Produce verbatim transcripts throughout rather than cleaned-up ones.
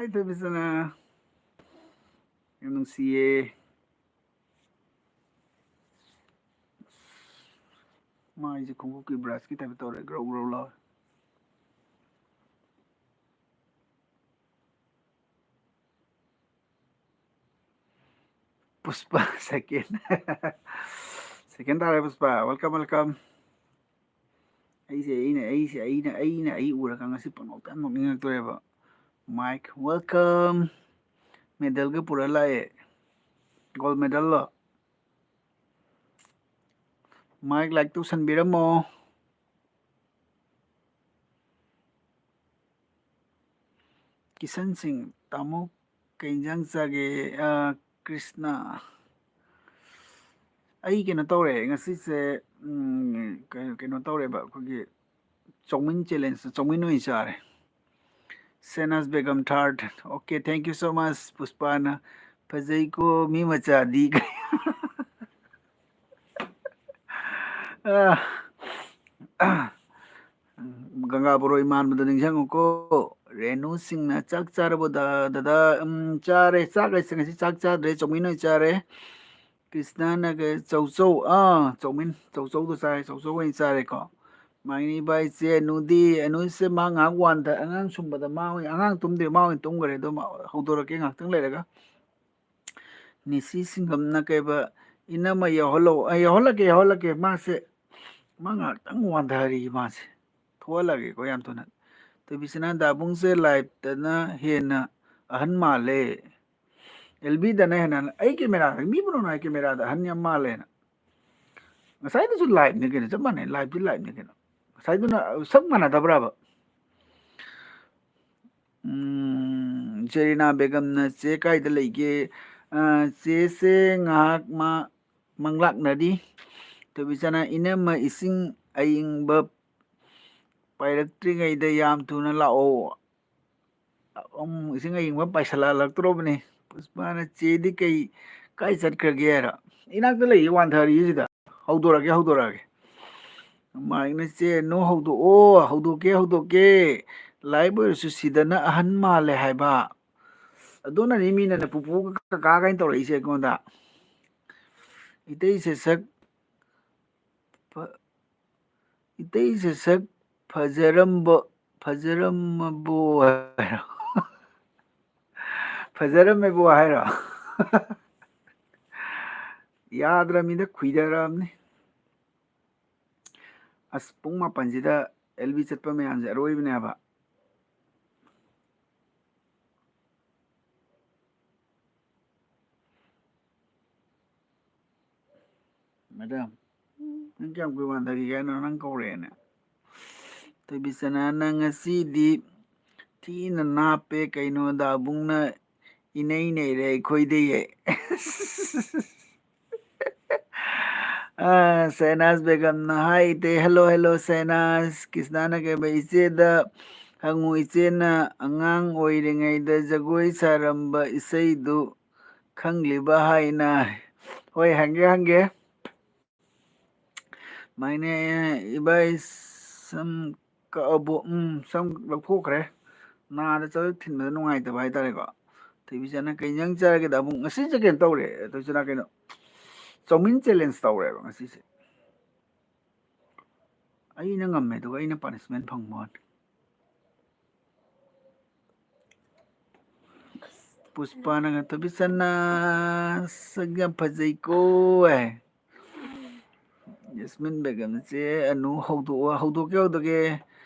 ꯍꯥꯏ ꯊꯣꯏꯕꯤꯁꯅꯥ, ꯌꯥꯝ ꯅꯨꯡꯁꯤꯌꯦ꯫ ꯃꯥꯏꯁꯦ ꯈꯣꯡꯎꯞꯀꯤ ꯕ꯭ꯔꯁꯀꯤ ꯇꯥꯏꯞꯇ ꯇꯧꯔꯦ, ꯒ꯭ꯔꯧ ꯒ꯭ꯔꯧ ꯂꯥꯎꯔꯦ꯫ ꯄꯨꯁꯄꯥ second꯫ Second ꯇꯥꯔꯦ ꯄꯨꯁꯄꯥ, welcome, welcome꯫ ꯑꯩꯁꯦ ꯑꯩꯅ ꯑꯩꯁꯦ ꯑꯩꯅ ꯑꯩꯅ ꯑꯩ ꯎꯔꯒ ꯉꯁꯤ ꯄꯪꯅꯣꯛꯇ ꯅꯣꯛꯅꯤꯡꯉꯛꯇꯣꯔꯦꯕ꯫ Mike, welcome꯫ Medalꯒ ꯄꯨꯔ ꯂꯥꯛꯑꯦ꯫ Gold medalꯂꯣ? Mike, like ꯇꯧꯁꯟꯕꯤꯔꯝꯃꯣ꯫ ꯀꯤꯁꯟ ꯁꯤꯡ, ꯇꯥꯃꯣ ꯀꯩ ꯏꯟꯖꯥꯡ ꯆꯥꯒꯦ? ꯑ, ꯀ꯭ꯔꯤꯁꯅ, ꯑꯩ ꯀꯩꯅꯣ ꯇꯧꯔꯦ ꯉꯁꯤꯁꯦ, ꯎꯝ, ꯀꯩ-, ꯀꯩꯅꯣ ꯇꯧꯔꯦꯕ, ꯑꯩꯈꯣꯏꯒꯤ ꯆꯧꯃꯤꯟ challenge, ꯆꯧꯃꯤꯟ ꯑꯣꯏꯅ ꯆꯥꯔꯦ꯫ ꯁꯦꯅꯥꯁ Begum third꯫ Okay, thank you so much, ꯄꯨꯁꯄꯥꯅ꯫ ꯐꯖꯩꯀꯣ ꯃꯤ ꯃꯆꯥꯗꯤ꯫ ꯑ, ꯒꯪꯒꯥ ꯕꯣꯔꯣꯏ ꯃꯥꯟꯕꯗꯣ ꯅꯤꯡꯁꯤꯡꯉꯨꯀꯣ꯫ ꯔꯦꯅꯨ ꯁꯤꯡꯅ, "ꯆꯥꯛ ꯆꯥꯔꯕꯣ ꯗꯥ-, ꯗꯗꯥ?" ꯎꯝ, ꯆꯥꯔꯦ꯫ ꯆꯥꯛ ꯍꯥꯏꯁꯦ ꯉꯁꯤ ꯆꯥꯛ ꯆꯥꯗ꯭ꯔꯦ, ꯆꯧꯃꯤꯟ ꯑꯣꯏꯅ ꯆꯥꯔꯦ꯫ ꯀ꯭ꯔꯤꯁꯅꯅ ꯀꯩ, ꯆꯧꯆꯧ, ꯑꯥ, ꯆꯧꯃꯤꯟ, ꯆꯧꯆꯧꯗꯣ ꯆꯥꯔꯦ, ꯆꯧꯆꯧ ꯑꯣꯏꯅ ꯆꯥꯔꯦꯀꯣ꯫ ꯃꯥꯏꯅꯤ ꯕꯥꯏ ꯆꯦ ꯑꯅꯨꯗꯤ, ꯑꯅꯨꯁꯦ ꯃꯥ ꯉꯥꯏꯍꯥꯛ ꯋꯥꯟꯗ-, ꯑꯉꯥꯡ ꯁꯨꯝꯕꯗ ꯃꯥ ꯑꯣꯏꯅ, ꯑꯉꯥꯡ ꯇꯨꯝꯗ꯭ꯔꯤ, ꯃꯥ ꯑꯣꯏꯅ ꯇꯨꯝꯈ꯭ꯔꯦ꯫ ꯑꯗꯣ ꯃꯥ ꯍꯧꯗꯣꯔꯛꯀꯦ ꯉꯥꯏꯍꯥꯛꯇꯪ ꯂꯩꯔꯒ꯫ ꯅꯤꯁꯤ ꯁꯤꯡꯒꯝꯅ ꯀꯩꯕ, "ꯏꯅꯝꯃ ꯌꯥꯎꯍꯜꯂꯛꯑꯣ꯫" ꯑ, ꯌꯥꯎꯍꯜꯂꯛꯀꯦ, ꯌꯥꯎꯍꯜꯂꯛꯀꯦ꯫ ꯃꯥꯁꯦ, ꯃꯥ ꯉꯥꯏꯍꯥꯛꯇꯪ ꯋꯥꯟꯊꯔꯤ ꯃꯥꯁꯦ꯫ ꯊꯣꯛꯍꯜꯂꯒꯦꯀꯣ ꯌꯥꯝ ꯊꯨꯅ꯫ ꯊꯣꯏꯕꯤꯁꯅꯥ, "ꯗꯥꯕꯨꯡꯁꯦ liveꯇꯅ ꯍꯦꯟꯅ ꯑꯍꯟ ꯃꯥꯜꯂꯦ꯫" ꯑꯦꯜꯕꯤꯗꯅ ꯍꯦꯟꯅ, ꯑꯩ cameraꯗ, ꯃꯤ ꯄꯨꯝꯅꯃꯛꯅ ꯑꯩ cameraꯗ ꯑꯍꯟ ꯌꯥꯝ ꯃꯥꯜꯂꯦꯅ꯫ ꯉꯁꯥꯏꯗꯨꯁꯨ liveꯅꯤ ꯀꯩꯅꯣ, ꯆꯞ ꯃꯥꯟꯅꯩ, liveꯇꯤ liveꯅꯤ ꯀꯩꯅꯣ꯫ ꯉꯁꯥꯏꯗꯨꯅ, ꯑ, ꯁꯛ ꯃꯥꯟꯅꯗꯕ꯭ꯔꯕ? ꯎꯝ, ꯖꯦꯔꯤꯅꯥ ꯕꯦꯒꯝꯅ, "ꯆꯦ ꯀꯥꯏꯗ ꯂꯩꯒꯦ?" ꯑ, ꯆꯦꯁꯦ ꯉꯥꯏꯍꯥꯛ ꯃꯥ ꯃꯪꯂꯥꯛꯅꯔꯤ꯫ ꯊꯣꯏꯕꯤꯆꯥꯅ, "ꯏꯅꯝꯃ ꯏꯁꯤꯡ ꯑꯏꯪꯕ ꯄꯥꯏꯔꯛꯇ꯭ꯔꯤꯉꯩꯗ ꯌꯥꯝ ꯊꯨꯅ ꯂꯥꯛꯑꯣ꯫" ꯎꯝ, ꯏꯁꯤꯡ ꯑꯏꯪꯕ ꯄꯥꯏꯁꯜꯂꯛꯂꯛꯇ꯭ꯔꯣꯕꯅꯤ꯫ ꯄꯨꯁꯄꯥꯅ, "ꯆꯦꯗꯤ ꯀꯩ, ꯀꯥꯏ ꯆꯠꯈ꯭ꯔꯒꯦ?" ꯍꯥꯏꯔ, "ꯏꯅꯥꯛꯇ ꯂꯩꯌꯦ, ꯋꯥꯟꯊꯔꯤꯁꯤꯗ꯫ ꯍꯧꯗꯣꯔꯛꯑꯒꯦ, ꯍꯧꯗꯣꯔꯛꯑꯒꯦ꯫" ꯃꯥꯏꯛꯅ, "ꯆꯦ, ꯅꯣ ꯍꯧꯗꯣꯛꯑꯣ, ꯍꯧꯗꯣꯛꯀꯦ, ꯍꯧꯗꯣꯛꯀꯦ꯫ ꯂꯥꯏꯕ ꯑꯣꯏꯔꯁꯨ ꯁꯤꯗꯅ ꯑꯍꯟ ꯃꯥꯜꯂꯦ ꯍꯥꯏꯕ꯫ ꯑꯗꯨꯅꯅꯤ ꯃꯤꯅꯅꯦ ꯄꯨꯄꯨꯒ ꯀꯀꯥ ꯀꯥꯏꯅ ꯇꯧꯔꯛꯏꯁꯦ ꯑꯩꯉꯣꯟꯗ꯫ ꯏꯇꯩꯁꯦ ꯁꯛ ꯐ-, ꯏꯇꯩꯁꯦ ꯁꯛ ꯐꯖꯔꯝꯕ, ꯐꯖꯔꯝꯃꯕꯣ ꯍꯥꯏꯔꯣ? ꯐꯖꯔꯝꯃꯦꯕꯣ ꯍꯥꯏꯔꯣ? ꯌꯥꯗ꯭ꯔꯃꯤꯗ, ꯈꯨꯏꯗꯔꯝꯅꯤ꯫ ꯑꯁ, ꯄꯨꯡ ꯃꯥꯄꯟꯁꯤꯗ ꯑꯦꯜ ꯕꯤ ꯆꯠꯄ ꯃꯌꯥꯝꯁꯦ ꯑꯔꯣꯏꯕꯅꯦꯕ꯫ ꯃꯦꯗꯥꯝ, ꯅꯪ ꯀꯌꯥꯝ ꯀꯨꯏ ꯋꯥꯟꯊꯈꯤꯒꯦ ꯍꯥꯏꯅꯣ? ꯅꯪ ꯀꯧꯔꯛꯑꯦꯅꯦ꯫ ꯊꯣꯏꯕꯤꯆꯅꯥ, ꯅꯪ ꯉꯁꯤꯗꯤ ꯊꯤꯅ ꯅꯥꯞꯄꯦ ꯀꯩꯅꯣ, ꯗꯥꯕꯨꯡꯅ ꯏꯅꯩ ꯅꯩꯔꯦ ꯑꯩꯈꯣꯏꯗꯩ꯫ ꯑꯥ, ꯁꯦꯅꯥꯁ ꯕꯦꯒꯝꯅ, "ꯍꯥꯏ ꯏꯇꯩ, ꯍꯦꯜꯂꯣ, ꯍꯦꯜꯂꯣ ꯁꯦꯅꯥꯁ꯫ ꯀ꯭ꯔꯤꯁꯅꯥꯅ ꯀꯩꯕ, ꯏꯆꯦꯗ ꯍꯪꯉꯨ, ꯏꯆꯦꯅ ꯑꯉꯥꯡ ꯑꯣꯏꯔꯤꯉꯩꯗ ꯖꯒꯣꯏ ꯁꯥꯔꯝꯕ ꯏꯁꯩꯗꯨ ꯈꯪꯂꯤꯕ ꯍꯥꯏꯅ?" ꯍꯣꯏ, ꯍꯪꯒꯦ, ꯍꯪꯒꯦ꯫ ꯃꯥꯏꯅꯦ, ꯏꯕꯥꯏ ꯁꯝ ꯀꯛꯑꯕꯣ? ꯎꯝ, ꯁꯝ ꯂꯧꯊꯣꯛꯈ꯭ꯔꯦ꯫ ꯅꯥꯗ ꯆꯠꯊꯣꯛ ꯊꯤꯟꯕꯗ ꯅꯨꯡꯉꯥꯏꯇꯕ ꯍꯥꯏꯇꯥꯔꯦꯀꯣ꯫ ꯊꯣꯏꯕꯤꯆꯅ, "ꯀꯩ ꯏꯟꯖꯥꯡ ꯆꯥꯔꯒꯦꯗ?" ꯑꯃꯨꯛ ꯉꯁꯤꯁꯦ ꯀꯩꯅꯣ ꯇꯧꯔꯦ, ꯊꯣꯏꯕꯤꯆꯅ ꯀꯩꯅꯣ, ꯆꯧꯃꯤꯟ ꯆꯦꯂꯦꯟꯖ ꯇꯧꯔꯦꯕ ꯉꯁꯤꯁꯦ꯫ ꯑꯩꯅ ꯉꯝꯃꯦ, ꯑꯗꯨꯒ ꯑꯩꯅ ꯄꯥꯅꯤꯁꯃꯦꯟ ꯐꯪꯕ ꯋꯥꯅꯤ꯫ ꯄꯨꯁꯄꯥꯅꯒ, "ꯊꯣꯏꯕꯤꯆꯅ ꯁꯛ ꯌꯥꯝ ꯐꯖꯩꯀꯣ" ꯍꯥꯏ꯫ ꯌꯥꯁꯃꯤꯟ ꯕꯦꯒꯝꯁꯦ, "ꯑꯅꯨ ꯍꯧꯗꯣꯛꯑꯣ, ꯍꯧꯗꯣꯛꯀꯦ, ꯍꯧꯗꯣꯛꯀꯦ꯫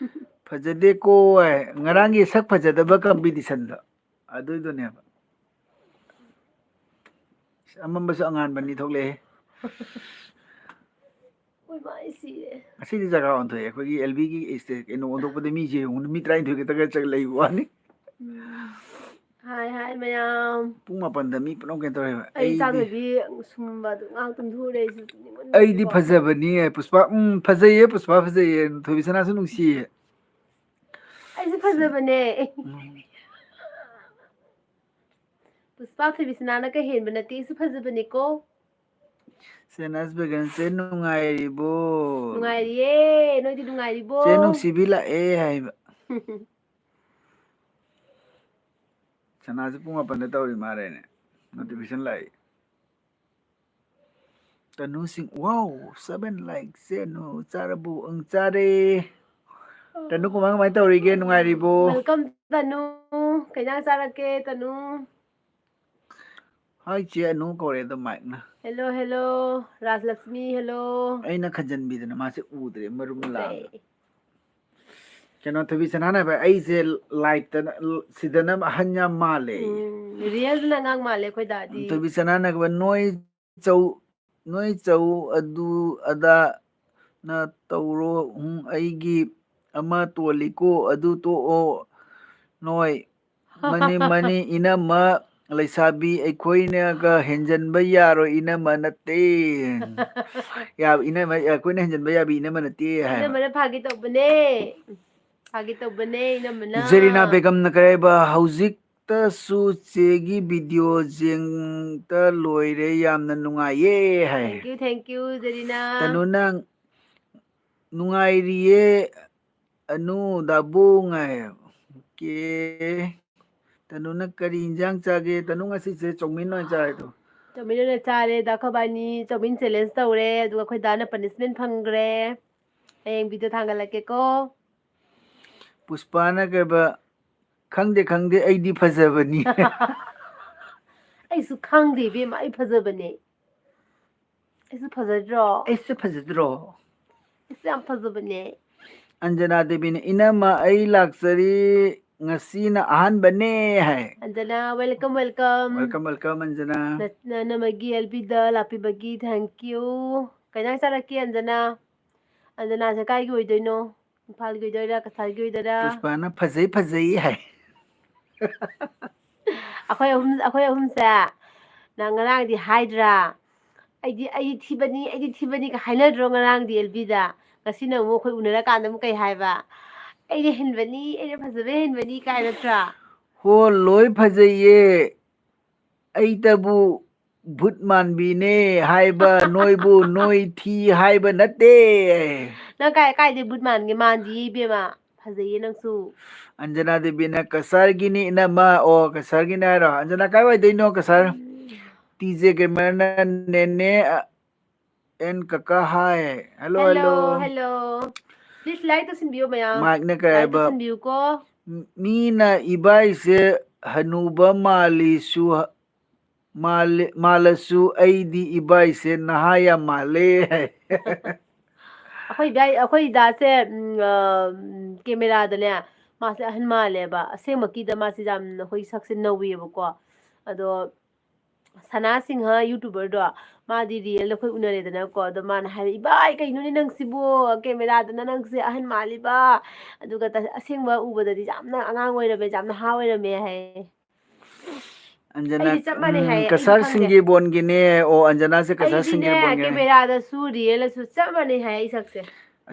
ꯐꯖꯗꯦꯀꯣ" ꯍꯥꯏ꯫ ꯉꯔꯥꯡꯒꯤ ꯁꯛ ꯐꯖꯗꯕ ꯀꯝꯄꯤꯇꯤꯁꯟꯗꯣ ꯑꯗꯨꯏꯗꯨꯅꯦꯕ꯫ ꯑꯃꯝꯕꯁꯨ ꯑꯉꯥꯟꯕꯅꯤ ꯊꯣꯛꯂꯛꯑꯦ꯫ ꯍꯣꯏ, ꯃꯥ ꯑꯩ ꯁꯤꯔꯦ꯫ ꯉꯁꯤꯗꯤ ꯖꯒꯥ ꯑꯣꯟꯊꯣꯛꯑꯦ꯫ ꯑꯩꯈꯣꯏꯒꯤ ꯑꯦꯜ ꯕꯤꯒꯤ ꯀꯩꯅꯣ ꯑꯣꯟꯊꯣꯛꯄꯗ ꯃꯤꯁꯦ ꯌꯦꯡꯉꯨ, ꯃꯤ ꯇꯔꯥꯅꯤꯊꯣꯏ ꯈꯛꯇꯒ ꯆꯪ ꯂꯩꯕ ꯋꯥꯅꯤ꯫ ꯎꯝ꯫ ꯍꯥꯏ, ꯍꯥꯏ, ꯃꯌꯥꯝ꯫ ꯄꯨꯡ ꯃꯥꯄꯟꯗ ꯃꯤ ꯄꯨꯂꯞ ꯀꯩꯅꯣ ꯇꯧꯔꯦꯕ꯫ ꯑꯩ ꯑꯩꯗꯤ ꯏꯆꯥ ꯅꯨꯄꯤ ꯁꯨꯝꯕ ꯑꯗꯨ ꯉꯥꯏꯍꯥꯛ ꯇꯨꯝꯊꯣꯛꯎꯔꯦ ꯑꯩꯁꯨ ꯇꯨꯝꯅꯤꯡꯃꯟꯕꯒꯤꯀꯣ꯫ ꯑꯩꯗꯤ ꯐꯖꯕꯅꯤ, ꯄꯨꯁꯄꯥ꯫ ꯎꯝ, ꯐꯖꯩꯌꯦ, ꯄꯨꯁꯄꯥ ꯐꯖꯩꯌꯦ꯫ ꯊꯣꯏꯕꯤꯁꯅꯥꯁꯨ ꯅꯨꯡꯁꯤꯌꯦ꯫ ꯑꯩꯁꯨ ꯐꯖꯕꯅꯦ꯫ ꯎꯝ꯫ ꯄꯨꯁꯄꯥ ꯊꯣꯏꯕꯤꯁꯅꯥꯅ ꯀꯩ ꯍꯦꯟꯕ ꯅꯠꯇꯦ, ꯑꯩꯁꯨ ꯐꯖꯕꯅꯤꯀꯣ꯫ ꯁꯦꯅꯥꯁ ꯕꯦꯒꯟ, "ꯆꯦ ꯅꯨꯡꯉꯥꯏꯔꯤꯕꯣ?" ꯅꯨꯡꯉꯥꯏꯔꯤꯌꯦ, ꯅꯣꯏꯗꯤ ꯅꯨꯡꯉꯥꯏꯔꯤꯕꯣ? "ꯆꯦ ꯅꯨꯡꯁꯤꯕꯤ ꯂꯥꯛꯑꯦ" ꯍꯥꯏꯕ꯫ ꯁꯅꯥꯁꯦ ꯄꯨꯡ ꯃꯥꯄꯟꯗ ꯇꯧꯔꯤ ꯃꯥꯜꯂꯦꯅꯦ꯫ Notification ꯂꯥꯛꯏ꯫ ꯇꯅꯨꯁꯤꯡ, wow, seven likes ꯁꯦ꯫ ꯑꯅꯨ ꯆꯥꯔꯕꯨ? ꯑꯪ, ꯆꯥꯔꯦ꯫ ꯇꯅꯨ, ꯀꯃꯥꯏ ꯀꯃꯥꯏ ꯇꯧꯔꯤꯒꯦ? ꯅꯨꯡꯉꯥꯏꯔꯤꯕꯣ? Welcome, ꯇꯅꯨ꯫ ꯀꯩ ꯏꯟꯖꯥꯡ ꯆꯥꯔꯛꯀꯦ, ꯇꯅꯨ? ꯍꯥꯏ, ꯆꯦ ꯑꯅꯨ ꯀꯧꯔꯦ ꯑꯗꯣ ꯃꯥꯏꯛꯅ꯫ Hello, hello, ꯔꯥꯖꯂꯛꯁꯃꯤ, hello꯫ ꯑꯩꯅ ꯈꯟꯖꯟꯕꯤꯗꯅ ꯃꯥꯁꯦ ꯎꯗ꯭ꯔꯦ, ꯃꯔꯨꯝ ꯂꯥꯛꯑꯒ꯫ ꯀꯩ? ꯀꯩꯅꯣ, ꯊꯣꯏꯕꯤ ꯁꯅꯥꯅ ꯍꯥꯏꯕ, ꯑꯩꯁꯦ live ꯇ, ꯁꯤꯗꯅ ꯑꯍꯟ ꯌꯥꯝ ꯃꯥꯜꯂꯦ꯫ ꯎꯝ, real ꯗꯅ ꯑꯉꯥꯡ ꯃꯥꯜꯂꯦ ꯑꯩꯈꯣꯏ ꯗꯥꯗꯤ꯫ ꯊꯣꯏꯕꯤ ꯁꯅꯥꯅ ꯍꯥꯏꯕ, ꯅꯣꯏ ꯆꯧ, ꯅꯣꯏ ꯆꯧ ꯑꯗꯨ ꯑꯗꯥ ꯅ ꯇꯧꯔꯣ, ꯎꯝ, ꯑꯩꯒꯤ ꯑꯃ ꯇꯣꯜꯂꯤꯀꯣ, ꯑꯗꯨ ꯇꯣꯛꯑꯣ ꯅꯣꯏ꯫ ꯃꯥꯅꯤ, ꯃꯥꯅꯤ, ꯏꯅꯝꯃ ꯂꯩꯁꯥꯕꯤ, ꯑꯩꯈꯣꯏꯅꯒ ꯍꯦꯟꯖꯟꯕ ꯌꯥꯔꯣꯏ, ꯏꯅꯝꯃ ꯅꯠꯇꯦ꯫ ꯌꯥ-, ꯏꯅꯝꯃ, ꯑꯩꯈꯣꯏꯅ ꯍꯦꯟꯖꯟꯕ ꯌꯥꯕꯤ ꯏꯅꯝꯃ ꯅꯠꯇꯦ ꯍꯥꯏꯕ꯫ ꯏꯅꯝꯃꯅ ꯐꯥꯒꯤ ꯇꯧꯕꯅꯦ꯫ ꯐꯥꯒꯤ ꯇꯧꯕꯅꯦ, ꯏꯅꯝꯃꯅ꯫ ꯖꯦꯔꯤꯅꯥ ꯕꯦꯒꯝꯅ ꯀꯔꯤ ꯍꯥꯏꯕ? "ꯍꯧꯖꯤꯛꯇꯁꯨ ꯆꯦꯒꯤ video ꯌꯦꯡꯇ ꯂꯣꯏꯔꯦ, ꯌꯥꯝꯅ ꯅꯨꯡꯉꯥꯏꯌꯦ" ꯍꯥꯏ꯫ Thank you, thank you, ꯖꯦꯔꯤꯅꯥ꯫ ꯇꯅꯨ, ꯅꯪ ꯅꯨꯡꯉꯥꯏꯔꯤꯌꯦ꯫ ꯑꯅꯨ, ꯗꯥꯕꯨꯡ ꯍꯥꯏ꯫ ꯑꯣꯀꯦ꯫ ꯇꯅꯨꯅ ꯀꯔꯤ ꯏꯟꯖꯥꯡ ꯆꯥꯒꯦ? ꯇꯅꯨ ꯉꯁꯤꯁꯦ ꯆꯧꯃꯤꯟ ꯑꯣꯏꯅ ꯆꯥꯔꯦꯗꯣ꯫ ꯆꯧꯃꯤꯟ ꯑꯣꯏꯅ ꯆꯥꯔꯦ꯫ ꯗꯥ ꯈꯣꯕꯥꯅꯤ ꯆꯧꯃꯤꯟ challenge ꯇꯧꯔꯦ, ꯑꯗꯨꯒ ꯑꯩꯈꯣꯏ ꯗꯥꯅ punishment ꯐꯪꯈ꯭ꯔꯦ꯫ ꯍꯌꯦꯡ video ꯊꯥꯡꯒꯠꯂꯛꯀꯦꯀꯣ꯫ ꯄꯨꯁꯄꯥꯅ ꯀꯩꯕ, "ꯈꯪꯗꯦ, ꯈꯪꯗꯦ, ꯑꯩꯗꯤ ꯐꯖꯕꯅꯤ"꯫ ꯑꯩꯁꯨ ꯈꯪꯗꯦ ꯏꯕꯦꯝꯃ, ꯑꯩ ꯐꯖꯕꯅꯦ꯫ ꯑꯩꯁꯨ ꯐꯖꯗ꯭ꯔꯣ? ꯑꯩꯁꯨ ꯐꯖꯗ꯭ꯔꯣ? ꯑꯩꯁꯨ ꯌꯥꯝ ꯐꯖꯕꯅꯦ꯫ ꯑꯟꯖꯅꯥ ꯗꯦꯕꯤꯅ, "ꯏꯅꯝꯃ, ꯑꯩ ꯂꯥꯛꯆꯔꯤ, ꯉꯁꯤꯅ ꯑꯍꯥꯟꯕꯅꯦ" ꯍꯥꯏ꯫ ꯑꯟꯖꯅꯥ, welcome, welcome꯫ Welcome, welcome, ꯑꯟꯖꯅꯥ꯫ ꯅ-, ꯅ-, ꯅꯃꯒꯤ L B the ꯂꯥꯛꯄꯤꯕꯒꯤ thank you꯫ ꯀꯩ ꯏꯟꯖꯥꯡ ꯆꯥꯔꯛꯀꯦ, ꯑꯟꯖꯅꯥ? ꯑꯟꯖꯅꯥꯁꯦ ꯀꯥꯏꯒꯤ ꯑꯣꯏꯗꯣꯏꯅꯣ? ꯏꯝꯐꯥꯜꯒꯤ ꯑꯣꯏꯗꯣꯏꯔꯥ, ꯀꯁꯥꯔꯒꯤ ꯑꯣꯏꯗꯣꯏꯔꯥ? ꯄꯨꯁꯄꯥꯅ "ꯐꯖꯩ, ꯐꯖꯩ" ꯍꯥꯏ꯫ ꯑꯩꯈꯣꯏ ꯑꯍꯨꯝ, ꯑꯩꯈꯣꯏ ꯑꯍꯨꯝꯁꯦ ꯅꯪ ꯉꯔꯥꯡꯗꯤ ꯍꯥꯏꯗ꯭ꯔꯥ? "ꯑꯩꯗꯤ, ꯑꯩꯗꯤ ꯊꯤꯕꯅꯤ, ꯑꯩꯗꯤ ꯊꯤꯕꯅꯤꯒ" ꯍꯥꯏꯅꯗ꯭ꯔꯣ ꯉꯔꯥꯡꯗꯤ L B ꯗ? ꯉꯁꯤꯅ ꯑꯃꯨꯛ ꯑꯩꯈꯣꯏ ꯎꯅꯔꯀꯥꯟꯗ ꯑꯃꯨꯛ ꯀꯩ ꯍꯥꯏꯕ? "ꯑꯩꯅ ꯍꯦꯟꯕꯅꯤ, ꯑꯩꯅ ꯐꯖꯕ ꯍꯦꯟꯕꯅꯤ" ꯀꯥꯏ ꯅꯠꯇ꯭ꯔꯥ? ꯍꯣ, ꯂꯣꯏ ꯐꯖꯩꯌꯦ꯫ ꯑꯩꯇꯕꯨ ꯚꯨꯠ ꯃꯥꯟꯕꯤꯅꯦ ꯍꯥꯏꯕ, ꯅꯣꯏꯕꯨ ꯅꯣꯏ ꯊꯤ ꯍꯥꯏꯕ ꯅꯠꯇꯦ꯫ ꯅꯪ ꯀꯥꯏ, ꯀꯥꯏꯗꯩ ꯚꯨꯠ ꯃꯥꯟꯒꯦ? ꯃꯥꯟꯗꯤꯌꯦ ꯏꯕꯦꯝꯃ, ꯐꯖꯩꯌꯦ ꯅꯪꯁꯨ꯫ ꯑꯟꯖꯅꯥ ꯗꯦꯕꯤꯅ ꯀꯁꯥꯔꯒꯤꯅꯤ ꯏꯅꯝꯃ꯫ ꯑꯣ, ꯀꯁꯥꯔꯒꯤꯅꯦ ꯍꯥꯏꯔꯣ? ꯑꯟꯖꯅꯥ, ꯀꯥꯏꯋꯥꯏꯗꯩꯅꯣ ꯀꯁꯥꯔ? ꯎꯝ. ꯇꯤ ꯖꯦ ꯒꯦꯃꯔꯅ ꯅꯦꯅꯦ, ꯑ, ꯑꯦꯟ ꯀꯀꯥ ꯍꯥꯏ꯫ Hello, hello, hello. Hello. Please like ꯇꯧꯁꯤꯟꯕꯤꯌꯨ ꯃꯌꯥꯝ꯫ ꯃꯥꯏꯛꯅ ꯀꯩ Like ꯍꯥꯏꯕ? ꯇꯧꯁꯤꯟꯕꯤꯌꯨꯀꯣ꯫ ꯃꯤꯅ ꯏꯕꯥꯏꯁꯦ ꯍꯅꯨꯕ ꯃꯥꯜꯂꯤꯁꯨ ꯍ-, ꯃꯥꯜꯂꯤ-, ꯃꯥꯜꯂꯁꯨ ꯑꯩꯗꯤ ꯏꯕꯥꯏꯁꯦ ꯅꯍꯥ ꯌꯥꯝ ꯃꯥꯜꯂꯦ ꯍꯥꯏ꯫ ꯑꯩꯈꯣꯏ ꯏꯕꯥꯏ-, ꯑꯩꯈꯣꯏ ꯗꯥꯁꯦ, ꯎꯝ, ꯑ, ꯎꯝ, camera ꯗꯅꯦ ꯃꯥꯁꯦ ꯑꯍꯟ ꯃꯥꯜꯂꯦꯕ꯫ ꯑꯁꯦꯡꯕꯀꯤꯗ ꯃꯥꯁꯦ ꯌꯥꯝꯅ ꯑꯩꯈꯣꯏ ꯁꯛꯁꯦ ꯅꯧꯋꯦꯕꯀꯣ꯫ ꯑꯗꯣ ꯁꯅꯥ ꯁꯤꯡꯍ YouTuber ꯗꯣ, ꯃꯥꯗꯤ real ꯑꯩꯈꯣꯏ ꯎꯅꯔꯦꯗꯅꯀꯣ꯫ ꯑꯗꯣ ꯃꯥꯅ ꯍꯥꯏꯕ, "ꯏꯕꯥꯏ, ꯀꯩꯅꯣꯅꯦ ꯅꯪꯁꯤꯕꯨ? Camera ꯗꯅ ꯅꯪꯁꯦ ꯑꯍꯟ ꯃꯥꯜꯂꯤꯕ, ꯑꯗꯨꯒ ꯇ-, ꯑꯁꯦꯡꯕ ꯎꯕꯗꯗꯤ ꯌꯥꯝꯅ ꯑꯉꯥꯡ ꯑꯣꯏꯔꯝꯃꯦ, ꯌꯥꯝ ꯅꯍꯥ ꯑꯣꯏꯔꯝꯃꯦ" ꯍꯥꯏꯌꯦ꯫ ꯑꯟꯖꯅꯥ, ꯑꯩꯗꯤ ꯆꯞ ꯃꯥꯟꯅꯩ ꯎꯝ, ꯍꯥꯏꯌꯦ, ꯑꯩꯗꯤ ꯀꯁꯥꯔ ꯈꯪꯗꯦ꯫ ꯁꯤꯡꯒꯦꯕꯣꯟꯒꯤꯅꯦ꯫ ꯑꯣ, ꯑꯟꯖꯅꯥꯁꯦ ꯀꯁꯥꯔ ꯑꯩꯗꯤꯅꯦ, ꯁꯤꯡꯒꯦꯕꯣꯟꯒꯤꯅꯦ꯫ camera ꯗꯁꯨ real ꯁꯨ ꯆꯞ ꯃꯥꯟꯅꯩ ꯍꯥꯏꯌꯦ ꯑꯩ ꯁꯛꯁꯦ꯫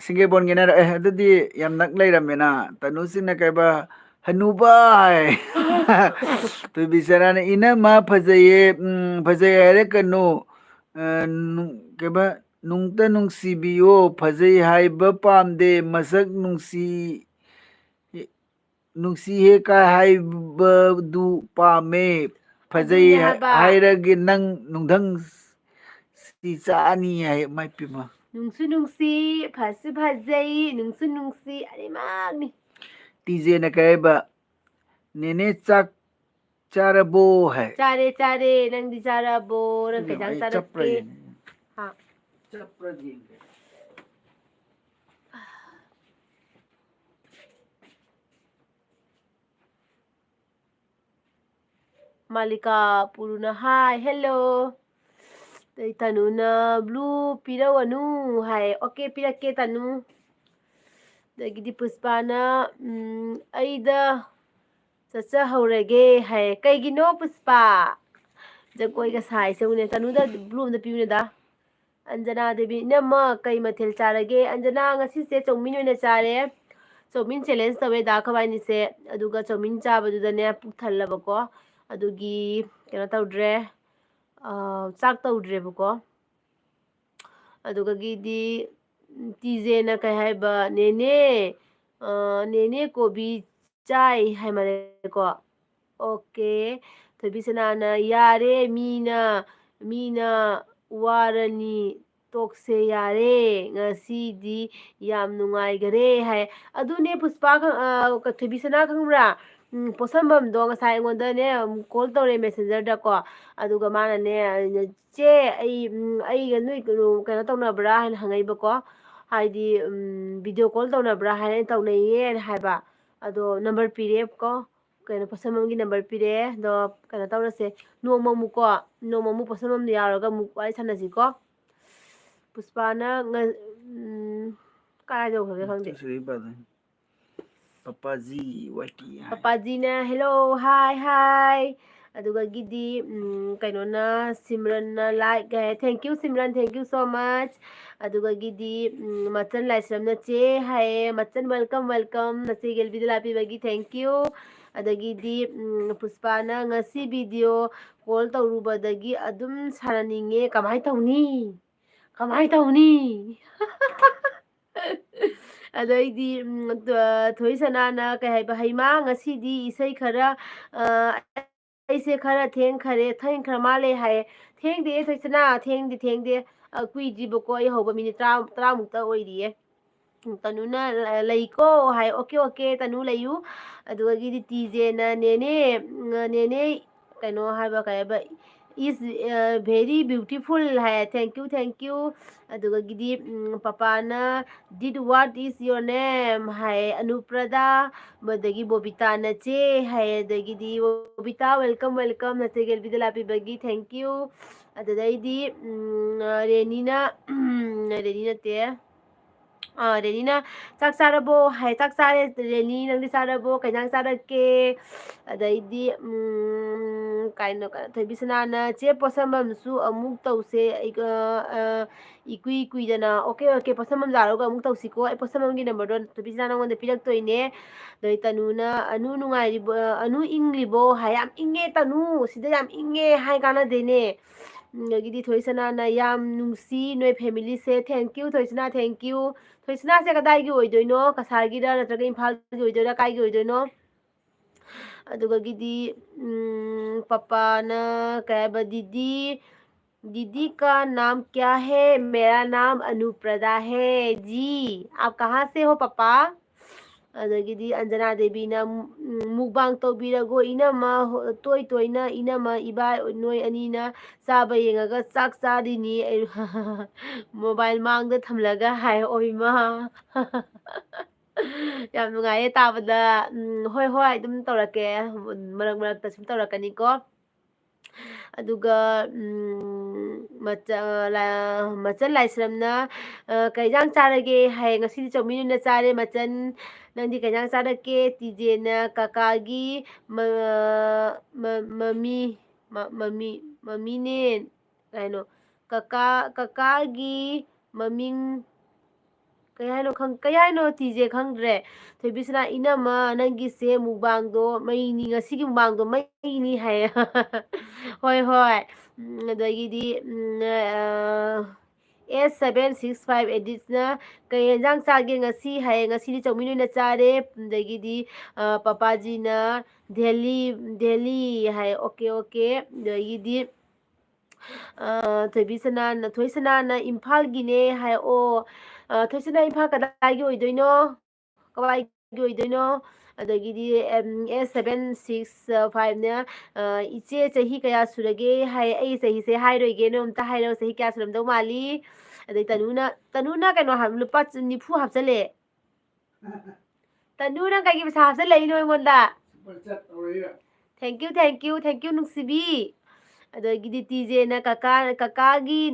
ꯁꯤꯡꯒꯦꯕꯣꯟꯒꯤꯅꯦ꯫ ꯑꯦ, ꯑꯗꯨꯗꯤ ꯌꯥꯝ ꯅꯛ ꯂꯩꯔꯝꯃꯦꯅ꯫ ꯇꯅꯨꯁꯤꯡꯅ ꯀꯩꯕ, "ꯍꯅꯨꯕ" ꯍꯥꯏ꯫ ꯊꯣꯏꯕꯤ ꯁꯔꯥꯅ, "ꯏꯅꯝꯃ ꯐꯖꯩꯌꯦ, ꯎꯝ, ꯐꯖꯩ ꯍꯥꯏꯔꯛꯀꯅꯨ꯫ ꯑ, ꯅꯨ-, ꯀꯩꯕ, ꯅꯨꯡꯇ ꯅꯨꯡꯁꯤꯕꯤꯌꯣ, ꯐꯖꯩ ꯍꯥꯏꯕ ꯄꯥꯝꯗꯦ, ꯃꯁꯛ ꯅꯨꯡꯁꯤ-, ꯅꯨꯡꯁꯤꯍꯦ ꯀꯥꯏ ꯍꯥꯏꯕꯗꯨ ꯄꯥꯝꯃꯦ꯫ ꯐꯖꯩ ꯑꯗꯨꯅꯦ ꯍꯥꯏ-, ꯍꯥꯏꯕ꯫ ꯍꯥꯏꯔꯒꯦ ꯅꯪ ꯅꯨꯡꯊꯪ ꯁꯤ ꯆꯥꯅꯤ" ꯍꯥꯏ꯫ ꯃꯥꯏ ꯄꯦꯝꯃ꯫ ꯅꯨꯡꯁꯨ ꯅꯨꯡꯁꯤ, ꯐꯁꯨ ꯐꯖꯩ, ꯅꯨꯡꯁꯨ ꯅꯨꯡꯁꯤ, ꯑꯅꯤꯃꯛꯅꯤ꯫ ꯇꯤ ꯖꯦꯅ ꯀꯩ ꯍꯥꯏꯕ? "ꯅꯦꯅꯦ ꯆꯥꯛ ꯆꯥꯔꯕꯣ?" ꯍꯥꯏ꯫ ꯆꯥꯔꯦ, ꯆꯥꯔꯦ꯫ ꯅꯪꯗꯤ ꯆꯥꯔꯕꯣ? ꯅꯪ ꯀꯩ ꯏꯕꯦꯝꯃ, ꯏꯟꯖꯥꯡ ꯑꯩ ꯆꯞꯄ꯭ꯔꯥ ꯆꯥꯔꯛꯀꯦ? ꯌꯦꯡꯉꯦ꯫ ꯍꯥ? ꯆꯞꯄ꯭ꯔꯥ ꯌꯦꯡꯒꯦ꯫ ꯃꯥꯂꯤꯀꯥ ꯄꯨꯔꯨꯅ ꯍꯥꯏ, "Hello"꯫ ꯑꯗꯩ ꯇꯅꯨꯅ, "Blue ꯄꯤꯔꯛꯑꯅꯨ" ꯍꯥꯏ꯫ "Okay, ꯄꯤꯔꯛꯀꯦ, ꯇꯅꯨ"꯫ ꯑꯗꯒꯤꯗꯤ ꯄꯨꯁꯄꯥꯅ, ꯎꯝ, "ꯑꯩꯗ ꯆꯠꯆꯍꯧꯔꯒꯦ" ꯍꯥꯏ꯫ ꯀꯩꯒꯤꯅꯣ ꯄꯨꯁꯄꯥ? ꯖꯒꯣꯏꯒ ꯁꯥꯏꯁꯦ ꯎꯅꯦ꯫ ꯇꯅꯨꯗ blue ꯑꯝꯇ ꯄꯤꯌꯨꯅꯦꯗ꯫ ꯑꯟꯖꯅꯥ ꯗꯦꯕꯤ, "ꯏꯅꯝꯃ, ꯀꯩ ꯃꯊꯦꯜ ꯆꯥꯔꯒꯦ?" ꯑꯟꯖꯅꯥ, ꯉꯁꯤꯁꯦ ꯆꯧꯃꯤꯟ ꯑꯣꯏꯅ ꯆꯥꯔꯦ꯫ ꯆꯧꯃꯤꯟ challenge ꯇꯧꯋꯦ ꯗꯥ ꯈꯕꯥꯏꯅꯤꯁꯦ꯫ ꯑꯗꯨꯒ ꯆꯧꯃꯤꯟ ꯆꯥꯕꯗꯨꯗꯅꯦ ꯄꯨꯛ ꯊꯜꯂꯕꯀꯣ꯫ ꯑꯗꯨꯒꯤ ꯀꯩꯅꯣ ꯇꯧꯗ꯭ꯔꯦ, ꯑ, ꯆꯥꯛ ꯇꯧꯗ꯭ꯔꯦꯕꯀꯣ꯫ ꯑꯗꯨꯒꯒꯤꯗꯤ, ꯎꯝ, ꯇꯤ ꯖꯦꯅ ꯀꯩ ꯍꯥꯏꯕ, "ꯅꯦꯅꯦ, ꯑ, "ꯅꯦꯅꯦ ꯀꯣꯕꯤ ꯆꯥꯏ" ꯍꯥꯏ ꯃꯥꯜꯂꯦꯀꯣ꯫ ꯑꯣꯀꯦ꯫ ꯊꯣꯏꯕꯤꯁꯅꯥꯅ, "ꯌꯥꯔꯦ, ꯃꯤꯅ, ꯃꯤꯅ ꯋꯥꯔꯅꯤ, ꯇꯣꯛꯁꯦ ꯌꯥꯔꯦ, ꯉꯁꯤꯗꯤ ꯌꯥꯝ ꯅꯨꯡꯉꯥꯏꯈꯔꯦ" ꯍꯥꯏ꯫ ꯑꯗꯨꯅꯦ ꯄꯨꯁꯄꯥ ꯈꯪ-, ꯑ, ꯊꯣꯏꯕꯤꯁꯅꯥ ꯈꯪꯕ꯭ꯔꯥ? ꯎꯝ, ꯄꯣꯠꯁꯝꯕꯝꯗꯣ ꯉꯁꯥꯏ ꯑꯩꯉꯣꯟꯗꯅꯦ, ꯎꯝ, ꯀꯣꯜ ꯇꯧꯔꯦ ꯃꯦꯁꯦꯟꯖꯔꯗꯀꯣ꯫ ꯑꯗꯨꯒ ꯃꯥꯅꯅꯦ, "ꯆꯦ, ꯑꯩ, ꯎꯝ, ꯑꯩꯒ ꯅꯣꯏ ꯀꯩꯅꯣ, ꯀꯩꯅꯣ ꯇꯧꯅꯕ꯭ꯔꯥ?" ꯍꯥꯏꯅ ꯍꯪꯉꯛꯏꯕꯀꯣ꯫ ꯍꯥꯏꯗꯤ, ꯎꯝ, ꯚꯤꯗꯤꯑꯣ ꯀꯣꯜ ꯇꯧꯅꯕ꯭ꯔꯥ ꯍꯥꯏꯅ, "ꯇꯧꯅꯩꯌꯦꯅ" ꯍꯥꯏꯕ꯫ ꯑꯗꯣ ꯅꯝꯕꯔ ꯄꯤꯔꯦꯕꯀꯣ꯫ ꯀꯩꯅꯣ, ꯄꯣꯠꯁꯝꯕꯝꯒꯤ ꯅꯝꯕꯔ ꯄꯤꯔꯛꯑꯦ꯫ ꯑꯗꯣ ꯀꯩꯅꯣ ꯇꯧꯔꯁꯦ, ꯅꯣꯡꯃ ꯑꯃꯨꯛꯀꯣ, ꯅꯣꯡꯃ ꯑꯃꯨꯛ ꯄꯣꯠꯁꯝꯕꯝꯗ ꯌꯥꯎꯔꯒ ꯑꯃꯨꯛ ꯋꯥꯔꯤ ꯁꯥꯟꯅꯁꯤꯀꯣ꯫ ꯄꯨꯁꯄꯥꯅ ꯉ-, ꯎꯝ, ꯀꯥꯏ ꯌꯧꯈ꯭ꯔꯒꯦ ꯈꯪꯗꯦ꯫ ꯀꯩꯁꯨ ꯏꯕꯥꯗ꯫ ꯄꯄꯥꯖꯤ ꯋꯥꯏꯇꯤ ꯍꯥꯏ꯫ ꯄꯄꯥꯖꯤꯅ, "Hello, hi, hi." ꯑꯗꯨꯒꯒꯤꯗꯤ, ꯎꯝ, ꯀꯩꯅꯣꯅ, ꯁꯤꯝꯔꯟꯅ like high. Thank you, ꯁꯤꯝꯔꯟ, thank you so much꯫ ꯑꯗꯨꯒꯒꯤꯗꯤ, ꯎꯝ, ꯃꯆꯟ ꯂꯥꯏꯁ꯭ꯔꯝꯅ ꯆꯦ ꯍꯥꯏꯌꯦ꯫ ꯃꯆꯟ, welcome, welcome꯫ ꯅꯆꯦ ꯒꯦꯜꯕꯤꯗ ꯂꯥꯛꯄꯤꯕꯒꯤ thank you꯫ ꯑꯗꯒꯤꯗꯤ, ꯎꯝ, ꯄꯨꯁꯄꯥꯅ, "ꯉꯁꯤ ꯚꯤꯗꯤꯑꯣ ꯀꯣꯜ ꯇꯧꯔꯨꯕꯗꯒꯤ ꯑꯗꯨꯝ ꯁꯥꯟꯅꯅꯤꯡꯉꯦ, ꯀꯃꯥꯏ ꯇꯧꯅꯤ? ꯀꯃꯥꯏ ꯇꯧꯅꯤ?" ꯑꯗꯩꯗꯤ, ꯎꯝ, ꯊꯣꯏꯁꯅꯥꯅ ꯀꯩ ꯍꯥꯏꯕ, "ꯍꯩꯃꯥ, ꯉꯁꯤꯗꯤ ꯏꯁꯩ ꯈꯔ, ꯑ, ꯑꯩꯁꯦ ꯈꯔ ꯊꯦꯡꯈꯔꯦ, ꯊꯦꯡꯈ꯭ꯔ ꯃꯥꯜꯂꯦ" ꯍꯥꯏꯌꯦ꯫ ꯊꯦꯡꯗꯦ ꯊꯣꯏꯁꯅꯥ, ꯊꯦꯡꯗꯦ, ꯊꯦꯡꯗꯦ꯫ ꯑ, ꯀꯨꯏꯗ꯭ꯔꯤꯕꯀꯣ, ꯑꯩ ꯍꯧꯕ ꯃꯤꯅꯤꯠ ꯇꯔꯥ, ꯇꯔꯥꯃꯨꯛꯇ ꯑꯣꯏꯔꯤꯌꯦ꯫ ꯎꯝ, ꯇꯅꯨꯅ ꯂ-, "ꯂꯩꯀꯣ" ꯍꯥꯏ꯫ "ꯑꯣꯀꯦ, ꯑꯣꯀꯦ, ꯇꯅꯨ ꯂꯩꯌꯨ"꯫ ꯑꯗꯨꯗꯒꯤꯗꯤ ꯇꯤꯖꯦꯅ, "ꯅꯦꯅꯦ, ꯎꯝ, ꯅꯦꯅꯦ", ꯀꯩꯅꯣ ꯍꯥꯏꯕ, ꯀꯩ ꯍꯥꯏꯕ, "is, uh, very beautiful" high. "Thank you, thank you"꯫ ꯑꯗꯨꯗꯒꯤꯗꯤ, ꯎꯝ, ꯄꯄꯥꯅ, "Did, what is your name?" ꯍꯥꯏ꯫ ꯑꯅꯨꯄ꯭ꯔꯗꯥ, ꯑꯗꯒꯤ ꯕꯣꯕꯤꯇꯥꯅ "ꯆꯦ" ꯍꯥꯏ꯫ ꯑꯗꯒꯤꯗꯤ ꯕꯣꯕꯤꯇꯥ, "Welcome, welcome, ꯅꯆꯦ ꯒꯦꯜꯕꯤꯗ ꯂꯥꯛꯄꯤꯕꯒꯤ thank you"꯫ ꯑꯗꯨꯗꯩꯗꯤ, ꯎꯝ, ꯔꯦꯅꯤꯅ, ꯔꯦꯅꯤ ꯅꯠꯇꯦ, ꯑꯥ, ꯔꯦꯅꯤꯅ, "ꯆꯥꯛ ꯆꯥꯔꯕꯣ?" ꯍꯥꯏ꯫ "ꯆꯥꯛ ꯆꯥꯔꯦ ꯔꯦꯅꯤ, ꯅꯪꯗꯤ ꯆꯥꯔꯕꯣ? ꯀꯩ ꯏꯟꯖꯥꯡ ꯆꯥꯔꯛꯀꯦ?" ꯑꯗꯩꯗꯤ, ꯎꯝ, ꯀꯩꯅꯣ, ꯀꯩꯅꯣ, ꯊꯣꯏꯕꯤꯁꯅꯥꯅ, "ꯆꯦ ꯄꯣꯠꯁꯝꯕꯝꯁꯨ ꯑꯃꯨꯛ ꯇꯧꯁꯦ, ꯑꯩ, ꯑ, ꯑ, ꯏꯀꯨꯏ ꯀꯨꯏꯗꯅ"꯫ "ꯑꯣꯀꯦ, ꯑꯣꯀꯦ, ꯄꯣꯠꯁꯝꯕꯝ ꯂꯥꯛꯑꯒ ꯑꯃꯨꯛ ꯇꯧꯁꯤꯀꯣ꯫ ꯑꯩ ꯄꯣꯠꯁꯝꯕꯝꯒꯤ ꯅꯝꯕꯔꯗꯣ ꯊꯣꯏꯕꯤꯁꯅꯥ ꯅꯉꯣꯟꯗ ꯄꯤꯔꯛꯇꯣꯏꯅꯦ"꯫ ꯑꯗꯩ ꯇꯅꯨꯅ, "ꯑꯅꯨ ꯅꯨꯡꯉꯥꯏꯔꯤꯕꯣ, ꯑꯅꯨ ꯏꯪꯂꯤꯕꯣ?" ꯍꯥꯏ꯫ "ꯌꯥꯝ ꯏꯪꯉꯦ ꯇꯅꯨ, ꯁꯤꯗ ꯌꯥꯝ ꯏꯪꯉꯦ ꯍꯥꯏ ꯀꯥꯟꯅꯗꯦꯅꯦ꯫ ꯑꯗꯒꯤꯗꯤ ꯊꯣꯏꯁꯅꯥꯅ ꯌꯥꯝ ꯅꯨꯡꯁꯤ ꯅꯣꯏ family say. Thank you ꯊꯣꯏꯁꯅꯥ, thank you꯫ ꯊꯣꯏꯁꯅꯥꯁꯦ ꯀꯗꯥꯏꯒꯤ ꯑꯣꯏꯗꯣꯏꯅꯣ? ꯀꯁꯥꯔꯒꯤꯔ ꯅꯠꯇ꯭ꯔꯒ ꯏꯝꯐꯥꯜꯒꯤ ꯑꯣꯏꯗꯣꯏꯔꯥ? ꯀꯥꯏꯒꯤ ꯑꯣꯏꯗꯣꯏꯅꯣ? ꯑꯗꯨꯒꯗꯤ ꯎꯝ, ꯄꯄꯥꯅ ꯀꯩ ꯍꯥꯏꯕ, "दीदी, दीदी का नाम क्या है? मेरा नाम अनुप्रदा है जी। आप कहाँ से हो पापा?" ꯑꯗꯒꯤꯗꯤ ꯑꯟꯖꯅꯥ ꯗꯦꯕꯤꯅ, "ꯎꯝ, mukbang ꯇꯧꯕꯤꯔꯒꯣ ꯏꯅꯝꯃ, ꯍꯣ-, ꯇꯣꯏ ꯇꯣꯏꯅ ꯏꯅꯝꯃ, ꯏꯕꯥ, ꯅꯣꯏ ꯑꯅꯤꯅ ꯆꯥꯕ ꯌꯦꯡꯉꯒ ꯆꯥꯛ ꯆꯥꯔꯤꯅꯤ ꯑꯩ꯫" Mobile ꯃꯥꯡꯗ ꯊꯝꯂꯒ ꯍꯥꯏ, ꯑꯣꯏꯃ꯫ ꯌꯥꯝ ꯅꯨꯡꯉꯥꯏꯌꯦ ꯇꯥꯕꯗ꯫ ꯎꯝ, ꯍꯣꯏ, ꯍꯣꯏ, ꯑꯗꯨꯝ ꯇꯧꯔꯛꯀꯦ꯫ ꯃꯔꯛ ꯃꯔꯛꯇ ꯁꯨꯝ ꯇꯧꯔꯛꯀꯅꯤꯀꯣ꯫ ꯑꯗꯨꯒ, ꯎꯝ, ꯃꯆ-, ꯂꯥ-, ꯃꯆꯟ ꯂꯥꯏꯁ꯭ꯔꯝꯅ, ꯑ, "ꯀꯩ ꯏꯟꯖꯥꯡ ꯆꯥꯔꯒꯦ?" ꯍꯥꯏ꯫ "ꯉꯁꯤꯗꯤ ꯆꯧꯃꯤꯟ ꯑꯣꯏꯅ ꯆꯥꯔꯦ ꯃꯆꯟ꯫ ꯅꯪꯗꯤ ꯀꯩ ꯏꯟꯖꯥꯡ ꯆꯥꯔꯛꯀꯦ?" ꯇꯤꯖꯦꯅ ꯀꯀꯥꯒꯤ ꯃ-, ꯃ-, ꯃꯃꯤ, ꯃ-, ꯃꯃꯤ, ꯃꯃꯤꯅꯦ꯫ ꯀꯩꯅꯣ, ꯀꯀꯥ, ꯀꯀꯥꯒꯤ ꯃꯃꯤꯡ ꯀꯩ ꯍꯥꯏꯅꯣ ꯈꯪ-, ꯀꯩ ꯍꯥꯏꯅꯣ ꯇꯤꯖꯦ ꯈꯪꯗ꯭ꯔꯦ꯫ ꯊꯣꯏꯕꯤꯁꯅꯥ, "ꯏꯅꯝꯃ, ꯅꯪꯒꯤꯁꯦ mukbang ꯗꯣ ꯃꯩꯅꯤ, ꯉꯁꯤꯒꯤ mukbang ꯗꯣ ꯃꯩꯅꯤ" ꯍꯥꯏꯌꯦ꯫ ꯍꯣꯏ, ꯍꯣꯏ꯫ ꯎꯝ, ꯑꯗꯒꯤꯗꯤ, ꯎꯝ, ꯑ, eight seven six five edit ꯅ "ꯀꯩ ꯌꯦꯟꯖꯥꯡ ꯆꯥꯒꯦ ꯉꯁꯤ?" ꯍꯥꯏꯌꯦ꯫ "ꯉꯁꯤꯗꯤ ꯆꯧꯃꯤꯟ ꯑꯣꯏꯅ ꯆꯥꯔꯦ꯫" ꯑꯗꯒꯤꯗꯤ, ꯑ, ꯄꯄꯥꯖꯤꯅ "ꯗꯦꯜꯂꯤ, ꯗꯦꯜꯂꯤ" ꯍꯥꯏ꯫ Okay, okay. ꯑꯗꯒꯤꯗꯤ, ꯑ, ꯊꯣꯏꯕꯤꯁꯅꯥꯅ, ꯊꯣꯏꯁꯅꯥꯅ "ꯏꯝꯐꯥꯜꯒꯤꯅꯦ" ꯍꯥꯏ꯫ ꯑꯣ, ꯑ, ꯊꯣꯏꯁꯅꯥ, ꯏꯝꯐꯥꯜ ꯀꯗꯥꯏꯒꯤ ꯑꯣꯏꯗꯣꯏꯅꯣ? ꯀꯗꯥꯏꯒꯤ ꯑꯣꯏꯗꯣꯏꯅꯣ? ꯑꯗꯒꯤꯗꯤ, M, eight seven six five ꯅ, ꯑ, "ꯏꯆꯦ, ꯆꯍꯤ ꯀꯌꯥ ꯁꯨꯔꯒꯦ?" ꯍꯥꯏ꯫ ꯑꯩ ꯆꯍꯤꯁꯦ ꯍꯥꯏꯔꯣꯏꯒꯦ, ꯅꯣꯏ ꯑꯝꯇ ꯍꯥꯏꯔꯣ, ꯆꯍꯤ ꯀꯌꯥ ꯁꯨꯔꯝꯗꯧ ꯃꯥꯜꯂꯤ? ꯑꯗꯩ ꯇꯅꯨꯅ, ꯇꯅꯨꯅ ꯀꯩꯅꯣ ꯍꯥꯏꯕ, ꯂꯨꯄꯥ ꯅꯤꯐꯨ ꯍꯥꯞꯆꯜꯂꯦ꯫ ꯇꯅꯨ, ꯅꯪ ꯀꯩꯒꯤ ꯄꯩꯁꯥ ꯍꯥꯞꯆꯜꯂꯛꯏꯅꯣ ꯑꯩꯉꯣꯟꯗ? Super chat ꯇꯧꯔꯛꯏꯔꯥ? Thank you, thank you, thank you, ꯅꯨꯡꯁꯤꯕꯤ꯫ ꯑꯗꯒꯤꯗꯤ ꯇꯤꯖꯦꯅ ꯀꯀꯥ, ꯀꯀꯥꯒꯤ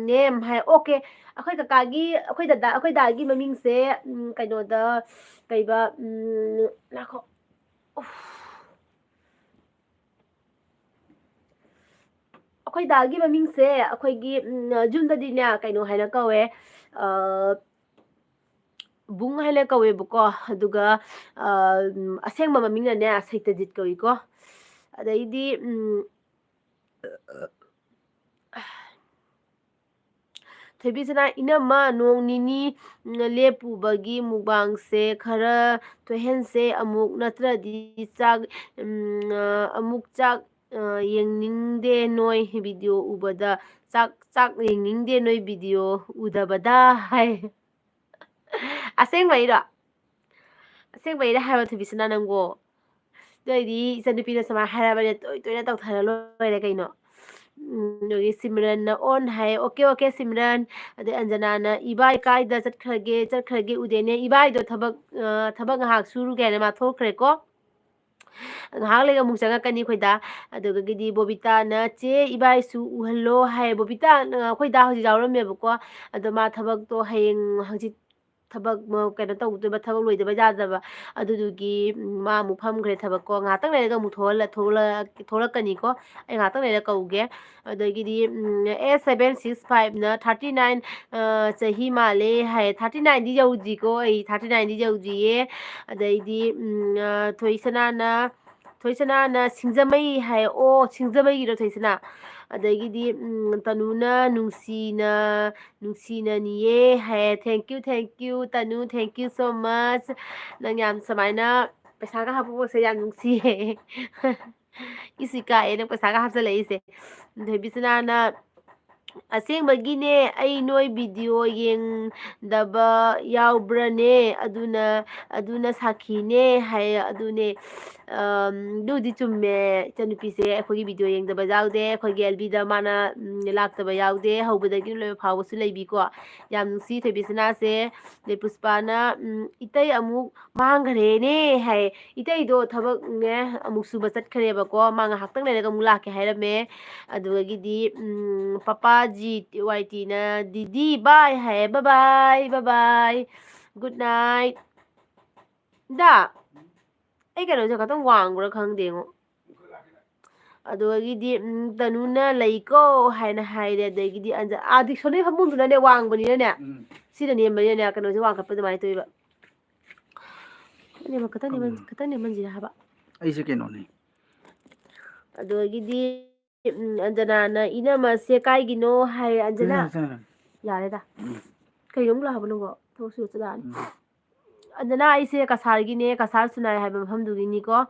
name ꯍꯥꯏ꯫ ꯑꯣꯀꯦ, ꯑꯩꯈꯣꯏ ꯀꯀꯥꯒꯤ, ꯑꯩꯈꯣꯏ ꯗꯗꯥ, ꯑꯩꯈꯣꯏ ꯗꯥꯒꯤ ꯃꯃꯤꯡꯁꯦ, ꯎꯝ, ꯀꯩꯅꯣꯗ, ꯀꯩꯕ, ꯎꯝ, ꯉꯥꯏꯈꯣ꯫ ꯎꯐ꯫ ꯑꯩꯈꯣꯏ ꯗꯥꯒꯤ ꯃꯃꯤꯡꯁꯦ ꯑꯩꯈꯣꯏꯒꯤ, ꯎꯝ, ꯌꯨꯝꯗꯗꯤꯅꯦ, ꯀꯩꯅꯣ ꯍꯥꯏꯅ ꯀꯧꯋꯦ, ꯑ, ꯕꯨꯡ ꯍꯥꯏꯅ ꯀꯧꯋꯦꯕꯀꯣ꯫ ꯑꯗꯨꯒ, ꯑ, ꯎꯝ, ꯑꯁꯦꯡꯕ ꯃꯃꯤꯡꯅꯅꯦ, ꯁꯩꯇꯖꯤꯠ ꯀꯧꯏꯀꯣ꯫ ꯑꯗꯩꯗꯤ, ꯎꯝ, ꯊꯣꯏꯕꯤꯁꯅꯥ, ꯏꯅꯝꯃ, ꯅꯣꯡ ꯅꯤꯅꯤ, ꯎꯝ, ꯂꯦꯞꯄꯨꯕꯒꯤ ꯃꯨꯛꯕꯥꯡꯁꯦ ꯈꯔ ꯊꯣꯏꯍꯟꯁꯦ ꯑꯃꯨꯛ, ꯅꯠꯇ꯭ꯔꯗꯤ ꯆꯥꯛ, ꯎꯝ, ꯑ, ꯑꯃꯨꯛ ꯆꯥꯛ, ꯑ, ꯌꯦꯡꯅꯤꯡꯗꯦ ꯅꯣꯏ video ꯎꯕꯗ꯫ ꯆꯥꯛ, ꯆꯥꯛ ꯌꯦꯡꯅꯤꯡꯗꯦ ꯅꯣꯏ video ꯎꯗꯕꯗ ꯍꯥꯏ꯫ ꯑꯁꯦꯡꯕꯩꯔꯣ? ꯑꯁꯦꯡꯕꯩꯔ ꯍꯥꯏꯕ, ꯊꯣꯏꯕꯤꯁꯅꯥ, ꯅꯪꯕꯣ? ꯑꯗꯨ ꯑꯣꯏꯗꯤ ꯏꯆꯟꯅꯨꯄꯤꯅ ꯁꯨꯃꯥꯏꯅ ꯍꯥꯏꯔꯕꯅꯤꯅ ꯇꯣꯏ ꯇꯣꯏꯅ ꯇꯧꯊꯔ ꯂꯣꯏꯔꯦ ꯀꯩꯅꯣ꯫ ꯎꯝ, ꯑꯗꯒꯤ ꯁꯤꯝꯔꯟꯅ on ꯍꯥꯏ꯫ "Okay, okay, Simran." ꯑꯗꯩ ꯑꯟꯖꯅꯥꯅ, "ꯏꯕꯥꯏ ꯀꯥꯏꯗ ꯆꯠꯈ꯭ꯔꯒꯦ? ꯆꯠꯈ꯭ꯔꯒꯦ ꯎꯗꯦꯅꯦ꯫" ꯏꯕꯥꯏꯗꯣ ꯊꯕꯛ, ꯑ, ꯊꯕꯛ ꯉꯥꯏꯍꯥꯛ ꯁꯨꯔꯨꯒꯦ ꯍꯥꯏꯅ ꯃꯥ ꯊꯣꯛꯈ꯭ꯔꯦꯀꯣ꯫ ꯉꯥꯏꯍꯥꯛ ꯂꯩꯔꯒ ꯑꯃꯨꯛ ꯆꯪꯉꯛꯀꯅꯤ ꯑꯩꯈꯣꯏꯗ꯫ ꯑꯗꯨꯗꯒꯤꯗꯤ ꯕꯣꯕꯤꯇꯥꯅ, "ꯆꯦ, ꯏꯕꯥꯏꯁꯨ ꯎꯍꯜꯂꯣ" ꯍꯥꯏ꯫ ꯕꯣꯕꯤꯇꯥ, ꯑ, ꯑꯩꯈꯣꯏꯗ ꯍꯧꯖꯤꯛ ꯌꯥꯎꯔꯝꯃꯦꯕꯀꯣ꯫ ꯑꯗꯣ ꯃꯥ ꯊꯕꯛꯇꯣ ꯍꯌꯦꯡ ꯍꯪꯆꯤꯠ ꯊꯕꯛ ꯃ-, ꯀꯩꯅꯣ ꯇꯧꯗꯣꯏꯕ, ꯊꯕꯛ ꯂꯣꯏꯗꯕ ꯌꯥꯗꯕ꯫ ꯑꯗꯨꯗꯨꯒꯤ, ꯎꯝ, ꯃꯥ ꯑꯃꯨꯛ ꯐꯝꯈ꯭ꯔꯦ ꯊꯕꯛꯀꯣ꯫ ꯉꯥꯏꯍꯥꯛꯇꯪ ꯂꯩꯔꯒ ꯑꯃꯨꯛ ꯊꯣꯛꯍꯜꯂ-, ꯊꯣꯛꯂꯛ-, ꯊꯣꯛꯂꯛꯀꯅꯤꯀꯣ꯫ ꯑꯩ ꯉꯥꯏꯍꯥꯛꯇꯪ ꯂꯩꯔꯒ ꯀꯧꯒꯦ꯫ ꯑꯗꯒꯤꯗꯤ, ꯎꯝ, ꯑꯦꯁ ꯁꯚꯦꯟ ꯁꯤꯛꯁ ꯐꯥꯏꯚꯅ thirty nine, ꯑ, ꯆꯍꯤ ꯃꯥꯜꯂꯦ ꯍꯥꯏ꯫ Thirty nineꯗꯤ ꯌꯧꯗ꯭ꯔꯤꯀꯣ ꯑꯩ, thirty nineꯗꯤ ꯌꯧꯗ꯭ꯔꯤꯌꯦ꯫ ꯑꯗꯩꯗꯤ, ꯎꯝ, ꯑ, ꯊꯣꯏꯁꯅꯥꯅ, ꯊꯣꯏꯁꯅꯥꯅ ꯁꯤꯡꯖꯃꯩ ꯍꯥꯏ꯫ ꯑꯣ, ꯁꯤꯡꯖꯃꯩꯒꯤꯔꯣ ꯊꯣꯏꯁꯅꯥ? ꯑꯗꯒꯤꯗꯤ, ꯎꯝ, ꯇꯅꯨꯅ ꯅꯨꯡꯁꯤꯅ, ꯅꯨꯡꯁꯤꯅꯅꯤꯌꯦ ꯍꯥꯏ꯫ Thank you, thank you, ꯇꯅꯨ, thank you so much꯫ ꯅꯪ ꯌꯥꯝ ꯁꯨꯃꯥꯏꯅ ꯄꯩꯁꯥꯒ ꯍꯥꯞꯄꯛꯄꯁꯦ ꯌꯥꯝ ꯅꯨꯡꯁꯤꯌꯦ꯫ ꯏꯁ ꯏꯀꯥꯏꯌꯦ ꯅꯪ ꯄꯩꯁꯥꯒ ꯍꯥꯞꯆꯜꯂꯛꯏꯁꯦ꯫ ꯊꯣꯏꯕꯤꯁꯅꯥꯅ, "ꯑꯁꯦꯡꯕꯒꯤꯅꯦ, ꯑꯩ ꯅꯣꯏ video ꯌꯦꯡꯗꯕ ꯌꯥꯎꯕ꯭ꯔꯅꯦ? ꯑꯗꯨꯅ, ꯑꯗꯨꯅ ꯁꯥꯈꯤꯅꯦ" ꯍꯥꯏ꯫ ꯑꯗꯨꯅꯦ, ꯑꯝ, ꯑꯗꯨꯗꯤ ꯆꯨꯝꯃꯦ ꯏꯆꯟꯅꯨꯄꯤꯁꯦ, ꯑꯩꯈꯣꯏꯒꯤ video ꯌꯦꯡꯗꯕ ꯌꯥꯎꯗꯦ, ꯑꯩꯈꯣꯏꯒꯤ ꯑꯦꯜꯕꯤꯗ ꯃꯥꯅ, ꯎꯝ, ꯂꯥꯛꯇꯕ ꯌꯥꯎꯗꯦ, ꯍꯧꯕꯗꯒꯤ ꯂꯣꯏꯕ ꯐꯥꯎꯕꯁꯨ ꯂꯩꯕꯤꯀꯣ꯫ ꯌꯥꯝ ꯅꯨꯡꯁꯤ ꯊꯣꯏꯕꯤꯁꯅꯥꯁꯦ꯫ ꯑꯗꯩ ꯄꯨꯁꯄꯥꯅ, ꯎꯝ, "ꯏꯇꯩ ꯑꯃꯨꯛ ꯃꯥꯡꯈ꯭ꯔꯦꯅꯦ" ꯍꯥꯏ꯫ ꯏꯇꯩꯗꯣ ꯊꯕꯛꯅꯦ ꯑꯃꯨꯛ ꯁꯨꯕ ꯆꯠꯈ꯭ꯔꯦꯕꯀꯣ, ꯃꯥ ꯉꯥꯏꯍꯥꯛꯇꯪ ꯂꯩꯔꯒ ꯑꯃꯨꯛ ꯂꯥꯛꯀꯦ ꯍꯥꯏꯔꯝꯃꯦ꯫ ꯑꯗꯨꯗꯒꯤꯗꯤ, ꯎꯝ, ꯄꯄꯥ ꯖꯤ ꯋꯥꯏ ꯇꯤꯅ, "ꯗꯤꯗꯤ bye" ꯍꯥꯏꯌꯦ꯫ Bye bye, bye bye, good night꯫ ꯗꯥ, ꯑꯩ ꯀꯩꯅꯣꯁꯦ ꯈꯇꯪ ꯋꯥꯡꯕ꯭ꯔꯥ ꯈꯪꯗꯦꯉꯣ꯫ ꯑꯗꯨꯗꯒꯤꯗꯤ, ꯎꯝ, ꯇꯅꯨꯅ "ꯂꯩꯀꯣ" ꯍꯥꯏꯅ ꯍꯥꯏꯔꯦ꯫ ꯑꯗꯒꯤꯗꯤ ꯑꯟꯖ-, ꯑꯥ, ꯗꯤꯛꯁꯣꯅꯔꯤ ꯐꯃꯨꯡꯗꯨꯅꯅꯦ ꯋꯥꯡꯕꯅꯤꯅꯅꯦ, ꯎꯝ꯫ ꯁꯤꯅ ꯅꯦꯝꯕꯅꯤꯅꯅꯦ, ꯀꯩꯅꯣꯁꯦ ꯋꯥꯡꯈꯠꯄ ꯑꯗꯨꯃꯥꯏꯅ ꯇꯧꯋꯦꯕ꯫ ꯈꯤꯇꯪ ꯅꯦꯝꯃꯟ-, ꯈꯤꯇꯪ ꯅꯦꯝꯃꯟ-, ꯈꯪꯗꯦ꯫ ꯈꯤꯇꯪ ꯅꯦꯝꯃꯟꯁꯤꯔ ꯍꯥꯏꯕ꯫ ꯑꯩꯁꯦ ꯀꯩꯅꯣꯅꯦ꯫ ꯑꯗꯨꯗꯒꯤꯗꯤ, ꯎꯝ, ꯑꯟꯖꯅꯥꯅ, "ꯏꯅꯝꯃꯁꯦ ꯀꯥꯏꯒꯤꯅꯣ?" ꯍꯥꯏ꯫ ꯑꯟꯖꯅꯥ, ꯁꯦ, ꯁꯦ, ꯁꯦ꯫ ꯌꯥꯔꯦꯗ꯫ ꯀꯩꯅꯣ ꯑꯃꯨꯛ ꯂꯥꯛꯑꯕ ꯅꯪꯕꯣ? ꯊꯕꯛ ꯁꯨꯔ ꯆꯠꯂꯛꯑꯅꯤ꯫ ꯎꯝ꯫ ꯑꯗꯨꯅ ꯑꯩꯁꯦ ꯀꯁꯥꯔꯒꯤꯅꯦ, ꯀꯁꯥꯔ ꯁꯨꯅꯥꯏ ꯍꯥꯏꯕ ꯃꯐꯝꯗꯨꯒꯤꯅꯤꯀꯣ꯫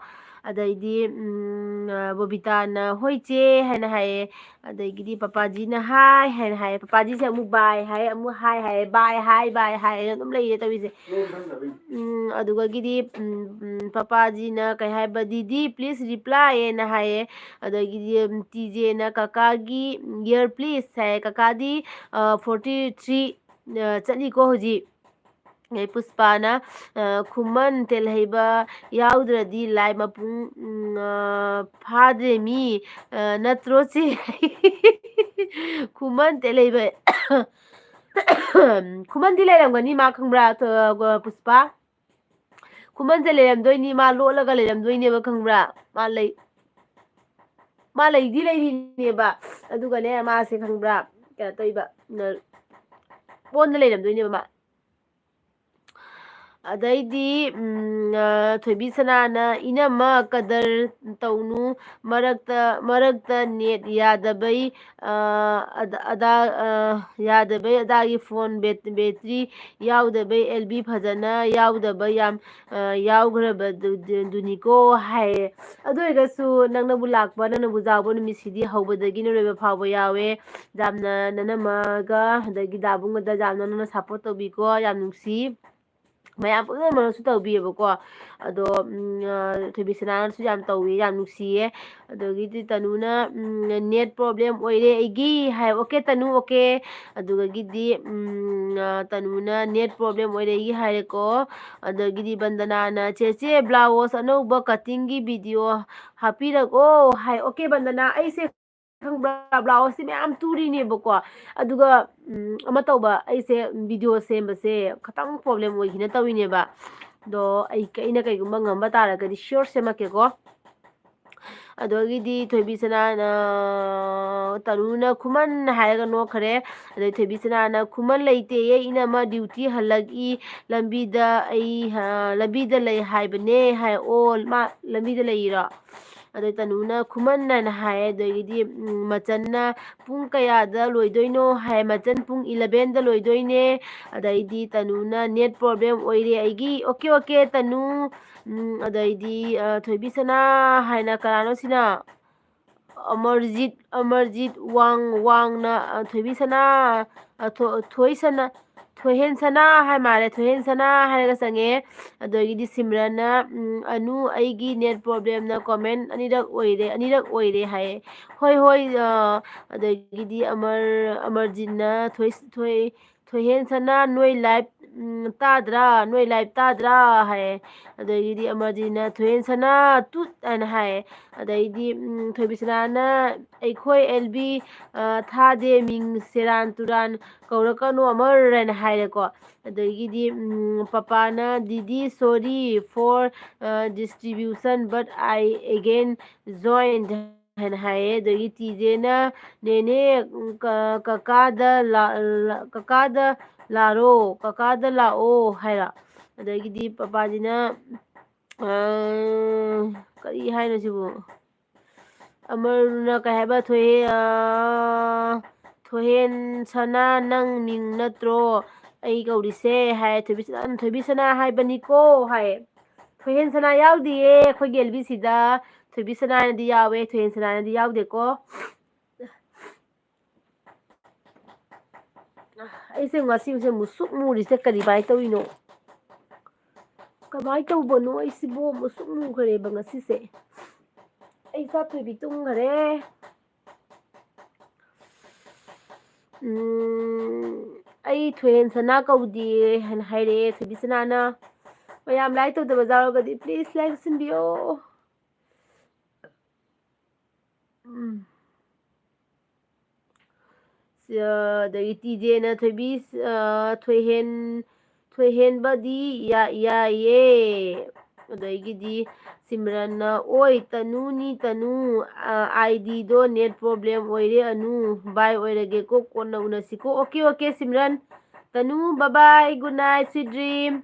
ꯑꯗꯩꯗꯤ, ꯎꯝ, ꯑ, ꯕꯣꯕꯤꯇꯥꯅ "ꯍꯣꯏ ꯆꯦ" ꯍꯥꯏꯅ ꯍꯥꯏꯌꯦ꯫ ꯑꯗꯒꯤꯗꯤ ꯄꯄꯥꯖꯤꯅ "ꯍꯥꯏ" ꯍꯥꯏꯅ ꯍꯥꯏꯌꯦ꯫ ꯄꯄꯥꯖꯤꯁꯦ ꯑꯃꯨꯛ "ꯕꯥꯏ" ꯍꯥꯏ, ꯑꯃꯨꯛ "ꯍꯥꯏ" ꯍꯥꯏꯌꯦ꯫ "ꯕꯥꯏ ꯍꯥꯏ, ꯕꯥꯏ ꯍꯥꯏ" ꯍꯥꯏꯅ ꯑꯗꯨꯝ ꯂꯩꯌꯦ ꯇꯧꯔꯤꯁꯦ꯫ ꯎꯝ, ꯑꯗꯨꯒꯒꯤꯗꯤ, ꯎꯝ, ꯎꯝ, ꯄꯄꯥꯖꯤꯅ ꯀꯩ ꯍꯥꯏꯕ, "ꯗꯤꯗꯤ, please reply" ꯍꯥꯏꯅ ꯍꯥꯏꯌꯦ꯫ ꯑꯗꯒꯤꯗꯤ, ꯎꯝ, ꯇꯤꯖꯦꯅ "ꯀꯀꯥꯒꯤ year please" ꯍꯥꯏꯌꯦ꯫ ꯀꯀꯥꯗꯤ, ꯑ, forty three, ꯑ, ꯆꯠꯂꯤꯀꯣ ꯍꯧꯖꯤꯛ꯫ ꯑꯗꯩ ꯄꯨꯁꯄꯥꯅ, ꯑ, "ꯈꯨꯃꯟ ꯇꯦꯜꯍꯩꯕ ꯌꯥꯎꯗ꯭ꯔꯗꯤ ꯂꯥꯏ ꯃꯄꯨꯡ, ꯎꯝ, ꯑ, ꯐꯥꯗ꯭ꯔꯦ ꯃꯤ, ꯑ, ꯅꯠꯇ꯭ꯔꯣ ꯆꯦ?" ꯈꯨꯃꯟ ꯇꯦꯜꯍꯩꯕ, ꯈꯨꯃꯟꯗꯤ ꯂꯩꯔꯝꯒꯅꯤ ꯃꯥ, ꯈꯪꯕ꯭ꯔꯥ, ꯑ, ꯄꯨꯁꯄꯥ? ꯈꯨꯃꯟꯁꯦ ꯂꯩꯔꯝꯗꯣꯏꯅꯤ, ꯃꯥ ꯂꯣꯠꯂꯒ ꯂꯩꯔꯝꯗꯣꯏꯅꯦꯕ, ꯈꯪꯕ꯭ꯔꯥ? ꯃꯥ ꯂꯩ-, ꯃꯥ ꯂꯩꯗꯤ ꯂꯩꯔꯤꯅꯦꯕ, ꯑꯗꯨꯒꯅꯦ, ꯃꯥꯁꯦ, ꯈꯪꯕ꯭ꯔꯥ, ꯀꯩꯅꯣ ꯇꯧꯔꯤꯕ, ꯅ-, ꯄꯣꯟꯗ ꯂꯩꯔꯝꯗꯣꯏꯅꯦꯕ ꯃꯥ꯫ ꯑꯗꯩꯗꯤ, ꯎꯝ, ꯑ, ꯊꯣꯏꯕꯤ ꯁꯅꯥꯅ, "ꯏꯅꯝꯃ ꯀꯗꯔ ꯇꯧꯅꯨ, ꯃꯔꯛꯇ, ꯃꯔꯛꯇ net ꯌꯥꯗꯕꯩ, ꯑ, ꯑꯗ-, ꯑꯗꯥ, ꯑ, ꯌꯥꯗꯕꯩ ꯑꯗꯥꯒꯤ phone bat-, battery ꯌꯥꯎꯗꯕꯩ, LB ꯐꯖꯅ ꯌꯥꯎꯗꯕ ꯌꯥꯝ, ꯑ, ꯌꯥꯎꯈ꯭ꯔꯕꯗꯨ-, ꯗꯨ-, ꯗꯨꯅꯤꯀꯣ" ꯍꯥꯏꯌꯦ꯫ ꯑꯗꯨ ꯑꯣꯏꯔꯒꯁꯨ ꯅꯪꯅꯕꯨ ꯂꯥꯛꯄ, ꯅꯪꯅꯕꯨ ꯌꯥꯎꯕ ꯅꯨꯃꯤꯠꯁꯤꯗꯤ ꯍꯧꯕꯗꯒꯤꯅ ꯂꯣꯏꯕ ꯐꯥꯎꯕ ꯌꯥꯎꯋꯦ꯫ ꯌꯥꯝꯅ ꯅꯅꯝꯃꯒ ꯑꯗꯒꯤ ꯗꯥꯕꯨꯡꯒꯗ ꯌꯥꯝꯅ ꯅꯪꯅ support ꯇꯧꯕꯤꯀꯣ, ꯌꯥꯝ ꯅꯨꯡꯁꯤ꯫ ꯃꯌꯥꯝ ꯄꯨꯝꯅꯃꯛꯅꯁꯨ ꯇꯧꯕꯤꯌꯦꯕꯀꯣ꯫ ꯑꯗꯣ, ꯎꯝ, ꯑ, ꯊꯣꯏꯕꯤ ꯁꯅꯥꯅꯁꯨ ꯌꯥꯝ ꯇꯧꯋꯤ, ꯌꯥꯝ ꯅꯨꯡꯁꯤꯌꯦ꯫ ꯑꯗꯒꯤꯗꯤ ꯇꯅꯨꯅ, ꯎꯝ, "net problem ꯑꯣꯏꯔꯦ ꯑꯩꯒꯤ" ꯍꯥꯏ꯫ "Okay ꯇꯅꯨ, okay"꯫ ꯑꯗꯨꯗꯒꯤꯗꯤ, ꯎꯝ, ꯑ, ꯇꯅꯨꯅ "net problem ꯑꯣꯏꯔꯦ ꯑꯩꯒꯤ" ꯍꯥꯏꯔꯦꯀꯣ꯫ ꯑꯗꯒꯤꯗꯤ ꯕꯟꯗꯅꯥꯅ, "ꯆꯦꯆꯦ, blouse ꯑꯅꯧꯕ cuttingꯒꯤ video ꯍꯥꯞꯄꯤꯔꯛꯑꯣ" ꯍꯥꯏ꯫ "Okay ꯕꯟꯗꯅꯥ, ꯑꯩꯁꯦ ꯈꯪꯕ꯭ꯔꯥ, blouseꯁꯦ ꯃꯌꯥꯝ ꯇꯨꯔꯤꯅꯦꯕꯀꯣ, ꯑꯗꯨꯒ, ꯎꯝ, ꯑꯃ ꯇꯧꯕ, ꯑꯩꯁꯦ video ꯁꯦꯝꯕꯁꯦ ꯈꯤꯇꯪ problem ꯑꯣꯏꯈꯤꯅ ꯇꯧꯔꯤꯅꯦꯕ꯫ ꯑꯗꯣ ꯑꯩ, ꯑꯩꯅ ꯀꯩꯒꯨꯝꯕ ꯉꯝꯕ ꯇꯥꯔꯒꯗꯤ sure ꯁꯦꯝꯃꯛꯀꯦꯀꯣ꯫ ꯑꯗꯒꯤꯗꯤ ꯊꯣꯏꯕꯤ ꯁꯅꯥꯅ, ꯇꯅꯨꯅ "ꯈꯨꯃꯟ" ꯍꯥꯏꯔꯒ ꯅꯣꯛꯈ꯭ꯔꯦ꯫ ꯑꯗꯩ ꯊꯣꯏꯕꯤ ꯁꯅꯥꯅ, "ꯈꯨꯃꯟ ꯂꯩꯇꯦꯌꯦ, ꯏꯅꯝꯃ duty ꯍꯜꯂꯛꯏ, ꯂꯝꯕꯤꯗ ꯑꯩ, ꯑ, ꯂꯝꯕꯤꯗ ꯂꯩ ꯍꯥꯏꯕꯅꯦ" ꯍꯥꯏ꯫ ꯑꯣ, ꯃꯥ ꯂꯝꯕꯤꯗ ꯂꯩꯔꯤꯔꯣ? ꯑꯗꯩ ꯇꯅꯨꯅ ꯈꯨꯃꯟ ꯍꯥꯏꯅ ꯍꯥꯏ꯫ ꯑꯗꯒꯤꯗꯤ, ꯎꯝ, ꯃꯆꯟꯅ ꯄꯨꯡ ꯀꯌꯥꯗ ꯂꯣꯏꯗꯣꯏꯅꯣ ꯍꯥꯏ꯫ ꯃꯆꯟ ꯄꯨꯡ elevenꯗ ꯂꯣꯏꯗꯣꯏꯅꯦ꯫ ꯑꯗꯩꯗꯤ ꯇꯅꯨꯅ net problem ꯑꯣꯏꯔꯦ ꯑꯩꯒꯤ꯫ Okay, okay, ꯇꯅꯨ꯫ ꯎꯝ, ꯑꯗꯩꯗꯤ, ꯑ, ꯊꯣꯏꯕꯤꯁꯅꯥ ꯍꯥꯏꯅ ꯀꯅꯥꯅꯣ ꯁꯤꯅ? ꯑꯃꯔꯖꯤꯠ, ꯑꯃꯔꯖꯤꯠ ꯋꯥꯡ, ꯋꯥꯡꯅ, ꯑ, ꯊꯣꯏꯕꯤꯁꯅꯥ, ꯑ, ꯊꯣ-, ꯊꯣꯏꯁꯅꯥ, ꯊꯣꯏꯍꯦꯟꯁꯅꯥ ꯍꯥꯏ ꯃꯥꯜꯂꯦ꯫ ꯊꯣꯏꯍꯦꯟꯁꯅꯥ ꯍꯥꯏꯔꯒ ꯆꯪꯉꯦ꯫ ꯑꯗꯒꯤꯗꯤ ꯁꯤꯝꯔꯟꯅ, ꯎꯝ, "ꯑꯅꯨ, ꯑꯩꯒꯤ net problemꯅ comment ꯑꯅꯤꯔꯛ ꯑꯣꯏꯔꯦ, ꯑꯅꯤꯔꯛ ꯑꯣꯏꯔꯦ" ꯍꯥꯏꯌꯦ꯫ ꯍꯣꯏ, ꯍꯣꯏ, ꯑ, ꯑꯗꯒꯤꯗꯤ ꯑꯃꯔ-, ꯑꯃꯔꯖꯤꯠꯅ ꯊꯣꯏ-, ꯊꯣꯏ-, "ꯊꯣꯏꯍꯦꯟꯁꯅꯥ, ꯅꯣꯏ live, ꯎꯝ, ꯇꯥꯗ꯭ꯔꯥ? ꯅꯣꯏ live ꯇꯥꯗ꯭ꯔꯥ?" ꯍꯥꯏꯌꯦ꯫ ꯑꯗꯒꯤꯗꯤ ꯑꯃꯔꯖꯤꯠꯅ "ꯊꯣꯏꯍꯦꯟꯁꯅꯥ, ꯇꯨꯠ" ꯍꯥꯏꯅ ꯍꯥꯏꯌꯦ꯫ ꯑꯗꯩꯗꯤ, ꯎꯝ, ꯊꯣꯏꯕꯤꯁꯅꯥꯅ "ꯑꯩꯈꯣꯏ ꯑꯦꯜ ꯕꯤ, ꯑ, ꯊꯥꯗꯦ, ꯃꯤꯡ ꯁꯦꯔꯥꯟ ꯇꯨꯔꯥꯟ ꯀꯧꯔꯛꯀꯅꯨ ꯑꯃꯔ" ꯍꯥꯏꯅ ꯍꯥꯏꯔꯦꯀꯣ꯫ ꯑꯗꯒꯤꯗꯤ, ꯎꯝ, ꯄꯄꯥꯅ "Didi, sorry for, ꯑ, distribution, but I again joined" ꯍꯥꯏꯅ ꯍꯥꯏꯌꯦ꯫ ꯑꯗꯒꯤ ꯇꯤꯖꯦꯅ "ꯅꯦꯅꯦ, ꯎꯝ, ꯀ-, ꯀꯀꯥꯗ ꯂꯥ-, ꯂꯥ-, ꯀꯀꯥꯗ ꯂꯥꯔꯣ, ꯀꯀꯥꯗ ꯂꯥꯛꯑꯣ" ꯍꯥꯏꯔ꯫ ꯑꯗꯒꯤꯗꯤ ꯄꯄꯥꯁꯤꯅ, ꯑ, ꯀꯔꯤ ꯍꯥꯏꯅꯣ ꯁꯤꯕꯨ? ꯑꯃꯔꯅ ꯀꯩ ꯍꯥꯏꯕ? ꯊꯣꯏꯍꯦ-, ꯑ, "ꯊꯣꯏꯍꯦꯟ ꯁꯅꯥ, ꯅꯪ ꯃꯤꯡ ꯅꯠꯇ꯭ꯔꯣ ꯑꯩ ꯀꯧꯔꯤꯁꯦ?" ꯍꯥꯏ꯫ "ꯊꯣꯏꯕꯤꯁꯅꯥ, ꯊꯣꯏꯕꯤꯁꯅꯥ ꯍꯥꯏꯕꯅꯤꯀꯣ" ꯍꯥꯏ꯫ ꯊꯣꯏꯍꯦꯟ ꯁꯅꯥ ꯌꯥꯎꯗꯤꯌꯦ ꯑꯩꯈꯣꯏꯒꯤ ꯑꯦꯜ ꯕꯤꯁꯤꯗ꯫ ꯊꯣꯏꯕꯤꯁꯅꯥꯅꯗꯤ ꯌꯥꯎꯋꯦ, ꯊꯣꯏꯍꯦꯟ ꯁꯅꯥꯅꯗꯤ ꯌꯥꯎꯗꯦꯀꯣ꯫ ꯑꯩꯁꯦ ꯉꯁꯤꯁꯦ ꯃꯨꯁꯨꯛ ꯃꯨꯔꯤꯁꯦ ꯀꯔꯤꯃꯥꯏꯅ ꯇꯧꯔꯤꯅꯣ? ꯀꯃꯥꯏꯅ ꯇꯧꯕꯅꯣ? ꯑꯩꯁꯤꯕꯨ ꯃꯨꯁꯨꯛ ꯃꯨꯈ꯭ꯔꯦꯕ ꯉꯁꯤꯁꯦ꯫ ꯑꯩ ꯏꯆꯥ ꯊꯣꯏꯕꯤ ꯇꯨꯝꯈ꯭ꯔꯦ꯫ ꯎꯝ, "ꯑꯩ ꯊꯣꯏꯍꯦꯟ ꯁꯅꯥ ꯀꯧꯗꯦ" ꯍꯥꯏꯅ ꯍꯥꯏꯔꯛꯑꯦ ꯊꯣꯏꯕꯤꯁꯅꯥꯅ꯫ ꯃꯌꯥꯝ like ꯇꯧꯗꯕ ꯌꯥꯎꯔꯒꯗꯤ please like ꯇꯧꯁꯤꯟꯕꯤꯌꯣ꯫ ꯎꯝ꯫ ꯑ, ꯑꯗꯒꯤ ꯇꯤꯖꯦꯅ ꯊꯣꯏꯕꯤ, ꯑ, ꯊꯣꯏꯍꯦꯟ-, "ꯊꯣꯏꯍꯦꯟꯕꯗꯤ ꯌꯥ-, ꯌꯥꯏꯌꯦ"꯫ ꯑꯗꯒꯤꯗꯤ ꯁꯤꯝꯔꯟꯅ, "ꯑꯣꯏ, ꯇꯅꯨꯅꯤ, ꯇꯅꯨ, ꯑ, ID ꯗꯣ net problem ꯑꯣꯏꯔꯦ, ꯑꯅꯨ, bye ꯑꯣꯏꯔꯒꯦꯀꯣ, ꯀꯣꯟꯅ ꯎꯅꯁꯤꯀꯣ"꯫ Okay, okay, ꯁꯤꯝꯔꯟ꯫ ꯇꯅꯨ, bye bye, good night, sweet dream꯫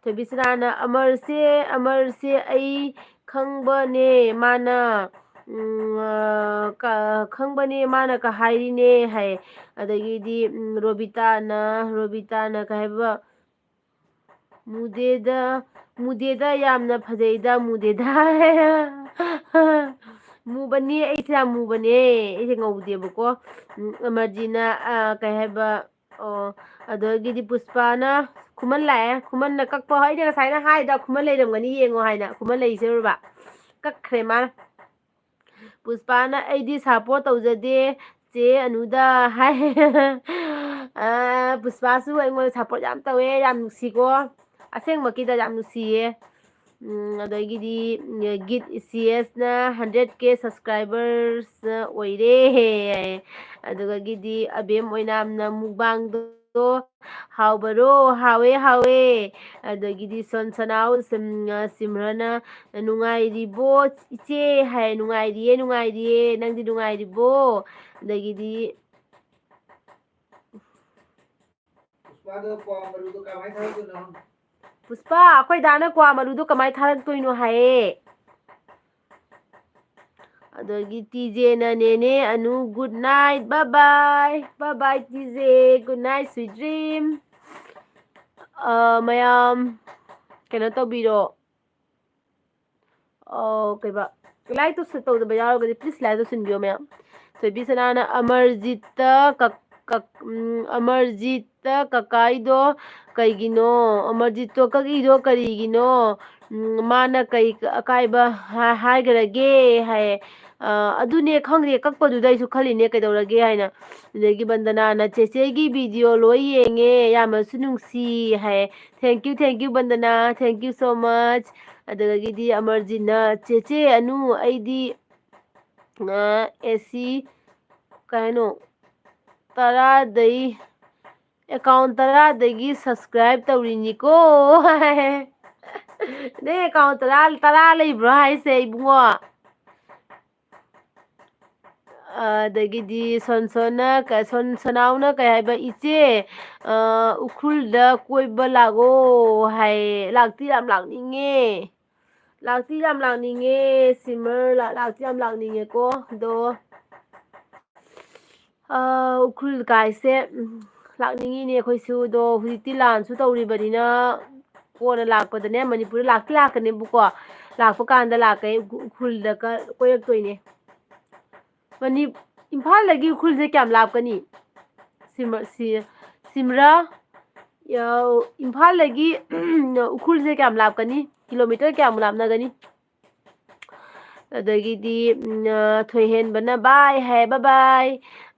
ꯊꯣꯏꯕꯤꯁꯅꯥꯅ, "ꯑꯃꯔꯁꯦ, ꯑꯃꯔꯁꯦ, ꯑꯩ ꯈꯪꯕꯅꯦ ꯃꯥꯅ, ꯎꯝ, ꯑ, ꯀ-, ꯈꯪꯕꯅꯦ ꯃꯥꯅ ꯀ ꯍꯥꯏꯔꯤꯅꯦ ꯍꯥꯏ꯫ ꯑꯗꯒꯤꯗꯤ, ꯎꯝ, ꯔꯣꯕꯤꯇꯥꯅ, ꯔꯣꯕꯤꯇꯥꯅ ꯀꯩ ꯍꯥꯏꯕ, "ꯃꯨꯗꯦꯗ, ꯃꯨꯗꯦꯗ, ꯌꯥꯝꯅ ꯐꯖꯩꯗ, ꯃꯨꯗꯦꯗ꯫" ꯃꯨꯕꯅꯦ, ꯑꯩꯁꯦ ꯌꯥꯝ ꯃꯨꯕꯅꯦ, ꯑꯩꯁꯦ ꯉꯧꯗꯦꯕꯀꯣ꯫ ꯎꯝ, ꯑꯃꯔꯖꯤꯠꯅ, ꯑ, ꯀꯩ ꯍꯥꯏꯕ, ꯑꯣ, ꯑꯗꯒꯤꯗꯤ ꯄꯨꯁꯄꯥꯅ ꯈꯨꯃꯟ ꯂꯥꯛꯑꯦ꯫ ꯈꯨꯃꯟꯅ ꯀꯛꯄ, ꯑꯩꯅ ꯉꯁꯥꯏꯅ ꯍꯥꯏꯗ ꯈꯨꯃꯟ ꯂꯩꯔꯝꯒꯅꯤ ꯌꯦꯡꯉꯣ ꯍꯥꯏꯅ꯫ ꯈꯨꯃꯟ ꯂꯩꯁꯦ ꯎꯔꯕ? ꯀꯛꯈ꯭ꯔꯦ ꯃꯥꯅ꯫ ꯄꯨꯁꯄꯥꯅ "ꯑꯩꯗꯤ support ꯇꯧꯖꯗꯦ ꯆꯦ ꯑꯅꯨꯗ" ꯍꯥꯏ꯫ ꯑ, ꯄꯨꯁꯄꯥꯁꯨ ꯑꯩꯉꯣꯟꯗ support ꯌꯥꯝ ꯇꯧꯋꯦ, ꯌꯥꯝ ꯅꯨꯡꯁꯤꯀꯣ꯫ ꯑꯁꯦꯡꯕꯀꯤꯗ ꯌꯥꯝ ꯅꯨꯡꯁꯤꯌꯦ꯫ ꯎꯝ, ꯑꯗꯒꯤꯗꯤ, ꯎꯝ, ꯒꯤꯠ ꯁꯤ ꯑꯦꯁꯅ hundred K subscribers ꯑꯣꯏꯔꯦ꯫ ꯑꯗꯨꯗꯒꯤꯗꯤ ꯑꯕꯦꯝ ꯑꯣꯏꯅꯥꯝꯅ ꯃꯨꯛꯕꯥꯡꯗꯣ ꯍꯥꯎꯕꯔꯣ? ꯍꯥꯎꯋꯦ, ꯍꯥꯎꯋꯦ꯫ ꯑꯗꯒꯤꯗꯤ ꯁꯣꯟ ꯁꯅꯥꯎ ꯁꯤꯝ-, ꯁꯤꯝꯔꯅ "ꯅꯨꯡꯉꯥꯏꯔꯤꯕꯣ ꯏꯆꯦ?" ꯍꯥꯏ꯫ "ꯅꯨꯡꯉꯥꯏꯔꯤꯌꯦ, ꯅꯨꯡꯉꯥꯏꯔꯤꯌꯦ꯫ ꯅꯪꯗꯤ ꯅꯨꯡꯉꯥꯏꯔꯤꯕꯣ?" ꯑꯗꯒꯤꯗꯤ ꯄꯨꯁꯄꯥꯗꯣ ꯀ꯭ꯋꯥ ꯃꯔꯨꯗꯣ ꯀꯃꯥꯏ ꯊꯥꯔꯛꯇꯣꯏꯅꯣ? ꯄꯨꯁꯄꯥ, ꯑꯩꯈꯣꯏ ꯗꯥꯅ ꯀ꯭ꯋꯥ ꯃꯔꯨꯗꯣ ꯀꯃꯥꯏ ꯊꯥꯔꯛꯇꯣꯏꯅꯣ ꯍꯥꯏꯌꯦ꯫ ꯑꯗꯒꯤ ꯇꯤꯖꯦꯅ "ꯅꯦꯅꯦ Anu, good night, bye bye, bye bye ꯇꯤꯖꯦ, good night, sweet dream꯫" ꯑ, ꯃꯌꯥꯝ ꯀꯩꯅꯣ ꯇꯧꯕꯤꯔꯣ꯫ ꯑꯣ, ꯀꯩꯕ, like ꯇꯧꯁ-, ꯇꯧꯗꯕ ꯌꯥꯎꯔꯒꯗꯤ please like ꯇꯧꯁꯤꯟꯕꯤꯌꯣ ꯃꯌꯥꯝ꯫ ꯊꯣꯏꯕꯤ ꯁꯅꯥꯅ "ꯑꯃꯔꯖꯤꯠꯇ ꯀꯛ-, ꯀꯛ-, ꯎꯝ, ꯑꯃꯔꯖꯤꯠꯇ ꯀꯀꯥꯏꯗꯣ ꯀꯩꯒꯤꯅꯣ? ꯑꯃꯔꯖꯤꯠꯇꯣ ꯀꯛꯏꯗꯣ ꯀꯔꯤꯒꯤꯅꯣ? ꯎꯝ, ꯃꯥꯅ ꯀꯩ ꯑꯀꯥꯏꯕ ꯍꯥ-, ꯍꯥꯏꯈ꯭ꯔꯒꯦ?" ꯍꯥꯏꯌꯦ꯫ ꯑ, ꯑꯗꯨꯅꯦ ꯈꯪꯗꯦ, ꯀꯛꯄꯗꯨꯗ ꯑꯩꯁꯨ ꯈꯜꯂꯤꯅꯦ ꯀꯩꯗꯧꯔꯒꯦ ꯍꯥꯏꯅ꯫ ꯑꯗꯒꯤ ꯕꯟꯗꯅꯥꯅ "ꯆꯦꯆꯦꯒꯤ video ꯂꯣꯏ ꯌꯦꯡꯉꯦ, ꯌꯥꯝꯅꯁꯨ ꯅꯨꯡꯁꯤ" ꯍꯥꯏꯌꯦ꯫ Thank you, thank you Vandana, thank you so much꯫ ꯑꯗꯨꯗꯒꯤꯗꯤ ꯑꯃꯔꯖꯤꯠꯅ "ꯆꯦꯆꯦ ꯑꯅꯨ, ꯑꯩꯗꯤ, ꯑ, ꯑꯦꯁꯤ ꯀꯩ ꯍꯥꯏꯅꯣ, ꯇꯔꯥꯗꯩ, account ꯇꯔꯥꯗꯒꯤ subscribe ꯇꯧꯔꯤꯅꯤꯀꯣ꯫" ꯅꯪ account ꯇꯔꯥ, ꯇꯔꯥ ꯂꯩꯕ꯭ꯔꯣ ꯍꯥꯏꯁꯦ ꯏꯕꯨꯡꯉꯣ? ꯑꯗꯒꯤꯗꯤ ꯁꯣꯟꯁꯣꯟꯅ ꯀ-, ꯁꯣꯟ-, ꯁꯣꯅꯥꯎꯅ ꯀꯩ ꯍꯥꯏꯕ, "ꯏꯆꯦ, ꯑ, ꯎꯈ꯭ꯔꯨꯜꯗ ꯀꯣꯏꯕ ꯂꯥꯛꯑꯣ" ꯍꯥꯏꯌꯦ꯫ ꯂꯥꯛꯇꯤ ꯌꯥꯝ ꯂꯥꯛꯅꯤꯡꯉꯦ꯫ ꯂꯥꯛꯇꯤ ꯌꯥꯝ ꯂꯥꯛꯅꯤꯡꯉꯦ, ꯁꯤꯃꯔ ꯂꯥꯛ-, ꯂꯥꯛꯇꯤ ꯌꯥꯝ ꯂꯥꯛꯅꯤꯡꯉꯦꯀꯣ꯫ ꯑꯗꯣ, ꯑ, ꯎꯈ꯭ꯔꯨꯜ ꯀꯥꯏꯁꯦ, ꯎꯝ, ꯂꯥꯛꯅꯤꯡꯉꯤꯅꯦ ꯑꯩꯈꯣꯏꯁꯨ꯫ ꯑꯗꯣ ꯍꯧꯖꯤꯛꯇꯤ ꯂꯥꯟꯁꯨ ꯇꯧꯔꯤꯕꯅꯤꯅ, ꯀꯣꯟꯅ ꯂꯥꯛꯄꯗꯅꯦ, ꯃꯅꯤꯄꯨꯔꯗ ꯂꯥꯛꯇꯤ ꯂꯥꯛꯀꯅꯦꯕꯀꯣ꯫ ꯂꯥꯛꯄ ꯀꯥꯟꯗ ꯂꯥꯛꯀꯦ, ꯎꯈ꯭ꯔꯨꯜꯗ ꯀ-, ꯀꯣꯏꯔꯛꯇꯣꯏꯅꯦ꯫ ꯃꯅꯤ-, ꯏꯝꯐꯥꯜꯗꯒꯤ ꯎꯈ꯭ꯔꯨꯜꯁꯦ ꯀꯌꯥꯝ ꯂꯥꯞꯀꯅꯤ? ꯁꯤꯃ-, ꯁꯤ-, ꯁꯤꯝꯔꯥ, ꯌꯥꯎ-, ꯏꯝꯐꯥꯜꯗꯒꯤ ꯎꯈ꯭ꯔꯨꯜꯁꯦ ꯀꯌꯥꯝ ꯂꯥꯞꯀꯅꯤ? ꯀꯤꯂꯣꯃꯤꯇꯔ ꯀꯌꯥꯃꯨꯛ ꯂꯥꯞꯅꯒꯅꯤ? ꯑꯗꯒꯤꯗꯤ, ꯎꯝ, ꯑ, ꯊꯣꯏꯍꯦꯟꯕꯅ bye ꯍꯥꯏ, bye bye꯫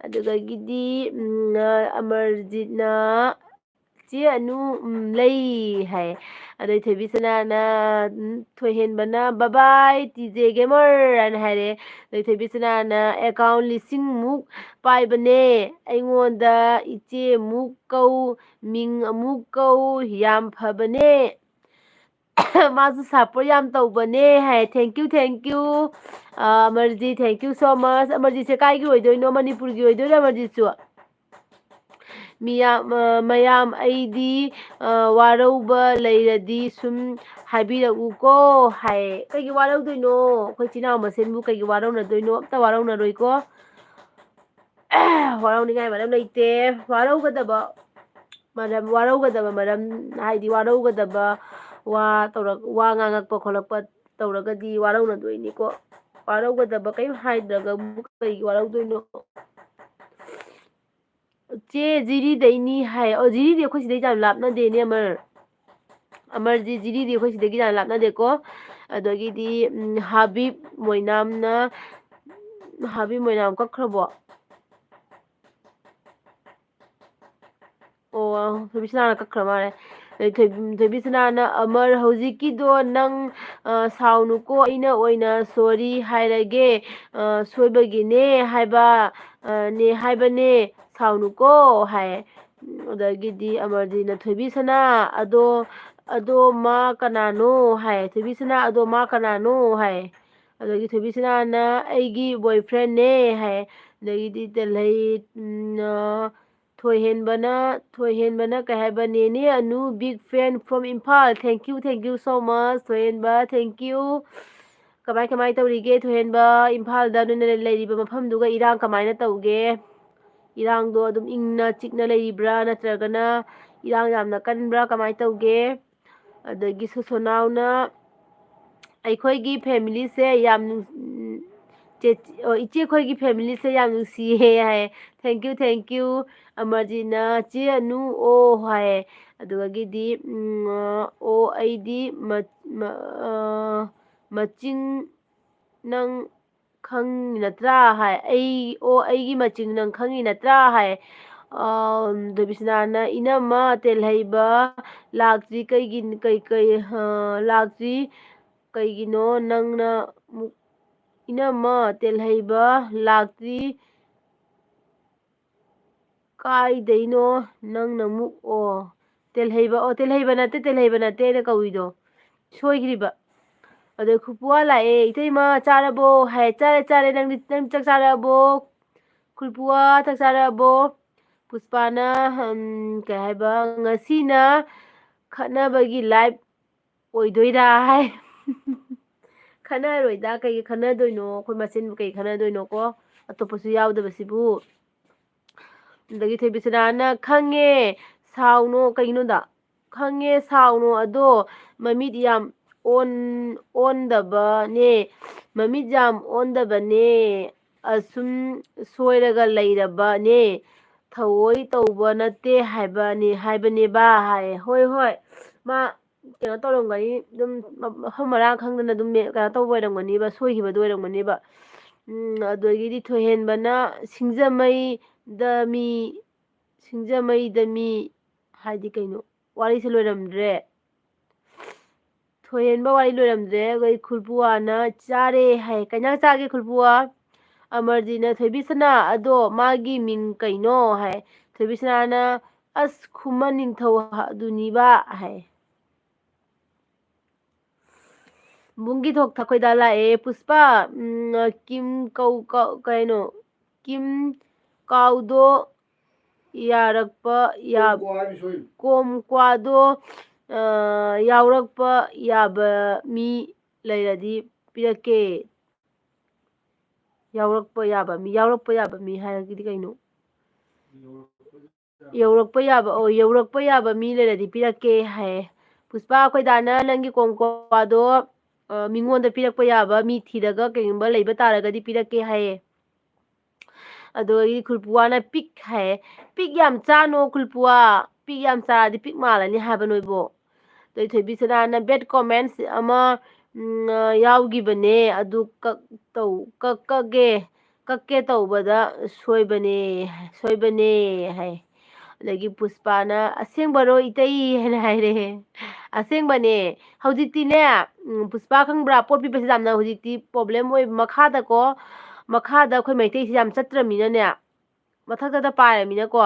ꯑꯗꯨꯗꯒꯤꯗꯤ, ꯎꯝ, ꯑ, ꯑꯃꯔꯖꯤꯠꯅ "ꯆꯦ ꯑꯅꯨ, ꯎꯝ, ꯂꯩ" ꯍꯥꯏ꯫ ꯑꯗꯩ ꯊꯣꯏꯕꯤ ꯁꯅꯥꯅ, ꯎꯝ, ꯊꯣꯏꯍꯦꯟꯕꯅ "bye bye T J gamer" ꯍꯥꯏꯅ ꯍꯥꯏꯔꯦ꯫ ꯑꯗꯩ ꯊꯣꯏꯕꯤ ꯁꯅꯥꯅ "account ꯂꯤꯁꯤꯡꯃꯨꯛ ꯄꯥꯏꯕꯅꯦ꯫ ꯑꯩꯉꯣꯟꯗ ꯏꯆꯦ ꯑꯃꯨꯛ ꯀꯧ, ꯃꯤꯡ ꯑꯃꯨꯛ ꯀꯧ, ꯌꯥꯝ ꯐꯕꯅꯦ꯫ ꯃꯥꯁꯨ support ꯌꯥꯝ ꯇꯧꯕꯅꯦ" ꯍꯥꯏ꯫ Thank you, thank you꯫ ꯑ, Amarjeet, thank you so much꯫ ꯑꯃꯔꯖꯤꯠꯁꯦ ꯀꯥꯏꯒꯤ ꯑꯣꯏꯗꯣꯏꯅꯣ? ꯃꯅꯤꯄꯨꯔꯒꯤ ꯑꯣꯏꯗꯣꯏꯔꯣ ꯑꯃꯔꯖꯤꯠꯁꯨ? ꯃꯤꯌꯥꯝ, ꯑ, ꯃꯌꯥꯝ, ꯑꯩꯗꯤ, ꯑ, ꯋꯥꯔꯧꯕ ꯂꯩꯔꯗꯤ ꯁꯨꯝ ꯍꯥꯏꯕꯤꯔꯛꯎꯀꯣ ꯍꯥꯏ꯫ ꯀꯩꯒꯤ ꯋꯥꯔꯧꯗꯣꯏꯅꯣ? ꯑꯩꯈꯣꯏ ꯏꯆꯤꯟ ꯏꯅꯥꯎ ꯃꯁꯦꯟꯕꯨ ꯀꯩꯒꯤ ꯋꯥꯔꯧꯅꯗꯣꯏꯅꯣ? ꯑꯝꯇ ꯋꯥꯔꯧꯅꯔꯣꯏꯀꯣ꯫ ꯋꯥꯔꯧꯅꯤꯡꯉꯥꯏ ꯃꯔꯝ ꯂꯩꯇꯦ꯫ ꯋꯥꯔꯧꯒꯗꯕ ꯃꯔꯝ, ꯋꯥꯔꯧꯒꯗꯕ ꯃꯔꯝ ꯍꯥꯏꯗꯤ ꯋꯥꯔꯧꯒꯗꯕ ꯋꯥ ꯇꯧꯔꯛ-, ꯋꯥ ꯉꯥꯡꯉꯛꯄ ꯈꯣꯠꯂꯛꯄ ꯇꯧꯔꯒꯗꯤ ꯋꯥꯔꯧꯅꯗꯣꯏꯅꯤꯀꯣ꯫ ꯋꯥꯔꯧꯒꯗꯕ ꯀꯔꯤꯝ ꯍꯥꯏꯗ꯭ꯔꯒꯕꯨ ꯀꯩꯒꯤ ꯋꯥꯔꯧꯗꯣꯏꯅꯣ? ꯆꯦ ꯖꯤꯔꯤꯗꯩꯅꯤ ꯍꯥꯏ꯫ ꯑꯣ, ꯖꯤꯔꯤꯗꯤ ꯑꯩꯈꯣꯏ ꯁꯤꯗꯩ ꯌꯥꯝ ꯂꯥꯞꯅꯗꯦꯅꯦ, ꯑꯃꯔ꯫ ꯑꯃꯔꯖꯤꯠ, ꯖꯤꯔꯤꯗꯤ ꯑꯩꯈꯣꯏ ꯁꯤꯗꯒꯤ ꯌꯥꯝ ꯂꯥꯞꯅꯗꯦꯀꯣ꯫ ꯑꯗꯒꯤꯗꯤ, ꯎꯝ, ꯍꯥꯕꯤꯕ ꯃꯣꯏꯅꯥꯝꯅ, ꯍꯥꯕꯤꯕ ꯃꯣꯏꯅꯥꯝ ꯀꯛꯈ꯭ꯔꯕꯣ? ꯑꯣ, ꯊꯣꯏꯕꯤꯁꯅꯥꯅ ꯀꯛꯈ꯭ꯔ ꯃꯥꯜꯂꯦ꯫ ꯑꯗꯩ ꯊꯣꯏ-, ꯊꯣꯏꯕꯤꯁꯅꯥꯅ, "ꯑꯃꯔ, ꯍꯧꯖꯤꯛꯀꯤꯗꯣ ꯅꯪ, ꯑ, ꯁꯥꯎꯅꯨꯀꯣ, ꯑꯩꯅ ꯑꯣꯏꯅ sorry ꯍꯥꯏꯔꯒꯦ꯫ ꯑ, ꯁꯣꯏꯕꯒꯤꯅꯦ ꯍꯥꯏꯕ, ꯑ, ꯅꯦ ꯍꯥꯏꯕꯅꯦ, ꯁꯥꯎꯅꯨꯀꯣ" ꯍꯥꯏ꯫ ꯑꯗꯒꯤꯗꯤ ꯑꯃꯔꯖꯤꯠꯅ, "ꯊꯣꯏꯕꯤꯁꯅꯥ, ꯑꯗꯣ, ꯑꯗꯣ ꯃꯥ ꯀꯅꯥꯅꯣ?" ꯍꯥꯏ꯫ "ꯊꯣꯏꯕꯤꯁꯅꯥ, ꯑꯗꯣ ꯃꯥ ꯀꯅꯥꯅꯣ?" ꯍꯥꯏ꯫ ꯑꯗꯒꯤ ꯊꯣꯏꯕꯤꯁꯅꯥꯅ, "ꯑꯩꯒꯤ boyfriendꯅꯦ" ꯍꯥꯏ꯫ ꯑꯗꯒꯤꯗꯤ ꯇꯦꯜꯍꯩ, ꯎꯝ, ꯑ, ꯊꯣꯏꯍꯦꯟꯕꯅ, ꯊꯣꯏꯍꯦꯟꯕꯅ ꯀꯩ ꯍꯥꯏꯕ? "ꯅꯦꯅꯦ Anu, big fan from Imphal. Thank you, thank you so much, ꯊꯣꯏꯍꯦꯟꯕ, thank you꯫ ꯀꯃꯥꯏ, ꯀꯃꯥꯏ ꯇꯧꯔꯤꯒꯦ, ꯊꯣꯏꯍꯦꯟꯕ? ꯏꯝꯐꯥꯜꯗ ꯅꯣꯏꯅ ꯂꯩꯔꯤꯕ ꯃꯐꯝꯗꯨꯒ ꯏꯔꯥꯡ ꯀꯃꯥꯏꯅ ꯇꯧꯒꯦ? ꯏꯔꯥꯡꯗꯣ ꯑꯗꯨꯝ ꯏꯪꯅ ꯆꯤꯛꯅ ꯂꯩꯔꯤꯕ꯭ꯔꯥ, ꯅꯠꯇ꯭ꯔꯒꯅ ꯏꯔꯥꯡ ꯌꯥꯝꯅ ꯀꯟꯕ꯭ꯔꯥ? ꯀꯃꯥꯏ ꯇꯧꯒꯦ?" ꯑꯗꯒꯤ ꯁꯣꯁꯣꯅꯥꯎꯅ, "ꯑꯩꯈꯣꯏꯒꯤ family ꯁꯦ ꯌꯥꯝ ꯅꯨꯡ-, ꯎꯝ, ꯆꯦ-, ꯑꯣ, ꯏꯆꯦ ꯑꯩꯈꯣꯏꯒꯤ family ꯁꯦ ꯌꯥꯝ ꯅꯨꯡꯁꯤꯌꯦ" ꯍꯥꯏ꯫ Thank you, thank you꯫ ꯑꯃꯔꯖꯤꯠꯅ, "ꯆꯦ ꯑꯅꯨ ꯑꯣ" ꯍꯥꯏ꯫ ꯑꯗꯨꯗꯒꯤꯗꯤ, ꯎꯝ, "ꯑꯣ, ꯑꯩꯗꯤ ꯃ-, ꯃ-, ꯑ, ꯃꯆꯤꯡ ꯅꯪ ꯈꯪꯉꯤ ꯅꯠꯇ꯭ꯔꯥ?" ꯍꯥꯏ꯫ "ꯑꯩ, ꯑꯣ, ꯑꯩꯒꯤ ꯃꯆꯤꯡ ꯅꯪ ꯈꯪꯉꯤ ꯅꯠꯇ꯭ꯔꯥ?" ꯍꯥꯏ꯫ ꯑ, ꯗꯦꯕꯤꯁꯅꯥꯅ, "ꯏꯅꯝꯃ ꯇꯦꯜꯍꯩꯕ ꯂꯥꯛꯇ꯭ꯔꯤ ꯀꯩꯒꯤ, ꯀꯩ, ꯀꯩ, ꯑ, ꯂꯥꯛꯇ꯭ꯔꯤ ꯀꯩꯒꯤꯅꯣ ꯅꯪꯅ ꯃꯨꯛ-, ꯏꯅꯝꯃ ꯇꯦꯜꯍꯩꯕ ꯂꯥꯛꯇ꯭ꯔꯤ ꯀꯥꯏꯗꯩꯅꯣ ꯅꯪꯅ ꯃꯨꯛ-, ꯑꯣ, ꯇꯦꯜꯍꯩꯕ, ꯑꯣ, ꯇꯦꯜꯍꯩꯕ ꯅꯠꯇꯦ, ꯇꯦꯜꯍꯩꯕ ꯅꯠꯇꯦ ꯑꯩꯅ ꯀꯧꯏꯗꯣ, ꯁꯣꯏꯈ꯭ꯔꯤꯕ꯫ ꯑꯗꯩ ꯈꯨꯄꯨꯋꯥ ꯂꯥꯛꯑꯦ, "ꯏꯇꯩꯃ ꯆꯥꯔꯕꯣ?" ꯍꯥꯏ꯫ "ꯆꯥꯔꯦ, ꯆꯥꯔꯦ, ꯅꯪꯗꯤ, ꯅꯪ ꯆꯥꯛ ꯆꯥꯔꯕꯣ? ꯈꯨꯄꯨꯋꯥ ꯆꯥꯛ ꯆꯥꯔꯕꯣ?" ꯄꯨꯁꯄꯥꯅ, ꯎꯝ, ꯀꯩ ꯍꯥꯏꯕ, "ꯉꯁꯤꯅ ꯈꯠꯅꯕꯒꯤ live ꯑꯣꯏꯗꯣꯏꯔꯥ?" ꯍꯥꯏ꯫ "ꯈꯠꯅꯔꯣꯏꯗ, ꯀꯩꯒꯤ ꯈꯠꯅꯗꯣꯏꯅꯣ? ꯑꯩꯈꯣꯏ ꯃꯁꯦꯟꯕꯨ ꯀꯩ ꯈꯠꯅꯗꯣꯏꯅꯣꯀꯣ? ꯑꯇꯣꯞꯄꯁꯨ ꯌꯥꯎꯗꯕꯁꯤꯕꯨ?" ꯑꯗꯒꯤ ꯊꯣꯏꯕꯤꯁꯅꯥꯅ, "ꯈꯪꯉꯦ, ꯁꯥꯎꯅꯣ, ꯀꯩꯒꯤꯅꯣꯗ? ꯈꯪꯉꯦ, ꯁꯥꯎꯅꯣ, ꯑꯗꯣ ꯃꯃꯤꯠ ꯌꯥꯝ ꯑꯣꯟ-, ꯑꯣꯟꯗꯕꯅꯦ, ꯃꯃꯤꯠ ꯌꯥꯝ ꯑꯣꯟꯗꯕꯅꯦ, ꯑꯁꯨꯝ ꯁꯣꯏꯔꯒ ꯂꯩꯔꯕꯅꯦ, ꯊꯑꯣꯏ ꯇꯧꯕ ꯅꯠꯇꯦ ꯍꯥꯏꯕꯅꯦ, ꯍꯥꯏꯕꯅꯦꯕ" ꯍꯥꯏ꯫ ꯍꯣꯏ, ꯍꯣꯏ, ꯃꯥ ꯀꯩꯅꯣ ꯇꯧꯔꯝꯒꯅꯤ, ꯑꯗꯨꯝ ꯃ-, ꯃꯐꯝ ꯃꯔꯥꯡ ꯈꯪꯗꯅ ꯑꯗꯨꯝ ꯃꯦ-, ꯀꯩꯅꯣ ꯇꯧꯕ ꯑꯣꯏꯔꯝꯒꯅꯤꯕ, ꯁꯣꯏꯈꯤꯕꯗꯣ ꯑꯣꯏꯔꯝꯒꯅꯤꯕ꯫ ꯎꯝ, ꯑꯗꯒꯤꯗꯤ ꯊꯣꯏꯍꯦꯟꯕꯅ, "ꯁꯤꯡꯖꯃꯩꯗ ꯃꯤ, ꯁꯤꯡꯖꯃꯩꯗ ꯃꯤ" ꯍꯥꯏꯗꯤ ꯀꯩꯅꯣ? ꯋꯥꯔꯤꯁꯦ ꯂꯣꯏꯔꯝꯗ꯭ꯔꯦ꯫ ꯊꯣꯏꯍꯦꯟꯕ ꯋꯥꯔꯤ ꯂꯣꯏꯔꯝꯗ꯭ꯔꯦ꯫ ꯑꯩꯈꯣꯏ ꯈꯨꯜꯄꯨꯋꯥꯅ, "ꯆꯥꯔꯦ" ꯍꯥꯏ꯫ "ꯀꯩ ꯏꯟꯖꯥꯡ ꯆꯥꯒꯦ ꯈꯨꯜꯄꯨꯋꯥ?" ꯑꯃꯔꯖꯤꯠꯅ, "ꯊꯣꯏꯕꯤꯁꯅꯥ, ꯑꯗꯣ ꯃꯥꯒꯤ ꯃꯤꯡ ꯀꯩꯅꯣ?" ꯍꯥꯏ꯫ ꯊꯣꯏꯕꯤꯁꯅꯥꯅ, "ꯑꯁ, ꯈꯨꯃꯟ ꯅꯤꯡꯊꯧ ꯑꯗꯨꯅꯤꯕ" ꯍꯥꯏ꯫ ꯕꯨꯡꯒꯤ ꯊꯣꯛ ꯊꯛꯈꯣꯏꯗ ꯂꯥꯛꯑꯦ꯫ "ꯄꯨꯁꯄꯥ, ꯎꯝ, ꯀꯤꯝ ꯀꯧ-, ꯀꯧ-, ꯀꯩꯅꯣ, ꯀꯤꯝ ꯀꯥꯎꯗꯣ, ꯌꯥꯔꯛꯄ ꯌꯥ-, ꯀꯣꯝꯀ꯭ꯋꯥ ꯍꯥꯏꯕ ꯁꯣꯏꯔꯤꯅꯤ꯫ ꯀꯣꯝꯀ꯭ꯋꯥꯗꯣ, ꯑ, ꯌꯥꯎꯔꯛꯄ ꯌꯥꯕ ꯃꯤ ꯂꯩꯔꯗꯤ ꯄꯤꯔꯛꯀꯦ꯫ ꯌꯥꯎꯔꯛꯄ ꯌꯥꯕ ꯃꯤ, ꯌꯥꯎꯔꯛꯄ ꯌꯥꯕ ꯃꯤ ꯍꯥꯏꯔꯒꯗꯤ ꯀꯩꯅꯣ? ꯌꯧꯔꯛꯄ ꯌꯥꯕ, ꯑꯣ, ꯌꯧꯔꯛꯄ ꯌꯥꯕ ꯃꯤ ꯂꯩꯔꯗꯤ ꯄꯤꯔꯛꯀꯦ ꯍꯥꯏꯌꯦ꯫ ꯄꯨꯁꯄꯥ, ꯑꯩꯈꯣꯏ ꯗꯥꯅ ꯅꯪꯒꯤ ꯀꯣꯝꯀ꯭ꯋꯥꯗꯣ, ꯑ, ꯃꯤꯉꯣꯟꯗ ꯄꯤꯔꯛꯄ ꯌꯥꯕ ꯃꯤ ꯊꯤꯔꯒ ꯀꯩꯒꯨꯝꯕ ꯂꯩꯕ ꯇꯥꯔꯒꯗꯤ ꯄꯤꯔꯛꯀꯦ ꯍꯥꯏꯌꯦ꯫ ꯑꯗꯨꯗꯒꯤ ꯈꯨꯜꯄꯨꯋꯥꯅ ꯄꯤꯛ ꯍꯥꯏꯌꯦ꯫ ꯄꯤꯛ ꯌꯥꯝ ꯆꯥꯅꯣ ꯈꯨꯜꯄꯨꯋꯥ꯫ ꯄꯤꯛ ꯌꯥꯝ ꯆꯥꯔꯗꯤ ꯄꯤꯛ ꯃꯥꯜꯂꯅꯤ ꯍꯥꯏꯕ ꯅꯣꯏꯕꯣ꯫ ꯑꯗꯩ ꯊꯣꯏꯕꯤ ꯁꯅꯥꯅ bad comments ꯑꯃ, ꯎꯝ, ꯑ, ꯌꯥꯎꯈꯤꯕꯅꯦ, ꯑꯗꯨ ꯀꯛ ꯇꯧ-, ꯀꯛ-, ꯀꯛꯑꯦ, ꯀꯛꯀꯦ ꯇꯧꯕꯗ ꯁꯣꯏꯕꯅꯦ, ꯁꯣꯏꯕꯅꯦ ꯍꯥꯏ꯫ ꯑꯗꯒꯤ ꯄꯨꯁꯄꯥꯅ, "ꯑꯁꯦꯡꯕꯔꯣ ꯏꯇꯩ?" ꯍꯥꯏꯅ ꯍꯥꯏꯔꯦ꯫ ꯑꯁꯦꯡꯕꯅꯦ꯫ ꯍꯧꯖꯤꯛꯇꯤꯅꯦ, ꯎꯝ, ꯄꯨꯁꯄꯥ ꯈꯪꯕ꯭ꯔꯥ? ꯄꯣꯠ ꯄꯤꯕꯁꯦ ꯌꯥꯝꯅ ꯍꯧꯖꯤꯛꯇꯤ problem ꯑꯣꯏ-, ꯃꯈꯥꯗꯀꯣ, ꯃꯈꯥꯗ ꯑꯩꯈꯣꯏ ꯃꯩꯇꯩꯁꯦ ꯌꯥꯝ ꯆꯠꯇ꯭ꯔꯃꯤꯅꯅꯦ, ꯃꯊꯛꯇꯗ ꯄꯥꯏꯔꯃꯤꯅꯀꯣ,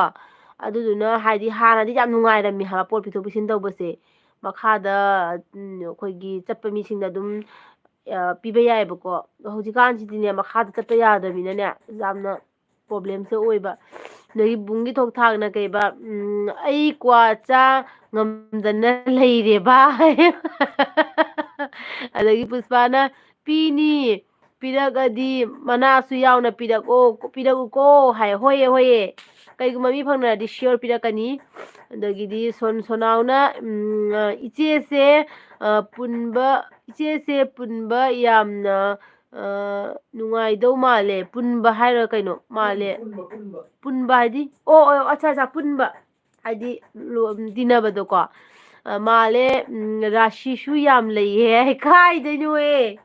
ꯑꯗꯨꯗꯨꯅ ꯍꯥꯏꯗꯤ ꯍꯥꯟꯅꯗꯤ ꯌꯥꯝ ꯅꯨꯡꯉꯥꯏꯔꯝꯃꯤ ꯍꯥꯏꯕ ꯄꯣꯠ ꯄꯤꯊꯣꯛ ꯄꯤꯁꯤꯟ ꯇꯧꯕꯁꯦ꯫ ꯃꯈꯥꯗ, ꯎꯝ, ꯑꯩꯈꯣꯏꯒꯤ ꯆꯠꯄ ꯃꯤꯁꯤꯡꯗ ꯑꯗꯨꯝ, ꯑ, ꯄꯤꯕ ꯌꯥꯏꯑꯕꯀꯣ꯫ ꯑꯗꯣ ꯍꯧꯖꯤꯛꯀꯥꯟꯁꯤꯗꯤꯅꯦ, ꯃꯈꯥꯗ ꯆꯠꯄ ꯌꯥꯗ꯭ꯔꯃꯤꯅꯅꯦ, ꯌꯥꯝꯅ problemꯁꯦ ꯑꯣꯏꯕ꯫ ꯑꯗꯒꯤ ꯕꯨꯡꯒꯤ ꯊꯣꯛ ꯊꯥꯛꯅ ꯀꯩꯕ, ꯎꯝ, "ꯑꯩ ꯀ꯭ꯋꯥ ꯆꯥ ꯉꯝꯗꯅ ꯂꯩꯔꯦꯕ" ꯍꯥꯏ꯫ ꯑꯗꯒꯤ ꯄꯨꯁꯄꯥꯅ, "ꯄꯤꯅꯤ, ꯄꯤꯔꯛꯑꯗꯤ ꯃꯅꯥꯁꯨ ꯌꯥꯎꯅ ꯄꯤꯔꯛꯑꯣ, ꯄꯤꯔꯛꯎꯀꯣ" ꯍꯥꯏ꯫ "ꯍꯣꯏꯌꯦ, ꯍꯣꯏꯌꯦ꯫ ꯀꯩꯒꯨꯝꯕ ꯃꯤ ꯐꯪꯅꯔꯗꯤ sure ꯄꯤꯔꯛꯀꯅꯤ"꯫ ꯑꯗꯒꯤꯗꯤ ꯁꯣꯟ-, ꯁꯣꯅꯥꯎꯅ, ꯎꯝ, "ꯏꯆꯦꯁꯦ, ꯑ, ꯄꯨꯟꯕ, ꯏꯆꯦꯁꯦ ꯄꯨꯟꯕ ꯌꯥꯝꯅ, ꯑ, ꯅꯨꯡꯉꯥꯏꯗꯧ ꯃꯥꯜꯂꯦ"꯫ ꯄꯨꯟꯕ ꯍꯥꯏꯔ ꯀꯩꯅꯣ? ꯃꯥꯜꯂꯦ꯫ ꯄꯨꯟꯕ, ꯄꯨꯟꯕ꯫ ꯄꯨꯟꯕ ꯍꯥꯏꯗꯤ? ꯑꯣ, ꯑꯣ, ꯑꯠꯆꯥ, ꯑꯠꯆꯥ, ꯄꯨꯟꯕ꯫ ꯍꯥꯏꯗꯤ ꯂꯣ-, ꯇꯤꯟꯅꯕꯗꯣꯀꯣ꯫ ꯑ, ꯃꯥꯜꯂꯦ, ꯎꯝ, "ꯔꯥꯁꯤꯁꯨ ꯌꯥꯝ ꯂꯩꯌꯦ" ꯍꯥꯏ꯫ ꯀꯥꯏꯗꯩꯅꯣꯍꯦ?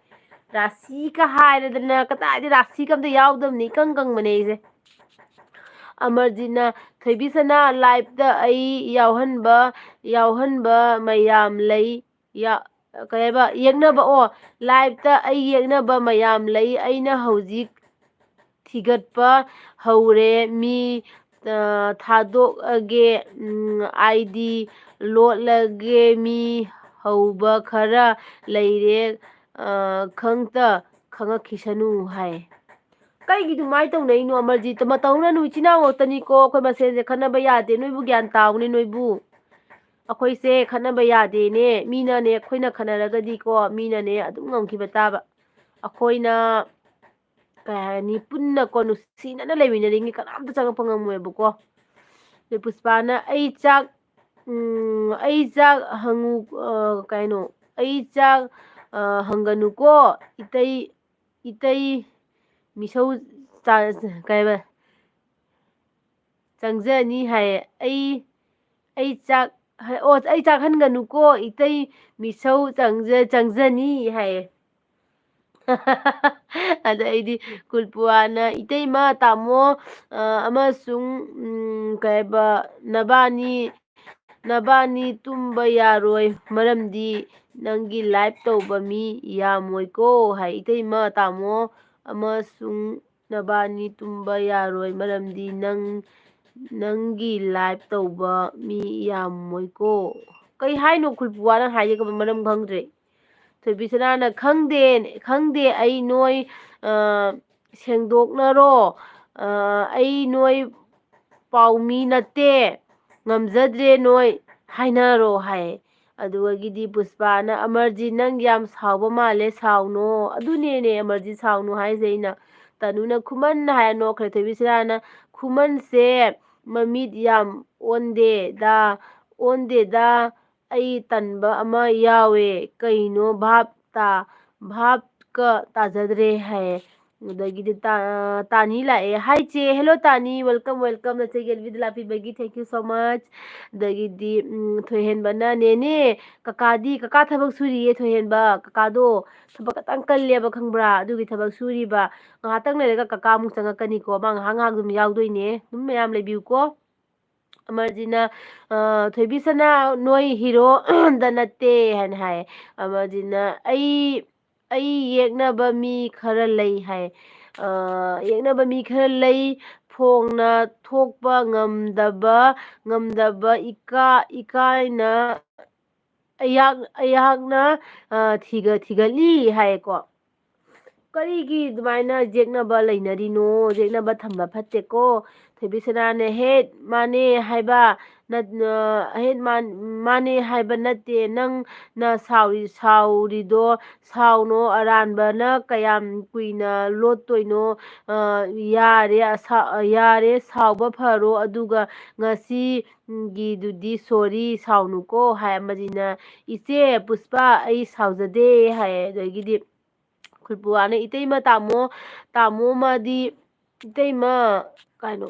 ꯔꯥꯁꯤꯒ ꯍꯥꯏꯔꯗꯅ, ꯀꯗꯥꯏꯗꯩ ꯔꯥꯁꯤꯒ ꯑꯝꯇ ꯌꯥꯎꯗꯕꯅꯤ, ꯏꯀꯪ ꯀꯪꯕꯅꯦ ꯑꯩꯁꯦ꯫ ꯑꯃꯔꯖꯤꯠꯅ, "ꯊꯣꯏꯕꯤ ꯁꯅꯥ, liveꯇ ꯑꯩ ꯌꯥꯎꯍꯟꯕ, ꯌꯥꯎꯍꯟꯕ ꯃꯌꯥꯝ ꯂꯩ"꯫ ꯌꯥ-, ꯀꯩ ꯍꯥꯏꯕ? ꯌꯦꯛꯅꯕ, ꯑꯣ, "Liveꯇ ꯑꯩ ꯌꯦꯛꯅꯕ ꯃꯌꯥꯝ ꯂꯩ, ꯑꯩꯅ ꯍꯧꯖꯤꯛ ꯊꯤꯒꯠꯄ ꯍꯧꯔꯦ꯫ ꯃꯤ, ꯑ, ꯊꯥꯗꯣꯛꯑꯒꯦ, ꯎꯝ, ID ꯂꯣꯠꯂꯒꯦ, ꯃꯤ ꯍꯧꯕ ꯈꯔ ꯂꯩꯔꯦ, ꯑ, ꯈꯪꯇ ꯈꯪꯉꯛꯈꯤꯁꯅꯨ" ꯍꯥꯏ꯫ ꯀꯩꯒꯤ ꯑꯗꯨꯃꯥꯏꯅ ꯇꯧꯅꯩꯅꯣ? ꯑꯃꯔꯖꯤꯠ, ꯃꯇꯧꯅꯅꯨ, ꯏꯆꯤꯟ ꯏꯅꯥꯎ ꯉꯥꯛꯇꯅꯤꯀꯣ, ꯑꯩꯈꯣꯏ ꯃꯁꯦꯟꯁꯦ ꯈꯠꯅꯕ ꯌꯥꯗꯦ, ꯅꯣꯏꯕꯨ ꯒ꯭ꯌꯥꯟ ꯇꯥꯎꯅꯦ ꯅꯣꯏꯕꯨ꯫ ꯑꯩꯈꯣꯏꯁꯦ ꯈꯠꯅꯕ ꯌꯥꯗꯦꯅꯦ, ꯃꯤꯅꯅꯦ ꯑꯩꯈꯣꯏꯅ ꯈꯠꯅꯔꯒꯗꯤꯀꯣ, ꯃꯤꯅꯅꯦ ꯑꯗꯨꯝ ꯉꯝꯈꯤꯕ ꯇꯥꯕ꯫ ꯑꯩꯈꯣꯏꯅ ꯀꯩ ꯍꯥꯏꯅꯤ, ꯄꯨꯟꯅꯀꯣ ꯅꯨꯡꯁꯤꯅꯅ ꯂꯩꯃꯤꯟꯅꯔꯤꯉꯩ ꯀꯅꯥꯝꯇ ꯆꯪꯉꯛꯄ ꯉꯝꯃꯣꯏꯕꯀꯣ꯫ ꯑꯗꯩ ꯄꯨꯁꯄꯥꯅ, "ꯑꯩ ꯆꯥꯛ, ꯎꯝ, ꯑꯩ ꯆꯥꯛ ꯍꯪꯉꯨ, ꯑ, ꯀꯩꯅꯣ, ꯑꯩ ꯆꯥꯛ, ꯑ, ꯍꯪꯒꯅꯨꯀꯣ, ꯏꯇꯩ, ꯏꯇꯩ ꯃꯤꯁꯧ ꯆꯥ-, ꯀꯩꯕ? ꯆꯪꯖꯅꯤ ꯍꯥꯏꯌꯦ꯫ ꯑꯩ, ꯑꯩ ꯆꯥꯛ, ꯑꯣ, ꯑꯩ ꯆꯥꯛ ꯍꯟꯒꯅꯨꯀꯣ, ꯏꯇꯩ ꯃꯤꯁꯧ ꯆꯪꯖ-, ꯆꯪꯖꯅꯤ ꯍꯥꯏꯌꯦ꯫" ꯑꯗ ꯑꯩꯗꯤ ꯀꯨꯜꯄꯨꯋꯥꯅ, "ꯏꯇꯩꯃ, ꯇꯥꯃꯣ, ꯑ, ꯑꯃꯁꯨꯡ, ꯎꯝ, ꯀꯩ ꯍꯥꯏꯕ, ꯅꯕꯥꯅꯤ, ꯅꯕꯥꯅꯤ ꯇꯨꯝꯕ ꯌꯥꯔꯣꯏ, ꯃꯔꯝꯗꯤ ꯅꯪꯒꯤ live ꯇꯧꯕ ꯃꯤ ꯌꯥꯝꯃꯣꯏꯀꯣ" ꯍꯥꯏ꯫ "ꯏꯇꯩꯃ, ꯇꯥꯃꯣ ꯑꯃꯁꯨꯡ ꯅꯕꯥꯅꯤ ꯇꯨꯝꯕ ꯌꯥꯔꯣꯏ, ꯃꯔꯝꯗꯤ ꯅꯪ, ꯅꯪꯒꯤ live ꯇꯧꯕ ꯃꯤ ꯌꯥꯝꯃꯣꯏꯀꯣ꯫" ꯀꯩ ꯍꯥꯏꯅꯣ ꯀꯨꯜꯄꯨꯋꯥ, ꯅꯪ ꯍꯥꯏꯁꯦ ꯀꯩ ꯃꯔꯝ ꯈꯪꯗ꯭ꯔꯦ꯫ ꯊꯣꯏꯕꯤꯁꯅꯥꯅ, "ꯈꯪꯗꯦ, ꯈꯪꯗꯦ ꯑꯩ ꯅꯣꯏ, ꯑ, ꯁꯦꯡꯗꯣꯛꯅꯔꯣ꯫ ꯑ, ꯑꯩ ꯅꯣꯏ ꯄꯥꯎꯃꯤ ꯅꯠꯇꯦ, ꯉꯝꯖꯗ꯭ꯔꯦ ꯅꯣꯏ, ꯍꯥꯏꯅꯔꯣ" ꯍꯥꯏ꯫ ꯑꯗꯨꯗꯒꯤꯗꯤ ꯄꯨꯁꯄꯥꯅ, "ꯑꯃꯔꯖꯤꯠ, ꯅꯪ ꯌꯥꯝ ꯁꯥꯎꯕ ꯃꯥꯜꯂꯦ, ꯁꯥꯎꯅꯣ꯫" ꯑꯗꯨꯅꯦꯅꯦ ꯑꯃꯔꯖꯤꯠ ꯁꯥꯎꯅꯨ ꯍꯥꯏꯁꯦ ꯑꯩꯅ꯫ ꯇꯅꯨꯅ, "ꯈꯨꯃꯟ" ꯍꯥꯏꯔ ꯅꯣꯛꯈ꯭ꯔꯦ꯫ ꯊꯣꯏꯕꯤꯁꯅꯥꯅ, "ꯈꯨꯃꯟꯁꯦ ꯃꯃꯤꯠ ꯌꯥꯝ ꯑꯣꯟꯗꯦꯗ, ꯑꯣꯟꯗꯦꯗ, ꯑꯩ ꯇꯟꯕ ꯑꯃ ꯌꯥꯎꯋꯦ꯫ ꯀꯩꯅꯣ ꯚꯥꯞ ꯇꯥ-, ꯚꯥꯞꯀ ꯇꯥꯖꯗ꯭ꯔꯦ" ꯍꯥꯏꯌꯦ꯫ ꯑꯗꯒꯤꯗꯤ ꯇꯥ-, ꯇꯥꯅꯤ ꯂꯥꯛꯑꯦ꯫ Hi ꯆꯦ꯫ Hello ꯇꯥꯅꯤ, welcome, welcome꯫ ꯅꯆꯦꯒꯤ ꯑꯦꯜꯕꯤꯗ ꯂꯥꯛꯄꯤꯕꯒꯤ thank you so much꯫ ꯑꯗꯒꯤꯗꯤ, ꯎꯝ, ꯊꯣꯏꯍꯦꯟꯕꯅ, "ꯅꯦꯅꯦ, ꯀꯀꯥꯗꯤ?" ꯀꯀꯥ ꯊꯕꯛ ꯁꯨꯔꯤꯌꯦ ꯊꯣꯏꯍꯦꯟꯕ꯫ ꯀꯀꯥꯗꯣ ꯊꯕꯛ ꯈꯇꯪ ꯀꯜꯂꯦꯕ, ꯈꯪꯕ꯭ꯔꯥ? ꯑꯗꯨꯒꯤ ꯊꯕꯛ ꯁꯨꯔꯤꯕ꯫ ꯉꯥꯏꯍꯥꯛꯇꯪ ꯂꯩꯔꯒ ꯀꯀꯥ ꯑꯃꯨꯛ ꯆꯪꯉꯛꯀꯅꯤꯀꯣ꯫ ꯃꯥ ꯉꯥꯏꯍꯥꯛ ꯉꯥꯏꯍꯥꯛ ꯑꯗꯨꯝ ꯌꯥꯎꯗꯣꯏꯅꯦ꯫ ꯑꯗꯨꯝ ꯃꯌꯥꯝ ꯂꯩꯕꯤꯌꯨꯀꯣ꯫ ꯑꯃꯔꯖꯤꯠꯅ, "ꯑ, ꯊꯣꯏꯕꯤꯁꯅꯥ, ꯅꯣꯏ hero ꯗ ꯅꯠꯇꯦ" ꯍꯥꯏꯅ ꯍꯥꯏ꯫ ꯑꯃꯔꯖꯤꯠꯅ, "ꯑꯩ, ꯑꯩ ꯌꯦꯛꯅꯕ ꯃꯤ ꯈꯔ ꯂꯩ" ꯍꯥꯏ꯫ "ꯑ, ꯌꯦꯛꯅꯕ ꯃꯤ ꯈꯔ ꯂꯩ, ꯐꯣꯡꯅ ꯊꯣꯛꯄ ꯉꯝꯗꯕ, ꯉꯝꯗꯕ ꯏꯀꯥ-, ꯏꯀꯥꯏꯅ ꯑꯩꯍꯥꯛ-, ꯑꯩꯍꯥꯛꯅ, ꯑ, ꯊꯤꯒ-, ꯊꯤꯒꯠꯂꯤ" ꯍꯥꯏꯌꯦꯀꯣ꯫ ꯀꯔꯤꯒꯤ ꯑꯗꯨꯃꯥꯏꯅ ꯌꯦꯛꯅꯕ ꯂꯩꯅꯔꯤꯅꯣ? ꯌꯦꯛꯅꯕ ꯊꯝꯕ ꯐꯠꯇꯦꯀꯣ꯫ ꯊꯣꯏꯕꯤꯁꯅꯥꯅ, "ꯍꯦꯠ, ꯃꯥꯅꯦ ꯍꯥꯏꯕ ꯅꯠ-, ꯑ, ꯍꯦꯠ, ꯃꯥꯟ-, ꯃꯥꯅꯦ ꯍꯥꯏꯕ ꯅꯠꯇꯦ꯫ ꯅꯪꯅ ꯁꯥꯎꯔꯤ-, ꯁꯥꯎꯔꯤꯗꯣ ꯁꯥꯎꯅꯣ, ꯑꯔꯥꯟꯕꯅ ꯀꯌꯥꯝ ꯀꯨꯏꯅ ꯂꯣꯠꯇꯣꯏꯅꯣ? ꯑ, ꯌꯥꯔꯦ, ꯑꯁꯥ-, ꯌꯥꯔꯦ, ꯁꯥꯎꯕ ꯐꯔꯣ, ꯑꯗꯨꯒ ꯉꯁꯤꯒꯤꯗꯨꯗꯤ ꯁꯣꯔꯤ, ꯁꯥꯎꯅꯨꯀꯣ" ꯍꯥꯏ꯫ ꯑꯃꯖꯤꯅ, "ꯏꯆꯦ ꯄꯨꯁꯄꯥ, ꯑꯩ ꯁꯥꯎꯖꯗꯦ" ꯍꯥꯏ꯫ ꯑꯗꯒꯤꯗꯤ ꯈꯨꯜꯄꯨꯋꯥꯅ, "ꯏꯇꯩꯃ, ꯇꯥꯃꯣ, ꯇꯥꯃꯣ ꯃꯥꯗꯤ, ꯏꯇꯩꯃ, ꯀꯩꯅꯣ,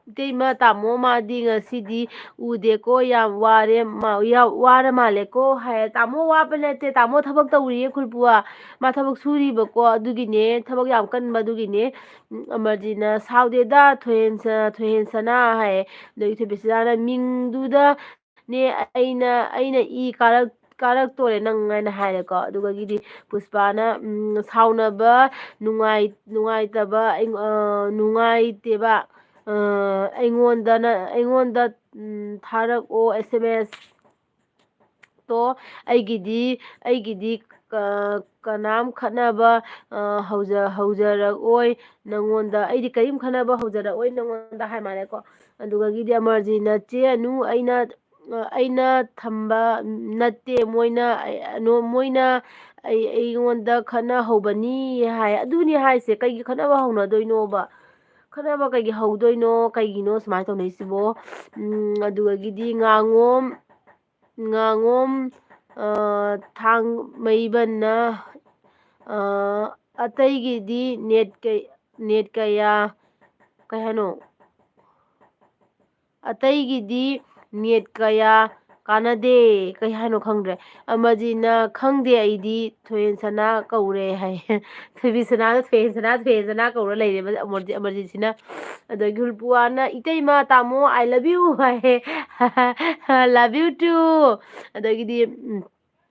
ꯏꯇꯩꯃ, ꯇꯥꯃꯣ ꯃꯥꯗꯤ ꯉꯁꯤꯗꯤ ꯎꯗꯦꯀꯣ, ꯌꯥꯝ ꯋꯥꯔꯦ ꯃꯥ-, ꯌꯥꯝ ꯋꯥꯔ ꯃꯥꯜꯂꯦꯀꯣ" ꯍꯥꯏꯌꯦ꯫ "ꯇꯥꯃꯣ ꯋꯥꯕ ꯅꯠꯇꯦ, ꯇꯥꯃꯣ ꯊꯕꯛ ꯇꯧꯔꯤꯌꯦ ꯈꯨꯜꯄꯨꯋꯥ, ꯃꯥ ꯊꯕꯛ ꯁꯨꯔꯤꯕꯀꯣ, ꯑꯗꯨꯒꯤꯅꯦ, ꯊꯕꯛ ꯌꯥꯝ ꯀꯟꯕ ꯑꯗꯨꯒꯤꯅꯦ"꯫ ꯎꯝ, ꯑꯃꯔꯖꯤꯠꯅ, "ꯁꯥꯎꯗꯦꯗ ꯊꯣꯏꯍꯦꯟ-, ꯊꯣꯏꯍꯦꯟꯁꯅꯥ" ꯍꯥꯏꯌꯦ꯫ ꯑꯗꯒꯤ ꯊꯣꯏꯕꯤꯁꯅꯥꯅ, "ꯃꯤꯡꯗꯨꯗ ꯅꯦ ꯑꯩꯅ, ꯑꯩꯅ ꯏ ꯀꯥꯔꯛ-, ꯀꯥꯔꯛꯇꯣꯔꯦ ꯅꯪ" ꯍꯥꯏꯅ ꯍꯥꯏꯔꯦꯀꯣ꯫ ꯑꯗꯨꯒꯒꯤꯗꯤ ꯄꯨꯁꯄꯥꯅ, ꯎꯝ, "ꯁꯥꯎꯅꯕ ꯅꯨꯡꯉꯥꯏ-, ꯅꯨꯡꯉꯥꯏꯇꯕ ꯑꯩꯉꯣ-, ꯑ, ꯅꯨꯡꯉꯥꯏꯇꯦꯕ, ꯑ, ꯑꯩꯉꯣꯟꯗꯅ, ꯑꯩꯉꯣꯟꯗ, ꯎꯝ, ꯊꯥꯔꯛꯑꯣ ꯑꯦꯁ ꯑꯦꯝ ꯑꯦꯁ ꯇꯣ꯫ ꯑꯩꯒꯤꯗꯤ, ꯑꯩꯒꯤꯗꯤ, ꯑ, ꯀꯅꯥꯝ ꯈꯠꯅꯕ, ꯑ, ꯍꯧꯖ-, ꯍꯧꯖꯔꯛꯑꯣꯏ ꯅꯪꯉꯣꯟꯗ, ꯑꯩꯗꯤ ꯀꯔꯤꯝ ꯈꯠꯅꯕ ꯍꯧꯖꯔꯛꯑꯣꯏ ꯅꯪꯉꯣꯟꯗ" ꯍꯥꯏ ꯃꯥꯜꯂꯦꯀꯣ꯫ ꯑꯗꯨꯒꯒꯤꯗꯤ ꯑꯃꯔꯖꯤꯠꯅ, "ꯆꯦ ꯑꯅꯨ, ꯑꯩꯅ, ꯑꯩꯅ ꯊꯝꯕ ꯅꯠꯇꯦ, ꯃꯣꯏꯅ, ꯃꯣꯏꯅ ꯑꯩ-, ꯑꯩꯉꯣꯟꯗ ꯈꯠꯅꯍꯧꯕꯅꯤ" ꯍꯥꯏ꯫ ꯑꯗꯨꯅꯤ ꯍꯥꯏꯁꯦ, ꯀꯩꯒꯤ ꯈꯠꯅꯕ ꯍꯧꯅꯗꯣꯏꯅꯣꯕ? ꯈꯠꯅꯕ ꯀꯩꯒꯤ ꯍꯧꯗꯣꯏꯅꯣ? ꯀꯩꯒꯤꯅꯣ ꯁꯨꯃꯥꯏꯅ ꯇꯧꯅꯩꯁꯤꯕꯣ? ꯎꯝ, ꯑꯗꯨꯗꯒꯤꯗꯤ ꯉꯥꯉꯣꯝ, ꯉꯥꯉꯣꯝ, ꯑ, ꯊꯥꯡꯃꯩꯕꯟꯅ, ꯑ, ꯑꯇꯩꯒꯤꯗꯤ ꯅꯦꯠ ꯀꯩ-, ꯅꯦꯠ ꯀꯌꯥ, ꯀꯩ ꯍꯥꯏꯅꯣ? "ꯑꯇꯩꯒꯤꯗꯤ ꯅꯦꯠ ꯀꯌꯥ ꯀꯥꯟꯅꯗꯦ", ꯀꯩ ꯍꯥꯏꯅꯣ ꯈꯪꯗ꯭ꯔꯦ꯫ ꯑꯃꯖꯤꯅ, "ꯈꯪꯗꯦ ꯑꯩꯗꯤ, ꯊꯣꯏꯍꯦꯟꯁꯅꯥ ꯀꯧꯔꯦ" ꯍꯥꯏ꯫ ꯊꯣꯏꯕꯤꯁꯅꯥꯗ ꯊꯣꯏꯍꯦꯟꯁꯅꯥ, ꯊꯣꯏꯍꯦꯟꯁꯅꯥ ꯀꯧꯔ ꯂꯩꯔꯦꯕ ꯑꯃꯔꯖꯤꯠ-, ꯑꯃꯔꯖꯤꯠꯁꯤꯅ꯫ ꯑꯗꯒꯤ ꯈꯨꯜꯄꯨꯋꯥꯅ, "ꯏꯇꯩꯃ, ꯇꯥꯃꯣ, I love you" high. "Love you too"꯫ ꯑꯗꯒꯤꯗꯤ, ꯎꯝ,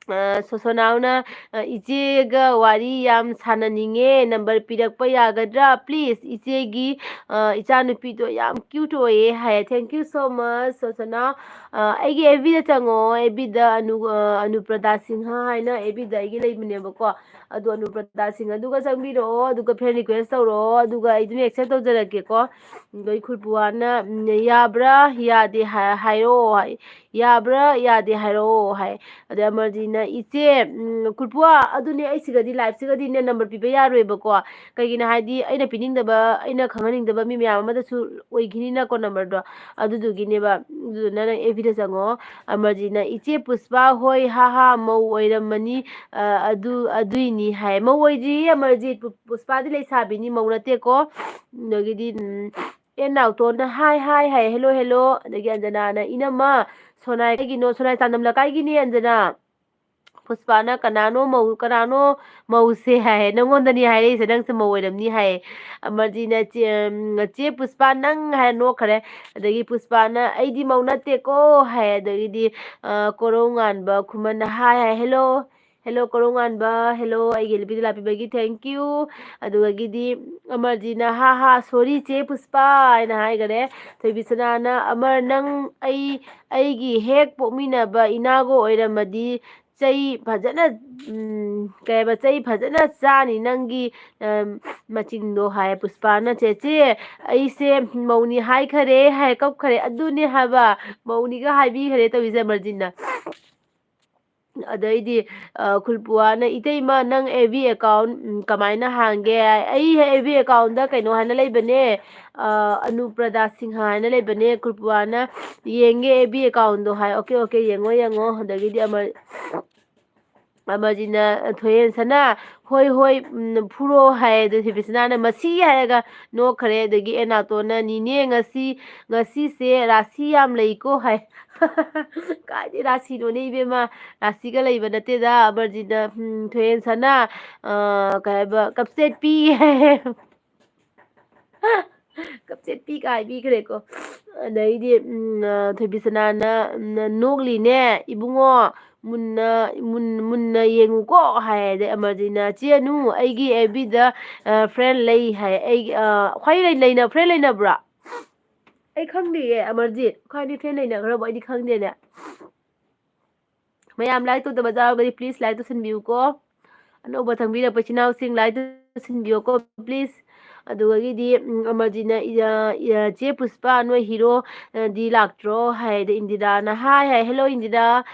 ꯑ, ꯁꯣꯁꯣꯅꯥꯎꯅ, ꯑ, "ꯏꯆꯦꯒ ꯋꯥꯔꯤ ꯌꯥꯝ ꯁꯥꯟꯅꯅꯤꯡꯉꯦ, ꯅꯝꯕꯔ ꯄꯤꯔꯛꯄ ꯌꯥꯒꯗ꯭ꯔꯥ? Please, ꯏꯆꯦꯒꯤ, ꯑ, ꯏꯆꯥꯅꯨꯄꯤꯗꯣ ꯌꯥꯝ cute ꯑꯣꯏꯌꯦ" ꯍꯥꯏꯌꯦ꯫ Thank you so much, ꯁꯣꯁꯣꯅꯥꯎ꯫ ꯑ, ꯑꯩꯒꯤ ꯑꯦꯐ ꯕꯤꯗ ꯆꯪꯉꯣ, ꯑꯦꯐ ꯕꯤꯗ ꯑꯅꯨ-, ꯑ, ꯑꯅꯨꯄ꯭ꯔꯗꯥ ꯁꯤꯡꯍ ꯍꯥꯏꯅ ꯑꯦꯐ ꯕꯤꯗ ꯑꯩꯒꯤ ꯂꯩꯕꯅꯦꯕꯀꯣ꯫ ꯑꯗꯣ ꯑꯅꯨꯄ꯭ꯔꯗꯥ ꯁꯤꯡꯍ ꯑꯗꯨꯒ ꯆꯪꯕꯤꯔꯛꯑꯣ, ꯑꯗꯨꯒ friend request ꯇꯧꯔꯛꯑꯣ, ꯑꯗꯨꯒ ꯑꯩ ꯑꯗꯨꯝ accept ꯇꯧꯖꯔꯛꯀꯦꯀꯣ꯫ ꯑꯗꯣ ꯑꯩ ꯈꯨꯔꯄꯨꯋꯥꯅ, ꯎꯝ, "ꯌꯥꯕ꯭ꯔꯥ? ꯌꯥꯗꯦ ꯍꯥꯏ-, ꯍꯥꯏꯔꯛꯑꯣ" ꯍꯥꯏ꯫ "ꯌꯥꯕ꯭ꯔꯥ? ꯌꯥꯗꯦ ꯍꯥꯏꯔꯛꯑꯣ" ꯍꯥꯏ꯫ ꯑꯗꯩ ꯑꯃꯔꯖꯤꯠꯅ, "ꯏꯆꯦ, ꯎꯝ, ꯈꯨꯔꯄꯨꯋꯥ, ꯑꯗꯨꯅꯦ ꯑꯩ ꯁꯤꯒꯗꯤ, live ꯁꯤꯒꯗꯤꯅꯦ number ꯄꯤꯕ ꯌꯥꯔꯣꯏꯕꯀꯣ꯫ ꯀꯩꯒꯤꯅꯣ ꯍꯥꯏꯗꯤ ꯑꯩꯅ ꯄꯤꯅꯤꯡꯗꯕ, ꯑꯩꯅ ꯈꯪꯍꯟꯅꯤꯡꯗꯕ ꯃꯤ ꯃꯌꯥꯝ ꯑꯃꯗꯁꯨ ꯑꯣꯏꯈꯤꯅꯤꯅꯀꯣ number ꯗꯣ꯫ ꯑꯗꯨꯗꯨꯒꯤꯅꯦꯕ꯫ ꯑꯗꯨꯗꯨꯅ ꯅꯪ ꯑꯦꯐ ꯕꯤꯗ ꯆꯪꯉꯣ꯫" ꯑꯃꯔꯖꯤꯠꯅ, "ꯏꯆꯦ ꯄꯨꯁꯄꯥ ꯍꯣꯏ, ꯍꯥ ꯍꯥ, ꯃꯧ ꯑꯣꯏꯔꯝꯃꯅꯤ, ꯑ, ꯑꯗꯨ, ꯑꯗꯨꯏꯅꯤ" ꯍꯥꯏ꯫ "ꯃꯧ ꯑꯣꯏꯗ꯭ꯔꯤꯌꯦ ꯑꯃꯔꯖꯤꯠ, ꯄꯨ-, ꯄꯨꯁꯄꯥꯗꯤ ꯂꯩꯁꯥꯕꯤꯅꯤ, ꯃꯧ ꯅꯠꯇꯦꯀꯣ꯫" ꯑꯗꯒꯤꯗꯤ, ꯎꯝ, ꯑꯦꯟ ꯅꯥꯎꯇꯣꯟꯅ, "ꯍꯥꯏ, ꯍꯥꯏ" ꯍꯥꯏ, "hello, hello꯫" ꯑꯗꯒꯤ ꯑꯟꯖꯅꯥꯅ, "ꯏꯅꯝꯃ, ꯁꯣꯅꯥꯏ ꯀꯩꯒꯤꯅꯣ? ꯁꯣꯅꯥꯏ ꯆꯥꯟꯗꯝ ꯂꯩꯀꯥꯏꯒꯤꯅꯦ ꯑꯟꯖꯅꯥ꯫ ꯄꯨꯁꯄꯥꯅ, "ꯀꯅꯥꯅꯣ ꯃꯧ, ꯀꯅꯥꯅꯣ ꯃꯧꯁꯦ?" ꯍꯥꯏ꯫ "ꯅꯪꯉꯣꯟꯗꯅꯤ ꯍꯥꯏꯔꯛꯏꯁꯦ, ꯅꯪꯁꯦ ꯃꯧ ꯑꯣꯏꯔꯝꯅꯤ" ꯍꯥꯏ꯫ ꯑꯃꯔꯖꯤꯠꯅ, "ꯆꯦ, ꯎꯝ, ꯆꯦ ꯄꯨꯁꯄꯥ, ꯅꯪ?" ꯍꯥꯏꯔ ꯅꯣꯛꯈ꯭ꯔꯦ꯫ ꯑꯗꯒꯤ ꯄꯨꯁꯄꯥꯅ, "ꯑꯩꯗꯤ ꯃꯧ ꯅꯠꯇꯦꯀꯣ" ꯍꯥꯏ꯫ ꯑꯗꯒꯤꯗꯤ, ꯑ, ꯀꯣꯔꯧꯉꯥꯟꯕ ꯈꯨꯃꯟꯅ, "ꯍꯥꯏ, ꯍꯥꯏ, hello, hello, ꯀꯣꯔꯧꯉꯥꯟꯕ, hello, ꯑꯩꯒꯤ ꯑꯦꯜ ꯕꯤꯗ ꯂꯥꯛꯄꯤꯕꯒꯤ thank you꯫" ꯑꯗꯨꯗꯒꯤꯗꯤ ꯑꯃꯔꯖꯤꯠꯅ, "ꯍꯥ, ꯍꯥ, sorry, ꯆꯦ ꯄꯨꯁꯄꯥ" ꯍꯥꯏꯅ ꯍꯥꯏꯈꯔꯦ꯫ ꯊꯣꯏꯕꯤꯁꯅꯥꯅ, "ꯑꯃꯔ, ꯅꯪ ꯑꯩ, ꯑꯩꯒꯤ ꯍꯦꯛ ꯄꯣꯛꯃꯤꯟꯅꯕ ꯏꯅꯥꯒꯣ ꯑꯣꯏꯔꯝꯃꯗꯤ ꯆꯩ ꯐꯖꯅ, ꯎꯝ, ꯀꯩ ꯍꯥꯏꯕ, ꯆꯩ ꯐꯖꯅ ꯆꯥꯅꯤ ꯅꯪꯒꯤ, ꯑꯝ, ꯃꯆꯤꯡꯗꯣ" ꯍꯥꯏ꯫ ꯄꯨꯁꯄꯥꯅ, "ꯆꯦꯆꯦ, ꯑꯩꯁꯦ ꯃꯧꯅꯤ ꯍꯥꯏꯈꯔꯦ" ꯍꯥꯏ, ꯀꯞꯈꯔꯦ꯫ "ꯑꯗꯨꯅꯦ ꯍꯥꯏꯕ, ꯃꯧꯅꯤꯒ ꯍꯥꯏꯕꯤꯈꯔꯦ" ꯇꯧꯔꯤꯁꯦ ꯑꯃꯔꯖꯤꯠꯅ꯫ ꯑꯗꯩꯗꯤ, ꯑ, ꯈꯨꯜꯄꯨꯋꯥꯅ, "ꯏꯇꯩꯃ, ꯅꯪ ꯑꯦꯐ ꯕꯤ account, ꯎꯝ, ꯀꯃꯥꯏꯅ ꯍꯥꯡꯒꯦ?" "ꯑꯩ ꯑꯦꯐ ꯕꯤ account ꯗ ꯀꯩꯅꯣ ꯍꯥꯏꯅ ꯂꯩꯕꯅꯦ, ꯑ, ꯑꯅꯨꯄ꯭ꯔꯗꯥ ꯁꯤꯡꯍ ꯍꯥꯏꯅ ꯂꯩꯕꯅꯦ꯫" ꯈꯨꯜꯄꯨꯋꯥꯅ, "ꯌꯦꯡꯒꯦ ꯑꯦꯐ ꯕꯤ account ꯗꯣ" ꯍꯥꯏ꯫ "ꯑꯣꯀꯦ, ꯑꯣꯀꯦ, ꯌꯦꯡꯉꯣ, ꯌꯦꯡꯉꯣ꯫" ꯑꯗꯒꯤꯗꯤ ꯑꯃꯔ-, ꯑꯃꯔꯖꯤꯠꯅ, ꯊꯣꯏꯍꯦꯟꯁꯅ, "ꯍꯣꯏ, ꯍꯣꯏ, ꯎꯝ, ꯐꯨꯔꯣ" ꯍꯥꯏ꯫ ꯑꯗꯨ ꯊꯣꯏꯕꯤꯁꯅꯥꯅ, "ꯃꯁꯤ" ꯍꯥꯏꯔꯒ ꯅꯣꯛꯈ꯭ꯔꯦ꯫ ꯑꯗꯒꯤ ꯑꯦꯅꯥꯇꯣꯟꯅ, "ꯅꯤꯅꯦ, ꯉꯁꯤ, ꯉꯁꯤꯁꯦ ꯔꯥꯁꯤ ꯌꯥꯝ ꯂꯩꯀꯣ" ꯍꯥꯏ꯫ "ꯀꯥꯏꯗꯩ ꯔꯥꯁꯤꯅꯣꯅꯦ ꯏꯕꯦꯝꯃ? ꯔꯥꯁꯤꯒ ꯂꯩꯕ ꯅꯠꯇꯦꯗ꯫" ꯑꯃꯔꯖꯤꯠꯅ, ꯎꯝ, ꯊꯣꯏꯍꯦꯟꯁꯅ, ꯑ, ꯀꯩ ꯍꯥꯏꯕ, "ꯀꯞꯆꯦꯠꯄꯤ" ꯍꯥꯏ꯫ "ꯀꯞꯆꯦꯠꯄꯤ" ꯀꯥꯏ ꯍꯥꯏꯕꯤꯈ꯭ꯔꯦꯀꯣ꯫ ꯑꯗꯩꯗꯤ, ꯎꯝ, ꯑ, ꯊꯣꯏꯕꯤꯁꯅꯥꯅ, ꯎꯝ, "ꯅꯣꯛꯂꯤꯅꯦ ꯏꯕꯨꯡꯉꯣ, ꯃꯨꯟꯅ ꯃꯨꯟ- ꯃꯨꯟꯅ ꯌꯦꯡꯉꯨꯀꯣ ꯍꯥꯏ꯫ ꯑꯗꯩ ꯑꯃꯔꯖꯤꯠꯅ, "ꯆꯦ ꯑꯅꯨ, ꯑꯩꯒꯤ ꯑꯦꯐ ꯕꯤꯗ ꯐ꯭ꯔꯦꯟ ꯂꯩ" ꯍꯥꯏ꯫ "ꯑꯩꯒꯤ ꯑ, ꯈ꯭ꯋꯥꯏ ꯂꯩ- ꯂꯩꯅ ꯐ꯭ꯔꯦꯟ ꯂꯩꯅꯕ꯭ꯔꯥ? ꯑꯩ ꯈꯪꯗꯦꯌꯦ ꯑꯃꯔꯖꯤꯠ, ꯈ꯭ꯋꯥꯏꯗꯤ ꯐ꯭ꯔꯦꯟ ꯂꯩꯅꯈ꯭ꯔꯕꯣ? ꯑꯩꯗꯤ ꯈꯪꯗꯦꯅꯦ꯫ ꯃꯌꯥꯝ ꯂꯥꯏꯛ ꯇꯧꯗꯕ ꯌꯥꯎꯔꯒꯗꯤ ꯄ꯭ꯂꯤꯁ ꯂꯥꯏꯛ ꯇꯧꯁꯤꯟꯕꯤꯌꯨꯀꯣ꯫ ꯑꯅꯧꯕ ꯆꯪꯕꯤꯔꯛꯄ ꯏꯆꯤꯟ ꯏꯅꯥꯎꯁꯤꯡ ꯂꯥꯏꯛ ꯇꯧꯁꯤꯟꯕꯤꯌꯨꯀꯣ ꯄ꯭ꯂꯤꯁ꯫ ꯑꯗꯨꯗꯒꯤꯗꯤ ꯎꯝ, ꯑꯃꯔꯖꯤꯠꯅ ꯏ- ꯑ, ꯏ- ꯑ, "ꯆꯦ ꯄꯨꯁꯄꯥ, ꯅꯣꯏ ꯍꯤꯔꯣ ꯑ, ꯗꯤ ꯂꯥꯛꯇ꯭ꯔꯣ?" ꯍꯥꯏ꯫ ꯑꯗꯩ ꯏꯟꯗꯤꯔꯥꯅ, "ꯍꯥꯏ ꯍꯥꯏ, ꯍꯦꯜꯂꯣ ꯏꯟꯗꯤꯔꯥ"꯫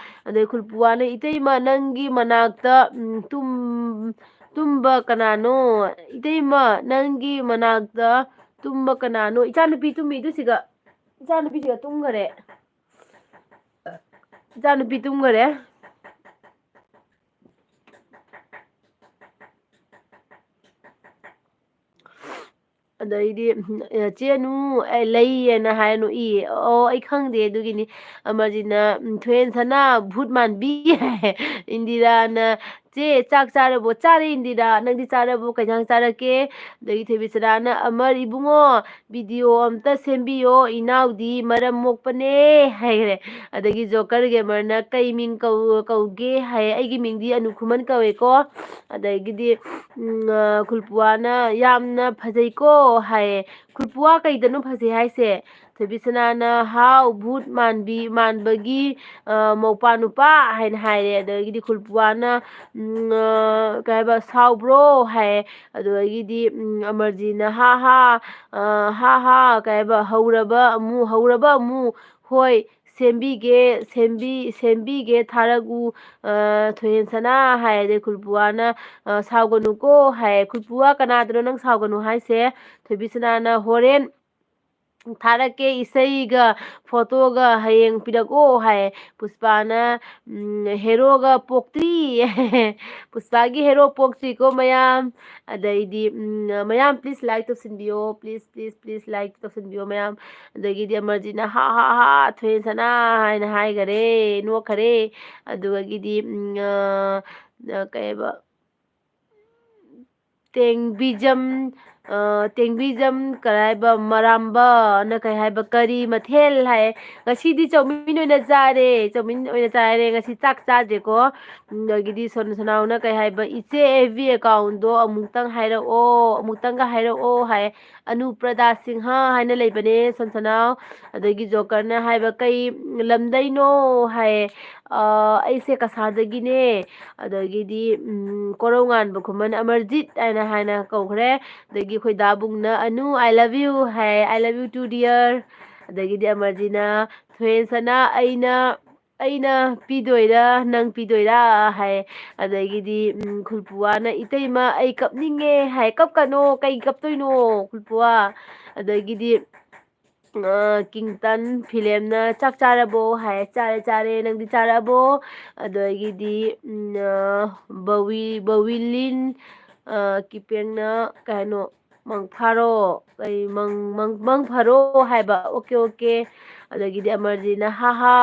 ꯑꯗꯩ ꯈꯨꯜꯄꯨꯋꯥꯅ, "ꯏꯇꯩꯃ, ꯅꯪꯒꯤ ꯃꯅꯥꯛꯇ ꯎꯝ, ꯇꯨꯝ ꯇꯨꯝꯕ ꯀꯅꯥꯅꯣ? ꯏꯇꯩꯃ, ꯅꯪꯒꯤ ꯃꯅꯥꯛꯇ ꯇꯨꯝꯕ ꯀꯅꯥꯅꯣ?" ꯏꯆꯥꯅꯨꯄꯤ ꯇꯨꯝꯃꯤꯗꯨ ꯁꯤꯒ꯫ ꯏꯆꯥꯅꯨꯄꯤꯁꯤꯒ ꯇꯨꯝꯈꯔꯦ꯫ ꯏꯆꯥꯅꯨꯄꯤ ꯇꯨꯝꯈꯔꯦ꯫ ꯑꯗꯩꯗꯤ ꯎꯝ, ꯑꯦ, "ꯆꯦ ꯑꯅꯨ, ꯑꯦ, ꯂꯩꯌꯦꯅ" ꯍꯥꯏꯔ ꯅꯣꯛꯏꯌꯦ꯫ "ꯑꯣ, ꯑꯩ ꯈꯪꯗꯦ ꯑꯗꯨꯒꯤꯅꯤ"꯫ ꯑꯃꯔꯖꯤꯠꯅ, ꯎꯝ, "ꯊꯣꯏꯍꯦꯟ ꯁꯅꯥ, ꯚꯨꯠ ꯃꯥꯟꯕꯤ"꯫ ꯏꯟꯗꯤꯔꯥꯅ, "ꯆꯦ, ꯆꯥꯛ ꯆꯥꯔꯕꯣ?" "ꯆꯥꯔꯦ ꯏꯟꯗꯤꯔꯥ, ꯅꯪꯗꯤ ꯆꯥꯔꯕꯣ? ꯀꯩ ꯏꯟꯖꯥꯡ ꯆꯥꯔꯛꯀꯦ?" ꯑꯗꯒꯤ ꯊꯣꯏꯕꯤꯁꯅꯥꯅ, "ꯑꯃꯔ ꯏꯕꯨꯡꯉꯣ, ꯚꯤꯗꯤꯑꯣ ꯑꯝꯇ ꯁꯦꯝꯕꯤꯌꯣ, ꯏꯅꯥꯎꯗꯤ ꯃꯔꯝ ꯃꯣꯛꯄꯅꯦ" ꯍꯥꯏꯈ꯭ꯔꯦ꯫ ꯑꯗꯒꯤ ꯖꯣꯀꯔ ꯒꯦꯃꯔꯅ, "ꯀꯩ ꯃꯤꯡ ꯀꯧ- ꯀꯧꯒꯦ?" ꯍꯥꯏ꯫ "ꯑꯩꯒꯤ ꯃꯤꯡꯗꯤ ꯑꯅꯨ ꯈꯨꯃꯟ ꯀꯧꯋꯦꯀꯣ"꯫ ꯑꯗꯒꯤꯗꯤ ꯎꯝ, ꯑ, ꯈꯨꯜꯄꯨꯋꯥꯅ, "ꯌꯥꯝꯅ ꯐꯖꯩꯀꯣ" ꯍꯥꯏꯌꯦ꯫ "ꯈꯨꯜꯄꯨꯋꯥ, ꯀꯩꯗꯅꯣ ꯐꯖꯩ ꯍꯥꯏꯁꯦ?" ꯊꯣꯏꯕꯤꯁꯅꯥꯅ, "ꯍꯥꯎ, ꯚꯨꯠ ꯃꯥꯟꯕꯤ, ꯃꯥꯟꯕꯒꯤ, ꯑ, ꯃꯧꯄꯥ ꯅꯨꯄꯥ" ꯍꯥꯏꯅ ꯍꯥꯏꯔꯦ꯫ ꯑꯗꯒꯤꯗꯤ ꯈꯨꯜꯄꯨꯋꯥꯅ, ꯎꯝ, ꯑ, ꯀꯩ ꯍꯥꯏꯕ, "ꯁꯥꯎꯕ꯭ꯔꯣ?" ꯍꯥꯏꯌꯦ꯫ ꯑꯗꯨꯗꯒꯤꯗꯤ ꯎꯝ, ꯑꯃꯔꯖꯤꯠꯅ, "ꯍꯥ ꯍꯥ, ꯑ, ꯍꯥ ꯍꯥ", ꯀꯩ ꯍꯥꯏꯕ, "ꯍꯧꯔꯕ ꯑꯃꯨ, ꯍꯧꯔꯕ ꯑꯃꯨ, ꯍꯣꯏ, ꯁꯦꯝꯕꯤꯒꯦ, ꯁꯦꯝꯕꯤ- ꯁꯦꯝꯕꯤꯒꯦ, ꯊꯥꯔꯛꯎ, ꯑ, ꯊꯣꯏꯍꯦꯟ ꯁꯅꯥ" ꯍꯥꯏ꯫ ꯑꯗꯩ ꯈꯨꯜꯄꯨꯋꯥꯅ, ꯑ, "ꯁꯥꯎꯒꯅꯨꯀꯣ" ꯍꯥꯏ꯫ "ꯈꯨꯜꯄꯨꯋꯥ, ꯀꯅꯥꯗꯅꯣ ꯅꯪ ꯁꯥꯎꯒꯅꯨ ꯍꯥꯏꯁꯦ?" ꯊꯣꯏꯕꯤꯁꯅꯥꯅ, "ꯍꯣꯔꯦꯟ ꯊꯥꯔꯛꯀꯦ, ꯏꯁꯩꯒ ꯐꯣꯇꯣꯒ ꯍꯌꯦꯡ ꯄꯤꯔꯛꯑꯣ" ꯍꯥꯏ꯫ ꯄꯨꯁꯄꯥꯅ, ꯎꯝ, "ꯍꯦꯔꯣꯒ ꯄꯣꯛꯇ꯭ꯔꯤ"꯫ ꯄꯨꯁꯄꯥꯒꯤ ꯍꯦꯔꯣ ꯄꯣꯛꯇ꯭ꯔꯤꯀꯣ ꯃꯌꯥꯝ꯫ ꯑꯗꯩꯗꯤ ꯎꯝ, ꯃꯌꯥꯝ ꯄ꯭ꯂꯤꯁ ꯂꯥꯏꯛ ꯇꯧꯁꯤꯟꯕꯤꯌꯣ, ꯄ꯭ꯂꯤꯁ ꯄ꯭ꯂꯤꯁ ꯄ꯭ꯂꯤꯁ ꯂꯥꯏꯛ ꯇꯧꯁꯤꯟꯕꯤꯌꯣ ꯃꯌꯥꯝ꯫ ꯑꯗꯒꯤꯗꯤ ꯑꯃꯔꯖꯤꯠꯅ, "ꯍꯥ ꯍꯥ ꯍꯥ, ꯊꯣꯏꯍꯦꯟ ꯁꯅꯥ" ꯍꯥꯏꯅ ꯍꯥꯏꯈꯔꯦ, ꯅꯣꯛꯈꯔꯦ꯫ ꯑꯗꯨꯗꯒꯤꯗꯤ ꯎꯝ, ꯑ, ꯑ, ꯀꯩꯕ, ꯇꯦꯡꯕꯤꯖꯝ, ꯇꯦꯡꯕꯤꯖꯝ ꯀꯔꯤ ꯍꯥꯏꯕ, ꯃꯔꯥꯝꯕꯅ ꯀꯩ ꯍꯥꯏꯕ, ꯀꯔꯤ ꯃꯊꯦꯜ ꯍꯥꯏ꯫ ꯉꯁꯤꯗꯤ ꯆꯧꯃꯤꯟ ꯑꯣꯏꯅ ꯆꯥꯔꯦ, ꯆꯧꯃꯤꯟ ꯑꯣꯏꯅ ꯆꯥꯔꯦ, ꯉꯁꯤ ꯆꯥꯛ ꯆꯥꯗ꯭ꯔꯦꯀꯣ꯫ ꯑꯗꯒꯤꯗꯤ ꯁꯣꯟ ꯁꯅꯥꯎꯅ ꯀꯩ ꯍꯥꯏꯕ, "ꯏꯆꯦ, ꯑꯦꯐ ꯕꯤ ꯑꯦꯀꯥꯎꯟꯗꯣ ꯑꯃꯨꯛꯇꯪ ꯍꯥꯏꯔꯛꯑꯣ, ꯑꯃꯨꯛꯇꯪꯒ ꯍꯥꯏꯔꯛꯑꯣ" ꯍꯥꯏ꯫ ꯑꯅꯨꯄ꯭ꯔꯗꯥ ꯁꯤꯡꯍ ꯍꯥꯏꯅ ꯂꯩꯕꯅꯦ ꯁꯣꯟ ꯁꯅꯥꯎ꯫ ꯑꯗꯒꯤ ꯖꯣꯀꯔꯅ ꯍꯥꯏꯕ, "ꯀꯩ ꯂꯝꯗꯩꯅꯣ?" ꯍꯥꯏ꯫ "ꯑꯩꯁꯦ ꯀꯁꯥꯔꯗꯒꯤꯅꯦ"꯫ ꯑꯗꯒꯤꯗꯤ ꯀꯣꯔꯧꯉꯥꯟꯕ ꯈꯨꯃꯟ ꯑꯃꯔꯖꯤꯠ ꯍꯥꯏꯅ ꯍꯥꯏꯅ ꯀꯧꯈ꯭ꯔꯦ꯫ ꯑꯗꯒꯤ ꯑꯩꯈꯣꯏ ꯗꯥꯕꯨꯡꯅ, "Anu, I love you" high, "I love you too, dear"꯫ ꯑꯗꯒꯤꯗꯤ ꯑꯃꯔꯖꯤꯅ, "ꯊꯣꯏꯍꯦꯟꯁꯅꯥ, ꯑꯩꯅ ꯑꯩꯅ ꯄꯤꯗꯣꯏꯔꯥ, ꯅꯪ ꯄꯤꯗꯣꯏꯔꯥ?" ꯍꯥꯏ꯫ ꯑꯗꯒꯤꯗꯤ ꯈꯨꯜꯄꯨꯋꯥꯅ, "ꯏꯇꯩꯃ, ꯑꯩ ꯀꯞꯅꯤꯡꯉꯦ" ꯍꯥꯏ꯫ "ꯀꯞꯀꯅꯣ, ꯀꯩ ꯀꯞꯇꯣꯏꯅꯣ ꯈꯨꯜꯄꯨꯋꯥ?" ꯑꯗꯒꯤꯗꯤ ꯀꯤꯡꯇꯟ ꯐꯤꯂꯦꯝꯅ, "ꯆꯥꯛ ꯆꯥꯔꯕꯣ?" ꯍꯥꯏ꯫ "ꯆꯥꯔꯦ, ꯆꯥꯔꯦ, ꯅꯪꯗꯤ ꯆꯥꯔꯛꯑꯕꯣ?" ꯑꯗꯒꯤꯗꯤ ꯕꯋꯤ ꯕꯋꯤꯂꯤꯟ ꯀꯤꯄꯦꯡꯅ ꯀꯩ ꯍꯥꯏꯅꯣ, "ꯃꯪ ꯐꯥꯔꯣ", ꯀꯩ, "ꯃꯪ, ꯃꯪ, ꯃꯪ ꯐꯔꯣ" ꯍꯥꯏꯕ꯫ "Okay, okay". ꯑꯗꯒꯤꯗꯤ ꯑꯃꯔꯖꯤꯅ, "ꯍꯥ ꯍꯥ,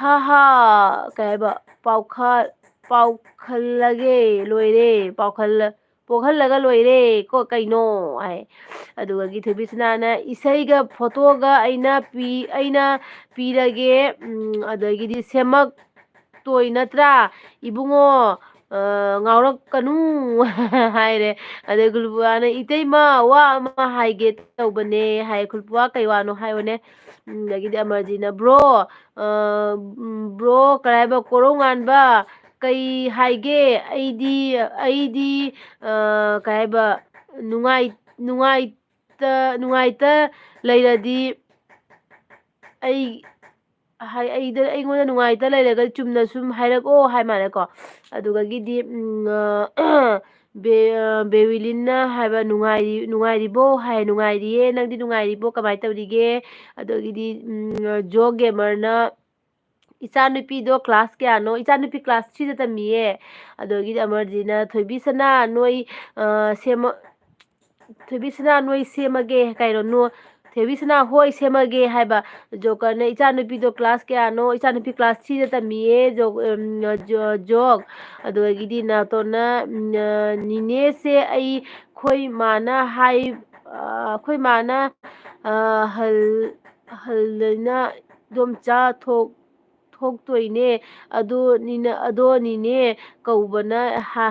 ꯍꯥ ꯍꯥ", ꯀꯩ ꯍꯥꯏꯕ, "ꯄꯥꯎꯈ-, ꯄꯥꯎꯈꯜꯂꯒꯦ ꯂꯣꯏꯔꯦ, ꯄꯥꯎꯈꯜ-, ꯄꯣꯛꯍꯜꯂꯒ ꯂꯣꯏꯔꯦ ꯀꯣ ꯀꯩꯅꯣ" ꯍꯥꯏ꯫ ꯑꯗꯨꯗꯒꯤ ꯊꯣꯏꯕꯤꯁꯅꯥꯅ, "ꯏꯁꯩꯒ ꯐꯣꯇꯣꯒ ꯑꯩꯅ ꯄꯤ-, ꯑꯩꯅ ꯄꯤꯔꯒꯦ, ꯑꯗꯒꯤꯗꯤ ꯁꯦꯝꯃꯛ-, ꯇꯣꯏ ꯅꯠꯇ꯭ꯔꯥ, ꯏꯕꯨꯡꯉꯣ? ꯉꯥꯎꯔꯛꯀꯅꯨ" ꯍꯥꯏꯔꯦ꯫ ꯑꯗꯩ ꯈꯨꯜꯄꯨꯋꯥꯅ, "ꯏꯇꯩꯃ, ꯋꯥ ꯑꯃ ꯍꯥꯏꯒꯦ ꯇꯧꯕꯅꯦ" ꯍꯥꯏ꯫ "ꯈꯨꯜꯄꯨꯋꯥ, ꯀꯩ ꯋꯥꯅꯣ ꯍꯥꯏꯌꯨꯅꯦ?" ꯑꯗꯒꯤꯗꯤ ꯑꯃꯔꯖꯤꯅ, "ꯕ꯭ꯔꯣ, ꯕ꯭ꯔꯣ, ꯀꯔꯤ ꯍꯥꯏꯕ, ꯀꯣꯔꯧꯉꯥꯟꯕ, ꯀꯩ ꯍꯥꯏꯒꯦ? ꯑꯩꯗꯤ, ꯑꯩꯗꯤ, ꯀꯩ ꯍꯥꯏꯕ, ꯅꯨꯡꯉꯥꯏ-, ꯅꯨꯡꯉꯥꯏꯇ-, ꯅꯨꯡꯉꯥꯏꯇ ꯂꯩꯔꯗꯤ ꯑꯩ ꯍꯥꯏ-, ꯑꯩꯗ-, ꯑꯩꯉꯣꯟꯗ ꯅꯨꯡꯉꯥꯏꯇ ꯂꯩꯔꯒꯗꯤ ꯆꯨꯝꯅ ꯁꯨꯝ ꯍꯥꯏꯔꯛꯑꯣ" ꯍꯥꯏ ꯃꯥꯜꯂꯦꯀꯣ꯫ ꯑꯗꯨꯗꯒꯤꯗꯤ ꯕꯦ-, ꯕꯦꯋꯤꯂꯤꯟꯅ ꯍꯥꯏꯕ, "ꯅꯨꯡꯉꯥꯏꯔꯤ-, ꯅꯨꯡꯉꯥꯏꯔꯤꯕꯣ?" ꯍꯥꯏ꯫ "ꯅꯨꯡꯉꯥꯏꯔꯤꯌꯦ, ꯅꯪꯗꯤ ꯅꯨꯡꯉꯥꯏꯔꯤꯕꯣ, ꯀꯃꯥꯏꯅ ꯇꯧꯔꯤꯒꯦ?" ꯑꯗꯒꯤꯗꯤ ꯖꯣ ꯒꯦꯃꯔꯅ, "ꯏꯆꯥꯅꯨꯄꯤꯗꯣ ꯀ꯭ꯂꯥꯁ ꯀꯌꯥꯅꯣ?" "ꯏꯆꯥꯅꯨꯄꯤ ꯀ꯭ꯂꯥꯁ ꯊ꯭ꯔꯤꯗ ꯇꯝꯃꯤꯌꯦ"꯫ ꯑꯗꯒꯤꯗꯤ ꯑꯃꯔꯖꯤꯅ, "ꯊꯣꯏꯕꯤꯁꯅꯥ, ꯅꯣꯏ ꯁꯦꯝꯃ-, ꯊꯣꯏꯕꯤꯁꯅꯥ, ꯅꯣꯏ ꯁꯦꯝꯃꯒꯦ", ꯀꯩꯅꯣ, ꯅꯣ-, "ꯊꯣꯏꯕꯤꯁꯅꯥ, ꯍꯣꯏ, ꯁꯦꯝꯃꯒꯦ" ꯍꯥꯏꯕ꯫ ꯖꯣꯀꯔꯅ, "ꯏꯆꯥꯅꯨꯄꯤꯗꯣ ꯀ꯭ꯂꯥꯁ ꯀꯌꯥꯅꯣ?" "ꯏꯆꯥꯅꯨꯄꯤ ꯀ꯭ꯂꯥꯁ ꯊ꯭ꯔꯤꯗ ꯇꯝꯃꯤꯌꯦ", ꯖꯣ-, ꯖꯣꯛ꯫ ꯑꯗꯨꯗꯒꯤꯗꯤ ꯅꯥꯇꯣꯟꯅ, "ꯅꯤꯅꯦꯁꯦ, ꯑꯩ ꯑꯩꯈꯣꯏ ꯃꯥꯅ ꯍꯥꯏ ꯑꯩꯈꯣꯏ ꯃꯥꯅ ꯍꯜ ꯍꯜꯂꯅ ꯏꯗꯣꯝꯆꯥ ꯊꯣꯛ ꯊꯣꯛꯇꯣꯏꯅꯦ꯫ ꯑꯗꯣ ꯅꯤꯅ ꯑꯗꯣ ꯅꯤꯅꯦ ꯀꯧꯕꯅ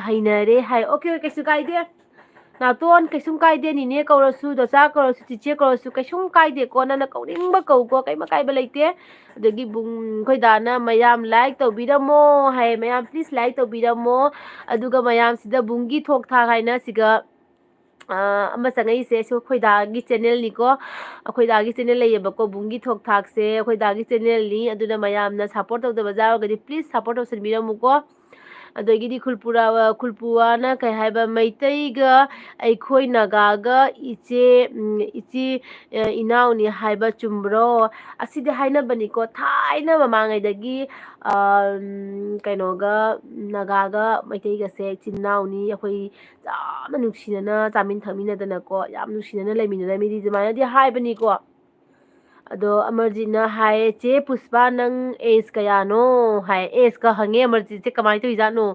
ꯍꯩꯅꯔꯦ ꯍꯥꯏ꯫ ꯑꯣꯀꯦ, ꯀꯩꯁꯨ ꯀꯥꯏꯗꯦ꯫ ꯅꯥꯇꯣꯟ, ꯀꯩꯁꯨꯝ ꯀꯥꯏꯗꯦ꯫ ꯅꯤꯅꯦ ꯀꯧꯔꯁꯨ, ꯗꯣꯆꯥ ꯀꯧꯔꯁꯨ, ꯆꯤꯆꯦ ꯀꯧꯔꯁꯨ ꯀꯩꯁꯨꯝ ꯀꯥꯏꯗꯦꯀꯣ꯫ ꯅꯪꯅ ꯀꯧꯅꯤꯡꯕ ꯀꯧꯀꯣ, ꯀꯩꯝ ꯑꯀꯥꯏꯕ ꯂꯩꯇꯦ꯫ ꯑꯗꯒꯤ ꯕꯨꯡ, ꯑꯩꯈꯣꯏ ꯗꯥꯅ ꯃꯌꯥꯝ like ꯇꯧꯕꯤꯔꯝꯃꯣ ꯍꯥꯏ꯫ ꯃꯌꯥꯝ please like ꯇꯧꯕꯤꯔꯝꯃꯣ꯫ ꯑꯗꯨꯒ ꯃꯌꯥꯝꯁꯤꯗ ꯕꯨꯡꯒꯤ ꯊꯣꯛ ꯊꯥꯛ ꯍꯥꯏꯅ ꯁꯤꯒ ꯑꯃ ꯆꯪꯉꯛꯏꯁꯦ ꯁꯤ ꯑꯩꯈꯣꯏ ꯗꯥꯒꯤ channelꯅꯤꯀꯣ꯫ ꯑꯩꯈꯣꯏ ꯗꯥꯒꯤ channel ꯂꯩꯌꯦꯕꯀꯣ, ꯕꯨꯡꯒꯤ ꯊꯣꯛ ꯊꯥꯛꯁꯦ ꯑꯩꯈꯣꯏ ꯗꯥꯒꯤ channelꯅꯤ꯫ ꯑꯗꯨꯅ ꯃꯌꯥꯝꯅ support ꯇꯧꯗꯕ ꯌꯥꯎꯔꯒꯗꯤ please support ꯇꯧꯁꯟꯕꯤꯔꯝꯃꯨꯀꯣ꯫ ꯑꯗꯒꯤꯗꯤ ꯈꯨꯜꯄꯨꯔꯥ-, ꯈꯨꯜꯄꯨꯋꯥꯅ ꯀꯩ ꯍꯥꯏꯕ, ꯃꯩꯇꯩꯒ ꯑꯩꯈꯣꯏ ꯅꯥꯒꯥꯒ ꯏꯆꯦ, ꯎꯝ, ꯏꯆꯦ, ꯑ, ꯏꯅꯥꯎꯅꯤ ꯍꯥꯏꯕ ꯆꯨꯝꯕ꯭ꯔꯣ? ꯑꯁꯤꯗꯤ ꯍꯥꯏꯅꯕꯅꯤꯀꯣ, ꯊꯥꯏꯅ ꯃꯃꯥꯡꯉꯩꯗꯒꯤ, ꯑ, ꯎꯝ, ꯀꯩꯅꯣꯒ, ꯅꯥꯒꯥꯒ ꯃꯩꯇꯩꯒꯁꯦ ꯏꯆꯤꯟ ꯏꯅꯥꯎꯅꯤ, ꯑꯩꯈꯣꯏ ꯌꯥꯝꯅ ꯅꯨꯡꯁꯤꯅꯅ ꯆꯥꯃꯤꯟ ꯊꯛꯃꯤꯟꯅꯗꯅꯀꯣ, ꯌꯥꯝ ꯅꯨꯡꯁꯤꯅꯅ ꯂꯩꯃꯤꯟꯅꯔꯝꯃꯤꯗꯤ ꯑꯗꯨꯃꯥꯏꯅꯗꯤ ꯍꯥꯏꯕꯅꯤꯀꯣ꯫ ꯑꯗꯣ ꯑꯃꯔꯖꯤꯠꯅ ꯍꯥꯏ, "ꯆꯦ ꯄꯨꯁꯄꯥ, ꯅꯪ age ꯀꯌꯥꯅꯣ?" ꯍꯥꯏ꯫ Ageꯀ ꯍꯪꯉꯦ ꯑꯃꯔꯖꯤꯠꯁꯦ, ꯀꯃꯥꯏꯅ ꯇꯧꯔꯤꯖꯥꯠꯅꯣ?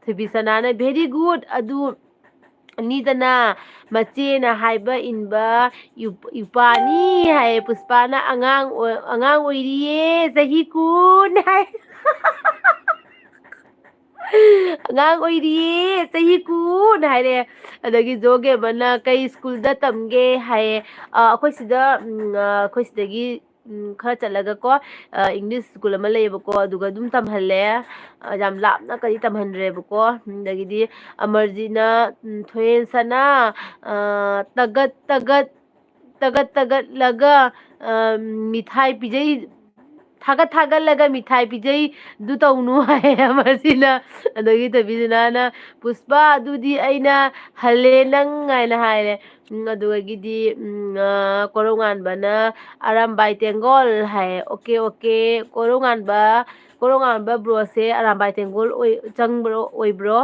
ꯊꯣꯏꯕꯤꯁꯅꯥꯅ, "Very good, ꯑꯗꯨ ꯅꯤꯗꯅ ꯃꯆꯦꯅ ꯍꯥꯏꯕ ꯏꯟꯕ ꯌꯨ-, ꯌꯨꯄꯥꯅꯤ" ꯍꯥꯏ꯫ ꯄꯨꯁꯄꯥꯅ, "ꯑꯉꯥꯡ ꯑꯣꯏ-, ꯑꯉꯥꯡ ꯑꯣꯏꯔꯤꯌꯦ, ꯆꯍꯤ ꯀꯨꯟ" ꯍꯥꯏ꯫ "ꯑꯉꯥꯡ ꯑꯣꯏꯔꯤꯌꯦ, ꯆꯍꯤ ꯀꯨꯟ" ꯍꯥꯏꯔꯦ꯫ ꯑꯗꯒꯤ ꯖꯣꯒꯦꯕꯅ, "ꯀꯩ ꯁ꯭ꯀꯨꯜꯗ ꯇꯝꯒꯦ?" ꯍꯥꯏꯌꯦ꯫ ꯑ, ꯑꯩꯈꯣꯏ ꯁꯤꯗ, ꯎꯝ, ꯑ, ꯑꯩꯈꯣꯏ ꯁꯤꯗꯒꯤ, ꯎꯝ, ꯈꯔ ꯆꯠꯂꯒꯀꯣ, ꯑ, English ꯁ꯭ꯀꯨꯜ ꯑꯃ ꯂꯩꯌꯦꯕꯀꯣ, ꯑꯗꯨꯒ ꯑꯗꯨꯝ ꯇꯝꯍꯜꯂꯦ꯫ ꯑ, ꯌꯥꯝ ꯂꯥꯞꯅ ꯀꯗꯤ ꯇꯝꯍꯟꯗ꯭ꯔꯦꯕꯀꯣ꯫ ꯑꯗꯒꯤꯗꯤ ꯑꯃꯔꯖꯤꯠꯅ, ꯎꯝ, "ꯊꯣꯏꯍꯦꯟꯁꯅꯥ, ꯑ, ꯇꯒꯠ ꯇꯒꯠ, ꯇꯒꯠ ꯇꯒꯠꯂꯒ, ꯑ, ꯃꯤꯊꯥꯏ ꯄꯤꯖꯩ, ꯊꯥꯒꯠ ꯊꯥꯒꯠꯂꯒ ꯃꯤꯊꯥꯏ ꯄꯤꯖꯩ, ꯑꯗꯨ ꯇꯧꯅꯨ" ꯍꯥꯏꯌꯦ ꯑꯃꯔꯖꯤꯠꯅ꯫ ꯑꯗꯒꯤ ꯊꯣꯏꯕꯤꯁꯅꯥꯅ, "ꯄꯨꯁꯄꯥ, ꯑꯗꯨꯗꯤ ꯑꯩꯅ ꯍꯜꯂꯦ ꯅꯪ" ꯍꯥꯏꯅ ꯍꯥꯏꯔꯦ꯫ ꯎꯝ, ꯑꯗꯨꯗꯒꯤꯗꯤ, ꯎꯝ, ꯑ, ꯀꯣꯔꯧꯉꯥꯟꯕꯅ, "ꯑꯔꯥꯝꯕꯥꯏ ꯇꯦꯡꯒꯣꯜ" ꯍꯥꯏꯌꯦ꯫ "ꯑꯣꯀꯦ, ꯑꯣꯀꯦ, ꯀꯣꯔꯧꯉꯥꯟꯕ, ꯀꯣꯔꯧꯉꯥꯟꯕ bro ꯁꯦ ꯑꯔꯥꯝꯕꯥꯏ ꯇꯦꯡꯒꯣꯜ ꯑꯣꯏ-, ꯆꯪꯕ꯭ꯔꯣ, ꯑꯣꯏꯕ꯭ꯔꯣ?"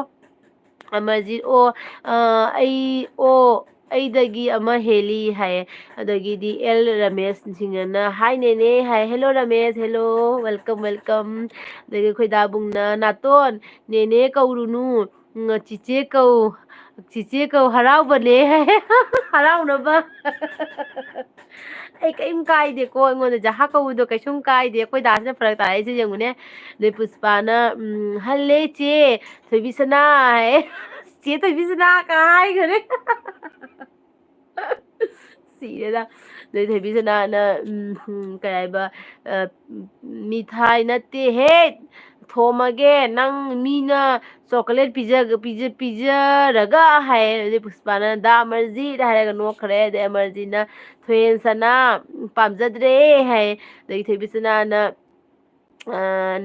ꯑꯃꯔꯖꯤꯠ, "ꯑꯣ, ꯑ, ꯑꯩ, ꯑꯣ, ꯑꯩꯗꯒꯤ ꯑꯃ ꯍꯦꯜꯂꯤ" ꯍꯥꯏꯌꯦ꯫ ꯑꯗꯒꯤꯗꯤ ꯑꯦꯜ ꯔꯃꯦꯁ ꯁꯤꯡꯍꯅ, "Hi ꯅꯦꯅꯦ" ꯍꯥꯏ꯫ "Hello Ramesh, hello, welcome, welcome"꯫ ꯑꯗꯒꯤ ꯑꯩꯈꯣꯏ ꯗꯥꯕꯨꯡꯅ, "ꯅꯥꯇꯣꯟ, ꯅꯦꯅꯦ ꯀꯧꯔꯨꯅꯨ, ꯎꯝ, ꯆꯤꯆꯦ ꯀꯧ" ꯆꯤꯆꯦ ꯀꯧ ꯍꯔꯥꯎꯕꯅꯦ ꯍꯥꯏ꯫ ꯍꯔꯥꯎꯅꯕ꯫ ꯑꯩ ꯀꯔꯤꯝ ꯀꯥꯏꯗꯦꯀꯣ, ꯑꯩꯉꯣꯟꯗ ꯖꯍꯥ ꯀꯧꯕꯗꯣ ꯀꯩꯁꯨꯝ ꯀꯥꯏꯗꯦ꯫ ꯑꯩꯈꯣꯏ ꯗꯥꯁꯤꯅ ꯐꯔꯛ ꯇꯥꯔꯛꯏꯁꯦ ꯌꯦꯡꯉꯨꯅꯦ꯫ ꯅꯣꯏ ꯄꯨꯁꯄꯥꯅ, "ꯎꯝ, ꯍꯜꯂꯦ ꯆꯦ ꯊꯣꯏꯕꯤꯁꯅꯥ" ꯍꯥꯏ꯫ "ꯆꯦ ꯊꯣꯏꯕꯤꯁꯅꯥ" ꯀꯥꯏ ꯍꯥꯏꯈꯔꯦ꯫ ꯁꯤꯔꯦꯗ꯫ ꯅꯣꯏ ꯊꯣꯏꯕꯤꯁꯅꯥꯅ, ꯎꯝ, ꯎꯝ, ꯀꯩ ꯍꯥꯏꯕ, ꯑ, "ꯃꯤꯊꯥꯏ ꯅꯠꯇꯦꯍꯦ, ꯊꯣꯝꯃꯒꯦ, ꯅꯪ ꯃꯤꯅ ꯆꯣꯀꯣꯂꯦꯠ ꯄꯤꯖ-, ꯄꯤꯖ-, ꯄꯤꯖꯔꯒ" ꯍꯥꯏ꯫ ꯑꯗꯩ ꯄꯨꯁꯄꯥꯅ "ꯗꯥ ꯑꯃꯔꯖꯤꯠ" ꯍꯥꯏꯔꯒ ꯅꯣꯛꯈ꯭ꯔꯦ꯫ ꯑꯗꯩ ꯑꯃꯔꯖꯤꯠꯅ "ꯊꯣꯏꯍꯦꯟ ꯁꯅꯥ ꯄꯥꯝꯖꯗ꯭ꯔꯦ" ꯍꯥꯏ꯫ ꯑꯗꯒꯤ ꯊꯣꯏꯕꯤꯁꯅꯥꯅ, ꯑ,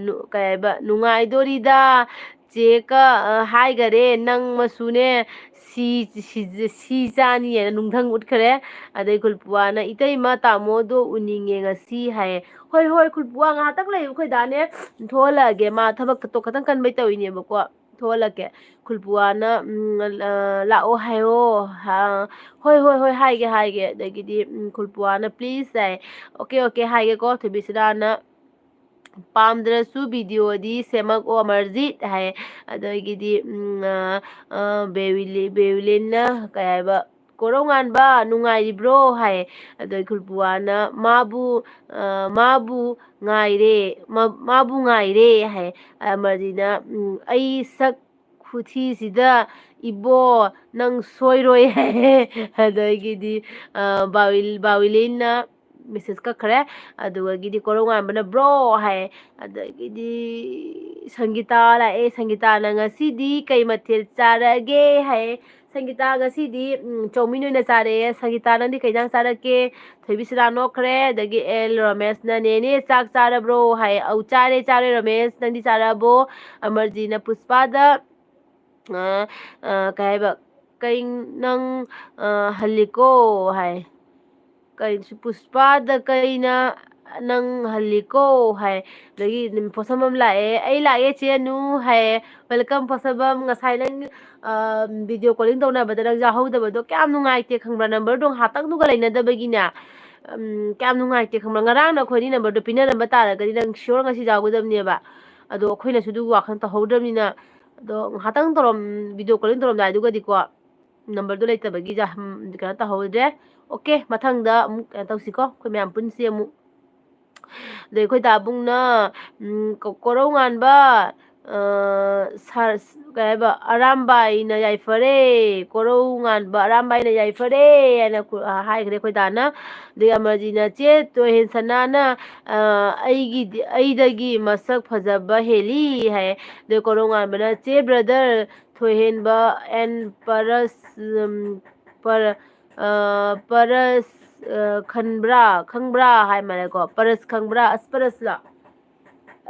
ꯅꯨ-, ꯀꯩ ꯍꯥꯏꯕ, "ꯅꯨꯡꯉꯥꯏꯗꯣꯔꯤꯗ, ꯆꯦꯀ, ꯑ, ꯍꯥꯏꯈꯔꯦ, ꯅꯪ ꯃꯁꯨꯅꯦ ꯁꯤ, ꯁꯤ, ꯁꯤ ꯆꯥꯅꯤ" ꯍꯥꯏꯅ ꯅꯨꯡꯊꯪ ꯎꯠꯈ꯭ꯔꯦ꯫ ꯑꯗꯩ ꯈꯨꯜꯄꯨꯋꯥꯅ, "ꯏꯇꯩꯃ, ꯇꯥꯃꯣꯗꯣ ꯎꯅꯤꯡꯉꯦ ꯉꯁꯤ" ꯍꯥꯏꯌꯦ꯫ "ꯍꯣꯏ, ꯍꯣꯏ, ꯈꯨꯜꯄꯨꯋꯥ ꯉꯥꯏꯍꯥꯛꯇꯪ ꯂꯩꯌꯨ, ꯑꯩꯈꯣꯏ ꯗꯥꯅꯦ ꯊꯣꯛꯍꯜꯂꯛꯑꯒꯦ, ꯃꯥ ꯊꯕꯛ ꯈꯛꯇꯪ ꯀꯟꯕꯩ ꯇꯧꯔꯤꯅꯦꯕꯀꯣ, ꯊꯣꯛꯍꯜꯂꯛꯀꯦ"꯫ ꯈꯨꯜꯄꯨꯋꯥꯅ, ꯎꯝ, ꯑ, "ꯂꯥꯛꯑꯣ ꯍꯥꯏꯌꯣ", ꯍꯥ, "ꯍꯣꯏ, ꯍꯣꯏ, ꯍꯣꯏ, ꯍꯥꯏꯒꯦ, ꯍꯥꯏꯒꯦ"꯫ ꯑꯗꯒꯤꯗꯤ, ꯎꯝ, ꯈꯨꯜꯄꯨꯋꯥꯅ "please" ꯍꯥꯏ꯫ "ꯑꯣꯀꯦ, ꯑꯣꯀꯦ, ꯍꯥꯏꯒꯦꯀꯣ", ꯊꯣꯏꯕꯤꯁꯅꯥꯅ "ꯄꯥꯝꯗ꯭ꯔꯁꯨ ꯚꯤꯗꯤꯑꯣꯗꯤ ꯁꯦꯝꯃꯛꯑꯣ ꯑꯃꯔꯖꯤꯠ" ꯍꯥꯏ꯫ ꯑꯗꯒꯤꯗꯤ, ꯎꯝ, ꯑ, ꯑ, ꯕꯦꯕꯤꯂꯤ-, ꯕꯦꯕꯤꯂꯤꯟꯅ ꯀꯩ ꯍꯥꯏꯕ, "ꯀꯣꯔꯧꯉꯥꯟꯕ ꯅꯨꯡꯉꯥꯏꯔꯤꯕ꯭ꯔꯣ?" ꯍꯥꯏ꯫ ꯑꯗꯩ ꯈꯨꯜꯄꯨꯋꯥꯅ "ꯃꯥꯕꯨ, ꯑ, ꯃꯥꯕꯨ ꯉꯥꯏꯔꯦ, ꯃꯥ-, ꯃꯥꯕꯨ ꯉꯥꯏꯔꯦ" ꯍꯥꯏ꯫ ꯑꯃꯔꯖꯤꯠꯅ, ꯎꯝ, "ꯑꯩ ꯁꯛ ꯈꯨꯊꯤꯁꯤꯗ ꯏꯕꯣ ꯅꯪ ꯁꯣꯏꯔꯣꯏ" ꯍꯥꯏ꯫ ꯑꯗꯒꯤꯗꯤ, ꯑ, ꯕꯥꯋꯤꯜ-, ꯕꯥꯋꯤꯂꯤꯟꯅ ꯃꯦꯁꯦꯖ ꯀꯛꯈ꯭ꯔꯦ꯫ ꯑꯗꯨꯗꯒꯤꯗꯤ ꯀꯣꯔꯧꯉꯥꯟꯕꯅ "bro" ꯍꯥꯏ꯫ ꯑꯗꯒꯤꯗꯤ ꯁꯪꯒꯤꯇꯥ ꯂꯥꯛꯑꯦ꯫ ꯁꯪꯒꯤꯇꯥꯅ "ꯉꯁꯤꯗꯤ ꯀꯩ ꯃꯊꯦꯜ ꯆꯥꯔꯒꯦ?" ꯍꯥꯏ꯫ ꯁꯪꯒꯤꯇꯥ, "ꯉꯁꯤꯗꯤ, ꯎꯝ, ꯆꯧꯃꯤꯟ ꯑꯣꯏꯅ ꯆꯥꯔꯛꯑꯦ꯫ ꯁꯪꯒꯤꯇꯥ, ꯅꯪꯗꯤ ꯀꯩ ꯏꯟꯖꯥꯡ ꯆꯥꯔꯛꯀꯦ?" ꯊꯣꯏꯕꯤꯁꯅꯥ ꯅꯣꯛꯈ꯭ꯔꯦ꯫ ꯑꯗꯒꯤ ꯑꯦꯜ ꯔꯣꯃꯦꯁꯅ "ꯅꯦꯅꯦ, ꯆꯥꯛ ꯆꯥꯔꯕ꯭ꯔꯣ?" ꯍꯥꯏ꯫ "ꯑꯧ, ꯆꯥꯔꯦ, ꯆꯥꯔꯦ, ꯔꯣꯃꯦꯁ꯫ ꯅꯪꯗꯤ ꯆꯥꯔꯛꯑꯕꯣ?" ꯑꯃꯔꯖꯤꯠꯅ ꯄꯨꯁꯄꯥꯗ, ꯑ, ꯑ, ꯀꯩ ꯍꯥꯏꯕ, "ꯀꯩ ꯅꯪ, ꯑ, ꯍꯜꯂꯤꯀꯣ?" ꯍꯥꯏ꯫ "ꯀꯩ, ꯄꯨꯁꯄꯥꯗ ꯀꯩꯅ ꯅꯪ ꯍꯜꯂꯤꯀꯣ?" ꯍꯥꯏ꯫ ꯑꯗꯒꯤ ꯄꯣꯠꯁꯝꯕꯝ ꯂꯥꯛꯑꯦ꯫ "ꯑꯩ ꯂꯥꯛꯑꯦ, ꯆꯦ ꯑꯅꯨ" ꯍꯥꯏ꯫ "Welcome, ꯄꯣꯠꯁꯝꯕꯝ꯫ ꯉꯁꯥꯏ ꯅꯪ, ꯑ, video calling ꯇꯧꯅꯕꯗ ꯅꯪ ꯌꯥꯎꯍꯧꯗꯕꯗꯣ ꯀꯌꯥꯝ ꯅꯨꯡꯉꯥꯏꯇꯦ ꯈꯪꯕ꯭ꯔꯥ? ꯅꯝꯕꯔꯗꯣ ꯉꯥꯏꯍꯥꯛꯇꯪꯗꯨꯒ ꯂꯩꯅꯗꯕꯒꯤꯅꯦ, ꯎꯝ, ꯀꯌꯥꯝ ꯅꯨꯡꯉꯥꯏꯇꯦ ꯈꯪꯕ꯭ꯔꯥ? ꯉꯔꯥꯡꯅ ꯑꯩꯈꯣꯏ ꯑꯅꯤ ꯅꯝꯕꯔꯗꯣ ꯄꯤꯅꯔꯝꯕ ꯇꯥꯔꯒꯗꯤ ꯅꯪ sure ꯉꯁꯤ ꯌꯥꯎꯒꯗꯕꯅꯦꯕ꯫ ꯑꯗꯣ ꯑꯩꯈꯣꯏꯅꯁꯨ ꯑꯗꯨꯒꯤ ꯋꯥꯈꯜ ꯇꯧꯍꯧꯗ꯭ꯔꯕꯅꯤꯅ, ꯑꯗꯣ ꯉꯥꯏꯍꯥꯛꯇꯪ ꯇꯧꯔꯝ video calling ꯇꯧꯔꯝꯗꯥꯏꯗꯨꯒꯗꯤꯀꯣ, numberꯗꯣ ꯂꯩꯇꯕꯒꯤ ꯖꯥ-, ꯎꯝ, ꯀꯩꯅꯣ ꯇꯧꯍꯧꯗ꯭ꯔꯦ꯫ Okay, ꯃꯊꯪꯗ ꯑꯃꯨꯛ ꯀꯩꯅꯣ ꯇꯧꯁꯤꯀꯣ, ꯑꯩꯈꯣꯏ ꯃꯌꯥꯝ ꯄꯨꯟꯁꯤ ꯑꯃꯨꯛ꯫ ꯑꯗꯩ ꯑꯩꯈꯣꯏ ꯗꯥꯕꯨꯡꯅ, ꯎꯝ, ꯀꯣ-, ꯀꯣꯔꯧ ꯉꯥꯟꯕ, ꯑ, ꯁꯥ-, ꯀꯩ ꯍꯥꯏꯕ, ꯑꯔꯥꯝꯕꯥꯏꯅ ꯌꯥꯏꯐꯔꯦ, ꯀꯣꯔꯧ ꯉꯥꯟꯕ ꯑꯔꯥꯝꯕꯥꯏꯅ ꯌꯥꯏꯐꯔꯦ ꯍꯥꯏꯅ ꯀꯨ-, ꯑ, ꯍꯥꯏꯈ꯭ꯔꯦ ꯑꯩꯈꯣꯏ ꯗꯥꯅ꯫ ꯑꯗꯩ ꯑꯃꯔꯖꯤꯠꯅ, "ꯆꯦ ꯇꯣꯍꯦꯟꯁꯅꯥꯅ, ꯑ, ꯑꯩꯒꯤꯗꯤ, ꯑꯩꯗꯒꯤ ꯃꯁꯛ ꯐꯖꯕ ꯍꯦꯜꯂꯤ" ꯍꯥꯏ꯫ ꯑꯗꯩ ꯀꯣꯔꯧ ꯉꯥꯟꯕꯅ, "ꯆꯦ brother, ꯊꯣꯏꯍꯦꯟꯕ and purse, um, per-, ꯑ, ꯄꯔꯁ, ꯑ, ꯈꯟꯕ꯭ꯔꯥ, ꯈꯪꯕ꯭ꯔꯥ?" ꯍꯥꯏ ꯃꯥꯜꯂꯦꯀꯣ꯫ "ꯄꯔꯁ ꯈꯪꯕ꯭ꯔꯥ?" ꯑꯁ, ꯄꯔꯁꯂꯣ?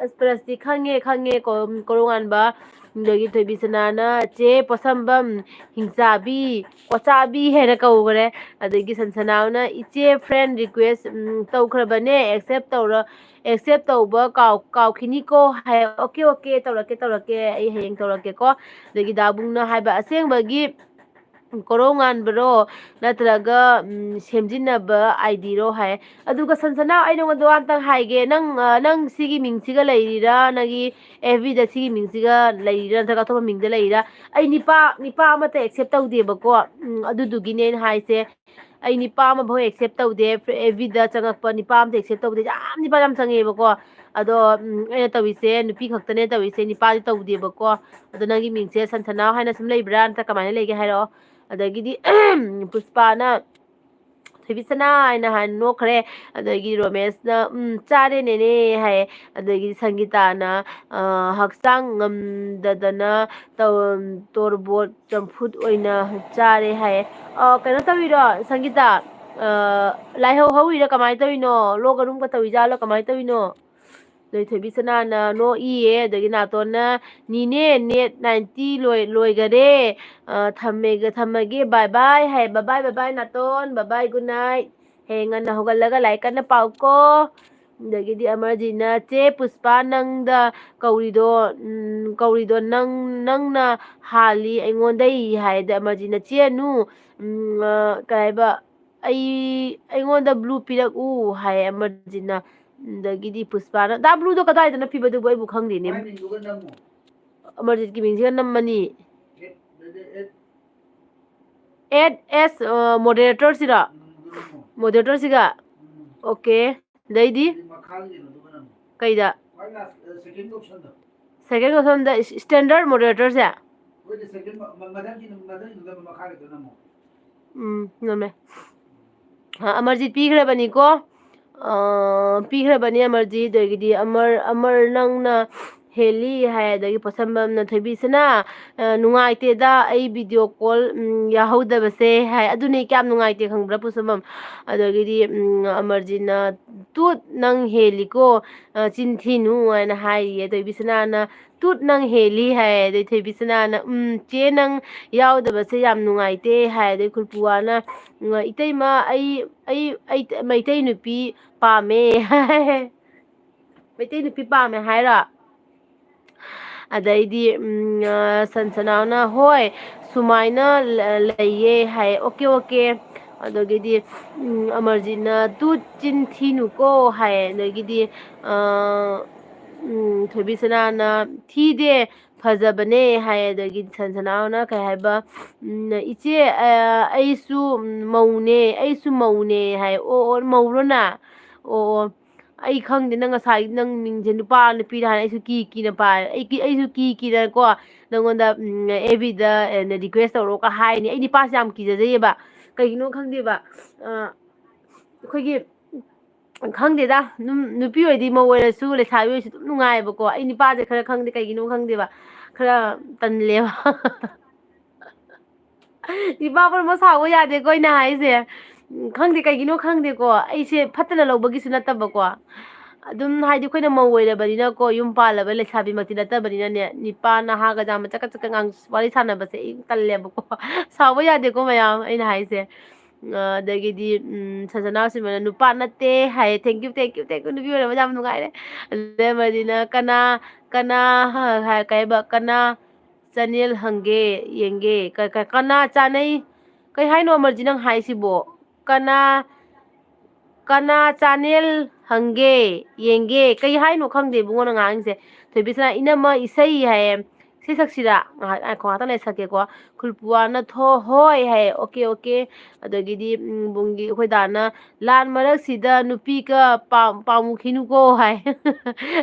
ꯑꯁ, ꯄꯔꯁꯇꯤ ꯈꯪꯉꯦ, ꯈꯪꯉꯦ, ꯀꯣ-, ꯀꯣꯔꯧꯉꯥꯟꯕ꯫ ꯑꯗꯒꯤ ꯊꯣꯏꯕꯤꯁꯅꯥꯅ, "ꯆꯦ ꯄꯣꯠꯁꯝꯕꯝ, ꯍꯤꯡꯆꯥꯕꯤ, ꯀꯣꯆꯥꯕꯤ" ꯍꯥꯏꯅ ꯀꯧꯈ꯭ꯔꯦ꯫ ꯑꯗꯒꯤ ꯁꯟꯁꯅꯥꯅ, "ꯏꯆꯦ, friend request, ꯎꯝ, ꯇꯧꯈ꯭ꯔꯕꯅꯦ, accept ꯇꯧꯔ-, accept ꯇꯧꯕ ꯀꯥꯎ-, ꯀꯥꯎꯈꯤꯅꯤꯀꯣ" ꯍꯥꯏ꯫ "Okay, okay, ꯇꯧꯔꯛꯀꯦ, ꯇꯧꯔꯛꯀꯦ, ꯑꯩ ꯍꯌꯦꯡ ꯇꯧꯔꯛꯀꯦꯀꯣ"꯫ ꯑꯗꯒꯤ ꯗꯥꯕꯨꯡꯅ ꯍꯥꯏꯕ, "ꯑꯁꯦꯡꯕꯒꯤ ꯀꯣꯔꯧ ꯉꯥꯟꯕꯔꯣ, ꯅꯠꯇ꯭ꯔꯒ, ꯎꯝ, ꯁꯦꯝꯖꯤꯟꯅꯕ ID ꯔꯣ?" ꯍꯥꯏ꯫ ꯑꯗꯨꯒ ꯁꯟꯁꯅꯥ, ꯑꯩ ꯅꯉꯣꯟꯗ ꯋꯥ ꯑꯝꯇꯪ ꯍꯥꯏꯒꯦ꯫ ꯅꯪ, ꯑ, ꯅꯪ ꯁꯤꯒꯤ ꯃꯤꯡꯁꯤꯒ ꯂꯩꯔꯤꯔꯥ? ꯅꯪꯒꯤ FB ꯗ ꯁꯤꯒꯤ ꯃꯤꯡꯁꯤꯒ ꯂꯩꯔꯤꯔꯥ, ꯅꯠꯇ꯭ꯔꯒ ꯑꯇꯣꯞꯄ ꯃꯤꯡꯗ ꯂꯩꯔꯤꯔꯥ? ꯑꯩ ꯅꯤꯄꯥ, ꯅꯤꯄꯥ ꯑꯃꯠꯇ accept ꯇꯧꯗꯦꯕꯀꯣ꯫ ꯎꯝ, ꯑꯗꯨꯗꯨꯒꯤꯅꯦ ꯑꯩꯅ ꯍꯥꯏꯁꯦ꯫ ꯑꯩ ꯅꯤꯄꯥ ꯑꯃꯐꯥꯎ accept ꯇꯧꯗꯦ꯫ FB ꯗ ꯆꯪꯉꯛꯄ ꯅꯤꯄꯥ ꯑꯝꯇ accept ꯇꯧꯗꯦ꯫ ꯌꯥꯝ ꯅꯤꯄꯥ ꯌꯥꯝ ꯆꯪꯉꯛꯑꯦꯕꯀꯣ꯫ ꯑꯗꯣ, ꯎꯝ, ꯑꯩꯅ ꯇꯧꯔꯤꯁꯦ ꯅꯨꯄꯤ ꯈꯛꯇꯅꯦ ꯇꯧꯔꯤꯁꯦ, ꯅꯤꯄꯥꯗꯤ ꯇꯧꯗꯦꯕꯀꯣ꯫ ꯑꯗꯣ ꯅꯪꯒꯤ ꯃꯤꯡꯁꯦ ꯁꯟꯁꯅꯥꯎ ꯍꯥꯏꯅ ꯁꯨꯝ ꯂꯩꯕ꯭ꯔꯥ, ꯅꯠꯇ꯭ꯔ ꯀꯃꯥꯏꯅ ꯂꯩꯒꯦ ꯍꯥꯏꯔꯛꯑꯣ꯫ ꯑꯗꯒꯤꯗꯤ ꯄꯨꯁꯄꯥꯅ, "ꯊꯣꯏꯕꯤꯁꯅꯥ" ꯍꯥꯏꯅ ꯍꯥꯏꯅ ꯅꯣꯛꯈ꯭ꯔꯦ꯫ ꯑꯗꯒꯤ ꯔꯣꯃꯦꯁꯅ, "ꯎꯝ, ꯆꯥꯔꯦ ꯅꯦꯅꯦ" ꯍꯥꯏꯌꯦ꯫ ꯑꯗꯒꯤ ꯁꯪꯒꯤꯇꯥꯅ, ꯑ, "ꯍꯛꯆꯥꯡ ꯉꯝꯗꯗꯅ ꯇꯧ-, ꯇꯣꯔꯕꯣꯠ ꯆꯝꯐꯨꯠ ꯑꯣꯏꯅ ꯆꯥꯔꯦ" ꯍꯥꯏꯌꯦ꯫ ꯑ, ꯀꯩꯅꯣ ꯇꯧꯔꯤꯔꯣ, ꯁꯪꯒꯤꯇꯥ? ꯑ, ꯂꯥꯏꯍꯧ ꯍꯧꯔꯤꯔꯥ ꯀꯃꯥꯏꯅ ꯇꯧꯔꯤꯅꯣ? ꯂꯣꯛ ꯑꯔꯨꯝꯒ ꯇꯧꯔꯤꯖꯥꯠꯂꯣ? ꯀꯃꯥꯏꯅ ꯇꯧꯔꯤꯅꯣ? ꯑꯗꯩ ꯊꯣꯏꯕꯤꯁꯅꯥꯅ ꯅꯣꯛꯏꯌꯦ, ꯑꯗꯒꯤ ꯅꯥꯇꯣꯟꯅ, "ꯅꯤꯅꯦ, net ninety ꯂꯣꯏ-, ꯂꯣꯏꯒꯔꯦ, ꯑ, ꯊꯝꯃꯦꯒ-, ꯊꯝꯃꯒꯦ, bye bye" ꯍꯥꯏ꯫ "Bye bye, bye bye, ꯅꯥꯇꯣꯟ, bye bye, good night꯫ ꯍꯌꯦꯡ ꯉꯟꯅ ꯍꯧꯒꯠꯂꯒ ꯂꯥꯏꯔꯤꯛ ꯀꯟꯅ ꯄꯥꯎꯀꯣ"꯫ ꯑꯗꯒꯤꯗꯤ ꯑꯃꯔꯖꯤꯠꯅ, "ꯆꯦ ꯄꯨꯁꯄꯥ ꯅꯪꯗ ꯀꯧꯔꯤꯗꯣ, ꯎꯝ, ꯀꯧꯔꯤꯗꯣ ꯅꯪ, ꯅꯪꯅ ꯍꯥꯜꯂꯤ ꯑꯩꯉꯣꯟꯗꯩ" ꯍꯥꯏ꯫ ꯑꯗ ꯑꯃꯔꯖꯤꯠꯅ, "ꯆꯦ ꯑꯅꯨ, ꯎꯝ, ꯑ, ꯀꯩ ꯍꯥꯏꯕ, ꯑꯩ, ꯑꯩꯉꯣꯟꯗ blue ꯄꯤꯔꯛꯎ" ꯍꯥꯏ ꯑꯃꯔꯖꯤꯠꯅ꯫ ꯑꯗꯒꯤꯗꯤ ꯄꯨꯁꯄꯥꯅ, "ꯗꯥ blue ꯗꯣ ꯀꯗꯥꯏꯗꯅꯣ ꯄꯤꯕꯗꯨꯕꯨ? ꯑꯩꯕꯨ ꯈꯪꯗꯦꯅꯦ"꯫ ꯑꯃꯔꯖꯤꯠꯀꯤ ꯃꯤꯡꯁꯤꯒ ꯅꯝꯃꯅꯤ꯫ ꯑꯦꯠ ꯑꯦꯁ, ꯑ, moderator ꯁꯤꯔꯣ? Moderator ꯁꯤꯒ? Okay꯫ ꯑꯗꯩꯗꯤ? ꯀꯩꯗ? Second option ꯗ ꯏꯁ-, standard moderator ꯁꯦ? ꯎꯝ, ꯅꯝꯃꯦ꯫ ꯑ, ꯑꯃꯔꯖꯤꯠ ꯄꯤꯈ꯭ꯔꯕꯅꯤꯀꯣ꯫ ꯑ, ꯄꯤꯈ꯭ꯔꯕꯅꯤ ꯑꯃꯔꯖꯤꯠ꯫ ꯑꯗꯒꯤꯗꯤ ꯑꯃꯔ, ꯑꯃꯔ ꯅꯪꯅ ꯍꯦꯜꯂꯤ ꯍꯥꯏ, ꯑꯗꯒꯤ ꯄꯣꯠꯁꯝꯕꯝꯅ ꯊꯣꯏꯕꯤꯁꯅꯥ, ꯑ, ꯅꯨꯡꯉꯥꯏꯇꯦꯗ ꯑꯩ video call, ꯎꯝ, ꯌꯥꯍꯧꯗꯕꯁꯦ ꯍꯥꯏ꯫ ꯑꯗꯨꯅꯦ ꯀꯌꯥꯝ ꯅꯨꯡꯉꯥꯏꯇꯦ ꯈꯪꯕ꯭ꯔꯥ ꯄꯣꯠꯁꯝꯕꯝ? ꯑꯗꯒꯤꯗꯤ, ꯎꯝ, ꯑꯃꯔꯖꯤꯠꯅ "ꯇꯨꯠ ꯅꯪ ꯍꯦꯜꯂꯤꯀꯣ, ꯑ, ꯆꯤꯟ ꯊꯤꯅꯨ" ꯍꯥꯏꯅ ꯍꯥꯏꯔꯤꯌꯦ꯫ ꯊꯣꯏꯕꯤꯁꯅꯥꯅ "ꯇꯨꯠ ꯅꯪ ꯍꯦꯜꯂꯤ" ꯍꯥꯏ꯫ ꯑꯗꯩ ꯊꯣꯏꯕꯤꯁꯅꯥꯅ "ꯎꯝ, ꯆꯦ ꯅꯪ ꯌꯥꯎꯗꯕꯁꯦ ꯌꯥꯝ ꯅꯨꯡꯉꯥꯏꯇꯦ" ꯍꯥꯏ꯫ ꯑꯗꯩ ꯈꯨꯔꯄꯨꯋꯥꯅ, "ꯎꯝ, ꯏꯇꯩꯃ, ꯑꯩ, ꯑꯩ, ꯑꯩ ꯃꯩꯇꯩ ꯅꯨꯄꯤ ꯄꯥꯝꯃꯦ" ꯍꯥꯏ꯫ ꯃꯩꯇꯩ ꯅꯨꯄꯤ ꯄꯥꯝꯃꯦ ꯍꯥꯏꯔꯣ? ꯑꯗꯩꯗꯤ, ꯎꯝ, ꯑ, ꯁꯟꯁꯅꯥꯅ "ꯍꯣꯏ, ꯁꯨꯃꯥꯏꯅ ꯂ-, ꯂꯩꯌꯦ" ꯍꯥꯏ꯫ "Okay, okay"꯫ ꯑꯗꯒꯤꯗꯤ, ꯎꯝ, ꯑꯃꯔꯖꯤꯠꯅ "ꯇꯨꯠ ꯆꯤꯟ ꯊꯤꯅꯨꯀꯣ" ꯍꯥꯏ꯫ ꯑꯗꯒꯤꯗꯤ, ꯑ, ꯎꯝ, ꯊꯣꯏꯕꯤꯁꯅꯥꯅ "ꯊꯤꯗꯦ, ꯐꯖꯕꯅꯦ" ꯍꯥꯏ꯫ ꯑꯗꯒꯤꯗꯤ ꯁꯟꯁꯅꯥꯅ ꯀꯩ ꯍꯥꯏꯕ, ꯎꯝ, "ꯏꯆꯦ, ꯑ, ꯑꯩꯁꯨ, ꯎꯝ, ꯃꯧꯅꯦ, ꯑꯩꯁꯨ ꯃꯧꯅꯦ" ꯍꯥꯏ꯫ "ꯑꯣ, ꯑꯣ, ꯃꯧꯔꯣ ꯅ? ꯑꯣ, ꯑꯣ꯫ ꯑꯩ ꯈꯪꯗꯦ, ꯅꯪ ꯉꯁꯥꯏ ꯅꯪ ꯃꯤꯡꯁꯦ ꯅꯨꯄꯥ ꯅꯨꯄꯤꯔ ꯍꯥꯏꯅ ꯑꯩꯁꯨ ꯀꯤ ꯀꯤꯅ ꯄꯥꯏ-, ꯑꯩ ꯀꯤ-, ꯑꯩꯁꯨ ꯀꯤ ꯀꯤꯗꯅꯀꯣ ꯅꯪꯉꯣꯟꯗ, ꯎꯝ, F B ꯗ, ꯑ, request ꯇꯧꯔꯛꯑꯣꯒ ꯍꯥꯏꯅꯤ꯫ ꯑꯩ ꯅꯨꯄꯥꯁꯦ ꯌꯥꯝ ꯀꯤꯖꯖꯩꯌꯦꯕ꯫ ꯀꯩꯒꯤꯅꯣ ꯈꯪꯗꯦꯕ꯫ ꯑ, ꯑꯩꯈꯣꯏꯒꯤ, ꯈꯪꯗꯦꯗ, ꯑꯗꯨꯝ ꯅꯨꯄꯤ ꯑꯣꯏꯗꯤ, ꯃꯧ ꯑꯣꯏꯔꯁꯨ ꯂꯩꯁꯥꯕꯤ ꯑꯣꯏꯔꯁꯨ ꯑꯗꯨꯝ ꯅꯨꯡꯉꯥꯏꯌꯦꯕꯀꯣ꯫ ꯑꯩ ꯅꯨꯄꯥꯁꯦ ꯈꯔ ꯈꯪꯗꯦ ꯀꯩꯒꯤꯅꯣ ꯈꯪꯗꯦꯕ꯫ ꯈꯔ ꯇꯜꯂꯦꯕ꯫ ꯏꯄꯥ ꯄꯨꯝꯅꯃꯛ ꯁꯥꯎꯕ ꯌꯥꯗꯦꯀꯣ ꯑꯩꯅ ꯍꯥꯏꯁꯦ꯫ ꯎꯝ, ꯈꯪꯗꯦ ꯀꯩꯒꯤꯅꯣ ꯈꯪꯗꯦꯀꯣ꯫ ꯑꯩꯁꯦ ꯐꯠꯇꯅ ꯂꯧꯕꯒꯤꯁꯨ ꯅꯠꯇꯕꯀꯣ꯫ ꯑꯗꯨꯝ ꯍꯥꯏꯗꯤ ꯑꯩꯈꯣꯏꯅ ꯃꯧ ꯑꯣꯏꯔꯕꯅꯤꯅꯀꯣ, ꯌꯨꯝ ꯄꯥꯜꯂꯕ ꯂꯩꯁꯥꯕꯤꯃꯛꯇꯤ ꯅꯠꯇꯕꯅꯤꯅꯅꯦ, ꯅꯤꯄꯥ ꯅꯍꯥꯒ ꯌꯥꯝ ꯆꯀꯠ ꯆꯀꯠ ꯉꯥꯡ-, ꯋꯥꯔꯤ ꯁꯥꯟꯅꯕꯁꯦ ꯑꯩ ꯇꯜꯂꯦꯕꯀꯣ꯫ ꯁꯥꯎꯕ ꯌꯥꯗꯦꯀꯣ ꯃꯌꯥꯝ ꯑꯩꯅ ꯍꯥꯏꯁꯦ꯫ ꯑ, ꯑꯗꯒꯤꯗꯤ, ꯎꯝ, ꯁꯟꯁꯅꯥ ꯁꯤꯃꯅ "ꯅꯨꯄꯥ ꯅꯠꯇꯦ" ꯍꯥꯏꯌꯦ꯫ Thank you, thank you, thank you꯫ ꯅꯨꯄꯤ ꯑꯣꯏꯔꯕ ꯌꯥꯝ ꯅꯨꯡꯉꯥꯏꯔꯦ꯫ ꯑꯗꯩ ꯑꯃꯗꯤꯅ "ꯀꯅꯥ, ꯀꯅꯥ ꯍ-, ꯍ-, ꯀꯩ ꯍꯥꯏꯕ, ꯀꯅꯥ channel ꯍꯪꯒꯦ, ꯌꯦꯡꯒꯦ?" ꯀ-, ꯀ-, ꯀꯅꯥ ꯆꯥꯅꯩ? ꯀꯩ ꯍꯥꯏꯅꯣ ꯑꯃꯔꯖꯤꯠ ꯅꯪ ꯍꯥꯏꯁꯤꯕꯣ? ꯀꯅꯥ, ꯀꯅꯥ channel ꯍꯪꯒꯦ, ꯌꯦꯡꯒꯦ? ꯀꯩ ꯍꯥꯏꯅꯣ ꯈꯪꯗꯦ ꯏꯕꯨꯡꯉꯣ ꯅꯪ ꯉꯥꯡꯉꯤꯁꯦ꯫ ꯊꯣꯏꯕꯤꯁꯅꯥ "ꯏꯅꯝꯃ ꯏꯁꯩ" ꯍꯥꯏꯌꯦ꯫ ꯏꯁꯩ ꯁꯛꯁꯤꯔꯥ? ꯉꯥꯏꯍꯥꯛ ꯉꯥꯏꯈꯣ, ꯉꯥꯛꯇꯪ ꯂꯩꯔ ꯁꯛꯀꯦꯀꯣ꯫ ꯈꯨꯜꯄꯨꯋꯥꯅ ꯊꯣ ꯍꯣꯏ ꯍꯥꯏ, "ꯑꯣꯀꯦ, ꯑꯣꯀꯦ"꯫ ꯑꯗꯒꯤꯗꯤ, ꯎꯝ, ꯕꯨꯡꯒꯤ ꯑꯩꯈꯣꯏ ꯗꯥꯅ "ꯂꯥꯟ ꯃꯔꯛꯁꯤꯗ ꯅꯨꯄꯤꯒ ꯄꯥꯝ-, ꯄꯥꯝꯃꯨꯈꯤꯅꯨꯀꯣ" ꯍꯥꯏ꯫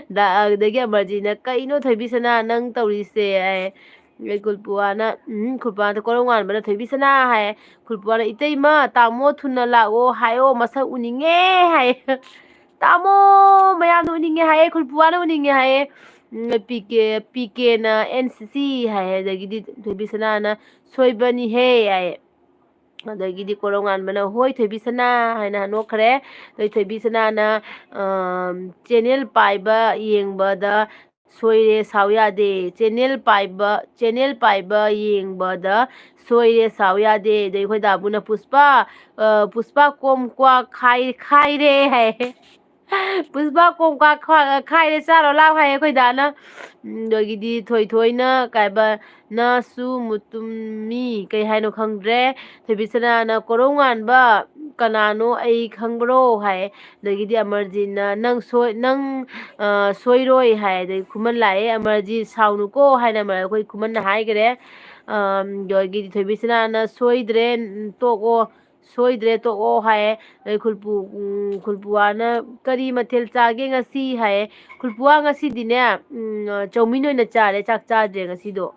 ꯗ-, ꯑꯗꯒꯤ ꯑꯃꯔꯖꯤꯠꯅ "ꯀꯩꯅꯣ ꯊꯣꯏꯕꯤꯁꯅꯥ ꯅꯪ ꯇꯧꯔꯤꯁꯦ?" ꯍꯥꯏ꯫ ꯑꯗꯩ ꯈꯨꯜꯄꯨꯋꯥꯅ, ꯎꯝ, ꯈꯨꯜꯄꯨꯋꯥꯗ ꯀꯣꯔꯧꯉꯥꯟꯕꯅ "ꯊꯣꯏꯕꯤꯁꯅꯥ" ꯍꯥꯏ꯫ ꯈꯨꯜꯄꯨꯋꯥꯅ "ꯏꯇꯩꯃ, ꯇꯥꯃꯣ ꯊꯨꯅ ꯂꯥꯛꯑꯣ ꯍꯥꯏꯌꯣ, ꯃꯁꯛ ꯎꯅꯤꯡꯉꯦ" ꯍꯥꯏ꯫ "ꯇꯥꯃꯣ ꯃꯌꯥꯝꯅ ꯎꯅꯤꯡꯉꯦ" ꯍꯥꯏꯌꯦ, ꯈꯨꯜꯄꯨꯋꯥꯅ "ꯎꯅꯤꯡꯉꯦ" ꯍꯥꯏꯌꯦ꯫ ꯎꯝ, ꯄꯤ ꯀꯦ, ꯄꯤ ꯀꯦꯅ "ꯑꯦꯟ ꯁꯤ ꯁꯤ" ꯍꯥꯏꯌꯦ, ꯑꯗꯒꯤꯗꯤ ꯊꯣꯏꯕꯤꯁꯅꯥꯅ "ꯁꯣꯏꯕꯅꯤꯍꯦ" ꯍꯥꯏꯌꯦ꯫ ꯑꯗꯒꯤꯗꯤ ꯀꯣꯔꯧꯉꯥꯟꯕꯅ "ꯍꯣꯏ ꯊꯣꯏꯕꯤꯁꯅꯥ" ꯍꯥꯏꯅ ꯅꯣꯛꯈ꯭ꯔꯦ꯫ ꯑꯗꯩ ꯊꯣꯏꯕꯤꯁꯅꯥꯅ, ꯑꯝ, "ꯆꯦꯅꯦꯜ ꯄꯥꯏꯕ ꯌꯦꯡꯕꯗ ꯁꯣꯏꯔꯦ ꯁꯥꯎ ꯌꯥꯗꯦ, ꯆꯦꯅꯦꯜ ꯄꯥꯏꯕ, ꯆꯦꯅꯦꯜ ꯄꯥꯏꯕ ꯌꯦꯡꯕꯗ ꯁꯣꯏꯔꯦ ꯁꯥꯎ ꯌꯥꯗꯦ"꯫ ꯑꯗꯩ ꯑꯩꯈꯣꯏ ꯗꯥꯕꯨꯅ "ꯄꯨꯁꯄꯥ, ꯑ, ꯄꯨꯁꯄꯥ ꯀꯣꯝ ꯀ꯭ꯋꯥ ꯈꯥꯏ-, ꯈꯥꯏꯔꯦ" ꯍꯥꯏ꯫ "ꯄꯨꯁꯄꯥ ꯀꯣꯝ ꯀ꯭ꯋꯥ ꯈꯥ-, ꯈꯥꯏꯔꯦ, ꯆꯥꯔꯣ ꯂꯥꯎ" ꯍꯥꯏ ꯑꯩꯈꯣꯏ ꯗꯥꯅ꯫ ꯎꯝ, ꯑꯗꯒꯤꯗꯤ ꯊꯣꯏꯊꯣꯏꯅ ꯀꯩ ꯍꯥꯏꯕ, "ꯅꯥꯁꯨ ꯃꯨꯇꯨꯝꯃꯤ", ꯀꯩ ꯍꯥꯏꯅꯣ ꯈꯪꯗ꯭ꯔꯦ꯫ ꯊꯣꯏꯕꯤꯁꯅꯥꯅ "ꯀꯣꯔꯧꯉꯥꯟꯕ ꯀꯅꯥꯅꯣ ꯑꯩ ꯈꯪꯕ꯭ꯔꯣ?" ꯍꯥꯏ꯫ ꯑꯗꯒꯤꯗꯤ ꯑꯃꯔꯖꯤꯠꯅ "ꯅꯪ ꯁꯣꯏ-, ꯅꯪ, ꯑ, ꯁꯣꯏꯔꯣꯏ" ꯍꯥꯏ꯫ ꯑꯗꯩ ꯈꯨꯃꯟ ꯂꯥꯛꯑꯦ, "ꯑꯃꯔꯖꯤꯠ ꯁꯥꯎꯅꯨꯀꯣ" ꯍꯥꯏꯅ ꯑꯃꯔ-, ꯑꯩꯈꯣꯏ ꯈꯨꯃꯟꯅ ꯍꯥꯏꯈ꯭ꯔꯦ꯫ ꯑꯝ, ꯑꯗꯒꯤꯗꯤ ꯊꯣꯏꯕꯤꯁꯅꯥꯅ "ꯁꯣꯏꯗ꯭ꯔꯦ, ꯇꯣꯛꯑꯣ, ꯁꯣꯏꯗ꯭ꯔꯦ, ꯇꯣꯛꯑꯣ" ꯍꯥꯏꯌꯦ꯫ ꯑꯗꯩ ꯈꯨꯜꯄꯨ-, ꯎꯝ, ꯈꯨꯜꯄꯨꯋꯥꯅ "ꯀꯔꯤ ꯃꯊꯦꯜ ꯆꯥꯒꯦ ꯉꯁꯤ?" ꯍꯥꯏꯌꯦ꯫ "ꯈꯨꯜꯄꯨꯋꯥ, ꯉꯁꯤꯗꯤꯅꯦ, ꯎꯝ, ꯆꯧꯃꯤꯟ ꯑꯣꯏꯅ ꯆꯥꯔꯦ, ꯆꯥꯛ ꯆꯥꯗ꯭ꯔꯦ ꯉꯁꯤꯗꯣ"꯫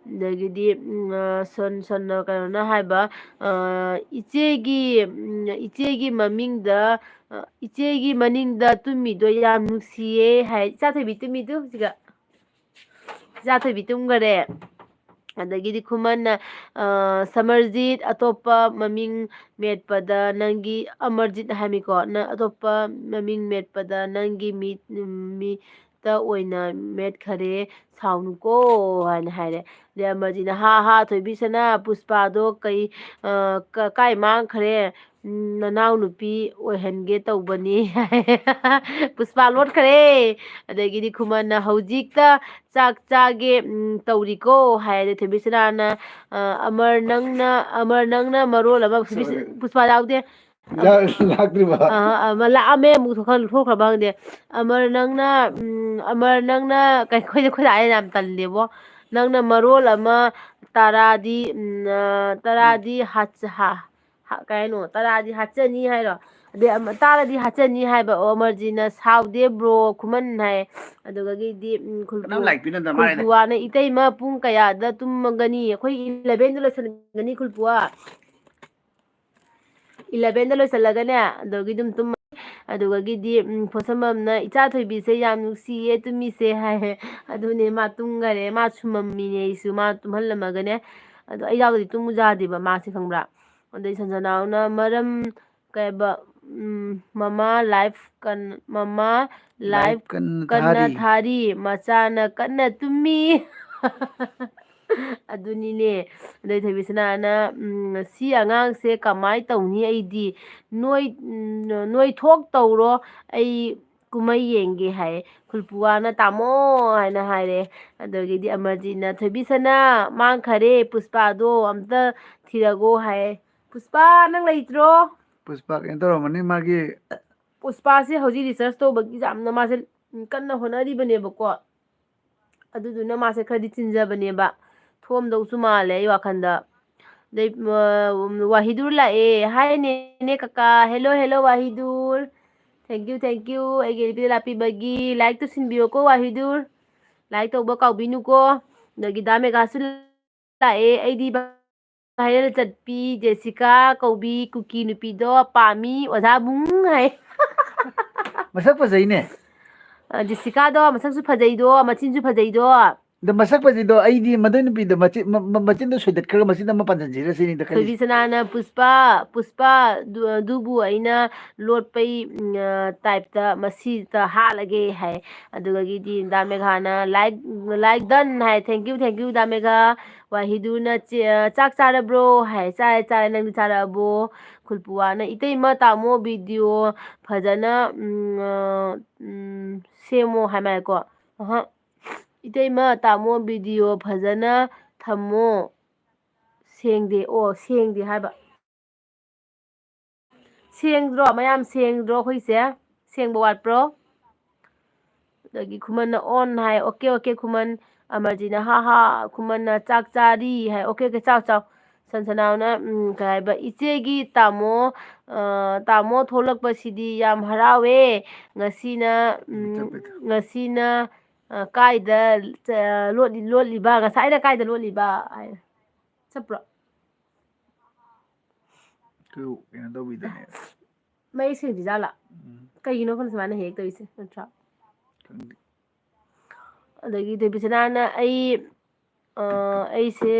ꯑꯗꯒꯤꯗꯤ, ꯎꯝ, ꯑ, ꯁꯣꯟ-, ꯁꯣꯟꯅ ꯀꯩꯅꯣꯅ ꯍꯥꯏꯕ, ꯑ, "ꯏꯆꯦꯒꯤ, ꯎꯝ, ꯏꯆꯦꯒꯤ ꯃꯃꯤꯡꯗ, ꯑ, ꯏꯆꯦꯒꯤ ꯃꯅꯤꯡꯗ ꯇꯨꯝꯃꯤꯗꯣ ꯌꯥꯝ ꯅꯨꯡꯁꯤꯌꯦ" ꯍꯥꯏ꯫ ꯏꯆꯥ ꯊꯣꯏꯕꯤ ꯇꯨꯝꯃꯤꯗꯨ ꯁꯤꯒ꯫ ꯏꯆꯥ ꯊꯣꯏꯕꯤ ꯇꯨꯝꯈꯔꯦ꯫ ꯑꯗꯒꯤꯗꯤ ꯈꯨꯃꯟꯅ, ꯑ, "ꯁꯃꯔꯖꯤꯠ, ꯑꯇꯣꯞꯄ ꯃꯃꯤꯡ ꯃꯦꯠꯄꯗ ꯅꯪꯒꯤ", ꯑꯃꯔꯖꯤꯠ ꯍꯥꯏꯃꯤꯀꯣ, "ꯅ-, ꯑꯇꯣꯞꯄ ꯃꯃꯤꯡ ꯃꯦꯠꯄꯗ ꯅꯪꯒꯤ ꯃꯤꯠ, ꯃꯤꯠꯇ ꯑꯣꯏꯅ ꯃꯦꯠꯈꯔꯦ, ꯁꯥꯎꯅꯨꯀꯣ" ꯍꯥꯏꯅ ꯍꯥꯏꯔꯦ꯫ ꯑꯗꯩ ꯑꯃꯔꯖꯤꯠꯅ, "ꯍꯥ ꯍꯥ, ꯊꯣꯏꯕꯤꯁꯅꯥ, ꯄꯨꯁꯄꯥꯗꯣ ꯀꯩ, ꯑ, ꯀ-, ꯀꯥꯏ ꯃꯥꯡꯈ꯭ꯔꯦ? ꯎꯝ, ꯅꯅꯥꯎꯅꯨꯄꯤ ꯑꯣꯏꯍꯟꯒꯦ ꯇꯧꯕꯅꯤ" ꯍꯥꯏ꯫ "ꯄꯨꯁꯄꯥ ꯂꯣꯠꯈꯔꯦ"꯫ ꯑꯗꯒꯤꯗꯤ ꯈꯨꯃꯟꯅ "ꯍꯧꯖꯤꯛꯇ ꯆꯥꯛ ꯆꯥꯒꯦ, ꯎꯝ, ꯇꯧꯔꯤꯀꯣ" ꯍꯥꯏ꯫ ꯑꯗꯩ ꯊꯣꯏꯕꯤꯁꯅꯥꯅ, ꯑ, "ꯑꯃꯔ ꯅꯪꯅ, ꯑꯃꯔ ꯅꯪꯅ ꯃꯔꯣꯜ ꯑꯃ"꯫ ꯁꯣꯔꯤ꯫ ꯄꯨꯁꯄꯥ ꯌꯥꯎꯗꯦ꯫ ꯌꯥ-, ꯂꯥꯛꯇ꯭ꯔꯤꯕ? ꯑ, ꯑ, ꯑꯃ ꯂꯥꯛꯑꯝꯃꯦ, ꯑꯃꯨꯛ ꯊꯣꯛꯈ꯭ꯔ-, ꯊꯣꯛꯈ꯭ꯔꯕ ꯈꯪꯗꯦ꯫ "ꯑꯃꯔ ꯅꯪꯅ, ꯎꯝ, ꯑꯃꯔ ꯅꯪꯅ", ꯀꯩ-, ꯑꯩꯈꯣꯏꯗꯤ ꯑꯩꯈꯣꯏ ꯗꯥ ꯌꯥꯝ ꯇꯜꯂꯦꯕꯣ꯫ ꯅꯪꯅ ꯃꯔꯣꯜ ꯑꯃ ꯇꯔꯥꯗꯤ, ꯎꯝ, ꯑ, ꯇꯔꯥꯗꯤ ꯍꯥꯠꯆ-, ꯍꯥ-, ꯍꯥ-, ꯀꯩ ꯍꯥꯏꯅꯣ? ꯇꯔꯥꯗꯤ ꯍꯥꯠꯆꯅꯤ ꯍꯥꯏꯔꯣ? ꯑꯗꯩ ꯑꯃ, ꯇꯔꯥꯗꯤ ꯍꯥꯠꯆꯅꯤ ꯍꯥꯏꯕ꯫ ꯑꯣ, ꯑꯃꯔꯖꯤꯅ "ꯁꯥꯎꯗꯦ bro, ꯈꯨꯃꯟ" ꯍꯥꯏ꯫ ꯑꯗꯨꯒꯗꯤ, ꯎꯝ, ꯈꯨꯜꯄꯨ-, ꯀꯅꯥꯝ like ꯄꯤꯅꯗ ꯃꯥꯜꯂꯦ꯫ ꯈꯨꯜꯄꯨꯋꯥꯅ "ꯏꯇꯩꯃ ꯄꯨꯡ ꯀꯌꯥꯗ ꯇꯨꯝꯃꯒꯅꯤ?" ꯑꯩꯈꯣꯏ elevenꯗ ꯂꯣꯏꯁꯟꯒꯅꯤ ꯈꯨꯜꯄꯨꯋꯥ꯫ Elevenꯗ ꯂꯣꯏꯁꯤꯜꯂꯒꯅꯦ, ꯑꯗꯨꯗꯒꯤ ꯑꯗꯨꯝ ꯇꯨꯝꯃꯅꯤ꯫ ꯑꯗꯨꯗꯒꯤꯗꯤ, ꯎꯝ, ꯐꯣꯠꯁꯝꯕꯝꯅ, "ꯏꯆꯥ ꯊꯣꯏꯕꯤꯁꯦ ꯌꯥꯝ ꯅꯨꯡꯁꯤꯌꯦ, ꯇꯨꯝꯃꯤꯁꯦ" ꯍꯥꯏ꯫ ꯑꯗꯨꯅꯦ, ꯃꯥ ꯇꯨꯝꯈꯔꯦ, ꯃꯥ ꯁꯨꯝꯃꯝꯃꯤꯅꯦ ꯑꯩꯁꯨ, ꯃꯥ ꯇꯨꯝꯍꯜꯂꯝꯃꯒꯅꯦ꯫ ꯑꯗꯣ ꯑꯩ ꯌꯥꯎꯗꯗꯤ ꯇꯨꯝꯃꯨ ꯌꯥꯗꯦꯕ ꯃꯥꯁꯦ, ꯈꯪꯕ꯭ꯔꯥ? ꯑꯗꯩ ꯁꯟꯖꯅꯥꯎꯅ, "ꯃꯔꯝ ꯀꯩꯕ, ꯎꯝ, ꯃꯃꯥ live ꯀꯟ-, ꯃꯃꯥ live live ꯀꯟꯅ ꯀꯟꯅ ꯊꯥꯔꯤ꯫ ꯊꯥꯔꯤ, ꯃꯆꯥꯅ ꯀꯟꯅ ꯇꯨꯝꯃꯤ"꯫ ꯑꯗꯨꯅꯤꯅꯦ꯫ ꯑꯗꯩ ꯊꯣꯏꯕꯤꯁꯅꯥꯅ, ꯎꯝ, "ꯁꯤ ꯑꯉꯥꯡꯁꯦ ꯀꯃꯥꯏ ꯇꯧꯅꯤ ꯑꯩꯗꯤ? ꯅꯣꯏ, ꯎꯝ, ꯅꯣꯏ ꯊꯣꯛ ꯇꯧꯔꯣ, ꯑꯩ ꯀꯨꯝꯍꯩ ꯌꯦꯡꯒꯦ" ꯍꯥꯏ꯫ ꯈꯨꯜꯄꯨꯋꯥꯅ "ꯇꯥꯃꯣ" ꯍꯥꯏꯅ ꯍꯥꯏꯔꯦ꯫ ꯑꯗꯒꯤꯗꯤ ꯑꯃꯔꯖꯤꯠꯅ, "ꯊꯣꯏꯕꯤꯁꯅꯥ, ꯃꯥꯡꯈꯔꯦ ꯄꯨꯁꯄꯥꯗꯣ, ꯑꯝꯇ ꯊꯤꯔꯒꯣ" ꯍꯥꯏ꯫ ꯄꯨꯁꯄꯥ, ꯅꯪ ꯂꯩꯇ꯭ꯔꯣ? ꯄꯨꯁꯄꯥ ꯀꯩꯅꯣ ꯇꯧꯔꯝꯃꯅꯤ, ꯃꯥꯒꯤ ꯄꯨꯁꯄꯥꯁꯦ ꯍꯧꯖꯤꯛ research ꯇꯧꯕꯒꯤ ꯌꯥꯝꯅ ꯃꯥꯁꯦ ꯀꯟꯅ ꯍꯣꯠꯅꯔꯤꯕꯅꯦꯕꯀꯣ꯫ ꯑꯗꯨꯗꯨꯅ ꯃꯥꯁꯦ ꯈꯔꯗꯤ ꯆꯤꯟꯖꯕꯅꯦꯕ꯫ ꯊꯣꯛꯑꯝꯗꯧꯁꯨ ꯃꯥꯜꯂꯦ ꯑꯩ ꯋꯥꯈꯟꯗ꯫ ꯑꯗꯩ, ꯑ, ꯋꯥꯍꯤꯗꯨꯔ ꯂꯥꯛꯑꯦ꯫ Hi ꯅꯦꯅꯦ ꯀꯀꯥ꯫ Hello, hello Wahidur. Thank you, thank you꯫ ꯑꯩꯒꯤ ꯅꯨꯄꯤꯗ ꯂꯥꯛꯄꯤꯕꯒꯤ꯫ Like ꯇꯧꯁꯤꯟꯕꯤꯌꯣꯀꯣ ꯋꯥꯍꯤꯗꯨꯔ꯫ Like ꯇꯧꯕ ꯀꯥꯎꯕꯤꯅꯨꯀꯣ꯫ ꯑꯗꯒꯤ ꯗꯥ ꯃꯦꯒꯥꯁꯨ ꯂꯥꯛꯑꯦ꯫ "ꯑꯩꯗꯤ viral ꯆꯠꯄꯤ ꯖꯦꯁꯤꯀꯥ ꯀꯧꯕꯤ ꯀꯨꯀꯤ ꯅꯨꯄꯤꯗꯣ ꯄꯥꯝꯃꯤ ꯑꯣꯖꯥ ꯕꯨꯡ" ꯍꯥꯏ꯫ ꯃꯁꯛ ꯐꯖꯩꯅꯦ꯫ ꯑ, ꯖꯦꯁꯤꯀꯥꯗꯣ ꯃꯁꯛꯁꯨ ꯐꯖꯩꯗꯣ, ꯃꯆꯤꯟꯁꯨ ꯐꯖꯩꯗꯣ꯫ ꯑꯗꯣ ꯃꯁꯛ ꯐꯖꯩꯗꯣ, ꯑꯩꯗꯤ ꯃꯗꯨꯏ ꯅꯨꯄꯤꯗꯣ ꯃꯆꯤꯟ-, ꯃ-, ꯃ-, ꯃꯆꯤꯟꯗꯣ ꯁꯣꯏꯗꯠꯈ꯭ꯔꯒ ꯃꯆꯤꯟ ꯑꯃ ꯄꯥꯟꯁꯤꯟꯁꯤꯔ ꯁꯤꯅꯤꯗ ꯈꯜꯂꯤꯁꯦ꯫ ꯊꯣꯏꯕꯤ ꯁꯅꯥꯅ ꯄꯨꯁꯄꯥ, ꯄꯨꯁꯄꯥ, ꯑꯗꯨ-, ꯑꯗꯨꯕꯨ ꯑꯩꯅ ꯂꯣꯠꯄꯩ, ꯎꯝ, ꯑ, type ꯇ ꯃꯁꯤꯗ ꯍꯥꯠꯂꯒꯦ ꯍꯥꯏ꯫ ꯑꯗꯨꯗꯒꯤꯗꯤ ꯗꯥ ꯃꯦꯘꯥꯅ "Like, like done" high. "Thank you, thank you ꯗꯥ ꯃꯦꯘꯥ"꯫ ꯋꯥꯍꯤꯗꯨꯅ ꯆꯦ-, "ꯆꯥꯛ ꯆꯥꯔꯕ꯭ꯔꯣ?" ꯍꯥꯏ꯫ "ꯆꯥꯔꯦ, ꯆꯥꯔꯦ, ꯅꯪꯗꯤ ꯆꯥꯔꯛꯑꯕꯣ?" ꯈꯨꯜꯄꯨꯋꯥꯅ "ꯏꯇꯩꯃ, ꯇꯥꯃꯣ video ꯐꯖꯅ, ꯎꯝ, ꯑ, ꯎꯝ, ꯁꯦꯝꯃꯣ" ꯍꯥꯏ ꯃꯥꯜꯂꯦꯀꯣ꯫ ꯑꯍ꯫ "ꯏꯇꯩꯃ, ꯇꯥꯃꯣ video ꯐꯖꯅ ꯊꯝꯃꯣ꯫ ꯁꯦꯡꯗꯦ"꯫ ꯑꯣ, ꯁꯦꯡꯗꯦ ꯍꯥꯏꯕ꯫ ꯁꯦꯡꯗ꯭ꯔꯣ? ꯃꯌꯥꯝ ꯁꯦꯡꯗ꯭ꯔꯣ ꯑꯩꯈꯣꯏꯁꯦ? ꯁꯦꯡꯕ ꯋꯥꯠꯄ꯭ꯔꯣ? ꯑꯗꯒꯤ ꯈꯨꯃꯟꯅ "On" ꯍꯥꯏ꯫ "Okay, okay ꯈꯨꯃꯟ"꯫ ꯑꯃꯔꯖꯤꯠꯅ, "ꯍꯥ ꯍꯥ", ꯈꯨꯃꯟꯅ, "ꯆꯥꯛ ꯆꯥꯔꯤ" ꯍꯥꯏ꯫ "ꯑꯣꯀꯦ, ꯑꯣꯀꯦ, ꯆꯥꯎ, ꯆꯥꯎ"꯫ ꯁꯟꯁꯅꯥꯅ, ꯎꯝ, ꯀꯩ ꯍꯥꯏꯕ, "ꯏꯆꯦꯒꯤ ꯇꯥꯃꯣ, ꯑ, ꯇꯥꯃꯣ ꯊꯣꯛꯂꯛꯄꯁꯤꯗꯤ ꯌꯥꯝ ꯍꯔꯥꯎꯋꯦ꯫ ꯉꯁꯤꯅ, ꯎꯝ, ꯆꯠꯄꯩꯗꯣ꯫ ꯉꯁꯤꯅ, ꯑ, ꯀꯥꯏꯗ, ꯑ, ꯂꯣꯠꯂꯤ-, ꯂꯣꯠꯂꯤꯕ? ꯉꯁꯥꯏꯅ ꯀꯥꯏꯗ ꯂꯣꯠꯂꯤꯕ?" ꯍꯥꯏ꯫ ꯆꯠꯄ꯭ꯔꯣ? ꯑꯩꯈꯣꯏ ꯀꯩꯅꯣ ꯇꯧꯕꯤꯗꯨꯅꯦ꯫ ꯃꯌꯦꯛ ꯁꯦꯡꯗ꯭ꯔꯤꯖꯥꯠꯂꯥ? ꯎꯝ꯫ ꯀꯩꯒꯤꯅꯣ ꯈꯪꯗꯦ ꯁꯨꯃꯥꯏꯅ ꯍꯦꯛ ꯇꯧꯔꯤꯁꯦ, ꯅꯠꯇ꯭ꯔꯥ? ꯈꯪꯗꯦ꯫ ꯑꯗꯒꯤ ꯊꯣꯏꯕꯤꯁꯅꯥꯅ ꯑꯩ, ꯑ, ꯑꯩꯁꯦ,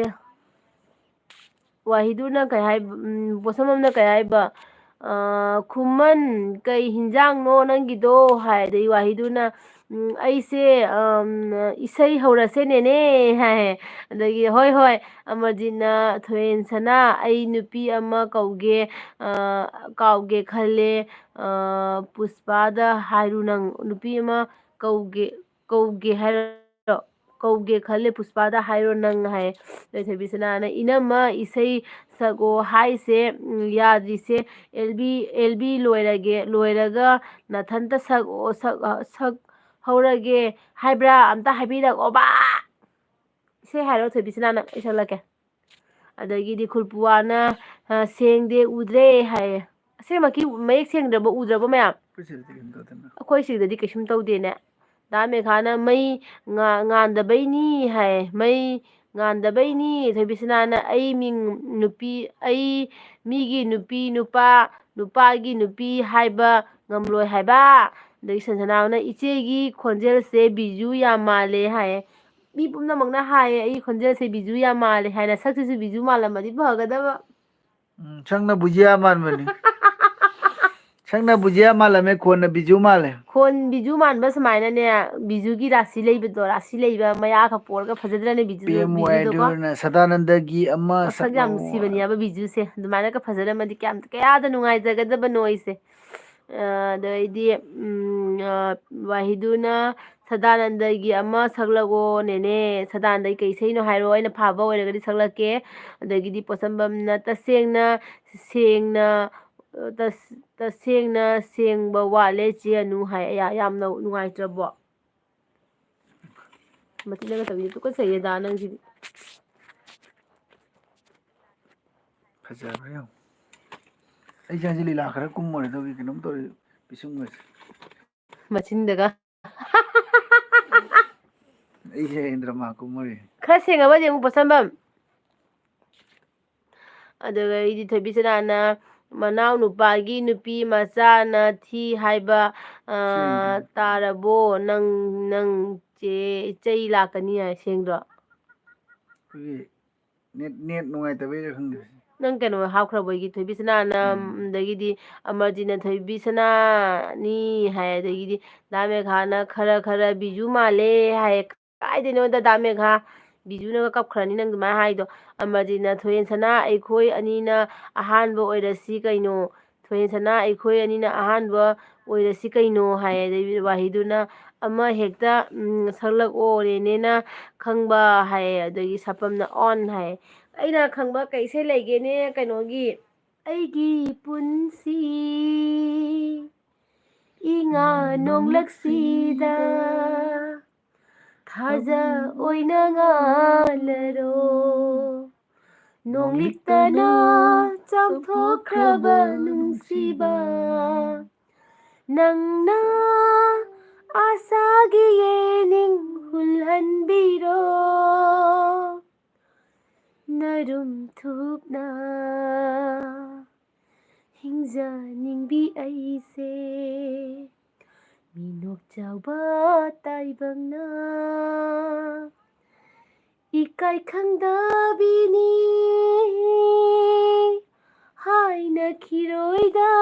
ꯋꯥꯍꯤꯗꯨꯅ ꯀꯩ ꯍꯥꯏꯕ, ꯎꯝ, ꯄꯣꯠꯁꯝꯕꯝꯅ ꯀꯩ ꯍꯥꯏꯕ, ꯑ, "ꯈꯨꯃꯟ, ꯀꯩ ꯍꯤꯟꯖꯥꯡꯅꯣ ꯅꯪꯒꯤꯗꯣ?" ꯍꯥꯏ꯫ ꯑꯗꯩ ꯋꯥꯍꯤꯗꯨꯅ, "ꯎꯝ, ꯑꯩꯁꯦ, ꯑꯝ, ꯏꯁꯩ ꯍꯧꯔꯁꯦ ꯅꯦꯅꯦ" ꯍꯥꯏ꯫ ꯑꯗꯒꯤ, "ꯍꯣꯏ, ꯍꯣꯏ"꯫ ꯑꯃꯔꯖꯤꯠꯅ, "ꯊꯣꯏꯁꯅꯥ, ꯑꯩ ꯅꯨꯄꯤ ꯑꯃ ꯀꯧꯒꯦ, ꯑ, ꯀꯥꯎꯒꯦ ꯈꯜꯂꯦ, ꯑ, ꯄꯨꯁꯄꯥꯗ ꯍꯥꯏꯔꯨ ꯅꯪ, ꯅꯨꯄꯤ ꯑꯃ ꯀꯧꯒꯦ, ꯀꯧꯒꯦ ꯍꯥꯏꯔꯣ? ꯀꯧꯒꯦ ꯈꯜꯂꯦ ꯄꯨꯁꯄꯥꯗ ꯍꯥꯏꯔꯣ ꯅꯪ" ꯍꯥꯏ꯫ ꯑꯗꯩ ꯊꯣꯏꯕꯤꯁꯅꯥꯅ, "ꯏꯅꯝꯃ, ꯏꯁꯩ ꯁꯛꯑꯣ ꯍꯥꯏꯁꯦ, ꯎꯝ, ꯌꯥꯗ꯭ꯔꯤꯁꯦ, ꯑꯦꯜ ꯕꯤ, ꯑꯦꯜ ꯕꯤ ꯂꯣꯏꯔꯒꯦ, ꯂꯣꯏꯔꯒ ꯅꯊꯟꯇ ꯁꯛꯑꯣ, ꯁꯛ-, ꯁꯛꯍꯧꯔꯒꯦ ꯍꯥꯏꯕ꯭ꯔꯥ? ꯑꯝꯇ ꯍꯥꯏꯕꯤꯔꯛꯑꯣꯕ!" ꯏꯁꯩ ꯍꯥꯏꯔꯣ ꯊꯣꯏꯕꯤꯁꯅꯥꯅ, ꯑꯩ ꯁꯛꯂꯛꯀꯦ꯫ ꯑꯗꯒꯤꯗꯤ ꯈꯨꯔꯄꯨꯋꯥꯅ, ꯑ, "ꯁꯦꯡꯗꯦ, ꯎꯗ꯭ꯔꯦ" ꯍꯥꯏꯌꯦ꯫ ꯑꯁꯦꯡꯃꯛꯀꯤ ꯃꯌꯦꯛ ꯁꯦꯡꯗ꯭ꯔꯕꯣ, ꯎꯗ꯭ꯔꯕꯣ ꯃꯌꯥꯝ? ꯑꯩꯈꯣꯏ ꯁꯤꯗꯗꯤ ꯀꯩꯝ ꯇꯧꯗꯦꯅꯦ꯫ ꯗꯥ ꯃꯦꯘꯥꯅ, "ꯃꯩ ꯉꯥ-, ꯉꯥꯟꯗꯕꯩꯅꯤ" ꯍꯥꯏꯌꯦ꯫ "ꯃꯩ ꯉꯥꯟꯗꯕꯩꯅꯤ"꯫ ꯊꯣꯏꯕꯤꯁꯅꯥꯅ, "ꯑꯩ ꯃꯤ ꯅꯨꯄꯤ, ꯑꯩ ꯃꯤꯒꯤ ꯅꯨꯄꯤ, ꯅꯨꯄꯥ, ꯅꯨꯄꯥꯒꯤ ꯅꯨꯄꯤ ꯍꯥꯏꯕ ꯉꯝꯂꯣꯏ ꯍꯥꯏꯕ"꯫ ꯑꯗꯒꯤ ꯁꯟꯁꯅꯥꯅ, "ꯏꯆꯦꯒꯤ ꯈꯣꯟꯖꯦꯜꯁꯦ ꯕꯤꯖꯨ ꯌꯥꯝ ꯃꯥꯜꯂꯦ" ꯍꯥꯏꯌꯦ꯫ ꯃꯤ ꯄꯨꯝꯅꯃꯛꯅ ꯍꯥꯏꯌꯦ, "ꯑꯩꯒꯤ ꯈꯣꯟꯖꯦꯜꯁꯦ ꯕꯤꯖꯨ ꯌꯥꯝ ꯃꯥꯜꯂꯦ" ꯍꯥꯏꯅ꯫ ꯁꯛꯁꯤꯁꯨ ꯕꯤꯖꯨ ꯃꯥꯜꯂꯝꯃꯗꯤ ꯐꯒꯗꯕ꯫ ꯎꯝ, ꯁꯛꯅ ꯕꯨꯖꯤꯌꯥ ꯃꯥꯟꯕꯅꯤ꯫ ꯁꯛꯅ ꯕꯨꯖꯤꯌꯥ ꯃꯥꯜꯂꯝꯃꯦ, ꯈꯣꯟꯅ ꯕꯤꯖꯨ ꯃꯥꯜꯂꯦ꯫ ꯈꯣꯟ ꯕꯤꯖꯨ ꯃꯥꯟꯕ ꯁꯨꯃꯥꯏꯅꯅꯦ, ꯕꯤꯖꯨꯒꯤ ꯔꯥꯁꯤ ꯂꯩꯕꯗꯣ, ꯔꯥꯁꯤ ꯂꯩꯕ, ꯃꯌꯥꯒ ꯄꯣꯔꯒ ꯐꯖꯗ꯭ꯔꯅꯦ ꯕꯤꯖꯨ-, ꯄꯤ ꯑꯦꯝ ꯕꯤꯖꯨꯗꯣꯀꯣ? ꯋꯥꯏꯗꯨꯅ ꯁꯗꯥꯅꯟꯗꯒꯤ ꯑꯃ ꯃꯁꯛ ꯌꯥꯝ ꯁꯛꯂꯛꯑꯣ꯫ ꯅꯨꯡꯁꯤꯕꯅꯦ ꯍꯥꯏꯕ ꯕꯤꯖꯨꯁꯦ꯫ ꯑꯗꯨꯃꯥꯏꯅꯒ ꯐꯖꯔꯝꯃꯗꯤ ꯀꯌꯥꯝ, ꯀꯌꯥꯗ ꯅꯨꯡꯉꯥꯏꯖꯒꯗꯕꯅꯣ ꯑꯩꯁꯦ꯫ ꯑ, ꯑꯗꯩꯗꯤ, ꯎꯝ, ꯑ, ꯋꯥꯍꯤꯗꯨꯅ, "ꯁꯗꯥꯅꯟꯗꯒꯤ ꯑꯃ ꯁꯛꯂꯛꯑꯣ ꯅꯦꯅꯦ꯫ ꯁꯗꯥꯅꯟꯗꯒꯤ ꯀꯩ ꯏꯁꯩꯅꯣ ꯍꯥꯏꯔꯣ, ꯑꯩꯅ ꯐꯥꯕ ꯑꯣꯏꯔꯒꯗꯤ ꯁꯛꯂꯛꯀꯦ"꯫ ꯑꯗꯒꯤꯗꯤ ꯄꯣꯠꯁꯝꯕꯝꯅ, "ꯇꯁꯦꯡꯅ ꯁꯦꯡꯅ, ꯑ, ꯇꯁ-, ꯇꯁꯦꯡꯅ ꯁꯦꯡꯕ ꯋꯥꯠꯂꯦ ꯆꯦ ꯑꯅꯨ" ꯍꯥꯏ꯫ ꯑꯌꯥ, ꯌꯥꯝꯅ ꯅꯨꯡꯉꯥꯏꯇ꯭ꯔꯕꯣ? ꯃꯊꯤꯅꯒ ꯇꯧꯕꯤꯗꯣ ꯇꯨꯀꯠꯆꯩꯌꯦꯗ ꯅꯪꯁꯤꯗꯤ꯫ ꯐꯖꯕ꯭ꯔꯥ ꯌꯦꯡꯉꯨ꯫ ꯑꯩꯁꯦ ꯍꯧꯖꯤꯛ ꯂꯤꯂꯥ ꯈꯔ ꯀꯨꯝꯃꯨꯔꯦ ꯑꯗꯨꯒꯤ ꯀꯩꯅꯣꯝ ꯇꯧꯔꯤ ꯄꯤꯁꯨꯝꯒꯁꯦ꯫ ꯃꯆꯤꯟꯗꯒ꯫ ꯑꯩꯁꯦ ꯗ꯭ꯔꯃꯥ ꯀꯨꯝꯃꯨꯔꯦ꯫ ꯈꯔ ꯁꯦꯡꯉꯕ ꯌꯦꯡꯉꯨ ꯄꯣꯠꯁꯝꯕꯝ꯫ ꯑꯗꯨꯒ ꯑꯩꯗꯤ ꯊꯣꯏꯕꯤꯁꯅꯥꯅ ꯃꯅꯥꯎ ꯅꯨꯄꯥꯒꯤ ꯅꯨꯄꯤ ꯃꯆꯥꯅ ꯊꯤ ꯍꯥꯏꯕ, ꯑ, ꯁꯦꯡꯗꯦ꯫ ꯇꯥꯔꯕꯣ? ꯅꯪ, ꯅꯪ ꯆꯦ ꯆꯩ ꯂꯥꯛꯀꯅꯤ ꯍꯥꯏ, ꯁꯦꯡꯗ꯭ꯔꯣ? ꯑꯩꯈꯣꯏꯒꯤ ꯅꯦꯠ, ꯅꯦꯠ ꯅꯨꯡꯉꯥꯏꯇꯕꯩꯔꯥ ꯈꯪꯗꯦ꯫ ꯅꯪ ꯀꯩꯅꯣ ꯍꯥꯞꯈ꯭ꯔꯕꯣꯏꯒꯤ ꯊꯣꯏꯕꯤꯁꯅꯥꯅ, ꯎꯝ꯫ ꯑꯗꯒꯤꯗꯤ ꯑꯃꯔꯖꯤꯠꯅ ꯊꯣꯏꯕꯤꯁꯅꯥꯅꯤ ꯍꯥꯏ, ꯑꯗꯒꯤꯗꯤ ꯗꯥ ꯃꯦꯘꯥꯅ ꯈꯔ ꯈꯔ ꯕꯤꯖꯨ ꯃꯥꯜꯂꯦ ꯍꯥꯏ꯫ ꯀꯥꯏꯗꯩꯅꯣꯗ ꯗꯥ ꯃꯦꯘꯥ, ꯕꯤꯖꯨꯅꯒ ꯀꯞꯈ꯭ꯔꯅꯤ ꯅꯪ ꯑꯗꯨꯃꯥꯏꯅ ꯍꯥꯏꯗꯣ꯫ ꯑꯃꯔꯖꯤꯠꯅ ꯊꯣꯏꯍꯦꯟꯁꯅꯥ ꯑꯩꯈꯣꯏ ꯑꯅꯤꯅ ꯑꯍꯥꯟꯕ ꯑꯣꯏꯔꯁꯤ ꯀꯩꯅꯣ, ꯊꯣꯏꯍꯦꯟꯁꯅꯥ ꯑꯩꯈꯣꯏ ꯑꯅꯤꯅ ꯑꯍꯥꯟꯕ ꯑꯣꯏꯔꯁꯤ ꯀꯩꯅꯣ ꯍꯥꯏ꯫ ꯑꯗꯩ ꯋꯥꯍꯤꯗꯨꯅ ꯑꯃ ꯍꯦꯛꯇ, ꯎꯝ, ꯁꯛꯂꯛꯑꯣ ꯔꯦꯅꯦꯅ ꯈꯪꯕ ꯍꯥꯏ꯫ ꯑꯗꯒꯤ ꯁꯄꯝꯅ ꯑꯣꯟ ꯍꯥꯏ꯫ ꯑꯩꯅ ꯈꯪꯕ ꯀꯩ ꯏꯁꯩ ꯂꯩꯒꯦꯅꯦ ꯀꯩꯅꯣꯒꯤ, ꯑꯩꯒꯤ ꯄꯨꯟꯁꯤ ꯏꯉꯥ ꯅꯣꯡꯂꯛꯁꯤꯗ ꯊꯥꯖ ꯑꯣꯏꯅ ꯉꯥꯜꯂꯔꯣ꯫ ꯅꯣꯡꯂꯤꯛꯇꯅ ꯆꯥꯎꯊꯣꯛꯈ꯭ꯔꯕ ꯅꯨꯡꯁꯤꯕ ꯅꯪꯅ ꯑꯁꯥꯒꯤ ꯌꯦꯅꯤꯡ ꯍꯨꯜꯍꯟꯕꯤꯔꯣ꯫ ꯅꯔꯨꯝ ꯊꯨꯞꯅ ꯍꯤꯡꯖꯅꯤꯡꯕꯤ ꯑꯩꯁꯦ ꯃꯤꯅꯣꯛ ꯆꯥꯎꯕ ꯇꯥꯏꯕꯪꯅ ꯏꯀꯥꯏ ꯈꯪꯗꯕꯤꯅꯤ ꯍꯥꯏꯅꯈꯤꯔꯣꯏꯗꯔꯥ?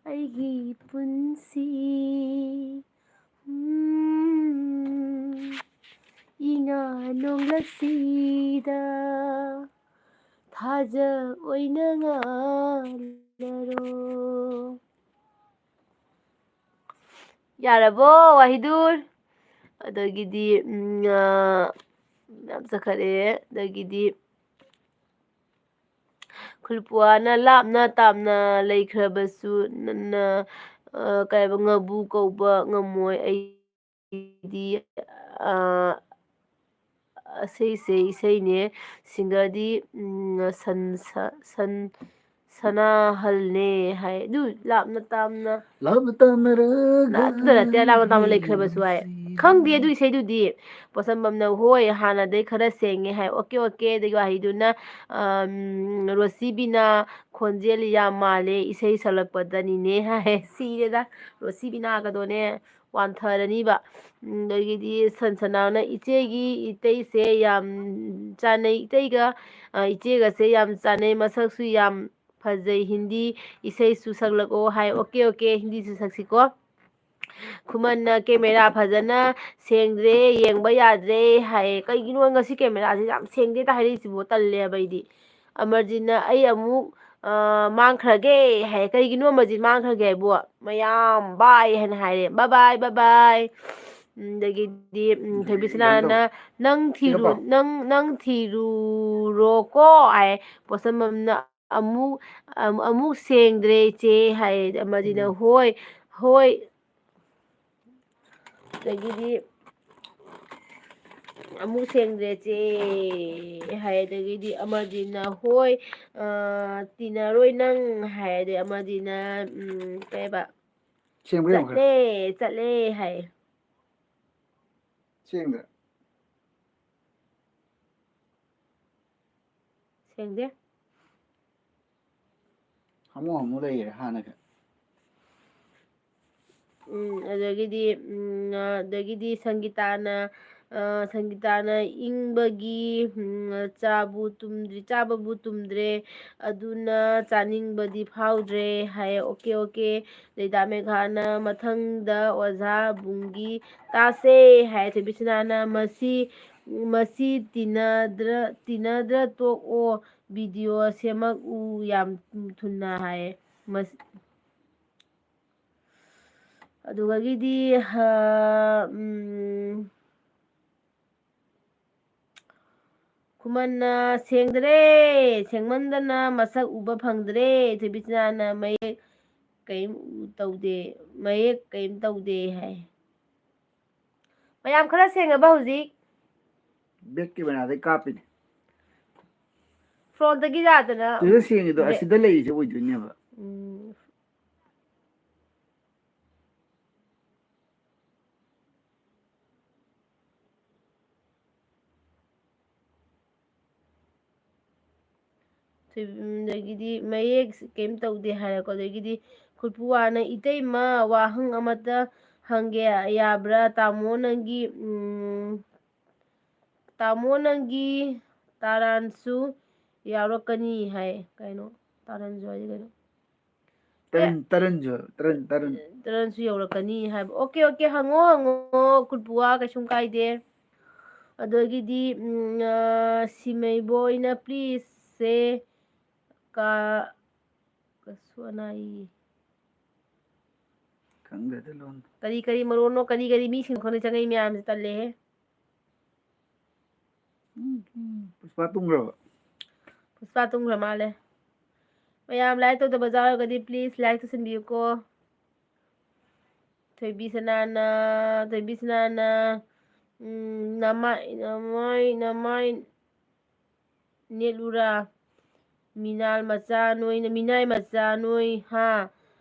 ꯑꯩꯒꯤ ꯄꯨꯟꯁꯤ, ꯎꯝ, ꯏꯉꯥ ꯅꯣꯡꯂꯛꯁꯤꯗ ꯊꯥꯖ ꯑꯣꯏꯅ ꯉꯥꯜꯂꯔꯣ꯫ ꯌꯥꯔꯕꯣ, ꯋꯥꯍꯤꯗꯨꯔ? ꯑꯗꯒꯤꯗꯤ, ꯎꯝ, ꯑ, ꯌꯥꯝ ꯆꯠꯈꯠꯂꯦ꯫ ꯑꯗꯒꯤꯗꯤ, ꯈꯨꯜꯄꯨꯋꯥꯅ ꯂꯥꯞꯅ ꯇꯥꯞꯅ ꯂꯩꯈ꯭ꯔꯕꯁꯨ ꯅ-, ꯅ-, ꯑ, ꯀꯩ ꯍꯥꯏꯕ, ꯉꯕꯨ ꯀꯧꯕ ꯉꯝꯃꯣꯏ ꯑꯩ꯫ ꯑꯗꯒꯤꯗꯤ, ꯑ, ꯑꯁꯩꯁꯦ ꯏꯁꯩꯅꯦ, ꯁꯤꯡꯒꯔꯗꯤ, ꯎꯝ, ꯁꯟ-, ꯁ-, ꯁꯟ-, ꯁꯅꯥꯍꯜꯅꯦ ꯍꯥꯏ꯫ ꯑꯗꯨ ꯂꯥꯞꯅ ꯇꯥꯝꯅ ꯂꯥꯞꯅ ꯇꯥꯝꯅꯔꯒ ꯅꯠꯇꯦ, ꯅꯠꯇꯦ, ꯂꯥꯞꯅ ꯇꯥꯝꯅ ꯂꯩꯈ꯭ꯔꯕꯁꯨ ꯍꯥꯏ꯫ ꯈꯪꯗꯦ ꯑꯗꯨ ꯏꯁꯩꯗꯨꯗꯤ꯫ ꯄꯣꯠꯁꯝꯕꯝꯅ ꯍꯣꯏ, ꯍꯥꯟꯅꯗꯩ ꯈꯔ ꯁꯦꯡꯉꯦ ꯍꯥꯏ꯫ Okay, okay. ꯑꯗꯒꯤ ꯋꯥꯍꯩꯗꯨꯅ, ꯑꯝ, ꯔꯣꯁꯤꯕꯤꯅ ꯈꯣꯟꯖꯦꯜ ꯌꯥꯝ ꯃꯥꯜꯂꯦ, ꯏꯁꯩ ꯁꯛꯂꯛꯄꯗꯅꯤꯅꯦ ꯍꯥꯏ꯫ ꯁꯤꯔꯦꯗ, ꯔꯣꯁꯤꯕꯤꯅꯥꯒꯗꯣꯅꯦ ꯋꯥꯟꯊꯔꯅꯤꯕ꯫ ꯎꯝ, ꯑꯗꯒꯤꯗꯤ ꯁꯟ ꯁꯅꯥꯅ ꯏꯆꯦꯒꯤ ꯏꯇꯩꯁꯦ ꯌꯥꯝ ꯆꯥꯟꯅꯩ, ꯏꯇꯩꯒ, ꯑ, ꯏꯆꯦꯒꯁꯦ ꯌꯥꯝ ꯆꯥꯟꯅꯩ, ꯃꯁꯛꯁꯨ ꯌꯥꯝ ꯐꯖꯩ, ꯍꯤꯟꯗꯤ ꯏꯁꯩꯁꯨ ꯁꯛꯂꯛꯑꯣ ꯍꯥꯏ꯫ ꯑꯣꯀꯦ, ꯑꯣꯀꯦ, ꯍꯤꯟꯗꯤꯁꯨ ꯁꯛꯁꯤꯀꯣ꯫ ꯈꯨꯃꯟꯅ ꯀꯦꯃꯦꯔꯥ ꯐꯖꯅ ꯁꯦꯡꯗ꯭ꯔꯦ, ꯌꯦꯡꯕ ꯌꯥꯗ꯭ꯔꯦ ꯍꯥꯏ꯫ ꯀꯩꯒꯤꯅꯣ ꯉꯁꯤ ꯀꯦꯃꯦꯔꯥꯁꯦ ꯌꯥꯝ ꯁꯦꯡꯗꯦꯗ ꯍꯥꯏꯔꯛꯏꯁꯤꯕꯣ? ꯇꯜꯂꯦꯕ ꯑꯩꯗꯤ꯫ ꯑꯃꯔꯖꯤꯠꯅ "ꯑꯩ ꯑꯃꯨꯛ, ꯑ, ꯃꯥꯡꯈ꯭ꯔꯒꯦ" ꯍꯥꯏ꯫ ꯀꯩꯒꯤꯅꯣ ꯑꯃꯔꯖꯤꯠ ꯃꯥꯡꯈ꯭ꯔꯒꯦ ꯍꯥꯏꯕꯨ? ꯃꯌꯥꯝ ꯕꯥꯏ ꯍꯥꯏꯅ ꯍꯥꯏꯔꯦ꯫ "ꯕꯥꯏ ꯕꯥꯏ, ꯕꯥꯏ ꯕꯥꯏ"꯫ ꯎꯝ, ꯑꯗꯒꯤꯗꯤ, ꯎꯝ, ꯊꯣꯏꯕꯤꯁꯅꯥꯅ "ꯅꯪ ꯊꯤꯔꯨ-, ꯅꯪ, ꯅꯪ ꯊꯤꯔꯨꯔꯣꯀꯣ" ꯍꯥꯏ꯫ ꯄꯣꯠꯁꯝꯕꯝꯅ "ꯑꯃꯨꯛ, ꯑꯃꯨꯛ ꯁꯦꯡꯗ꯭ꯔꯦ ꯏꯆꯦ" ꯍꯥꯏ꯫ ꯑꯃꯔꯖꯤꯠꯅ "ꯍꯣꯏ, ꯍꯣꯏ"꯫ ꯑꯗꯒꯤꯗꯤ "ꯑꯃꯨꯛ ꯁꯦꯡꯗ꯭ꯔꯦ ꯆꯦ" ꯍꯥꯏ꯫ ꯑꯗꯒꯤꯗꯤ ꯑꯃꯔꯖꯤꯠꯅ "ꯍꯣꯏ, ꯑ, ꯇꯤꯟꯅꯔꯣꯏ ꯅꯪ" ꯍꯥꯏ꯫ ꯑꯗꯩ ꯑꯃꯔꯖꯤꯠꯅ, ꯎꯝ, ꯀꯩꯕ? ꯁꯦꯡꯕ꯭ꯔꯥ ꯌꯦꯡꯉꯨ ꯈꯔ꯫ "ꯆꯠꯂꯦ, ꯆꯠꯂꯦ" ꯍꯥꯏ꯫ ꯁꯦꯡꯗ꯭ꯔꯦ꯫ ꯁꯦꯡꯗꯦ꯫ ꯍꯥꯃꯨ ꯍꯥꯃꯨ ꯂꯩꯔꯦ ꯍꯥꯟꯅꯒ꯫ ꯎꯝ, ꯑꯗꯒꯤꯗꯤ, ꯎꯝ, ꯑꯗꯒꯤꯗꯤ ꯁꯪꯒꯤꯇꯥꯅ, ꯑ, ꯁꯪꯒꯤꯇꯥꯅ ꯏꯪꯕꯒꯤ, ꯎꯝ, ꯆꯥꯕꯨ ꯇꯨꯝꯗ꯭ꯔꯤ-, ꯆꯥꯕꯕꯨ ꯇꯨꯝꯗ꯭ꯔꯦ, ꯑꯗꯨꯅ ꯆꯥꯅꯤꯡꯕꯗꯤ ꯐꯥꯎꯗ꯭ꯔꯦ ꯍꯥꯏ꯫ Okay, okay. ꯂꯤꯗꯥ ꯃꯦꯘꯥꯅ ꯃꯊꯪꯗ ꯑꯣꯖꯥ ꯕꯨꯡꯒꯤ ꯇꯥꯁꯦ ꯍꯥꯏ꯫ ꯊꯣꯏꯕꯤꯁꯅꯥꯅ "ꯃꯁꯤ, ꯃꯁꯤ ꯇꯤꯟꯅꯗ꯭ꯔ-, ꯇꯤꯟꯅꯗ꯭ꯔ ꯇꯣꯛꯑꯣ, ꯚꯤꯗꯤꯑꯣ ꯁꯦꯝꯃꯛꯎ ꯌꯥꯝ ꯊꯨꯅ" ꯍꯥꯏ꯫ ꯃꯁ-, ꯑꯗꯨꯗꯒꯤꯗꯤ, ꯍ-, ꯎꯝ, ꯈꯨꯃꯟꯅ "ꯁꯦꯡꯗ꯭ꯔꯦ, ꯁꯦꯡꯃꯟꯗꯅ ꯃꯁꯛ ꯎꯕ ꯐꯪꯗ꯭ꯔꯦ"꯫ ꯊꯣꯏꯕꯤꯆꯥꯅ "ꯃꯌꯦꯛ ꯀꯩꯝ ꯎ-, ꯇꯧꯗꯦ, ꯃꯌꯦꯛ ꯀꯩꯝ ꯇꯧꯗꯦ" ꯍꯥꯏ꯫ ꯃꯌꯥꯝ ꯈꯔ ꯁꯦꯡꯉꯕ ꯍꯧꯖꯤꯛ? ꯕꯦꯛ ꯀꯦꯃꯦꯔꯥꯗꯩ ꯀꯥꯞꯄꯤꯅꯦ꯫ ꯐ꯭ꯔꯣꯟꯠꯇꯒꯤ ꯌꯥꯗꯅ꯫ ꯁꯤꯗ ꯁꯦꯡꯉꯤꯗꯣ ꯕꯦꯛ- ꯑꯁꯤꯗ ꯂꯩꯔꯤꯁꯦ ꯑꯣꯏꯗꯣꯏꯅꯦꯕ꯫ ꯎꯝ꯫ ꯊꯣꯏ-, ꯎꯝ, ꯑꯗꯒꯤꯗꯤ ꯃꯌꯦꯛ ꯀꯩꯝ ꯇꯧꯗꯦ ꯍꯥꯏꯔꯦꯀꯣ꯫ ꯑꯗꯒꯤꯗꯤ ꯈꯨꯠꯄꯨꯋꯥꯅ, "ꯏꯇꯩꯃ, ꯋꯥꯍꯪ ꯑꯃꯇ ꯍꯪꯒꯦ ꯌꯥꯕ꯭ꯔꯥ? ꯇꯥꯃꯣ ꯅꯪꯒꯤ, ꯎꯝ, ꯇꯥꯃꯣ ꯅꯪꯒꯤ ꯇꯥꯔꯥꯟꯁꯨ ꯌꯥꯎꯔꯛꯀꯅꯤ" ꯍꯥꯏ꯫ ꯀꯩꯅꯣ? ꯇꯥꯔꯥꯟꯁꯨ ꯍꯥꯏꯗꯤ ꯀꯩꯅꯣ? ꯇꯔꯟ, ꯇꯔꯟꯁꯨ, ꯇꯔꯟ, ꯇꯔꯟ꯫ ꯇꯔꯟꯁꯨ ꯌꯧꯔꯛꯀꯅꯤ ꯍꯥꯏꯕ꯫ ꯑꯣꯀꯦ, ꯑꯣꯀꯦ, ꯍꯪꯉꯣ, ꯍꯪꯉꯣ, ꯈꯨꯠꯄꯨꯋꯥ, ꯀꯩꯁꯨꯝ ꯀꯥꯏꯗꯦ꯫ ꯑꯗꯒꯤꯗꯤ, ꯎꯝ, ꯑ, ꯁꯤꯃꯩꯕꯣꯏꯅ, "ꯄ꯭ꯂꯤꯖ ꯁꯦ ꯀ-, ꯀꯁꯨ ꯑꯅꯥꯏ"꯫ ꯈꯪꯗꯦꯗ ꯂꯣꯟ꯫ ꯀꯔꯤ ꯀꯔꯤ ꯃꯔꯣꯟꯅꯣ, ꯀꯔꯤ ꯀꯔꯤ ꯃꯤꯁꯤꯡꯅꯣ ꯈꯪꯗꯦ ꯆꯪꯉꯛꯏ ꯃꯌꯥꯝꯁꯦ, ꯇꯜꯂꯦꯍꯦ꯫ ꯎꯝ, ꯎꯝ꯫ ꯄꯨꯁꯄꯥ ꯇꯨꯝꯈ꯭ꯔꯕ? ꯄꯨꯁꯄꯥ ꯇꯨꯝꯈ꯭ꯔ ꯃꯥꯜꯂꯦ꯫ ꯃꯌꯥꯝ ꯂꯥꯏꯛ ꯇꯧꯗꯕ ꯌꯥꯎꯔꯒꯗꯤ ꯄ꯭ꯂꯤꯖ ꯂꯥꯏꯛ ꯇꯧꯁꯤꯟꯕꯤꯌꯨꯀꯣ꯫ ꯊꯣꯏꯕꯤ ꯁꯅꯥꯅ, ꯊꯣꯏꯕꯤ ꯁꯅꯥꯅ, ꯎꯝ, "ꯅꯃꯥꯏ, ꯅꯃꯥꯏ, ꯅꯃꯥꯏ ꯅꯦꯠꯂꯨꯔꯥ? ꯃꯤꯅꯥꯜ ꯃꯆꯥ ꯅꯣꯏꯅ, ꯃꯤꯅꯥꯏ ꯃꯆꯥ ꯅꯣꯏ, ꯍꯥ?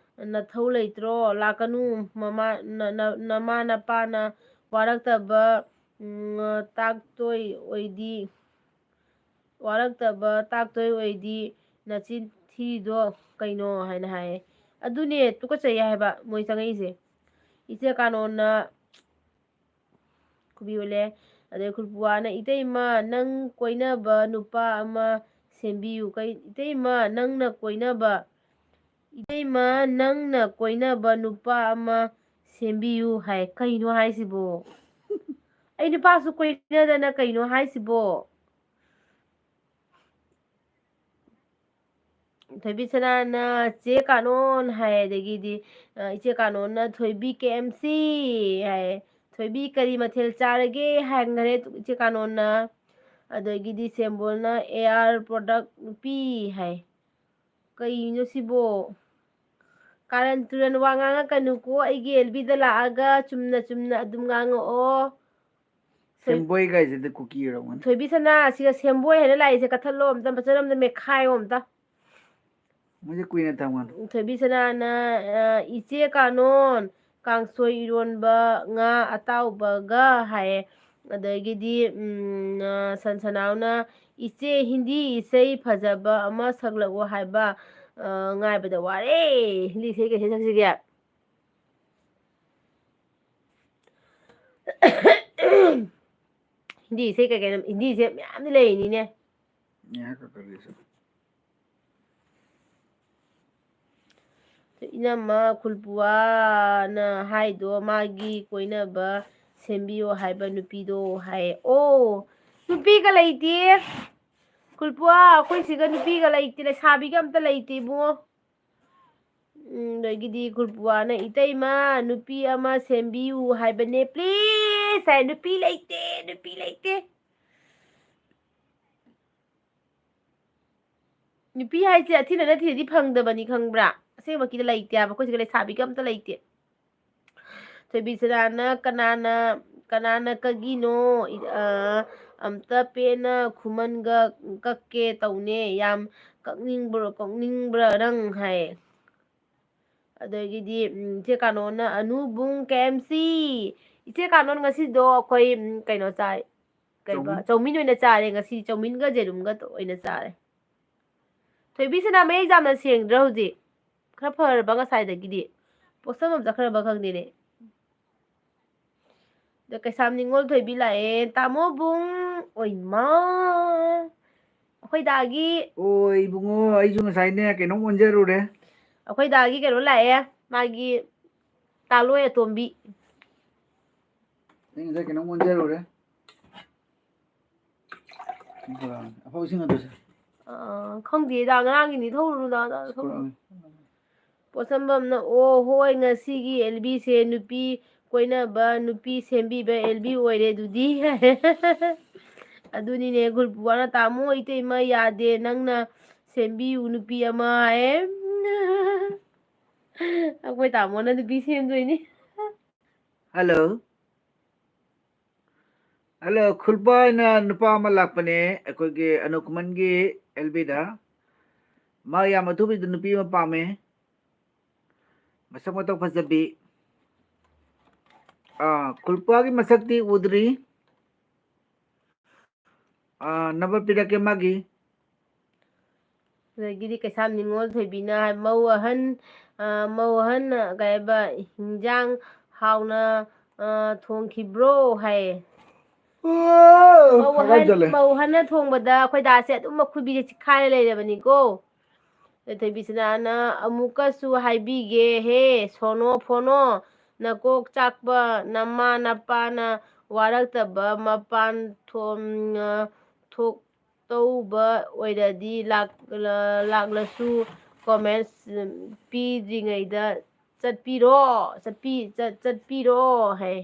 ꯅꯊꯧ ꯂꯩꯇ꯭ꯔꯣ? ꯂꯥꯛꯀꯅꯨ, ꯃꯃꯥ, ꯅ-, ꯅ-, ꯅꯃꯥ ꯅꯄꯥꯅ ꯋꯥꯔꯛꯇꯕ, ꯎꯝ, ꯇꯥꯛꯇꯣꯏ ꯑꯣꯏꯗꯤ, ꯋꯥꯔꯛꯇꯕ ꯇꯥꯛꯇꯣꯏ ꯑꯣꯏꯗꯤ ꯅꯆꯤꯟ ꯊꯤꯗꯣ ꯀꯩꯅꯣ?" ꯍꯥꯏꯅ ꯍꯥꯏꯌꯦ꯫ ꯑꯗꯨꯅꯦ ꯇꯨꯀꯠꯆꯩ ꯍꯥꯏꯕ ꯃꯣꯏ ꯆꯪꯉꯛꯏꯁꯦ꯫ ꯏꯆꯦ ꯀꯥꯅꯣꯟꯅ ꯈꯨꯕꯤ ꯑꯣꯜꯂꯦ꯫ ꯑꯗꯩ ꯈꯨꯔꯄꯨꯋꯥꯅ, "ꯏꯇꯩꯃ, ꯅꯪ ꯀꯣꯏꯅꯕ ꯅꯨꯄꯥ ꯑꯃ ꯁꯦꯝꯕꯤꯌꯨ꯫ ꯀꯩ-, ꯏꯇꯩꯃ, ꯅꯪꯅ ꯀꯣꯏꯅꯕ, ꯏꯇꯩꯃ, ꯅꯪꯅ ꯀꯣꯏꯅꯕ ꯅꯨꯄꯥ ꯑꯃ ꯁꯦꯝꯕꯤꯌꯨ" ꯍꯥꯏ꯫ ꯀꯩꯅꯣ ꯍꯥꯏꯁꯤꯕꯣ? ꯑꯩ ꯅꯨꯄꯥꯁꯨ ꯀꯣꯏꯅꯗꯅ ꯀꯩꯅꯣ ꯍꯥꯏꯁꯤꯕꯣ? ꯊꯣꯏꯕꯤ ꯁꯅꯥꯅ, "ꯆꯦ ꯀꯥꯅꯣꯟ" ꯍꯥꯏ, ꯑꯗꯒꯤꯗꯤ, ꯑ, ꯏꯆꯦ ꯀꯥꯅꯣꯟꯅ, "ꯊꯣꯏꯕꯤ ꯀꯦ ꯑꯦꯝ ꯁꯤ" ꯍꯥꯏ, "ꯊꯣꯏꯕꯤ ꯀꯔꯤ ꯃꯊꯦꯜ ꯆꯥꯔꯒꯦ?" ꯍꯪꯈ꯭ꯔꯦ ꯏꯆꯦ ꯀꯥꯅꯣꯟꯅ꯫ ꯑꯗꯒꯤꯗꯤ ꯁꯦꯝꯕꯣꯜꯅ, "ꯑꯦ ꯑꯥꯔ ꯄ꯭ꯔꯣꯗꯛ ꯅꯨꯄꯤ" ꯍꯥꯏ꯫ ꯀꯩꯅꯣ ꯁꯤꯕꯣ? ꯀꯥꯔꯟ ꯇꯨꯔꯟ ꯋꯥ ꯉꯥꯡꯉꯛꯀꯅꯨꯀꯣ, ꯑꯩꯒꯤ ꯑꯦꯜ ꯕꯤꯗ ꯂꯥꯛꯑꯒ ꯆꯨꯝꯅ ꯆꯨꯝꯅ ꯑꯗꯨꯝ ꯉꯥꯡꯉꯛꯑꯣ꯫ ꯊꯣꯏ-, ꯁꯦꯝꯕꯣꯏ ꯀꯥꯏꯁꯤꯗꯤ ꯀꯨꯀꯤ ꯑꯣꯏꯔꯝꯒꯅꯤ꯫ ꯊꯣꯏꯕꯤ ꯁꯅꯥ, ꯑꯁꯤꯒ ꯁꯦꯝꯕꯣꯏ ꯍꯥꯏꯅ ꯂꯥꯛꯏꯁꯦ ꯀꯛꯊꯠꯂꯣ ꯑꯝꯇ, ꯃꯆꯜ ꯑꯝꯇ ꯃꯦꯠꯈꯥꯏꯌꯣ ꯑꯝꯇ꯫ ꯃꯣꯏꯁꯦ ꯀꯨꯏꯅ ꯊꯝꯒꯅꯨ꯫ ꯊꯣꯏꯕꯤ ꯁꯅꯥꯅ, ꯑ, "ꯏꯆꯦ ꯀꯥꯅꯣꯟ, ꯀꯥꯡꯁꯣꯏ ꯏꯔꯣꯟꯕ ꯉꯥ ꯑꯇꯥꯎꯕꯒ" ꯍꯥꯏꯌꯦ꯫ ꯑꯗꯒꯤꯗꯤ, ꯎꯝ, ꯑ, ꯁꯟ ꯁꯅꯥꯎꯅ, "ꯏꯆꯦ, ꯍꯤꯟꯗꯤ ꯏꯁꯩ ꯐꯖꯕ ꯑꯃ ꯁꯛꯂꯛꯑꯣ ꯍꯥꯏꯕ, ꯑ, ꯉꯥꯏꯕꯗ ꯋꯥꯔꯦ꯫ ꯍꯤꯟꯗꯤ ꯏꯁꯩ ꯀꯩ ꯏꯁꯩ ꯁꯛꯁꯤꯒꯦ?" ꯍꯤꯟꯗꯤ ꯏꯁꯩ ꯀꯩ ꯀꯩꯅꯣ, ꯍꯤꯟꯗꯤ ꯏꯁꯩ ꯃꯌꯥꯝꯗꯤ ꯂꯩꯔꯤꯅꯤꯅꯦ꯫ ꯉꯥꯏꯍꯥꯛ ꯀꯛꯀꯗꯣꯏꯁꯦ꯫ ꯏꯅꯝꯃ ꯈꯨꯜꯄꯨꯋꯥꯅ ꯍꯥꯏꯗꯣ ꯃꯥꯒꯤ ꯀꯣꯏꯅꯕ ꯁꯦꯝꯕꯤꯌꯣ ꯍꯥꯏꯕ ꯅꯨꯄꯤꯗꯣ ꯍꯥꯏꯌꯦ꯫ ꯑꯣ, ꯅꯨꯄꯤꯒ ꯂꯩꯇꯦ꯫ ꯈꯨꯜꯄꯨꯋꯥ, ꯑꯩꯈꯣꯏ ꯁꯤꯒ ꯅꯨꯄꯤꯒ ꯂꯩꯇꯦ, ꯂꯩꯁꯥꯕꯤꯒ ꯑꯝꯇ ꯂꯩꯇꯦ ꯏꯕꯨꯡꯉꯣ꯫ ꯎꯝ, ꯑꯗꯒꯤꯗꯤ ꯈꯨꯜꯄꯨꯋꯥꯅ, "ꯏꯇꯩꯃ, ꯅꯨꯄꯤ ꯑꯃ ꯁꯦꯝꯕꯤꯌꯨ ꯍꯥꯏꯕꯅꯦ, please" ꯍꯥꯏ꯫ ꯅꯨꯄꯤ ꯂꯩꯇꯦ, ꯅꯨꯄꯤ ꯂꯩꯇꯦ꯫ ꯅꯨꯄꯤ ꯍꯥꯏꯁꯦ ꯑꯊꯤꯅꯅ ꯊꯤꯔꯗꯤ ꯐꯪꯗꯕꯅꯤ, ꯈꯪꯕ꯭ꯔꯥ? ꯑꯁꯦꯡꯕꯀꯤꯗ ꯂꯩꯇꯦ ꯍꯥꯏꯕ, ꯑꯩꯈꯣꯏ ꯁꯤꯒ ꯂꯩꯁꯥꯕꯤꯒ ꯑꯝꯇ ꯂꯩꯇꯦ꯫ ꯊꯣꯏꯕꯤ ꯁꯅꯥꯅ, "ꯀꯅꯥꯅ, ꯀꯅꯥꯅ ꯀꯛꯏꯅꯣ? ꯑ, ꯑꯝꯇ ꯄꯦꯟꯅ ꯈꯨꯃꯟꯒ ꯀꯛꯀꯦ ꯇꯧꯅꯦ꯫ ꯌꯥꯝ ꯀꯛꯅꯤꯡꯕ꯭ꯔꯣ, ꯀꯛꯅꯤꯡꯕ꯭ꯔꯥ ꯅꯪ?" ꯍꯥꯏ꯫ ꯑꯗꯒꯤꯗꯤ, ꯎꯝ, ꯏꯆꯦ ꯀꯥꯅꯣꯅ, "ꯑꯅꯨꯕꯨꯡ ꯀꯦ ꯑꯦꯝ ꯁꯤ, ꯏꯆꯦ ꯀꯥꯅꯣꯟ ꯉꯁꯤꯗꯣ ꯑꯩꯈꯣꯏ, ꯎꯝ, ꯀꯩꯅꯣ ꯆꯥꯏ, ꯀꯩꯕ, ꯆꯧꯃꯤꯟ꯫ ꯆꯧꯃꯤꯟ ꯑꯣꯏꯅ ꯆꯥꯔꯦ ꯉꯁꯤ, ꯆꯧꯃꯤꯟꯒ ꯖꯦꯔꯨꯝꯒ ꯑꯣꯏꯅ ꯆꯥꯔꯦ꯫" ꯊꯣꯏꯕꯤ ꯁꯅꯥ ꯃꯌꯦꯛ ꯌꯥꯝꯅ ꯁꯦꯡꯗ꯭ꯔꯥ ꯍꯧꯖꯤꯛ? ꯈꯔ ꯐꯔꯕ ꯉꯁꯥꯏꯗꯒꯤꯗꯤ? ꯄꯣꯠꯁꯝ ꯑꯃ ꯆꯠꯈ꯭ꯔꯕ ꯈꯪꯗꯦꯅꯦ꯫ ꯑꯗ ꯀꯩꯁꯥꯝ ꯅꯤꯉꯣꯜ ꯊꯣꯏꯕꯤ ꯂꯥꯛꯑꯦ꯫ "ꯇꯥꯃꯣ ꯕꯨꯡ, ꯑꯣꯏꯃꯥ, ꯑꯩꯈꯣꯏ ꯗꯥꯒꯤ" ꯑꯣ, ꯏꯕꯨꯡꯉꯣ, ꯑꯩꯁꯨ ꯉꯁꯥꯏꯅꯦ ꯀꯩꯅꯣꯝ ꯑꯣꯟꯖꯔꯨꯔꯦ꯫ "ꯑꯩꯈꯣꯏ ꯗꯥꯒꯤ ꯀꯩꯅꯣ ꯂꯥꯛꯑꯦ, ꯃꯥꯒꯤ ꯇꯥꯂꯣꯏ ꯑꯇꯣꯝꯕꯤ꯫" ꯑꯩ ꯉꯁꯥꯏ ꯀꯩꯅꯣꯝ ꯑꯣꯟꯖꯔꯨꯔꯦ꯫ ꯑꯐꯥꯎ ꯏꯁꯤꯡ ꯑꯗꯨꯁꯦ꯫ ꯑ, ꯈꯪꯗꯦꯗ, ꯉꯔꯥꯡꯒꯤꯅꯤ, ꯊꯧꯔꯨꯅꯨꯗ, ꯊꯧꯔꯨꯅꯨ꯫ ꯄꯣꯠꯁꯝꯕꯝꯅ, "ꯑꯣ, ꯍꯣꯏ, ꯉꯁꯤꯒꯤ ꯑꯦꯜꯕꯤꯁꯦ ꯅꯨꯄꯤ ꯀꯣꯏꯅꯕ, ꯅꯨꯄꯤ ꯁꯦꯝꯕꯤꯕ ꯑꯦꯜꯕꯤ ꯑꯣꯏꯔꯦ ꯑꯗꯨꯗꯤ꯫" ꯑꯗꯨꯅꯤꯅꯦ, ꯒꯨꯜꯄꯨꯋꯥꯅ, "ꯇꯥꯃꯣ, ꯏꯇꯩꯃ ꯌꯥꯗꯦ, ꯅꯪꯅ ꯁꯦꯝꯕꯤꯌꯨ ꯅꯨꯄꯤ ꯑꯃ" ꯍꯥꯏꯌꯦ꯫ ꯑꯩꯈꯣꯏ ꯇꯥꯃꯣꯅ ꯅꯨꯄꯤ ꯁꯦꯝꯗꯣꯏꯅꯤ꯫ ꯍꯜꯂꯣ꯫ ꯍꯜꯂꯣ, ꯈꯨꯜꯄꯥ ꯍꯥꯏꯅ ꯅꯨꯄꯥ ꯑꯃ ꯂꯥꯛꯄꯅꯦ ꯑꯩꯈꯣꯏꯒꯤ ꯑꯅꯨꯀꯨꯃꯟꯒꯤ ꯑꯦꯜ ꯕꯤꯗ꯫ ꯃꯥ ꯌꯥꯝ ꯑꯊꯨꯕꯤꯗ ꯅꯨꯄꯤ ꯑꯃ ꯄꯥꯝꯃꯦ, ꯃꯁꯛ ꯃꯇꯧ ꯐꯖꯕꯤ꯫ ꯑꯥ, ꯈꯨꯜꯄꯥꯒꯤ ꯃꯁꯛꯇꯤ ꯎꯗ꯭ꯔꯤ꯫ ꯑꯥ, ꯅꯝꯕꯔ ꯄꯤꯔꯛꯀꯦ ꯃꯥꯒꯤ꯫ ꯑꯗꯒꯤꯗꯤ ꯀꯩꯁꯥꯝ ꯅꯤꯉꯣꯜ ꯊꯣꯏꯕꯤꯅ ꯍꯥꯏ, "ꯃꯧ ꯑꯍꯟ, ꯑ, ꯃꯧ ꯑꯍꯟ, ꯑ, ꯀꯩ ꯍꯥꯏꯕ, ꯍꯤꯟꯖꯥꯡ ꯍꯥꯎꯅ, ꯑ, ꯊꯣꯡꯈꯤꯕ꯭ꯔꯣ?" ꯍꯥꯏꯌꯦ꯫ ꯃꯧ ꯑꯍꯟ, ꯃꯧ ꯑꯍꯟꯅ ꯊꯣꯡꯕꯗ ꯑꯩꯈꯣꯏ ꯗꯥꯁꯦ ꯑꯗꯨꯝ ꯃꯈꯨꯕꯤꯁꯦ ꯆꯤꯛꯈꯥꯏꯔ ꯂꯩꯔꯕꯅꯤꯀꯣ꯫ ꯑꯗꯩ ꯊꯣꯏꯕꯤꯁꯅꯥꯅ, "ꯑꯃꯨꯛꯀꯁꯨ ꯍꯥꯏꯕꯤꯒꯦ ꯍꯦ, ꯁꯣꯅꯣ ꯐꯣꯅꯣ, ꯅꯀꯣꯛ ꯆꯥꯛꯄ ꯅꯃꯥ ꯅꯄꯥꯅ ꯋꯥꯔꯛꯇꯕ ꯃꯄꯥꯟ ꯊꯣꯝ-, ꯑ, ꯊꯣꯛ-, ꯇꯧꯕ ꯑꯣꯏꯔꯗꯤ ꯂꯥꯛ-, ꯂꯥꯛꯂꯁꯨ comments ꯄꯤꯗ꯭ꯔꯤꯉꯩꯗ ꯆꯠꯄꯤꯔꯣ, ꯆꯠꯄꯤ-, ꯆꯠ-, ꯆꯠꯄꯤꯔꯣ" ꯍꯥꯏ꯫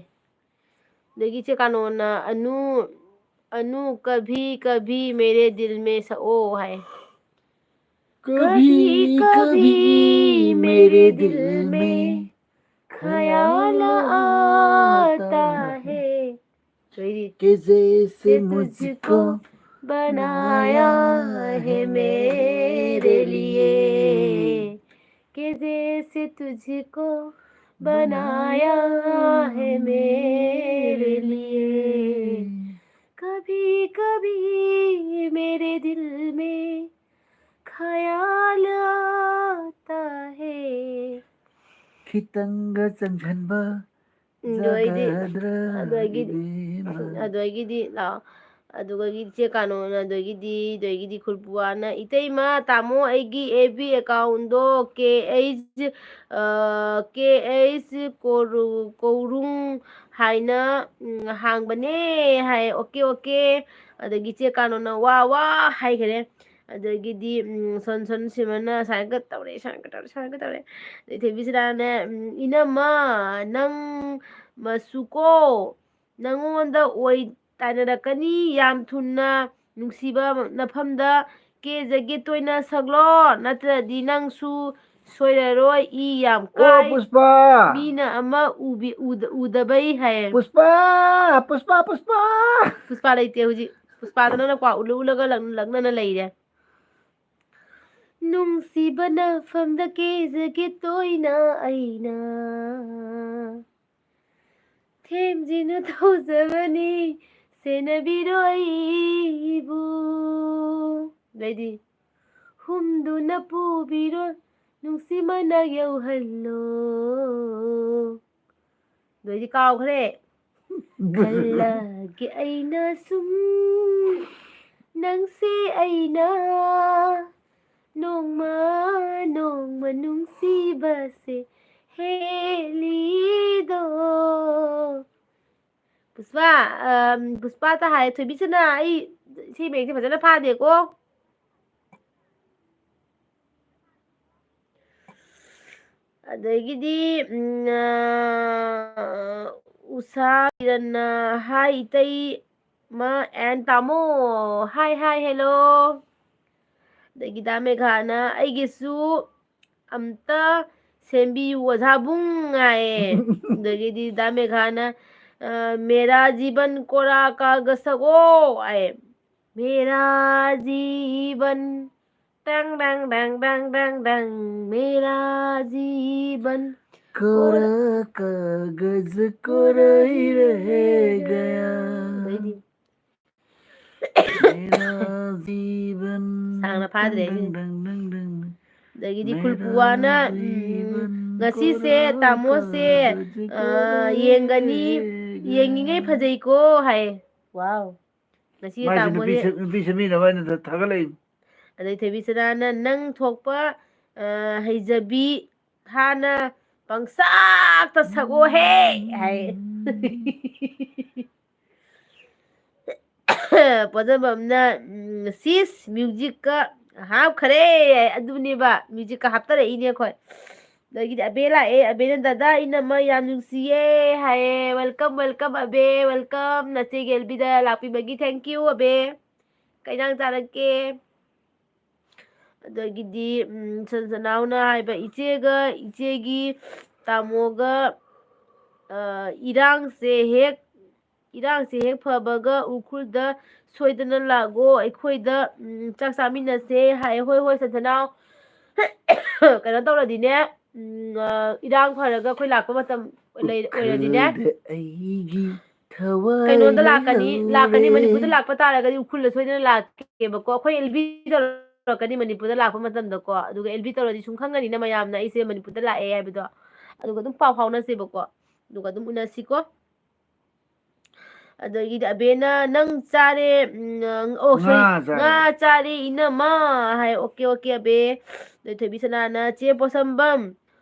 ꯑꯗꯒꯤ ꯆꯦ ꯀꯥꯅꯣꯅ "ꯑꯅꯨ, ꯑꯅꯨ ꯀꯚꯤ ꯀꯚꯤ ꯃꯦꯔꯦ ꯗꯤꯜ ꯃꯦ" ꯁꯛꯑꯣ ꯍꯥꯏ꯫ "ꯀꯚꯤ ꯀꯚꯤ ꯃꯦꯔꯦ ꯗꯤꯜ ꯃꯦ ꯈꯌꯥꯜ ꯑꯥꯇꯥ ꯍꯦ, ꯀꯩꯗꯤ? ꯀꯦ ꯖꯦꯁꯦ ꯃꯨꯖꯤꯀꯣ ꯕꯅꯥꯌꯥ ꯍꯦ ꯃꯦꯔꯦ ꯂꯤꯌꯦ, ꯀꯦ ꯖꯦꯁꯦ ꯇꯨꯖꯤꯀꯣ ꯕꯅꯥꯌꯥ ꯍꯦ ꯃꯦꯔꯦ ꯂꯤꯌꯦ, ꯀꯚꯤ ꯀꯚꯤ ꯃꯦꯔꯦ ꯗꯤꯜ ꯃꯦ ꯈꯌꯥꯜ ꯑꯥꯇꯥ ꯍꯦ." ꯈꯤꯇꯪꯒ ꯆꯪꯁꯤꯟꯕ ꯎꯝ, ꯑꯗꯨ ꯑꯩꯗꯤ, ꯌꯥꯒꯗ꯭ꯔꯥ ꯑꯗꯨ ꯑꯩꯒꯤꯗꯤ, ꯏꯕꯦꯝꯃ? ꯑꯗꯨ ꯑꯩꯒꯤꯗꯤ ꯂꯥꯛꯑꯣ꯫ ꯑꯗꯨꯒ ꯏꯆꯦ ꯀꯥꯅꯣꯅ, ꯑꯗꯒꯤꯗꯤ, ꯑꯗꯒꯤꯗꯤ ꯈꯨꯔꯄꯨꯋꯥꯅ, "ꯏꯇꯩꯃ, ꯇꯥꯃꯣ, ꯑꯩꯒꯤ ꯑꯦꯐ ꯕꯤ ꯑꯦꯀꯥꯎꯟꯗꯣ ꯀꯦ ꯑꯩꯆ, ꯑ, ꯀꯦ ꯑꯩꯆ ꯀꯣꯔꯨ-, ꯀꯧꯔꯨꯡ ꯍꯥꯏꯅ, ꯎꯝ, ꯍꯥꯡꯕꯅꯦ" ꯍꯥꯏ꯫ "Okay, okay". ꯑꯗꯒꯤ ꯏꯆꯦ ꯀꯥꯅꯣꯅ "ꯋꯥ, ꯋꯥ" ꯍꯥꯏꯈꯔꯦ꯫ ꯑꯗꯒꯤꯗꯤ, ꯎꯝ, ꯁꯣꯟ, ꯁꯣꯟ ꯁꯤꯃꯅ ꯁꯨꯃꯥꯏꯅꯒ ꯇꯧꯔꯦ, ꯁꯨꯃꯥꯏꯅꯒ ꯇꯧꯔꯦ, ꯁꯨꯃꯥꯏꯅꯒ ꯇꯧꯔꯦ꯫ ꯑꯗꯩ ꯊꯣꯏꯕꯤꯁꯅꯥꯅꯦ, ꯎꯝ, "ꯏꯅꯝꯃ, ꯅꯪ ꯃꯁꯨꯀꯣ, ꯅꯪꯉꯣꯟꯗ ꯑꯣꯏ ꯇꯥꯏꯅꯔꯛꯀꯅꯤ ꯌꯥꯝ ꯊꯨꯅ꯫ ꯅꯨꯡꯁꯤꯕ ꯅꯐꯝꯗ ꯀꯦꯖꯒꯦ ꯇꯣꯏꯅ ꯁꯛꯂꯣ, ꯅꯠꯇ꯭ꯔꯗꯤ ꯅꯪꯁꯨ ꯁꯣꯏꯔꯔꯣꯏ, ꯏ ꯌꯥꯝ ꯑꯣ, ꯀꯥꯏ꯫ ꯄꯨꯁꯄꯥ! ꯃꯤꯅ ꯑꯃ ꯎꯕꯤ-, ꯎꯗ-, ꯎꯗꯕꯩ ꯍꯥꯏꯌꯦ꯫ ꯄꯨꯁꯄꯥ! ꯄꯨꯁꯄꯥ! ꯄꯨꯁꯄꯥ! ꯄꯨꯁꯄꯥ ꯂꯩꯇꯦ ꯍꯧꯖꯤꯛ꯫ ꯄꯨꯁꯄꯥꯗ ꯅꯪꯅ ꯀ꯭ꯋꯥ ꯎꯠꯂ ꯎꯠꯂꯒ ꯂꯛ-, ꯂꯛꯅꯅ ꯂꯩꯔꯦ꯫ ꯅꯨꯡꯁꯤꯕ ꯅꯐꯝꯗ ꯀꯦꯖꯒꯦ ꯇꯣꯏꯅ ꯑꯩꯅ꯫ ꯊꯦꯝꯖꯤꯟꯅ ꯊꯧꯖꯕꯅꯤ, ꯁꯦꯟꯅꯕꯤꯔꯣ ꯑꯩꯕꯨ꯫ ꯑꯗꯩꯗꯤ, ꯍꯨꯝꯗꯨꯅ ꯄꯨꯕꯤꯔꯣ, ꯅꯨꯡꯁꯤ ꯃꯅꯥꯛ ꯌꯧꯍꯜꯂꯣ꯫ ꯑꯗꯩꯗꯤ ꯀꯥꯎꯈ꯭ꯔꯦ꯫ ꯈꯜꯂꯒꯦ ꯑꯩꯅ ꯁꯨꯝ, ꯅꯪꯁꯦ ꯑꯩꯅ ꯅꯣꯡꯃ ꯅꯣꯡꯃ ꯅꯨꯡꯁꯤꯕꯁꯦ ꯍꯦꯜꯂꯤꯗꯣ꯫ ꯄꯨꯁꯄꯥ, ꯑꯝ, ꯄꯨꯁꯄꯥꯇ ꯍꯥꯏ, ꯊꯣꯏꯕꯤꯁꯅꯥ, ꯑꯩ ꯁꯤ ꯃꯌꯦꯛꯁꯦ ꯐꯖꯅ ꯐꯥꯗꯦꯀꯣ꯫ ꯑꯗꯒꯤꯗꯤ, ꯎꯝ, ꯑ, ꯎꯁꯥ ꯀꯤꯔꯟꯅ, "ꯍꯥꯏ ꯏꯇꯩ ꯃ ꯑꯦꯟ ꯇꯥꯃꯣ, ꯍꯥꯏ, ꯍꯥꯏ, ꯍꯦꯜꯂꯣ"꯫ ꯑꯗꯒꯤ ꯗꯥ ꯃꯦꯘꯥꯅ, "ꯑꯩꯒꯤꯁꯨ ꯑꯝꯇ ꯁꯦꯝꯕꯤꯌꯨ ꯑꯣꯖꯥꯕꯨꯡ" ꯍꯥꯏꯌꯦ꯫ ꯑꯗꯒꯤꯗꯤ ꯗꯥ ꯃꯦꯘꯥꯅ, ꯑ, "ꯃꯦꯔꯥ ꯖꯤꯕꯟ ꯀꯣꯔꯥ ꯀꯥꯒ ꯁꯛꯑꯣ" ꯍꯥꯏꯌꯦ꯫ "ꯃꯦꯔꯥ ꯖꯤꯕꯟ, ꯇꯪ, ꯇꯪ, ꯇꯪ, ꯇꯪ, ꯇꯪ, ꯇꯪ, ꯃꯦꯔꯥ ꯖꯤꯕꯟ ꯀꯣꯔꯥ ꯀꯥꯒꯖ ꯀꯣꯔꯥ ꯍꯤ ꯔꯦ ꯒꯌꯥ꯫ ꯑꯗꯩꯗꯤ ꯃꯦꯔꯥ ꯖꯤꯕꯟ ꯁꯥꯡꯅ ꯐꯥꯗ꯭ꯔꯦ ꯑꯩꯁꯦ꯫ ꯗꯪ, ꯗꯪ, ꯗꯪ, ꯗꯪ, ꯗꯪ꯫ ꯑꯗꯒꯤꯗꯤ ꯃꯦꯔꯥ ꯈꯨꯜꯄꯨꯋꯥꯅ, ꯎꯝ, ꯖꯤꯕꯟ ꯉꯁꯤꯁꯦ ꯀꯣꯔꯥ ꯇꯥꯃꯣꯁꯦ, ꯀꯥꯒꯖ ꯑ, ꯀꯣꯔꯥ ꯌꯦꯡꯒꯅꯤ, ꯍꯤ ꯔꯦ ꯒꯌꯥ꯫ ꯌꯦꯡꯉꯤꯉꯩ ꯐꯖꯩꯀꯣ ꯍꯥꯏ꯫ ꯋꯥꯎ꯫ ꯉꯁꯤ ꯃꯥꯏꯁꯦ ꯇꯥꯃꯣꯁꯦ ꯅꯨꯄꯤ ꯁꯦꯝ-, ꯅꯨꯄꯤ ꯁꯦꯝꯕꯤꯅꯕ ꯍꯥꯏꯅ ꯊꯥꯒꯠꯂꯛꯏ꯫ ꯑꯗꯩ ꯊꯣꯏꯕꯤꯁꯅꯥꯅ ꯅꯪ ꯊꯣꯛꯄ, ꯑ, ꯍꯩꯖꯕꯤ ꯍꯥꯟꯅ ꯄꯪꯁꯛꯇ ꯁꯛꯑꯣꯍꯦ ꯍꯥꯏ꯫ ꯄꯣꯠꯖꯝꯕꯝꯅ, ꯎꯝ, "ꯁꯤꯁ, musicꯀ ꯍꯥꯞꯈꯔꯦ"꯫ ꯑꯗꯨꯅꯦꯕ, musicꯀ ꯍꯥꯞꯇꯔꯛꯏꯅꯦ ꯑꯩꯈꯣꯏ꯫ ꯑꯗꯒꯤꯗꯤ ꯑꯕꯦ ꯂꯥꯛꯑꯦ, ꯑꯕꯦꯅ, "ꯗꯗꯥ, ꯏꯅꯝꯃ ꯌꯥꯝ ꯅꯨꯡꯁꯤꯌꯦ" ꯍꯥꯏꯌꯦ꯫ Welcome, welcome, Abey, welcome꯫ ꯅꯆꯦꯒꯤ ꯑꯦꯜꯕꯤꯗ ꯂꯥꯛꯄꯤꯕꯒꯤ thank you, ꯑꯕꯦ꯫ ꯀꯩ ꯏꯟꯖꯥꯡ ꯆꯥꯔꯛꯀꯦ? ꯑꯗꯒꯤꯗꯤ, ꯎꯝ, ꯁꯟ-, ꯁꯅꯥꯎꯅ ꯍꯥꯏꯕ, "ꯏꯆꯦꯒ, ꯏꯆꯦꯒꯤ ꯇꯥꯃꯣꯒ, ꯑ, ꯏꯔꯥꯡꯁꯦ ꯍꯦꯛ, ꯏꯔꯥꯡꯁꯦ ꯍꯦꯛ ꯐꯕꯒ ꯎꯈ꯭ꯔꯨꯜꯗ ꯁꯣꯏꯗꯅ ꯂꯥꯛꯑꯣ, ꯑꯩꯈꯣꯏꯗ, ꯎꯝ, ꯆꯥꯛ ꯆꯥꯃꯤꯟꯅꯁꯦ" ꯍꯥꯏ꯫ ꯍꯣꯏ, ꯍꯣꯏ, ꯁꯟ-, ꯁꯅꯥꯎ꯫ ꯀꯩꯅꯣ ꯇꯧꯔꯗꯤꯅꯦ, ꯎꯝ, ꯑ, ꯏꯔꯥꯡ ꯐꯔꯒ ꯑꯩꯈꯣꯏ ꯂꯥꯛꯄ ꯃꯇꯝ ꯂꯩ-, ꯑꯣꯏꯔꯗꯤꯅꯦ, ꯎꯈ꯭ꯔꯨꯜꯗ ꯑꯩꯒꯤ ꯊꯋꯥꯏ ꯀꯩꯅꯣꯗ ꯂꯥꯛꯀꯅꯤ, ꯂꯥꯛꯀꯅꯤ, ꯂꯩꯍꯧꯔꯦ꯫ ꯃꯅꯤꯄꯨꯔꯗ ꯂꯥꯛꯄ ꯇꯥꯔꯒꯗꯤ ꯎꯈ꯭ꯔꯨꯜꯗ ꯁꯣꯏꯗꯅ ꯂꯥꯛꯀꯦꯕꯀꯣ꯫ ꯑꯩꯈꯣꯏ ꯑꯦꯜ ꯕꯤ ꯇꯧꯔꯛꯀꯅꯤ ꯃꯅꯤꯄꯨꯔꯗ ꯂꯥꯛꯄ ꯃꯇꯝꯗꯀꯣ꯫ ꯑꯗꯨꯒ ꯑꯦꯜ ꯕꯤ ꯇꯧꯔꯗꯤ ꯁꯨꯝ ꯈꯪꯒꯅꯤꯅ ꯃꯌꯥꯝꯅ ꯑꯩꯁꯦ ꯃꯅꯤꯄꯨꯔꯗ ꯂꯥꯛꯑꯦ ꯍꯥꯏꯕꯗꯣ꯫ ꯑꯗꯨꯒ ꯑꯗꯨꯝ ꯄꯥꯎ ꯐꯥꯎꯅꯁꯦꯕꯀꯣ꯫ ꯑꯗꯨꯒ ꯑꯗꯨꯝ ꯎꯅꯁꯤꯀꯣ꯫ ꯑꯗꯒꯤꯗꯤ ꯑꯕꯦꯅ, "ꯅꯪ ꯆꯥꯔꯦ, ꯎꯝ, ꯑꯣ, ꯁꯣꯔꯤ, ꯉꯥ ꯆꯥꯔꯦ꯫ ꯉꯥ ꯆꯥꯔꯦ, ꯏꯅꯝꯃ" ꯍꯥꯏ꯫ ꯑꯣꯀꯦ, ꯑꯣꯀꯦ, ꯑꯕꯦ꯫ ꯑꯗꯩ ꯊꯣꯏꯕꯤ ꯁꯅꯥꯅ, "ꯆꯦ ꯄꯣꯁꯝꯕꯝ,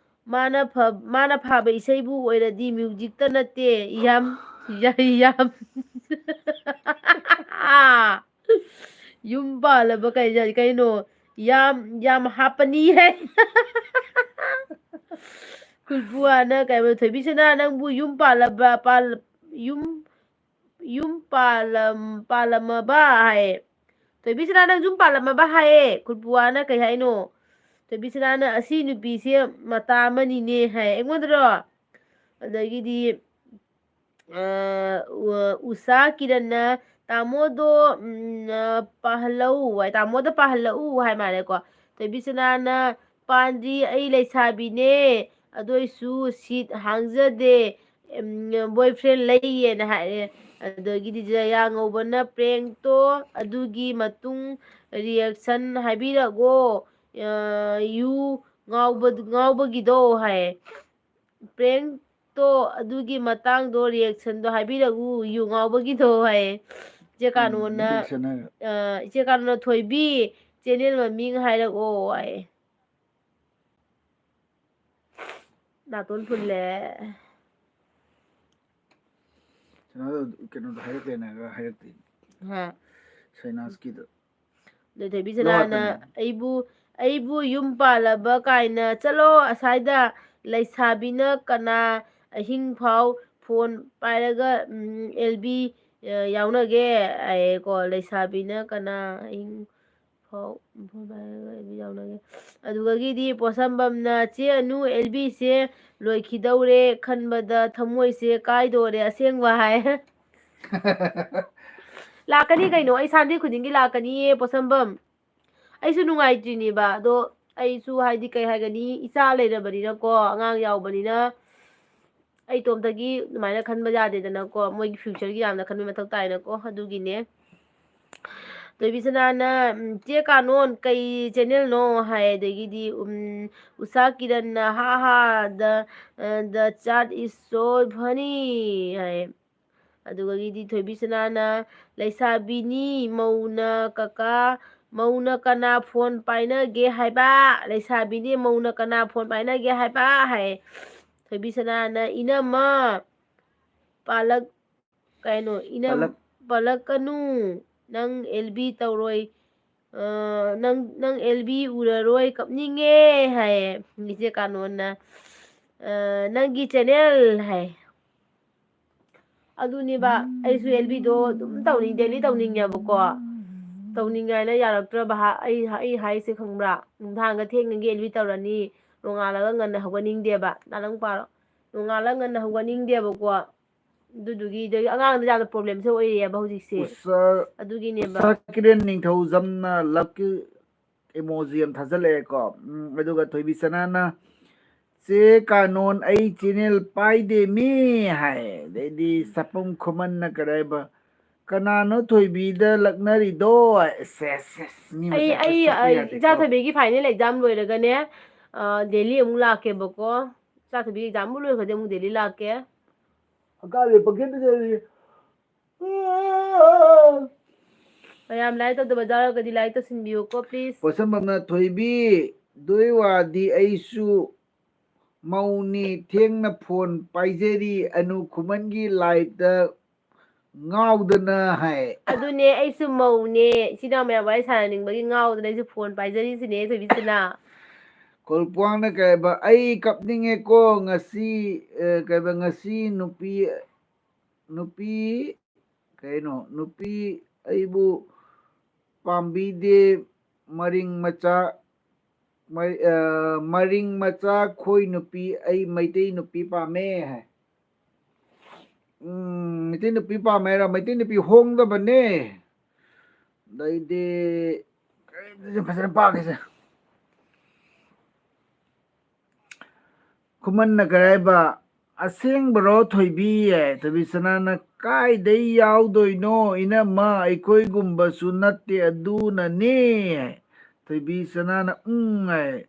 ꯃꯥꯅ ꯐ-, ꯃꯥꯅ ꯐꯥꯕ ꯏꯁꯩꯕꯨ ꯑꯣꯏꯔꯗꯤ ꯃ꯭ꯌꯨꯖꯤꯛꯇ ꯅꯠꯇꯦ, ꯌꯥꯝ, ꯌꯥ-, ꯌꯥꯝ ꯌꯨꯝ ꯄꯥꯜꯂꯕ ꯀꯩ-, ꯀꯩꯅꯣ, ꯌꯥꯝ, ꯌꯥꯝ ꯍꯥꯞꯄꯅꯤ" ꯍꯥꯏ꯫ ꯈꯨꯜꯕꯨꯋꯥꯅ ꯀꯩ ꯍꯥꯏꯕ, "ꯊꯣꯏꯕꯤꯁꯅꯥ, ꯅꯪꯕꯨ ꯌꯨꯝ ꯄꯥꯜꯂꯕ, ꯄꯥꯜ-, ꯌꯨꯝ, ꯌꯨꯝ ꯄꯥꯜꯂꯝ-, ꯄꯥꯜꯂꯝꯃꯕ?" ꯍꯥꯏꯌꯦ꯫ "ꯊꯣꯏꯕꯤꯁꯅꯥ, ꯅꯪ ꯌꯨꯝ ꯄꯥꯜꯂꯝꯃꯕ?" ꯍꯥꯏꯌꯦ꯫ ꯈꯨꯜꯕꯨꯋꯥꯅ ꯀꯩ ꯍꯥꯏꯅꯣ? ꯊꯣꯏꯕꯤꯁꯅꯥꯅ, "ꯑꯁꯤ ꯅꯨꯄꯤꯁꯦ ꯃꯇꯥ ꯑꯃꯅꯤꯅꯦ" ꯍꯥꯏ꯫ ꯑꯩꯉꯣꯟꯗꯔꯣ? ꯑꯗꯒꯤꯗꯤ, ꯑ, ꯎ-, ꯎꯁꯥ ꯀꯤꯔꯟꯅ, "ꯇꯥꯃꯣꯗꯣ, ꯎꯝ, ꯑ, ꯄꯥꯍꯜꯂꯛꯎ" ꯍꯥꯏ, "ꯇꯥꯃꯣꯗ ꯄꯥꯍꯜꯂꯛꯎ" ꯍꯥꯏ ꯃꯥꯜꯂꯦꯀꯣ꯫ ꯊꯣꯏꯕꯤꯁꯅꯥꯅ, "ꯄꯥꯟꯗ꯭ꯔꯤ, ꯑꯩ ꯂꯩꯁꯥꯕꯤꯅꯦ, ꯑꯗꯨ ꯑꯣꯏꯁꯨ ꯁꯤꯠ ꯍꯥꯡꯖꯗꯦ, ꯎꯝ, boyfriend ꯂꯩꯌꯦꯅ" ꯍꯥꯏꯔꯦ꯫ ꯑꯗꯒꯤꯗꯤ ꯖꯌꯥ ꯉꯧꯕꯅ, "Prankꯇꯣ ꯑꯗꯨꯒꯤ ꯃꯇꯨꯡ reaction ꯍꯥꯏꯕꯤꯔꯛꯑꯣ, ꯑ, ꯌꯨ ꯉꯥꯎꯕ-, ꯉꯥꯎꯕꯒꯤꯗꯣ" ꯍꯥꯏꯌꯦ꯫ "Prankꯇꯣ ꯑꯗꯨꯒꯤ ꯃꯇꯥꯡꯗꯣ reactionꯗꯣ ꯍꯥꯏꯕꯤꯔꯛꯎ, ꯌꯨ ꯉꯥꯎꯕꯒꯤꯗꯣ" ꯍꯥꯏꯌꯦ꯫ ꯏꯆꯦ ꯎꯝ, ꯀꯥꯅꯣꯅ, reaction ꯍꯥꯏꯔꯣ꯫ ꯑ, "ꯏꯆꯦ ꯀꯥꯅꯣꯅ, 'ꯊꯣꯏꯕꯤ, channel ꯃꯃꯤꯡ ꯍꯥꯏꯔꯛꯑꯣ" ꯍꯥꯏꯌꯦ꯫ ꯅꯥꯇꯣꯟ ꯐꯨꯜꯂꯦ꯫ ꯀꯩꯅꯣꯗꯣ, ꯀꯩꯅꯣꯗꯣ ꯍꯥꯏꯔꯛꯇꯦꯅ ꯍꯥꯏꯔꯛꯇꯦ꯫ ꯍꯥ꯫ ꯁꯩꯅꯥꯖꯀꯤꯗꯣ꯫ ꯑꯗꯩ ꯊꯣꯏꯕꯤ ꯁꯅꯥꯅ, ꯂꯣꯠꯄꯅꯦ꯫ "ꯑꯩꯕꯨ, ꯑꯩꯕꯨ ꯌꯨꯝ ꯄꯥꯜꯂꯕ ꯀꯥꯏꯅ, ꯆꯠꯂꯣ ꯑꯁꯥꯏꯗ, ꯂꯩꯁꯥꯕꯤꯅ ꯀꯅꯥ ꯑꯍꯤꯡ ꯐꯥꯎ phone ꯄꯥꯏꯔꯒ, ꯎꯝ, ꯑꯦꯜ ꯕꯤ, ꯑ, ꯌꯥꯎꯅꯒꯦ?" ꯍꯥꯏꯌꯦꯀꯣ, "ꯂꯩꯁꯥꯕꯤꯅ ꯀꯅꯥ ꯑꯍꯤꯡ ꯄꯥꯎ ꯃꯐꯝ ꯍꯥꯏꯔꯒ ꯑꯦꯜ ꯕꯤ ꯌꯥꯎꯅꯒꯦ꯫ ꯑꯗꯨꯗꯒꯤꯗꯤ ꯄꯣꯠꯁꯝꯕꯝꯅ, "ꯆꯦ ꯑꯅꯨ, ꯑꯦꯜ ꯕꯤꯁꯦ ꯂꯣꯏꯈꯤꯗꯧꯔꯦ ꯈꯟꯕꯗ ꯊꯃꯣꯏꯁꯦ ꯀꯥꯏꯗꯣꯔꯦ ꯑꯁꯦꯡꯕ" ꯍꯥꯏ꯫ ꯂꯥꯛꯀꯅꯤ ꯀꯩꯅꯣ, ꯑꯩ ꯁꯟꯗꯦ ꯈꯨꯗꯤꯡꯒꯤ ꯂꯥꯛꯀꯅꯤꯌꯦ ꯄꯣꯠꯁꯝꯕꯝ꯫ ꯑꯩꯁꯨ ꯅꯨꯡꯉꯥꯏꯇ꯭ꯔꯤꯅꯦꯕ, ꯑꯗꯣ ꯑꯩꯁꯨ ꯍꯥꯏꯗꯤ ꯀꯩ ꯍꯥꯏꯒꯅꯤ, ꯏꯆꯥ ꯂꯩꯔꯕꯅꯤꯅꯀꯣ, ꯑꯉꯥꯡ ꯌꯥꯎꯕꯅꯤꯅ ꯑꯩ ꯏꯇꯣꯝꯇꯒꯤ ꯑꯗꯨꯃꯥꯏꯅ ꯈꯟꯕ ꯌꯥꯗꯦꯗꯅꯀꯣ, ꯃꯣꯏꯒꯤ ꯐ꯭ꯌꯨꯆꯔꯒꯤ ꯌꯥꯝꯅ ꯈꯟꯕ ꯃꯊꯧ ꯇꯥꯏꯅꯀꯣ, ꯑꯗꯨꯒꯤꯅꯦ꯫ ꯊꯣꯏꯕꯤꯁꯅꯥꯅ, "ꯎꯝ, ꯆꯦ ꯀꯥꯅꯣꯟ ꯀꯩ ꯆꯦꯅꯦꯜꯅꯣ?" ꯍꯥꯏ꯫ ꯑꯗꯒꯤꯗꯤ, ꯎꯝ, ꯎꯁꯥ ꯀꯤꯔꯟꯅ, "ꯍꯥ ꯍꯥ, the, uh, the chat is so funny" ꯍꯥꯏ꯫ ꯑꯗꯨꯗꯒꯤꯗꯤ ꯊꯣꯏꯕꯤꯁꯅꯥꯅ, "ꯂꯩꯁꯥꯕꯤꯅꯤ ꯃꯧꯅ ꯀꯀꯥ, ꯃꯧꯅ ꯀꯅꯥ ꯐꯣꯟ ꯄꯥꯏꯅꯒꯦ ꯍꯥꯏꯕ? ꯂꯩꯁꯥꯕꯤꯅꯤ ꯃꯧꯅ ꯀꯅꯥ ꯐꯣꯟ ꯄꯥꯏꯅꯒꯦ ꯍꯥꯏꯕ?" ꯍꯥꯏ꯫ ꯊꯣꯏꯕꯤꯁꯅꯥꯅ, "ꯏꯅꯝꯃ, ꯄꯥꯂꯛ, ꯀꯩꯅꯣ, ꯏꯅꯝ, ꯄꯥꯂꯛ- ꯄꯥꯂꯛꯀꯅꯨ, ꯅꯪ ꯑꯦꯜ ꯕꯤ ꯇꯧꯔꯣꯏ, ꯑ, ꯅꯪ, ꯅꯪ ꯑꯦꯜ ꯕꯤ ꯎꯔꯔꯣꯏ, ꯀꯞꯅꯤꯡꯉꯦ" ꯍꯥꯏꯌꯦ꯫ ꯏꯆꯦ ꯀꯥꯅꯣꯟꯅ, ꯑ, "ꯅꯪꯒꯤ ꯆꯦꯅꯦꯜ" ꯍꯥꯏ꯫ ꯑꯗꯨꯅꯦꯕ, ꯑꯩꯁꯨ ꯑꯦꯜ ꯕꯤꯗꯣ ꯑꯗꯨꯝ ꯇꯧꯅꯤꯡ-, ꯗꯦꯂꯤ ꯇꯧꯅꯤꯡꯉꯦꯕꯀꯣ꯫ ꯇꯧꯅꯤꯡꯉꯦ ꯍꯥꯏꯅ ꯌꯥꯔꯛꯇ꯭ꯔꯕ ꯍꯥ-, ꯑꯩ, ꯑꯩ ꯍꯥꯏꯁꯦ ꯈꯪꯕ꯭ꯔꯥ? ꯅꯨꯡꯗꯥꯡꯒ ꯊꯦꯡꯅꯒꯤ ꯑꯦꯜ ꯕꯤ ꯇꯧꯔꯅꯤ, ꯅꯣꯡꯉꯥꯜꯂꯒ ꯉꯟꯅ ꯍꯧꯒꯠꯅꯤꯡꯗꯦꯕ꯫ ꯅꯥ ꯅꯪ ꯄꯥꯔꯣ꯫ ꯅꯣꯡꯉꯥꯜꯂꯒ ꯉꯟꯅ ꯍꯧꯒꯠꯅꯤꯡꯗꯦꯕꯀꯣ꯫ ꯑꯗꯨꯗꯨꯒꯤ, ꯑꯗꯒꯤ ꯑꯉꯥꯡꯗ ꯌꯥꯝꯅ ꯄ꯭ꯔꯣꯕ꯭ꯂꯦꯝꯁꯦ ꯑꯣꯏꯔꯛꯑꯦꯕ ꯍꯧꯖꯤꯛꯁꯦ꯫ ꯎꯁꯥ, ꯑꯗꯨꯒꯤꯅꯦꯕ꯫ ꯎꯁꯥ ꯀꯤꯔꯟ ꯅꯤꯡꯊꯧꯖꯝꯅ ꯂꯞꯀꯤ ꯏꯃꯣꯖꯤ ꯑꯃ ꯊꯥꯖꯤꯜꯂꯛꯑꯦꯀꯣ꯫ ꯎꯝ, ꯑꯗꯨꯒ ꯊꯣꯏꯕꯤ ꯁꯅꯥꯅ, "ꯆꯦ ꯀꯥꯅꯣꯟ, ꯑꯩ ꯆꯦꯅꯦꯜ ꯄꯥꯏꯗꯦ ꯃꯤ" ꯍꯥꯏ꯫ ꯑꯗꯩꯗꯤ ꯆꯥꯄꯝ ꯈꯨꯃꯟꯅ ꯀꯔꯥꯏꯕ, "ꯀꯅꯥꯅꯣ ꯊꯣꯏꯕꯤꯗ ꯂꯛꯅꯔꯤꯗꯣ?" ꯍꯥꯏ꯫ ꯑꯁ, ꯑꯁ, ꯑꯁ, ꯃꯤ ꯑꯩ, ꯃꯆꯥ ꯑꯩ, ꯆꯠꯄ ꯑꯩ ꯌꯥꯗꯦꯀꯣ꯫ ꯏꯆꯥ ꯊꯣꯏꯕꯤꯒꯤ ꯐꯥꯏꯅꯦꯜ ꯑꯦꯛꯖꯥꯝ ꯂꯣꯏꯔꯒꯅꯦ, ꯑ, ꯗꯦꯜꯂꯤ ꯑꯃꯨꯛ ꯂꯥꯛꯀꯦꯕꯀꯣ꯫ ꯏꯆꯥ ꯊꯣꯏꯕꯤ ꯑꯦꯛꯖꯥꯝꯕꯨ ꯂꯣꯏꯈ꯭ꯔꯗꯤ ꯑꯃꯨꯛ ꯗꯦꯜꯂꯤ ꯂꯥꯛꯀꯦ꯫ ꯑꯀꯥꯕꯤ ꯄꯪꯀꯦꯠꯇ ꯆꯦꯜꯂꯤ꯫ ꯃꯌꯥꯝ ꯂꯥꯏꯔꯤꯛ ꯇꯧꯗꯕ ꯌꯥꯎꯔꯒꯗꯤ ꯂꯥꯏꯔꯤꯛ ꯇꯧꯁꯤꯟꯕꯤꯌꯨꯀꯣ, please꯫ ꯄꯣꯠꯁꯝꯕꯝꯅ, "ꯊꯣꯏꯕꯤ, ꯗꯨꯏ ꯋꯥꯗꯤ ꯑꯩꯁꯨ ꯃꯧꯅꯤ, ꯊꯦꯡꯅ ꯐꯣꯟ ꯄꯥꯏꯖꯔꯤ, ꯑꯅꯨ ꯈꯨꯃꯟꯒꯤ ꯂꯥꯏꯞꯇ ꯉꯥꯎꯗꯅ" ꯍꯥꯏ꯫ ꯑꯗꯨꯅꯦ, ꯑꯩꯁꯨ ꯃꯧꯅꯦ, ꯏꯆꯤꯟ ꯏꯅꯥꯎ ꯃꯌꯥꯝ ꯋꯥꯔꯤ ꯁꯥꯟꯅꯅꯤꯡꯕꯒꯤ ꯉꯥꯎꯗꯅ ꯑꯩꯁꯨ ꯐꯣꯟ ꯄꯥꯏꯖꯔꯤꯁꯤꯅꯦ, ꯊꯣꯏꯕꯤꯁꯤꯅ꯫ ꯀꯣꯜꯄ꯭ꯋꯥꯡꯅ ꯀꯩ ꯍꯥꯏꯕ, "ꯑꯩ ꯀꯞꯅꯤꯡꯉꯦꯀꯣ, ꯉꯁꯤ, ꯑ, ꯀꯩ ꯍꯥꯏꯕ, ꯉꯁꯤ ꯅꯨꯄꯤ, ꯅꯨꯄꯤ, ꯀꯩꯅꯣ, ꯅꯨꯄꯤ ꯑꯩꯕꯨ ꯄꯥꯝꯕꯤꯗꯦ, ꯃꯔꯤꯡ ꯃꯆꯥ, ꯃꯔꯤ-, ꯑ, ꯃꯔꯤꯡ ꯃꯆꯥ ꯈꯣꯏ ꯅꯨꯄꯤ, "ꯑꯩ ꯃꯩꯇꯩ ꯅꯨꯄꯤ ꯄꯥꯝꯃꯦ" ꯍꯥꯏ꯫ ꯎꯝ, ꯃꯩꯇꯩ ꯅꯨꯄꯤ ꯄꯥꯝꯃꯦ ꯍꯥꯏꯔ? ꯃꯩꯇꯩ ꯅꯨꯄꯤ ꯍꯣꯡꯗꯕꯅꯦ꯫ ꯑꯗꯩꯗꯤ, ꯀꯔꯤꯝꯇꯁꯦ ꯐꯖꯅ ꯄꯥꯒꯦꯁꯦ꯫ ꯈꯨꯃꯟꯅ ꯀꯔꯤ ꯍꯥꯏꯕ? "ꯑꯁꯦꯡꯕꯔꯣ ꯊꯣꯏꯕꯤ?" ꯍꯥꯏ꯫ ꯊꯣꯏꯕꯤ ꯁꯅꯥꯅ, "ꯀꯥꯏꯗꯩ ꯌꯥꯎꯗꯣꯏꯅꯣ ꯏꯅꯝꯃ, ꯑꯩꯈꯣꯏꯒꯨꯝꯕꯁꯨ ꯅꯠꯇꯦ ꯑꯗꯨꯅꯅꯦ" ꯍꯥꯏ꯫ ꯊꯣꯏꯕꯤ ꯁꯅꯥꯅ, "ꯎꯪ" ꯍꯥꯏ꯫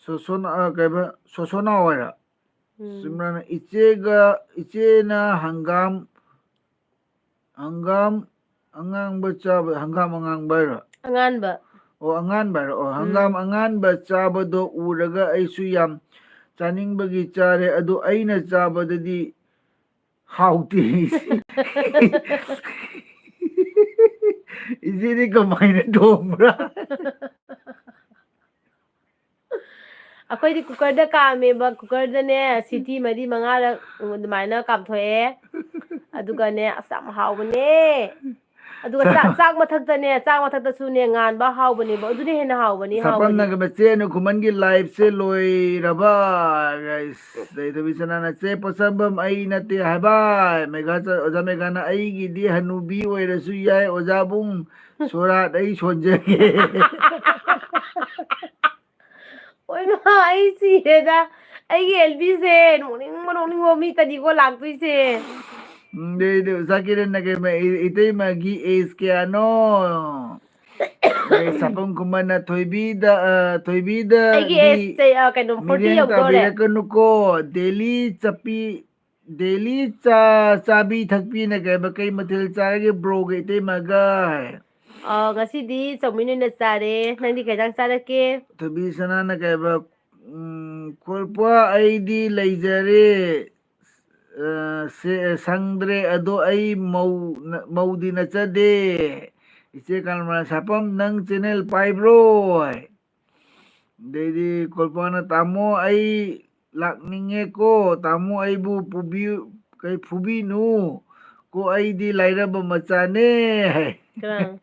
ꯁꯣꯁꯣꯅ-, ꯑ, ꯀꯩꯕ? ꯁꯣꯁꯣꯅꯥꯎ ꯍꯥꯏꯔ? ꯎꯝ꯫ ꯁꯤꯝꯔꯥꯟꯅ, "ꯏꯆꯦꯒ, ꯏꯆꯦꯅ ꯍꯪꯒꯥꯝ, ꯍꯪꯒꯥꯝ ꯑꯉꯥꯡꯕ ꯆꯥꯕ", ꯍꯪꯒꯥꯝ ꯑꯉꯥꯡꯕ ꯍꯥꯏꯔꯣ? ꯑꯉꯥꯟꯕ꯫ ꯑꯣ, ꯑꯉꯥꯟꯕ ꯍꯥꯏꯔꯣ? ꯑꯣ, ꯍꯪꯒꯥꯝ ꯎꯝ꯫ ꯑꯉꯥꯟꯕ ꯆꯥꯕꯗꯣ ꯎꯔꯒ ꯑꯩꯁꯨ ꯌꯥꯝ ꯆꯥꯅꯤꯡꯕꯒꯤ ꯆꯥꯔꯦ, ꯑꯗꯣ ꯑꯩꯅ ꯆꯥꯕꯗꯗꯤ ꯍꯥꯎꯇꯦ꯫ ꯏꯆꯦꯗꯤ ꯀꯃꯥꯏꯅ ꯊꯣꯡꯕ꯭ꯔꯥ? ꯑꯩꯈꯣꯏꯗꯤ ꯀꯨꯀꯔꯗ ꯀꯥꯝꯃꯦꯕ, ꯀꯨꯀꯔꯗꯅꯦ ꯁꯤꯇꯤ ꯃꯔꯤ ꯃꯉꯥꯔꯛ ꯑꯗꯨꯃꯥꯏꯅ ꯀꯥꯝꯊꯣꯛꯑꯦ꯫ ꯑꯗꯨꯒꯅꯦ, ꯑꯁ, ꯌꯥꯝ ꯍꯥꯎꯕꯅꯦ꯫ ꯑꯗꯨꯒ ꯆꯥꯛ, ꯆꯥꯛ ꯃꯊꯛꯇꯅꯦ, ꯆꯥꯛ ꯃꯊꯛꯇꯁꯨꯅꯦ ꯉꯥꯟꯕ ꯍꯥꯎꯕꯅꯦꯕ, ꯑꯗꯨꯅ ꯍꯦꯟꯅ ꯍꯥꯎꯕꯅꯤ, ꯍꯥꯎꯕꯅꯤ꯫ ꯁꯥꯄꯝꯅꯒ ꯃꯆꯦ ꯑꯅꯨ ꯈꯨꯃꯟꯒꯤ liveꯁꯦ ꯂꯣꯏꯔꯕ? Guys, ꯂꯩꯊꯕꯤ ꯁꯅꯥꯅ, "ꯆꯦ ꯄꯣꯠꯁꯝꯕꯝ ꯑꯩ ꯅꯠꯇꯦ ꯍꯥꯏꯕ"꯫ ꯃꯦꯘꯥ ꯆ-, ꯑꯣꯖꯥ ꯃꯦꯘꯥꯅ, "ꯑꯩꯒꯤꯗꯤ ꯍꯅꯨꯕꯤ ꯑꯣꯏꯔꯁꯨ ꯌꯥꯏ, ꯑꯣꯖꯥꯕꯨꯡ ꯁꯣꯔꯥꯠ ꯑꯩ ꯁꯣꯟꯖꯒꯦ"꯫ ꯑꯣꯏꯃꯥ, ꯑꯩ ꯁꯤꯔꯦꯗ꯫ ꯑꯩꯒꯤ ꯑꯦꯜꯕꯤꯁꯦ ꯅꯣꯛꯅꯤꯡꯕ, ꯅꯣꯛꯅꯤꯡꯕ ꯃꯤꯇꯅꯤꯀꯣ ꯂꯥꯛꯇꯣꯏꯁꯦ꯫ ꯎꯝ, ꯑꯗꯩꯗꯤ ꯑꯣꯖꯥ ꯀꯤꯔꯟꯅ ꯀꯩ ꯃ-, ꯏ-, ꯏꯇꯩꯃꯒꯤ age ꯀꯌꯥꯅꯣ? ꯑꯗꯩ ꯁꯥꯄꯝ ꯈꯨꯃꯟꯅ ꯊꯣꯏꯕꯤꯗ, ꯑ, ꯊꯣꯏꯕꯤꯗ ꯑꯩꯒꯤ ꯗꯤ age ꯁꯦ, ꯑ, ꯀꯩꯅꯣ, forty ꯃꯤꯔꯦꯝ ꯌꯧꯗꯣꯔꯦ꯫ ꯇꯥꯕꯤꯔꯛꯀꯅꯨꯀꯣ꯫ Daily ꯆꯞꯄꯤ, daily ꯆꯥ-, ꯆꯥꯕꯤ ꯊꯛꯄꯤꯅ ꯀꯩ ꯍꯥꯏꯕ, "ꯀꯩ ꯃꯊꯦꯜ ꯆꯥꯔꯒꯦ ꯕ꯭ꯔꯣꯒ ꯏꯇꯩꯃꯒ?" ꯑ, ꯉꯁꯤꯗꯤ ꯆꯧꯃꯤꯟ ꯑꯣꯏꯅ ꯆꯥꯔꯦ꯫ ꯅꯪꯗꯤ ꯀꯩ ꯏꯟꯖꯥꯡ ꯆꯥꯔꯛꯀꯦ? ꯊꯣꯏꯕꯤ ꯁꯅꯥꯅ ꯀꯩ ꯍꯥꯏꯕ, ꯎꯝ, "ꯈꯣꯜꯄ ꯑꯩꯗꯤ ꯂꯩꯖꯔꯦ, ꯑ, ꯁꯦ-, ꯁꯪꯗ꯭ꯔꯦ, ꯑꯗꯣ ꯑꯩ ꯃꯧ-, ꯅ-, ꯃꯧꯗꯤ ꯅꯠꯆꯗꯦ"꯫ ꯏꯆꯦ ꯀꯃꯂꯥ, "ꯁꯥꯄꯝ ꯅꯪ channel ꯄꯥꯏꯕ꯭ꯔꯣ?" ꯍꯥꯏ꯫ ꯑꯗꯩꯗꯤ ꯀꯣꯜꯄꯥꯅ, "ꯇꯥꯃꯣ, ꯑꯩ ꯂꯥꯛꯅꯤꯡꯉꯦꯀꯣ, ꯇꯥꯃꯣ, ꯑꯩꯕꯨ ꯄꯨꯕꯤꯌꯨ, ꯀꯩ, ꯐꯨꯕꯤꯅꯨ ꯀꯣ, ꯑꯩꯗꯤ ꯂꯥꯏꯔꯕ ꯃꯆꯥꯅꯦ" ꯍꯥꯏ꯫ ꯀꯅꯥ?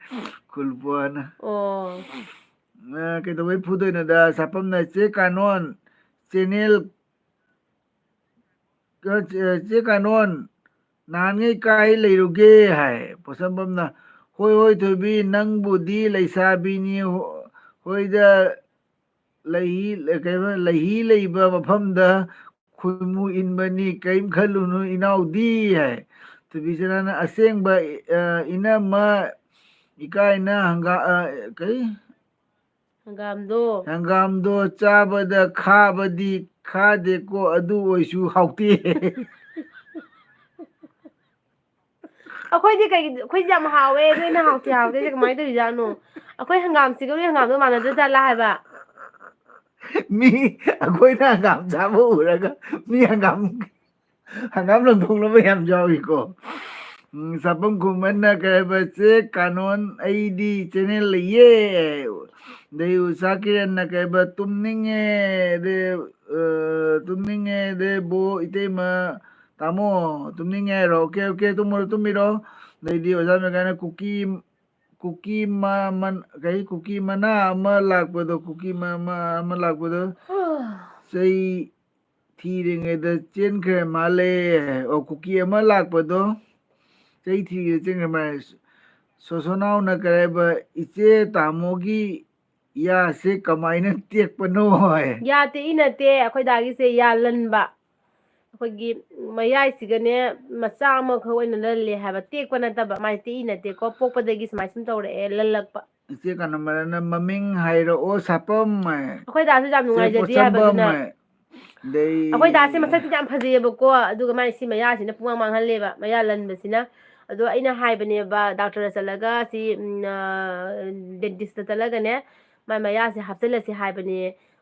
ꯈꯨꯜꯄꯣꯅ꯫ ꯑꯣ꯫ ꯑ, ꯀꯩꯗꯧꯕꯩ ꯐꯨꯗꯣꯏꯅꯣꯗ? ꯁꯥꯄꯝꯅ, "ꯆꯦ ꯀꯥꯅꯣꯟ, ꯆꯦꯅꯦꯜ, ꯑ, ꯆꯦ, ꯆꯦ ꯀꯥꯅꯣꯟ, ꯅꯍꯥꯟꯉꯩ ꯀꯥꯏ ꯂꯩꯔꯨꯒꯦ?" ꯍꯥꯏ꯫ ꯄꯣꯠꯁꯝꯕꯝꯅ, "ꯍꯣꯏ, ꯍꯣꯏ, ꯊꯣꯏꯕꯤ, ꯅꯪꯕꯨꯗꯤ ꯂꯩꯁꯥꯕꯤꯅꯤ, ꯍꯣ-, ꯍꯣꯏꯗ ꯂꯩ, ꯀꯩꯕ, ꯂꯩꯍꯤ ꯂꯩꯕ ꯃꯐꯝꯗ ꯈꯨꯟꯃꯨ ꯏꯟꯕꯅꯤ, ꯀꯔꯤꯝ ꯈꯜꯂꯨꯅꯨ ꯏꯅꯥꯎꯗꯤ" ꯍꯥꯏ꯫ ꯊꯣꯏꯕꯤꯆꯅꯅ, "ꯑꯁꯦꯡꯕ, ꯑ, ꯏꯅꯝꯃ ꯏꯀꯥꯏꯅ ꯍꯪꯒꯥ-, ꯑ, ꯀꯩ? ꯍꯪꯒꯥꯝꯗꯣ꯫ ꯍꯪꯒꯥꯝꯗꯣ ꯆꯥꯕꯗ ꯈꯥꯕꯗꯤ ꯈꯥꯗꯦꯀꯣ, ꯑꯗꯨ ꯑꯣꯏꯁꯨ ꯍꯥꯎꯇꯦ"꯫ ꯑꯩꯈꯣꯏꯗꯤ ꯀꯩ, ꯑꯩꯈꯣꯏꯗꯤ ꯌꯥꯝ ꯍꯥꯎꯋꯦ, ꯅꯣꯏꯅ ꯍꯥꯎꯇꯦ ꯍꯥꯎꯇꯦꯁꯦ ꯀꯃꯥꯏꯅ ꯇꯧꯔꯤꯖꯥꯠꯅꯣ? ꯑꯩꯈꯣꯏ ꯍꯪꯒꯥꯝꯁꯤꯒ ꯅꯣꯏ ꯍꯪꯒꯥꯝꯗꯣ ꯃꯥꯟꯅꯗ ꯖꯥꯠꯂꯥ ꯍꯥꯏꯕ? ꯃꯤ, ꯑꯩꯈꯣꯏꯅ ꯍꯪꯒꯥꯝ ꯆꯥꯕ ꯎꯔꯒ ꯃꯤ ꯍꯪꯒꯥꯝ, ꯍꯪꯒꯥꯝ ꯂꯪꯊꯣꯛꯅꯕ ꯌꯥꯝ ꯌꯥꯎꯏꯀꯣ꯫ ꯎꯝ, ꯁꯥꯄꯝ ꯈꯨꯃꯟꯅ ꯀꯩ ꯍꯥꯏꯕ, "ꯆꯦ ꯀꯥꯅꯣꯟ, ꯑꯩꯗꯤ ꯆꯦꯅꯦꯜ ꯂꯩꯌꯦ"꯫ ꯑꯗꯩ ꯎꯁꯥ ꯀꯤꯔꯟꯅ ꯀꯩ ꯍꯥꯏꯕ, "ꯇꯨꯝꯅꯤꯡꯉꯦ, ꯑꯗꯩ, ꯑ, ꯇꯨꯝꯅꯤꯡꯉꯦ, ꯑꯗꯩ ꯕꯣ, ꯏꯇꯩꯃ, ꯇꯥꯃꯣ, ꯇꯨꯝꯅꯤꯡꯉꯦ ꯍꯥꯏꯔꯣ? ꯑꯣꯀꯦ, ꯑꯣꯀꯦ, ꯇꯨꯝꯃꯨꯔꯣ, ꯇꯨꯝꯃꯤꯔꯣ"꯫ ꯑꯗꯩꯗꯤ ꯑꯣꯖꯥ ꯃꯦꯒꯥꯅ, "ꯀꯨꯀꯤ, ꯀꯨꯀꯤ ꯃ-, ꯃꯟ-, ꯀꯩ, ꯀꯨꯀꯤ ꯃꯅꯥ ꯑꯃ ꯂꯥꯛꯄꯗꯣ, ꯀꯨꯀꯤ ꯃ-, ꯃ-, ꯑꯃ ꯂꯥꯛꯄꯗꯣ ꯆꯩ ꯊꯤꯔꯤꯉꯩꯗ ꯆꯦꯟꯈ꯭ꯔꯦ ꯃꯥꯜꯂꯦ"꯫ ꯑꯣ, ꯀꯨꯀꯤ ꯑꯃ ꯂꯥꯛꯄꯗꯣ ꯆꯩ ꯊꯤꯔꯤꯉꯩꯗ ꯆꯦꯟꯈ꯭ꯔꯦ ꯃꯥꯜꯂꯦ꯫ ꯁꯣꯁꯣꯅꯥꯎꯅ ꯀꯔꯤ ꯍꯥꯏꯕ, "ꯏꯆꯦ ꯇꯥꯃꯣꯒꯤ ꯌꯥꯁꯦ ꯀꯃꯥꯏꯅ ꯇꯦꯛꯄꯅꯣ?" ꯍꯥꯏ꯫ ꯌꯥ ꯇꯦꯛꯏ ꯅꯠꯇꯦ, ꯑꯩꯈꯣꯏ ꯗꯥꯒꯤꯁꯦ ꯌꯥ ꯂꯟꯕ꯫ ꯑꯩꯈꯣꯏꯒꯤ ꯃꯌꯥꯏꯁꯤꯒꯅꯦ ꯃꯆꯥ ꯑꯃꯈꯛ ꯑꯣꯏꯅ ꯂꯜꯂꯦ ꯍꯥꯏꯕ, ꯇꯦꯛꯄ ꯅꯠꯇꯕ, ꯃꯥꯏ ꯇꯦꯛꯏ ꯅꯠꯇꯦꯀꯣ, ꯄꯣꯛꯄꯗꯒꯤ ꯁꯨꯃꯥꯏ ꯁꯨꯝ ꯇꯧꯔꯛꯑꯦ, ꯂꯜꯂꯛꯄ꯫ ꯏꯆꯦ ꯀꯅꯥꯃꯔꯅ, "ꯃꯃꯤꯡ ꯍꯥꯏꯔꯛꯑꯣ ꯁꯥꯄꯝ"꯫ ꯑꯩꯈꯣꯏ ꯗꯥꯁꯨ ꯌꯥꯝ ꯆꯦ ꯅꯨꯡꯉꯥꯏꯖꯗꯦ ꯄꯣꯠꯁꯝꯕꯝ ꯍꯥꯏꯕꯗꯨꯅ꯫ ꯍꯥꯏ꯫ ꯑꯗꯩ ꯑꯩꯈꯣꯏ ꯗꯥꯁꯦ ꯃꯁꯛꯇꯤ ꯌꯥꯝ ꯐꯖꯩꯌꯦꯕꯀꯣ, ꯑꯗꯨꯒ ꯃꯥꯏ ꯁꯤ ꯃꯌꯥꯁꯤꯅ ꯄꯨꯡꯃꯥꯡ ꯃꯥꯡꯍꯜꯂꯦꯕ, ꯃꯌꯥ ꯂꯟꯕꯁꯤꯅ꯫ ꯑꯗꯣ ꯑꯩꯅ ꯍꯥꯏꯕꯅꯦꯕ, ꯗꯥꯛꯇꯔꯗ ꯆꯠꯂꯒ ꯁꯤ, ꯎꯝ, ꯑ, ꯗꯦꯟꯇꯤꯁꯇ ꯆꯠꯂꯒꯅꯦ, ꯃꯥꯏ ꯃꯌꯥꯁꯦ ꯍꯥꯞꯆꯤꯜꯂꯁꯤ ꯍꯥꯏꯕꯅꯦ꯫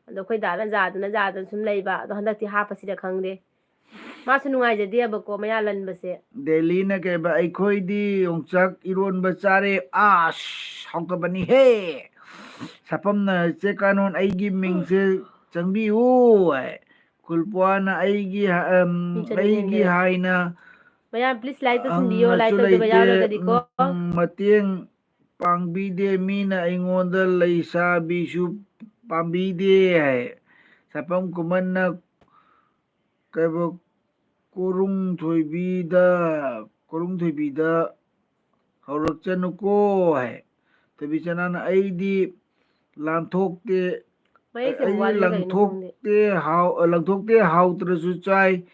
ꯑꯗꯣ ꯑꯩꯈꯣꯏ ꯗꯥꯅ ꯌꯥꯗꯅ ꯌꯥꯗꯅ ꯁꯨꯝ ꯂꯩꯕ꯫ ꯑꯗꯣ ꯍꯟꯗꯛꯇꯤ ꯍꯥꯞꯄꯁꯤꯔ ꯈꯪꯗꯦ꯫ ꯃꯥꯁꯨ ꯅꯨꯡꯉꯥꯏꯖꯗꯦꯕꯀꯣ, ꯃꯌꯥ ꯂꯟꯕꯁꯦ꯫ ꯗꯦꯂꯤꯅ ꯀꯩꯕ, "ꯑꯩꯈꯣꯏꯗꯤ ꯌꯣꯡꯆꯥꯛ ꯏꯔꯣꯟꯕ ꯆꯥꯔꯦ, ꯑꯁ, ꯍꯥꯎꯇꯕꯅꯤꯍꯦ"꯫ ꯁꯥꯄꯝꯅ, "ꯆꯦ ꯀꯥꯅꯣꯟ, ꯑꯩꯒꯤ ꯃꯤꯡꯁꯦ ꯆꯪꯕꯤꯌꯨ" ꯍꯥꯏ꯫ ꯈꯨꯜꯄ꯭ꯋꯥꯅ, "ꯑꯩꯒꯤ ꯍ-, ꯑꯝ, ꯃꯤꯡ ꯆꯪꯕꯤꯌꯨ ꯑꯩꯒꯤ ꯍꯥꯏꯅ꯫ ꯍꯥꯏꯅ ꯃꯌꯥꯝ please like ꯑꯝ, ꯇꯧꯁꯤꯟꯕꯤꯌꯣ, like ꯃꯁꯨ ꯇꯧꯗꯕ ꯂꯩꯇꯦ, ꯌꯥꯎꯔꯒꯗꯤꯀꯣ꯫ ꯎꯝ, ꯃꯇꯦꯡ ꯄꯥꯡꯕꯤꯗꯦ, ꯃꯤꯅ ꯑꯩꯉꯣꯟꯗ ꯂꯩꯁꯥꯕꯤꯁꯨ ꯄꯥꯝꯕꯤꯗꯦ ꯍꯥꯏ꯫ ꯁꯥꯄꯝ ꯈꯨꯃꯟꯅ ꯀꯩꯕ, ꯀꯣꯔꯨꯡ ꯊꯣꯏꯕꯤꯗ, ꯀꯣꯔꯨꯡ ꯊꯣꯏꯕꯤꯗ ꯍꯧꯔꯛꯆꯅꯨꯀꯣ ꯍꯥꯏ꯫ ꯊꯣꯏꯕꯤ ꯆꯅꯥꯅ, "ꯑꯩꯗꯤ ꯂꯥꯟꯊꯣꯛꯇꯦ, ꯃꯌꯦꯛꯁꯦ ꯑꯩꯗꯤ ꯋꯥꯠꯂꯤ ꯀꯩꯅꯣ ꯈꯪꯗꯦ꯫ ꯂꯪꯊꯣꯛꯇꯦ, ꯍꯥꯎ-, ꯂꯪꯊꯣꯛꯇꯦ, ꯍꯥꯎꯇ꯭ꯔꯁꯨ ꯆꯥꯏ꯫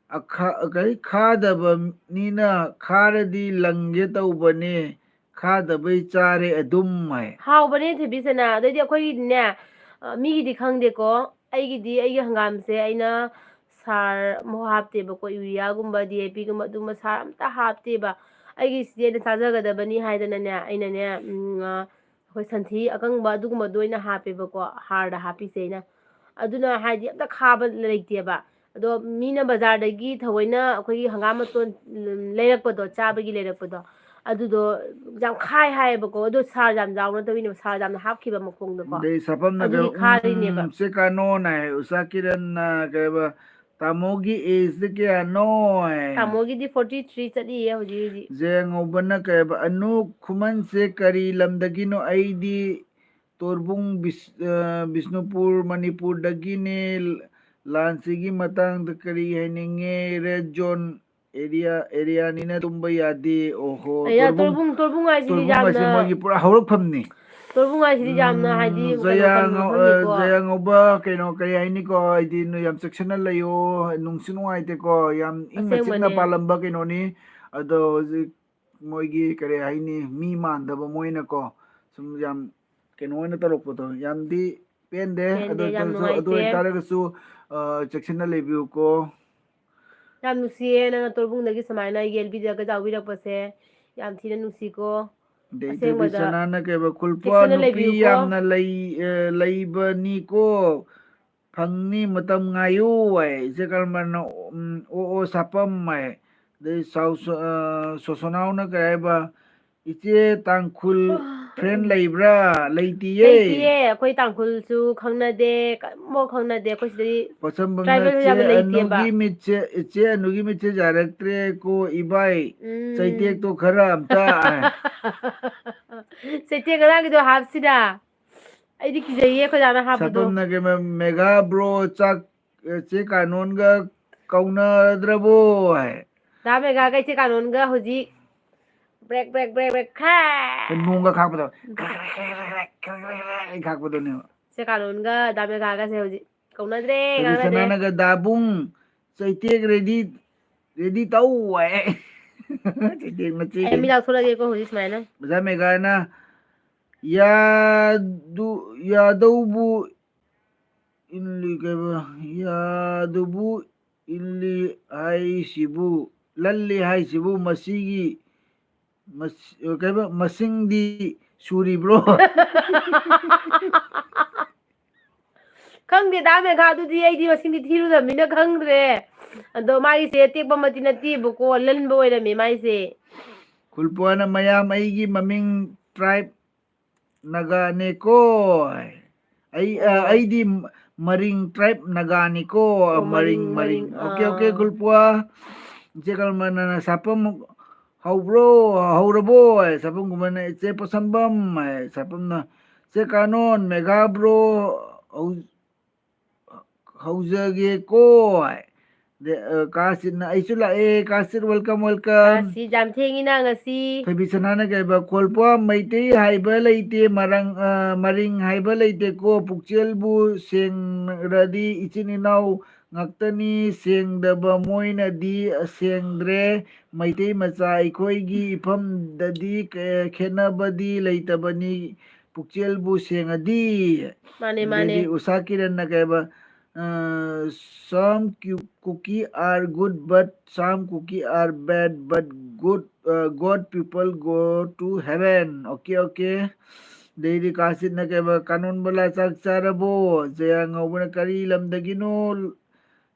ꯑꯈꯥ-, ꯀꯔꯤ ꯈꯥꯗꯕꯅꯤꯅ ꯈꯥꯔꯗꯤ ꯂꯪꯒꯦ ꯇꯧꯕꯅꯦ, ꯈꯥꯗꯕꯩ ꯆꯥꯔꯦ ꯑꯗꯨꯝ" ꯍꯥꯏ꯫ ꯍꯥꯎꯕꯅꯦ ꯊꯣꯏꯕꯤ ꯆꯅꯥ꯫ ꯑꯗꯩꯗꯤ ꯑꯩꯈꯣꯏꯒꯤꯗꯤꯅꯦ, ꯑ, ꯃꯤꯒꯤꯗꯤ ꯈꯪꯗꯦꯀꯣ, ꯑꯩꯒꯤꯗꯤ ꯑꯩꯒꯤ ꯍꯪꯒꯥꯝꯁꯦ ꯑꯩꯅ ꯁꯥꯔ ꯑꯃꯨꯛ ꯍꯥꯞꯇꯦꯕꯀꯣ, ꯌꯨꯔꯤꯌꯥꯒꯨꯝꯕ, ꯗꯤ ꯑꯦ ꯄꯤꯒꯨꯝꯕ ꯑꯗꯨꯒꯨꯝꯕ ꯁꯥꯔ ꯑꯝꯇ ꯍꯥꯞꯇꯦꯕ꯫ ꯑꯩꯒꯤꯁꯤꯗꯤ ꯑꯩꯅ ꯆꯥꯖꯒꯗꯕꯅꯤ ꯍꯥꯏꯗꯅꯅꯦ, ꯑꯩꯅꯅꯦ, ꯎꯝ, ꯑ, ꯑꯩꯈꯣꯏ ꯁꯟꯊꯤ ꯑꯀꯪꯕ ꯑꯗꯨꯒꯨꯝꯕꯗꯣ ꯑꯣꯏꯅ ꯍꯥꯞꯄꯦꯕꯀꯣ, ꯍꯥꯔꯗ ꯍꯥꯞꯄꯤꯁꯦ ꯑꯩꯅ꯫ ꯑꯗꯨꯅ ꯍꯥꯏꯗꯤ ꯑꯝꯇ ꯈꯥꯕ ꯂꯩꯇꯦꯕ꯫ ꯑꯗꯣ ꯃꯤꯅ ꯕꯖꯥꯔꯗꯒꯤ ꯊꯑꯣꯏꯅ ꯑꯩꯈꯣꯏꯒꯤ ꯍꯪꯒꯥꯝ ꯃꯇꯣꯟ, ꯎꯝ, ꯂꯩꯔꯛꯄꯗꯣ, ꯆꯥꯕꯒꯤ ꯂꯩꯔꯛꯄꯗꯣ, ꯑꯗꯨꯗꯣ ꯌꯥꯝ ꯈꯥꯏ ꯍꯥꯏꯌꯦꯕꯀꯣ꯫ ꯑꯗꯣ ꯁꯥꯔ ꯌꯥꯝ ꯌꯥꯎꯅ ꯇꯧꯔꯤꯅꯦꯕ, ꯁꯥꯔ ꯌꯥꯝꯅ ꯍꯥꯞꯈꯤꯕ ꯃꯈꯣꯡꯗꯀꯣ꯫ ꯑꯗꯩ ꯁꯥꯐꯝꯅ ꯑꯗꯨꯒꯤ ꯀꯩ, ꯎꯝ, ꯈꯥꯔꯤꯅꯦꯕ꯫ ꯁꯦ ꯀꯥꯅꯣꯅ ꯍꯥꯏ, ꯎꯁꯥ ꯀꯤꯔꯟꯅ ꯀꯩꯕ, "ꯇꯥꯃꯣꯒꯤ age ꯁꯦ ꯀꯌꯥꯅꯣ?" ꯍꯥꯏ꯫ ꯇꯥꯃꯣꯒꯤꯗꯤ forty three ꯆꯠꯂꯤꯌꯦ ꯍꯧꯖꯤꯛ ꯍꯧꯖꯤꯛ꯫ ꯖꯌꯉꯧꯕꯅ ꯀꯩꯕ, "ꯑꯅꯨ ꯈꯨꯃꯟꯁꯦ ꯀꯔꯤ ꯂꯝꯗꯒꯤꯅꯣ? ꯑꯩꯗꯤ ꯇꯣꯔꯕꯨꯡ ꯕꯤꯁ-, ꯑ, ꯕꯤꯁꯅꯨꯄꯨꯔ, ꯃꯅꯤꯄꯨꯔꯗꯒꯤꯅꯦ꯫ ꯂꯥꯟꯁꯤꯒꯤ ꯃꯇꯥꯡꯗ ꯀꯔꯤ ꯍꯥꯏꯅꯤꯡꯉꯦ? Red zone area, area ꯅꯤꯅ ꯇꯨꯝꯕ ꯌꯥꯗꯦ꯫ ꯑꯣꯍꯣ, ꯑꯌꯥ, ꯇꯣꯔꯕꯨꯡ, ꯇꯣꯔꯕꯨꯡ, ꯇꯣꯔꯕꯨꯡ ꯍꯥꯏꯁꯤꯗꯤ ꯇꯣꯔꯕꯨꯡ ꯍꯥꯏꯁꯦ ꯌꯥꯝꯅ, ꯃꯣꯏꯒꯤ ꯄꯨꯔꯥ ꯍꯧꯔꯛꯐꯝꯅꯤ꯫ ꯇꯣꯔꯕꯨꯡ ꯍꯥꯏꯁꯤꯗꯤ ꯌꯥꯝꯅ ꯍꯥꯏꯗꯤ ꯎꯝ, ꯀꯩꯅꯣ ꯖꯌꯥ ꯀꯟꯕ ꯉꯧ-, ꯑ, ꯃꯐꯝꯅꯤꯀꯣ꯫ ꯖꯌꯥ ꯉꯧꯕ, ꯀꯩꯅꯣ, ꯀꯔꯤ ꯍꯥꯏꯅꯤꯀꯣ? ꯍꯥꯏꯗꯤ ꯅꯣꯏ ꯌꯥꯝ ꯆꯦꯛꯁꯤꯟꯅ ꯂꯩꯌꯣ, ꯅꯨꯡꯁꯨ ꯅꯨꯡꯉꯥꯏꯇꯦꯀꯣ, ꯌꯥꯝ ꯏꯪꯅ ꯆꯤꯛꯅ ꯑꯁꯦꯡꯕꯅꯦ꯫ ꯄꯥꯜꯂꯝꯕ ꯀꯩꯅꯣꯅꯤ꯫ ꯑꯗꯣ ꯍꯧꯖꯤꯛ ꯃꯣꯏꯒꯤ ꯀꯔꯤ ꯍꯥꯏꯅꯤ, ꯃꯤ ꯃꯥꯟꯗꯕ ꯃꯣꯏꯅꯀꯣ, ꯁꯨꯝ ꯌꯥꯝ ꯀꯩꯅꯣ ꯑꯣꯏꯅ ꯇꯧꯔꯛꯄꯗꯣ, ꯌꯥꯝꯗꯤ ꯄꯦꯟꯗꯦ꯫ ꯄꯦꯟꯗꯦ, ꯑꯗꯣ ꯌꯥꯝ ꯇꯥꯔꯁꯨ, ꯑꯗꯨ ꯅꯨꯡꯉꯥꯏꯇꯦ꯫ ꯑꯣꯏꯇꯥꯔꯒꯁꯨ, ꯑ, ꯆꯦꯛꯁꯤꯟꯅ ꯂꯩꯕꯤꯌꯨꯀꯣ꯫ ꯌꯥꯝ ꯅꯨꯡꯁꯤꯌꯦ ꯅꯪꯅ ꯇꯣꯔꯕꯨꯡꯗꯒꯤ ꯁꯨꯃꯥꯏꯅ ꯌꯦꯜꯕꯤꯔꯒ ꯌꯥꯎꯕꯤꯔꯛꯄꯁꯦ, ꯌꯥꯝ ꯊꯤꯅ ꯅꯨꯡꯁꯤꯀꯣ꯫ ꯑꯗꯩ ꯊꯣꯏꯕꯤ ꯑꯁꯦꯡꯕꯗ ꯁꯅꯥꯅ ꯀꯩꯕ, "ꯈꯨꯜꯄꯥ ꯆꯦꯛꯁꯤꯟꯅ ꯅꯨꯄꯤ ꯂꯩꯕꯤꯌꯨꯀꯣ꯫ ꯌꯥꯝꯅ ꯂꯩ-, ꯑ, ꯂꯩꯕꯅꯤꯀꯣ, ꯐꯪꯅꯤ, ꯃꯇꯝ ꯉꯥꯏꯌꯨ" ꯍꯥꯏ꯫ ꯏꯆꯦ ꯀꯔꯃꯅ, ꯎꯝ, "ꯑꯣ, ꯑꯣ, ꯁꯥꯄꯝ" ꯍꯥꯏ꯫ ꯑꯗꯩ ꯁꯥꯎ-, ꯑ, ꯁꯣꯁꯣꯅꯥꯎꯅ ꯀꯩ ꯍꯥꯏꯕ, "ꯏꯆꯦ ꯇꯥꯡꯈꯨꯜ friend ꯂꯩꯕ꯭ꯔꯥ?" ꯂꯩꯇꯤꯌꯦ꯫ ꯂꯩꯇꯤꯌꯦ, ꯑꯩꯈꯣꯏ ꯇꯥꯡꯈꯨꯜꯁꯨ ꯈꯪꯅꯗꯦ, ꯀꯔꯤꯝꯐꯥꯎ ꯈꯪꯅꯗꯦ꯫ ꯑꯩꯈꯣꯏ ꯁꯤꯗꯗꯤ ꯄꯣꯠꯁꯝꯕꯝꯅ, tribal ꯌꯥꯝꯅ "ꯆꯦ ꯂꯩꯇꯦꯕ꯫ ꯑꯅꯨꯒꯤ ꯃꯤꯠꯁꯦ, ꯏꯆꯦ ꯑꯅꯨꯒꯤ ꯃꯤꯠꯁꯦ ꯌꯥꯔꯛꯇ꯭ꯔꯦꯀꯣ ꯏꯕꯥꯏ꯫ ꯎꯝ꯫ ꯆꯩꯇꯦꯛꯇꯣ ꯈꯔ ꯑꯝꯇ" ꯍꯥꯏ꯫ ꯆꯩꯇꯦꯛ ꯉꯔꯥꯡꯒꯤꯗꯣ ꯍꯥꯞꯁꯤꯔꯥ? ꯑꯩꯗꯤ ꯀꯤꯖꯩꯌꯦ ꯑꯩꯈꯣꯏ ꯗꯥꯅ ꯍꯥꯞꯄꯗꯣ꯫ ꯁꯥꯄꯝꯅ ꯀꯩꯃ, "ꯃꯦꯒꯥ ꯕ꯭ꯔꯣ ꯆꯥꯛ, ꯑ, ꯆꯦ ꯀꯥꯅꯣꯟꯒ ꯀꯧꯅꯗ꯭ꯔꯕꯣ?" ꯍꯥꯏ꯫ ꯗꯥ ꯃꯦꯒꯥꯒ ꯏꯆꯦ ꯀꯥꯅꯣꯟꯒ ꯍꯧꯖꯤꯛ ꯕ꯭ꯔꯦꯛ, ꯕ꯭ꯔꯦꯛ, ꯕ꯭ꯔꯦꯛ, ꯕ꯭ꯔꯦꯛ, ꯈꯥ! ꯅꯣꯡꯒ ꯈꯥꯛꯄꯗꯣ꯫ ꯈꯥꯛꯄꯗꯨꯅꯦꯕ꯫ ꯆꯦ ꯀꯥꯅꯣꯟꯒ ꯗꯥ ꯃꯦꯒꯥꯒꯁꯦ ꯍꯧꯖꯤꯛ ꯀꯧꯅꯗ꯭ꯔꯦ, ꯉꯥꯡꯅꯗ꯭ꯔꯦ꯫ ꯁꯅꯥꯅꯒ, "ꯗꯥꯕꯨꯡ, ꯆꯩꯇꯦꯛ ꯔꯦꯗꯤ, ꯔꯦꯗꯤ ꯇꯧ" ꯍꯥꯏ꯫ ꯆꯩꯇꯦꯛ ꯃꯆꯦ ꯑꯩ ꯃꯤ ꯂꯥꯎꯊꯣꯔꯛꯑꯒꯦꯀꯣ ꯍꯧꯖꯤꯛ ꯁꯨꯃꯥꯏꯅ꯫ ꯑꯣꯖꯥ ꯃꯦꯒꯥꯅ, "ꯌꯥꯗꯨ-, ꯌꯥꯗꯧꯕꯨ ꯏꯜꯂꯤ ꯀꯩꯕ? ꯌꯥꯗꯨꯕꯨ ꯏꯜꯂꯤ ꯍꯥꯏꯁꯤꯕꯨ, ꯂꯜꯂꯤ ꯍꯥꯏꯁꯤꯕꯨ ꯃꯁꯤꯒꯤ, ꯃꯁ-, ꯀꯩꯕ? ꯃꯁꯤꯡꯗꯤ ꯁꯨꯔꯤꯕ꯭ꯔꯣ?" ꯈꯪꯗꯦ, ꯗꯥ ꯃꯦꯘꯥꯗꯨꯗꯤ ꯑꯩꯗꯤ ꯃꯁꯤꯡꯗꯤ ꯊꯤꯔꯨꯗꯕꯅꯤꯅ ꯈꯪꯗ꯭ꯔꯦ꯫ ꯑꯗꯣ ꯃꯥꯒꯤꯁꯦ ꯇꯦꯛꯄꯃꯛꯇꯤ ꯅꯠꯇꯦꯕꯀꯣ, ꯂꯟꯕ ꯑꯣꯏꯔꯝꯃꯦ ꯃꯥꯏꯁꯦ꯫ ꯈꯨꯜꯄꯨꯋꯥꯅ, "ꯃꯌꯥꯝ, ꯑꯩꯒꯤ ꯃꯃꯤꯡ tribe ꯅꯥꯒꯥꯅꯦꯀꯣ꯫ ꯑꯩ, ꯑ, ꯑꯣ꯫ ꯑꯩꯗꯤ ꯃꯔꯤꯡ tribe ꯅꯥꯒꯥꯅꯤꯀꯣ"꯫ ꯑꯣ, ꯃꯔꯤꯡ, ꯃꯔꯤꯡ, ꯃꯔꯤꯡ꯫ ꯃꯔꯤꯡ, ꯑꯣꯀꯦ, ꯑꯣꯀꯦ, ꯑꯥ꯫ ꯈꯨꯜꯄꯨꯋꯥ꯫ ꯏꯆꯦ ꯀꯔꯃꯅꯅ, "ꯁꯥꯄꯝ ꯍꯧꯕ꯭ꯔꯣ? ꯍꯧꯔꯕꯣ?" ꯍꯥꯏ꯫ ꯁꯥꯄꯝꯒꯨꯝꯕꯅ, "ꯏꯆꯦ ꯄꯣꯠꯁꯝꯕꯝ" ꯍꯥꯏ꯫ ꯁꯥꯄꯝꯅ, "ꯆꯦ ꯀꯥꯅꯣꯟ, ꯃꯦꯒꯥ ꯕ꯭ꯔꯣ ꯍꯧ-, ꯍꯧꯖꯒꯦꯀꯣ" ꯍꯥꯏ꯫ ꯑꯗꯩ, ꯑ, ꯀꯥꯁꯤꯠꯅ, "ꯑꯩꯁꯨ ꯂꯥꯛꯑꯦ, ꯀꯥꯁꯤꯠ, welcome, welcome"꯫ ꯀꯥꯁꯤꯠ, ꯌꯥꯝ ꯊꯦꯡꯉꯤꯅ ꯉꯁꯤ꯫ ꯊꯣꯏꯕꯤꯁꯅꯥꯅ ꯀꯩꯕ, "ꯈꯣꯜꯄꯨꯋꯥ ꯃꯩꯇꯩ ꯍꯥꯏꯕ ꯂꯩꯇꯦ, ꯃꯔꯪ-, ꯑ, ꯃꯔꯤꯡ ꯍꯥꯏꯕ ꯂꯩꯇꯦꯀꯣ, ꯄꯨꯛꯆꯦꯜꯕꯨ ꯁꯦꯡꯔꯗꯤ ꯏꯆꯤꯟ ꯏꯅꯥꯎ ꯉꯥꯛꯇꯅꯤ, ꯁꯦꯡꯗꯕ ꯃꯣꯏꯅꯗꯤ ꯁꯦꯡꯗ꯭ꯔꯦ, ꯃꯩꯇꯩ ꯃꯆꯥ ꯑꯩꯈꯣꯏꯒꯤ ꯏꯐꯝꯗꯗꯤ ꯀ-, ꯈꯦꯠꯅꯕꯗꯤ ꯂꯩꯇꯕꯅꯤ, ꯄꯨꯛꯆꯦꯜꯕꯨ ꯁꯦꯡꯉꯗꯤ"꯫ ꯃꯥꯅꯦ, ꯃꯥꯅꯦ꯫ ꯑꯗꯩꯗꯤ ꯎꯁꯥ ꯀꯤꯔꯟꯅ ꯀꯩꯕ, ꯑ, "Some cu-, cookie are good, but some cookie are bad, but good, ꯑ, God people go to heaven"꯫ Okay, okay. ꯑꯗꯩꯗꯤ ꯀꯥꯁꯤꯠꯅ ꯀꯩꯕ, "ꯀꯥꯅꯣꯟ ꯕꯂꯥ ꯆꯥꯛ ꯆꯥꯔꯕꯣ?" ꯖꯌꯥ ꯉꯧꯕꯅ, "ꯀꯔꯤ ꯂꯝꯗꯒꯤꯅꯣ?"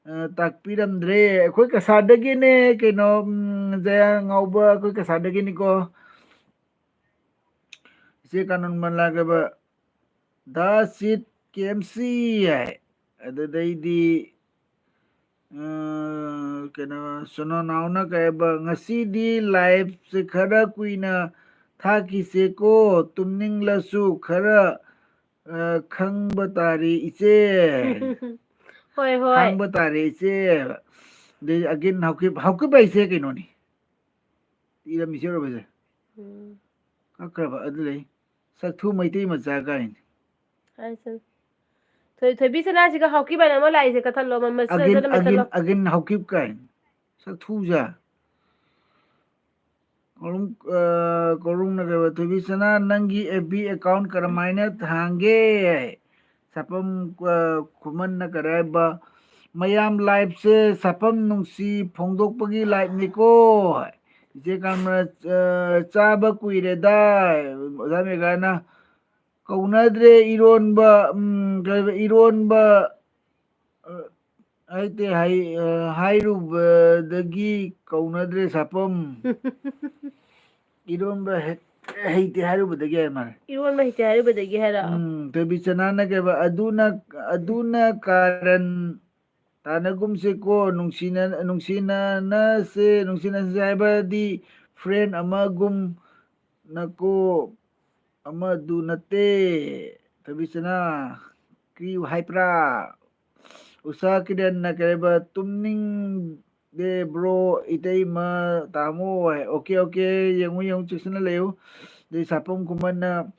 ꯑ, ꯇꯥꯛꯄꯤꯔꯝꯗ꯭ꯔꯦ꯫ ꯑꯩꯈꯣꯏ ꯀꯁꯥꯔꯗꯒꯤꯅꯦ, ꯀꯩꯅꯣ, ꯎꯝ, ꯖꯌꯥ ꯉꯧꯕ, ꯑꯩꯈꯣꯏ ꯀꯁꯥꯔꯗꯒꯤꯅꯤꯀꯣ꯫ ꯏꯆꯦ ꯀꯥꯅꯣꯟ ꯕꯂꯥ ꯀꯩꯕ, "ꯗꯥ ꯁꯤꯠ ꯀꯦ ꯑꯦꯝ ꯁꯤ" ꯍꯥꯏ꯫ ꯑꯗꯨꯗꯩꯗꯤ, ꯑ, ꯀꯩꯅꯣ, ꯁꯣꯅꯣꯅꯥꯎꯅ ꯀꯩ ꯍꯥꯏꯕ, "ꯉꯁꯤꯗꯤ liveꯁꯦ ꯈꯔ ꯀꯨꯏꯅ ꯊꯥꯛꯈꯤꯁꯦꯀꯣ, ꯇꯨꯝꯅꯤꯡꯂꯁꯨ ꯈꯔ, ꯑ, ꯈꯪꯕ ꯇꯥꯔꯦ ꯏꯆꯦ꯫ ꯍꯣꯏ, ꯍꯣꯏ꯫ ꯈꯥꯡꯕ ꯇꯥꯔꯦ ꯏꯆꯦ꯫ ꯑꯗꯩ again ꯍꯧꯈꯤꯕ, ꯍꯧꯈꯤꯕ ꯍꯥꯏꯁꯦ ꯀꯩꯅꯣꯅꯤ꯫ ꯏꯔꯝꯃꯤꯁꯦ ꯎꯔꯕꯁꯦ? ꯎꯝ꯫ ꯀꯛꯈ꯭ꯔꯕ ꯑꯗꯨ ꯂꯩ꯫ ꯆꯥꯛꯊꯨ ꯃꯩꯇꯩ ꯃꯆꯥ ꯀꯥꯏꯅ꯫ ꯍꯥꯏꯁꯅꯨ꯫ ꯊꯣꯏ-, ꯊꯣꯏꯕꯤ ꯁꯅꯥꯁꯤꯒ ꯍꯧꯈꯤꯕ ꯍꯥꯏꯅ ꯑꯃ ꯂꯥꯛꯏꯁꯦ ꯀꯛꯊꯠꯂꯣ, ꯃꯃꯜꯁꯤꯗ ꯑꯒꯤꯟ, ꯆꯠꯂꯝꯃꯦ, ꯑꯒꯤꯟ, ꯆꯠꯂꯣ꯫ ꯑꯒꯤꯟ ꯍꯧꯈꯤꯕ ꯀꯥꯏꯅ꯫ ꯆꯥꯛꯊꯨꯖꯥ꯫ ꯀꯣꯔꯨꯡ, ꯑ, ꯀꯣꯔꯨꯡꯅ ꯀꯩꯕ, "ꯊꯣꯏꯕꯤ ꯁꯅꯥ, ꯅꯪꯒꯤ F B account ꯀꯔꯝꯍꯥꯏꯅ ꯍꯥꯡꯒꯦ?" ꯁꯥꯄꯝ, ꯑ, ꯈꯨꯃꯟꯅ ꯀꯔꯤ ꯍꯥꯏꯕ, "ꯃꯌꯥꯝ liveꯁꯦ ꯁꯥꯄꯝ ꯅꯨꯡꯁꯤ ꯐꯣꯡꯗꯣꯛꯄꯒꯤ liveꯅꯤꯀꯣ꯫ ꯏꯆꯦ ꯀꯝꯂꯥ, ꯑ, ꯆꯥꯕ ꯀꯨꯏꯔꯦꯗ", ꯑꯣꯖꯥ ꯃꯦꯘꯥꯅ, "ꯀꯧꯅꯗ꯭ꯔꯦ ꯏꯔꯣꯟꯕ", ꯎꯝ, ꯀꯩꯕ, ꯏꯔꯣꯟꯕ, ꯑ, ꯍꯥꯏꯗꯤ ꯍꯥꯏ-, ꯑ, ꯍꯥꯏꯔꯨꯕꯗꯒꯤ ꯀꯧꯅꯗ꯭ꯔꯦ ꯁꯥꯄꯝ꯫ ꯏꯔꯣꯟꯕ ꯍꯦꯛ ꯍꯩꯇꯦ ꯍꯥꯏꯔꯨꯕꯗꯒꯤ ꯍꯥꯏ ꯃꯥꯜꯂꯦ꯫ ꯏꯔꯣꯟꯕ ꯍꯩꯇꯦ ꯍꯥꯏꯔꯨꯕꯗꯒꯤ ꯍꯥꯏꯔꯣ? ꯎꯝ, ꯊꯣꯏꯕꯤ ꯆꯅꯥꯅ ꯀꯩꯕ, "ꯑꯗꯨꯅ, ꯑꯗꯨꯅ ꯀꯥꯔꯟ ꯇꯥꯅꯒꯨꯝꯁꯦꯀꯣ, ꯅꯨꯡꯁꯤꯅ-, ꯅꯨꯡꯁꯤꯅꯅꯁꯦ, ꯅꯨꯡꯁꯤꯅꯁꯦ ꯍꯥꯏꯕꯗꯤ friend ꯑꯃꯒꯨꯝ ꯅꯀꯣ, ꯑꯃꯗꯨ ꯅꯠꯇꯦ꯫" ꯊꯣꯏꯕꯤ ꯆꯅꯥ, ꯀ꯭ꯔꯤꯌꯨ ꯍꯥꯏꯕ꯭ꯔꯥ? ꯎꯁꯥ ꯀꯤꯔꯟꯅ ꯀꯩꯕ, "ꯇꯨꯝꯅꯤꯡꯗꯦ bro, ꯏꯇꯩꯃ, ꯇꯥꯃꯣ ꯍꯥꯏ꯫" OK, OK, ꯌꯦꯡꯉꯨ, ꯌꯦꯡꯉꯨ, ꯆꯦꯛꯁꯤꯟꯅ ꯂꯩꯌꯨ꯫ ꯑꯗꯩ ꯁꯥꯄꯝ ꯈꯨꯃꯟꯅ,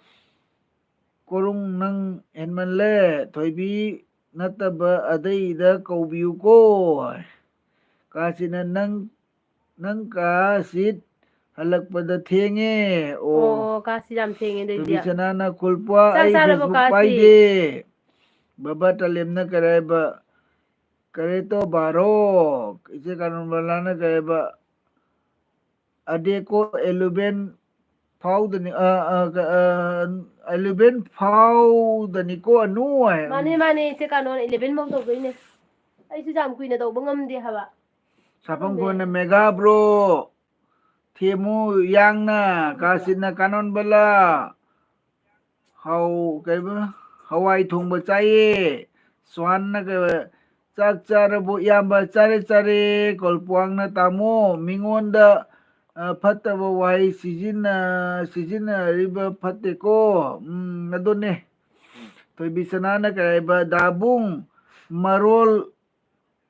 "ꯀꯣꯔꯨꯡ ꯅꯪ ꯍꯦꯟꯃꯜꯂꯦ, ꯊꯣꯏꯕꯤ ꯅꯠꯇꯕ ꯑꯗꯩꯗ ꯀꯧꯕꯤꯌꯨꯀꯣ꯫" ꯀꯥꯁꯤꯅ, "ꯅꯪ, ꯅꯪ ꯀꯥꯁꯤꯠ ꯍꯜꯂꯛꯄꯗ ꯊꯦꯡꯉꯦ꯫" ꯑꯣ꯫ ꯑꯣ, ꯀꯥꯁꯤ ꯌꯥꯝ ꯊꯦꯡꯉꯦ ꯑꯗꯨꯏꯗꯤ꯫ ꯊꯣꯏꯕꯤ ꯆꯅꯥꯅ, "ꯈꯨꯜꯄ꯭ꯋꯥ, ꯆꯥꯛ ꯑꯩ ꯆꯥꯔꯕꯣ, Facebook ꯀꯥꯁꯤ? ꯄꯥꯏꯗꯦ꯫ ꯕꯕꯥ ꯇꯥꯂꯦꯝꯅ ꯀꯔꯤ ꯍꯥꯏꯕ? ꯀꯔꯦꯇꯣ ꯕꯥꯔꯣ꯫" ꯏꯆꯦ ꯀꯥꯅꯣꯟꯕꯂꯥꯅ ꯀꯔꯤ ꯍꯥꯏꯕ? "ꯑꯗꯦꯀꯣ eleven ꯐꯥꯎꯗꯅꯤ, ꯑ, ꯑ, ꯑ, eleven ꯐꯥꯎꯗꯅꯤꯀꯣ ꯑꯅꯨ" ꯍꯥꯏ꯫ ꯃꯥꯅꯦ, ꯃꯥꯅꯦ, ꯏꯆꯦ ꯀꯥꯅꯣꯟ eleven ꯐꯥꯎ ꯇꯧꯗꯣꯏꯅꯦ꯫ ꯑꯩꯁꯨ ꯌꯥꯝ ꯀꯨꯏꯅ ꯇꯧꯕ ꯉꯝꯗꯦ ꯍꯥꯏꯕ꯫ ꯁꯥꯐꯝ ꯈꯪꯗꯦ꯫ ꯈꯣꯟꯅ ꯃꯦꯒꯥ ꯕ꯭ꯔꯣ, ꯊꯦꯃꯨ ꯌꯥꯡꯅ, ꯀꯥꯁꯤꯟꯅ ꯀꯥꯅꯣꯟꯕꯂꯥ, ꯍꯥꯎ-, ꯀꯩꯕ? "ꯍꯋꯥꯏ ꯊꯣꯡꯕ ꯆꯥꯏꯌꯦ꯫" ꯁ꯭ꯋꯥꯟꯅ ꯀꯩꯕ? "ꯆꯥꯛ ꯆꯥꯔꯕꯣ ꯏꯌꯥꯝꯕ?" "ꯆꯥꯔꯦ, ꯆꯥꯔꯦ꯫" ꯀꯣꯜꯄ꯭ꯋꯥꯡꯅ, "ꯇꯥꯃꯣ, ꯃꯤꯉꯣꯟꯗ ꯑ, ꯐꯠꯇꯕ ꯋꯥꯍꯩ ꯁꯤꯖꯤꯟꯅ-, ꯁꯤꯖꯤꯟꯅꯔꯤꯕ ꯐꯠꯇꯦꯀꯣ꯫ ꯎꯝ, ꯑꯗꯨꯅꯦ꯫ ꯊꯣꯏꯕꯤ ꯁꯅꯥꯅ ꯀꯔꯤ ꯍꯥꯏꯕ? "ꯗꯥꯕꯨꯡ, ꯃꯔꯣꯜ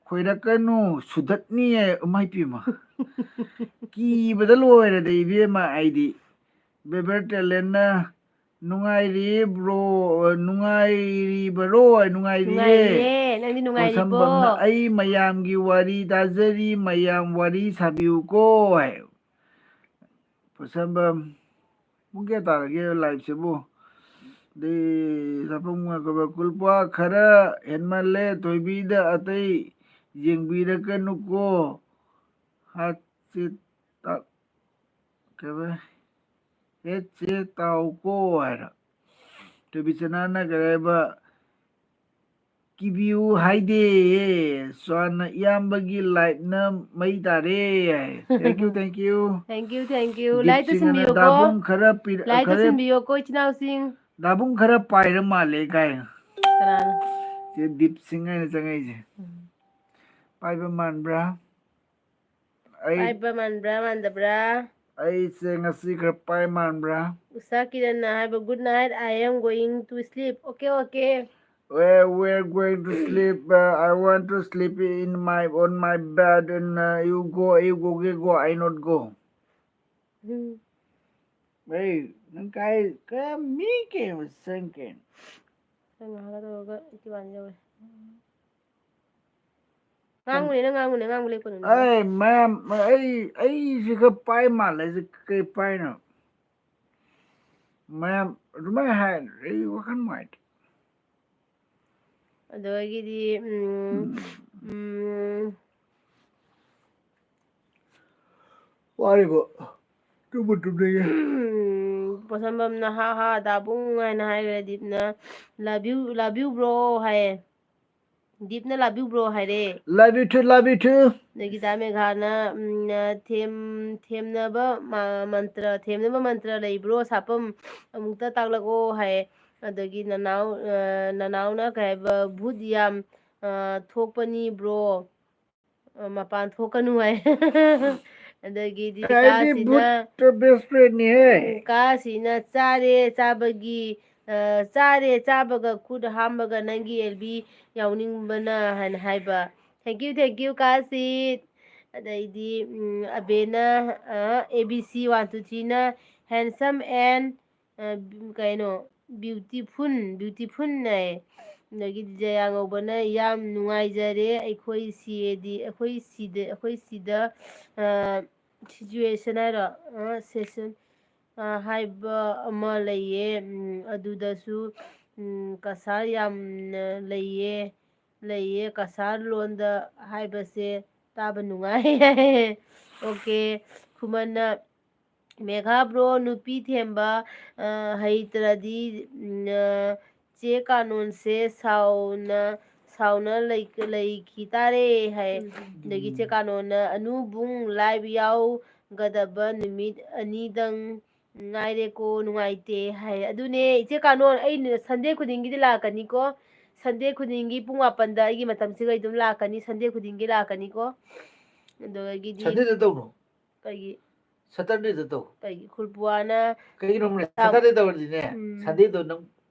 ꯈꯣꯏꯔꯛꯀꯅꯨ, ꯁꯨꯗꯠꯅꯤꯌꯦ", ꯏꯃꯥꯏ ꯄꯦꯝꯃ꯫ ꯀꯤꯕꯗ ꯂꯣꯏꯔꯦꯗ, ꯏꯕꯦꯝꯃ, ꯑꯩꯗꯤ꯫ ꯕꯦꯕꯔ ꯇꯦꯂꯦꯟꯅ, "ꯅꯨꯡꯉꯥꯏꯔꯤ ꯕ꯭ꯔꯣ, ꯅꯨꯡꯉꯥꯏꯔꯤꯕꯔꯣ?" ꯍꯥꯏ, "ꯅꯨꯡꯉꯥꯏꯔꯤꯌꯦ"꯫ ꯅꯨꯡꯉꯥꯏꯔꯤꯌꯦ, ꯅꯪꯗꯤ ꯅꯨꯡꯉꯥꯏꯔꯤꯕꯣ? ꯄꯣꯠꯁꯝꯕꯝꯅ, "ꯑꯩ ꯃꯌꯥꯝꯒꯤ ꯋꯥꯔꯤ ꯇꯥꯖꯔꯤ, ꯃꯌꯥꯝ ꯋꯥꯔꯤ ꯁꯥꯕꯤꯌꯨꯀꯣ" ꯍꯥꯏ꯫ ꯄꯣꯠꯁꯝꯕꯝ, ꯄꯨꯡ ꯀꯌꯥ ꯇꯥꯔꯒꯦ ꯂꯥꯏꯚꯁꯤꯕꯨ? ꯑꯗꯩ ꯆꯥꯐꯝ ꯉꯥꯛꯄ ꯀꯨꯜꯄꯥ ꯈꯔ ꯍꯦꯟꯃꯜꯂꯦ, ꯊꯣꯏꯕꯤꯗ ꯑꯇꯩ ꯌꯦꯡꯕꯤꯔꯛꯀꯅꯨꯀꯣ꯫ ꯍꯥꯠꯁꯦ ꯇꯥ-, ꯀꯩꯕ? "ꯍꯦꯠꯁꯦ ꯇꯥꯎꯀꯣ" ꯍꯥꯏꯔ꯫ ꯊꯣꯏꯕꯤ ꯁꯅꯥꯅ ꯀꯔꯤ ꯍꯥꯏꯕ? "ꯀꯤꯕꯤꯌꯨ ꯍꯥꯏꯗꯦ, ꯁ꯭ꯋꯥꯟꯅ ꯏꯌꯥꯝꯕꯒꯤ ꯂꯥꯏꯐꯅ ꯃꯩ ꯇꯥꯔꯦ" ꯍꯥꯏ꯫ Thank you, thank you꯫ Thank you, thank you꯫ ꯂꯥꯏꯛꯇ ꯗꯤꯞꯁꯤꯡ ꯑꯅ ꯁꯤꯟꯕꯤꯌꯨꯀꯣ꯫ ꯗꯥꯕꯨꯡ ꯈꯔ ꯄꯤꯔ-, ꯂꯥꯏꯛꯇ ꯈꯔ ꯁꯤꯟꯕꯤꯌꯨꯀꯣ, ꯏꯆꯤꯟ ꯏꯅꯥꯎꯁꯤꯡ꯫ ꯗꯥꯕꯨꯡ ꯈꯔ ꯄꯥꯏꯔ ꯃꯥꯜꯂꯦ ꯀꯥꯏ꯫ ꯀꯅꯥꯅꯣ? ꯁꯦ ꯗꯤꯞꯁꯤꯡ ꯍꯥꯏꯅ ꯆꯪꯉꯛꯏꯁꯦ꯫ ꯎꯝ꯫ ꯄꯥꯏꯕ ꯃꯥꯟꯕ꯭ꯔꯥ? ꯑꯩ ꯄꯥꯏꯕ ꯃꯥꯟꯕ꯭ꯔꯥ, ꯃꯥꯟꯗꯕ꯭ꯔꯥ? ꯑꯩꯁꯦ ꯉꯁꯤ ꯈꯔ ꯄꯥꯏ ꯃꯥꯟꯕ꯭ꯔꯥ? ꯎꯁꯥ ꯀꯤꯔꯟꯅ ꯍꯥꯏꯕ, "Good night, I am going to sleep." Okay, okay. Where we are going to sleep, uh, I want to sleep in my, on my bed, and, uh, you go, you go, you go, I not go. Um. Hey, ꯅꯪ ꯀꯥꯏ, ꯀꯌꯥꯝ ꯃꯤ ꯀꯌꯥꯝ ꯁꯪꯒꯦ? ꯅꯪ ꯉꯥꯏꯍꯥꯛ ꯇꯧꯔꯒ ꯏꯆꯦ one ꯌꯧꯔꯦ꯫ ꯉꯥꯡꯉꯨꯅꯦ, ꯅꯪ ꯉꯥꯡꯉꯨꯅꯦ, ꯉꯥꯡꯕ ꯂꯦꯞꯀꯅꯨꯅꯦ꯫ ꯑꯩ ꯃꯌꯥꯝ, ꯑꯩ, ꯑꯩꯁꯤ ꯈꯔ ꯄꯥꯏ ꯃꯥꯜꯂꯦ, ꯑꯩꯁꯦ ꯀꯩ ꯄꯥꯏꯅꯣ? ꯃꯌꯥꯝ ꯑꯗꯨꯃꯥꯏꯅ ꯍꯥꯏ, ꯑꯩ ꯋꯥꯈꯜ ꯅꯨꯡꯉꯥꯏꯇꯦ꯫ ꯑꯗꯒꯤꯗꯤ, ꯎꯝ, ꯎꯝ꯫ ꯎꯝ, ꯋꯥꯔꯤꯕꯨ ꯇꯨꯝꯕꯨ ꯇꯨꯝꯅꯤꯡꯉꯦ꯫ ꯎꯝ, ꯄꯣꯠꯁꯝꯕꯝꯅ "ꯍꯥ ꯍꯥ ꯗꯥꯕꯨꯡ" ꯍꯥꯏꯅ ꯍꯥꯏꯈ꯭ꯔꯦ꯫ ꯗꯤꯞꯅ "Love you, love you bro" ꯍꯥꯏꯌꯦ꯫ ꯗꯤꯞꯅ "Love you bro" ꯍꯥꯏꯔꯦ꯫ Love you too, love you too꯫ ꯑꯗꯒꯤ ꯗꯥ ꯃꯦꯘꯥꯅ, ꯎꯝ, ꯊꯦꯝ-, ꯊꯦꯝꯅꯕ ꯃ-, ꯃꯟꯇ꯭ꯔ, ꯊꯦꯝꯅꯕ ꯃꯟꯇ꯭ꯔ ꯂꯩꯕ꯭ꯔꯣ ꯁꯥꯄꯝ? ꯑꯃꯨꯛꯇ ꯇꯥꯛꯂꯛꯑꯣ ꯍꯥꯏꯌꯦ꯫ ꯑꯗꯒꯤ ꯅꯅꯥꯎ, ꯑ, ꯅꯅꯥꯎꯅ ꯀꯩ ꯍꯥꯏꯕ, "ꯚꯨꯠ ꯌꯥꯝ, ꯑ, ꯊꯣꯛꯄꯅꯤ ꯕ꯭ꯔꯣ꯫ ꯑ, ꯃꯄꯥꯟ ꯊꯣꯛꯀꯅꯨ" ꯍꯥꯏ꯫ ꯑꯗꯒꯤꯗꯤ ꯑꯩꯗꯤ ꯀꯥꯁꯤꯅ ꯕꯨꯠꯇ best friendꯅꯤꯍꯦ꯫ ꯎꯝ, ꯀꯥꯁꯤꯅ ꯆꯥꯔꯦ ꯆꯥꯕꯒꯤ, ꯑ, ꯆꯥꯔꯦ ꯆꯥꯕꯒ ꯈꯨꯠ ꯍꯥꯝꯕꯒ ꯅꯪꯒꯤ ꯑꯦꯜ ꯕꯤ ꯌꯥꯎꯅꯤꯡꯕꯅ ꯍꯥꯏꯅ ꯍꯥꯏꯕ꯫ Thank you, thank you, ꯀꯥꯁꯤꯠ꯫ ꯑꯗꯩꯗꯤ, ꯎꯝ, ꯑꯕꯦꯅ, ꯑ, A B C one two threeꯅ handsome and, ꯑ, ꯀꯩꯅꯣ, beautiful, beautiful ꯍꯥꯏꯌꯦ꯫ ꯑꯗꯒꯤꯗꯤ ꯖꯌꯥꯉꯧꯕꯅ ꯌꯥꯝ ꯅꯨꯡꯉꯥꯏꯖꯔꯦ, ꯑꯩꯈꯣꯏ ꯁꯤꯗꯤ, ꯑꯩꯈꯣꯏ ꯁꯤꯗ, ꯑꯩꯈꯣꯏ ꯁꯤꯗ, ꯑ, situation ꯍꯥꯏꯔꯣ? ꯑ, session, ꯑ, ꯍꯥꯏꯕ ꯑꯃ ꯂꯩꯌꯦ꯫ ꯎꯝ, ꯑꯗꯨꯗꯁꯨ, ꯎꯝ, ꯀꯁꯥꯔ ꯌꯥꯝꯅ ꯂꯩꯌꯦ, ꯂꯩꯌꯦ꯫ ꯀꯁꯥꯔ ꯂꯣꯟꯗ ꯍꯥꯏꯕꯁꯦ ꯇꯥꯕ ꯅꯨꯡꯉꯥꯏ꯫ OK, ꯈꯨꯃꯟꯅ, ꯃꯦꯘꯥ bro, ꯅꯨꯄꯤ ꯊꯦꯝꯕ, ꯑ, ꯍꯩꯇ꯭ꯔꯗꯤ, ꯎꯝ, ꯑ, ꯆꯦ ꯀꯥꯅꯣꯟꯁꯦ ꯁꯥꯎꯅ, ꯁꯥꯎꯅ ꯂꯩ-, ꯂꯩꯈꯤ ꯇꯥꯔꯦ ꯍꯥꯏ꯫ ꯑꯗꯒꯤ ꯆꯦ ꯀꯥꯅꯣꯟꯅ, "ꯑꯅꯨꯕꯨꯡ live ꯌꯥꯎꯒꯗꯕ ꯅꯨꯃꯤꯠ ꯑꯅꯤꯗꯪ ꯉꯥꯏꯔꯦꯀꯣ, ꯅꯨꯡꯉꯥꯏꯇꯦ" ꯍꯥꯏ꯫ ꯑꯗꯨꯅꯦ, ꯏꯆꯦ ꯀꯥꯅꯣꯟ, ꯑꯩ Sunday ꯈꯨꯗꯤꯡꯒꯤꯗꯤ ꯂꯥꯛꯀꯅꯤꯀꯣ꯫ Sunday ꯈꯨꯗꯤꯡꯒꯤ ꯄꯨꯡ ꯃꯥꯄꯟꯗ ꯑꯩꯒꯤ ꯃꯇꯝꯁꯤꯒ ꯑꯩ ꯑꯗꯨꯝ ꯂꯥꯛꯀꯅꯤ, Sunday ꯈꯨꯗꯤꯡꯒꯤ ꯂꯥꯛꯀꯅꯤꯀꯣ꯫ ꯑꯗꯨꯗꯒꯤꯗꯤ Sundayꯗ ꯇꯧꯅꯣ꯫ ꯀꯩꯒꯤ? Saturdayꯗ ꯇꯧ꯫ ꯀꯩꯒꯤ? ꯈꯨꯜꯄꯨꯋꯥꯅ ꯀꯩꯒꯤꯅꯣ ꯈꯪꯕ꯭ꯔꯥ? ꯇꯥꯎ-, Saturdayꯗ ꯇꯧꯔꯗꯤꯅꯦ, ꯎꯝ꯫ Sundayꯗꯣ ꯅꯪ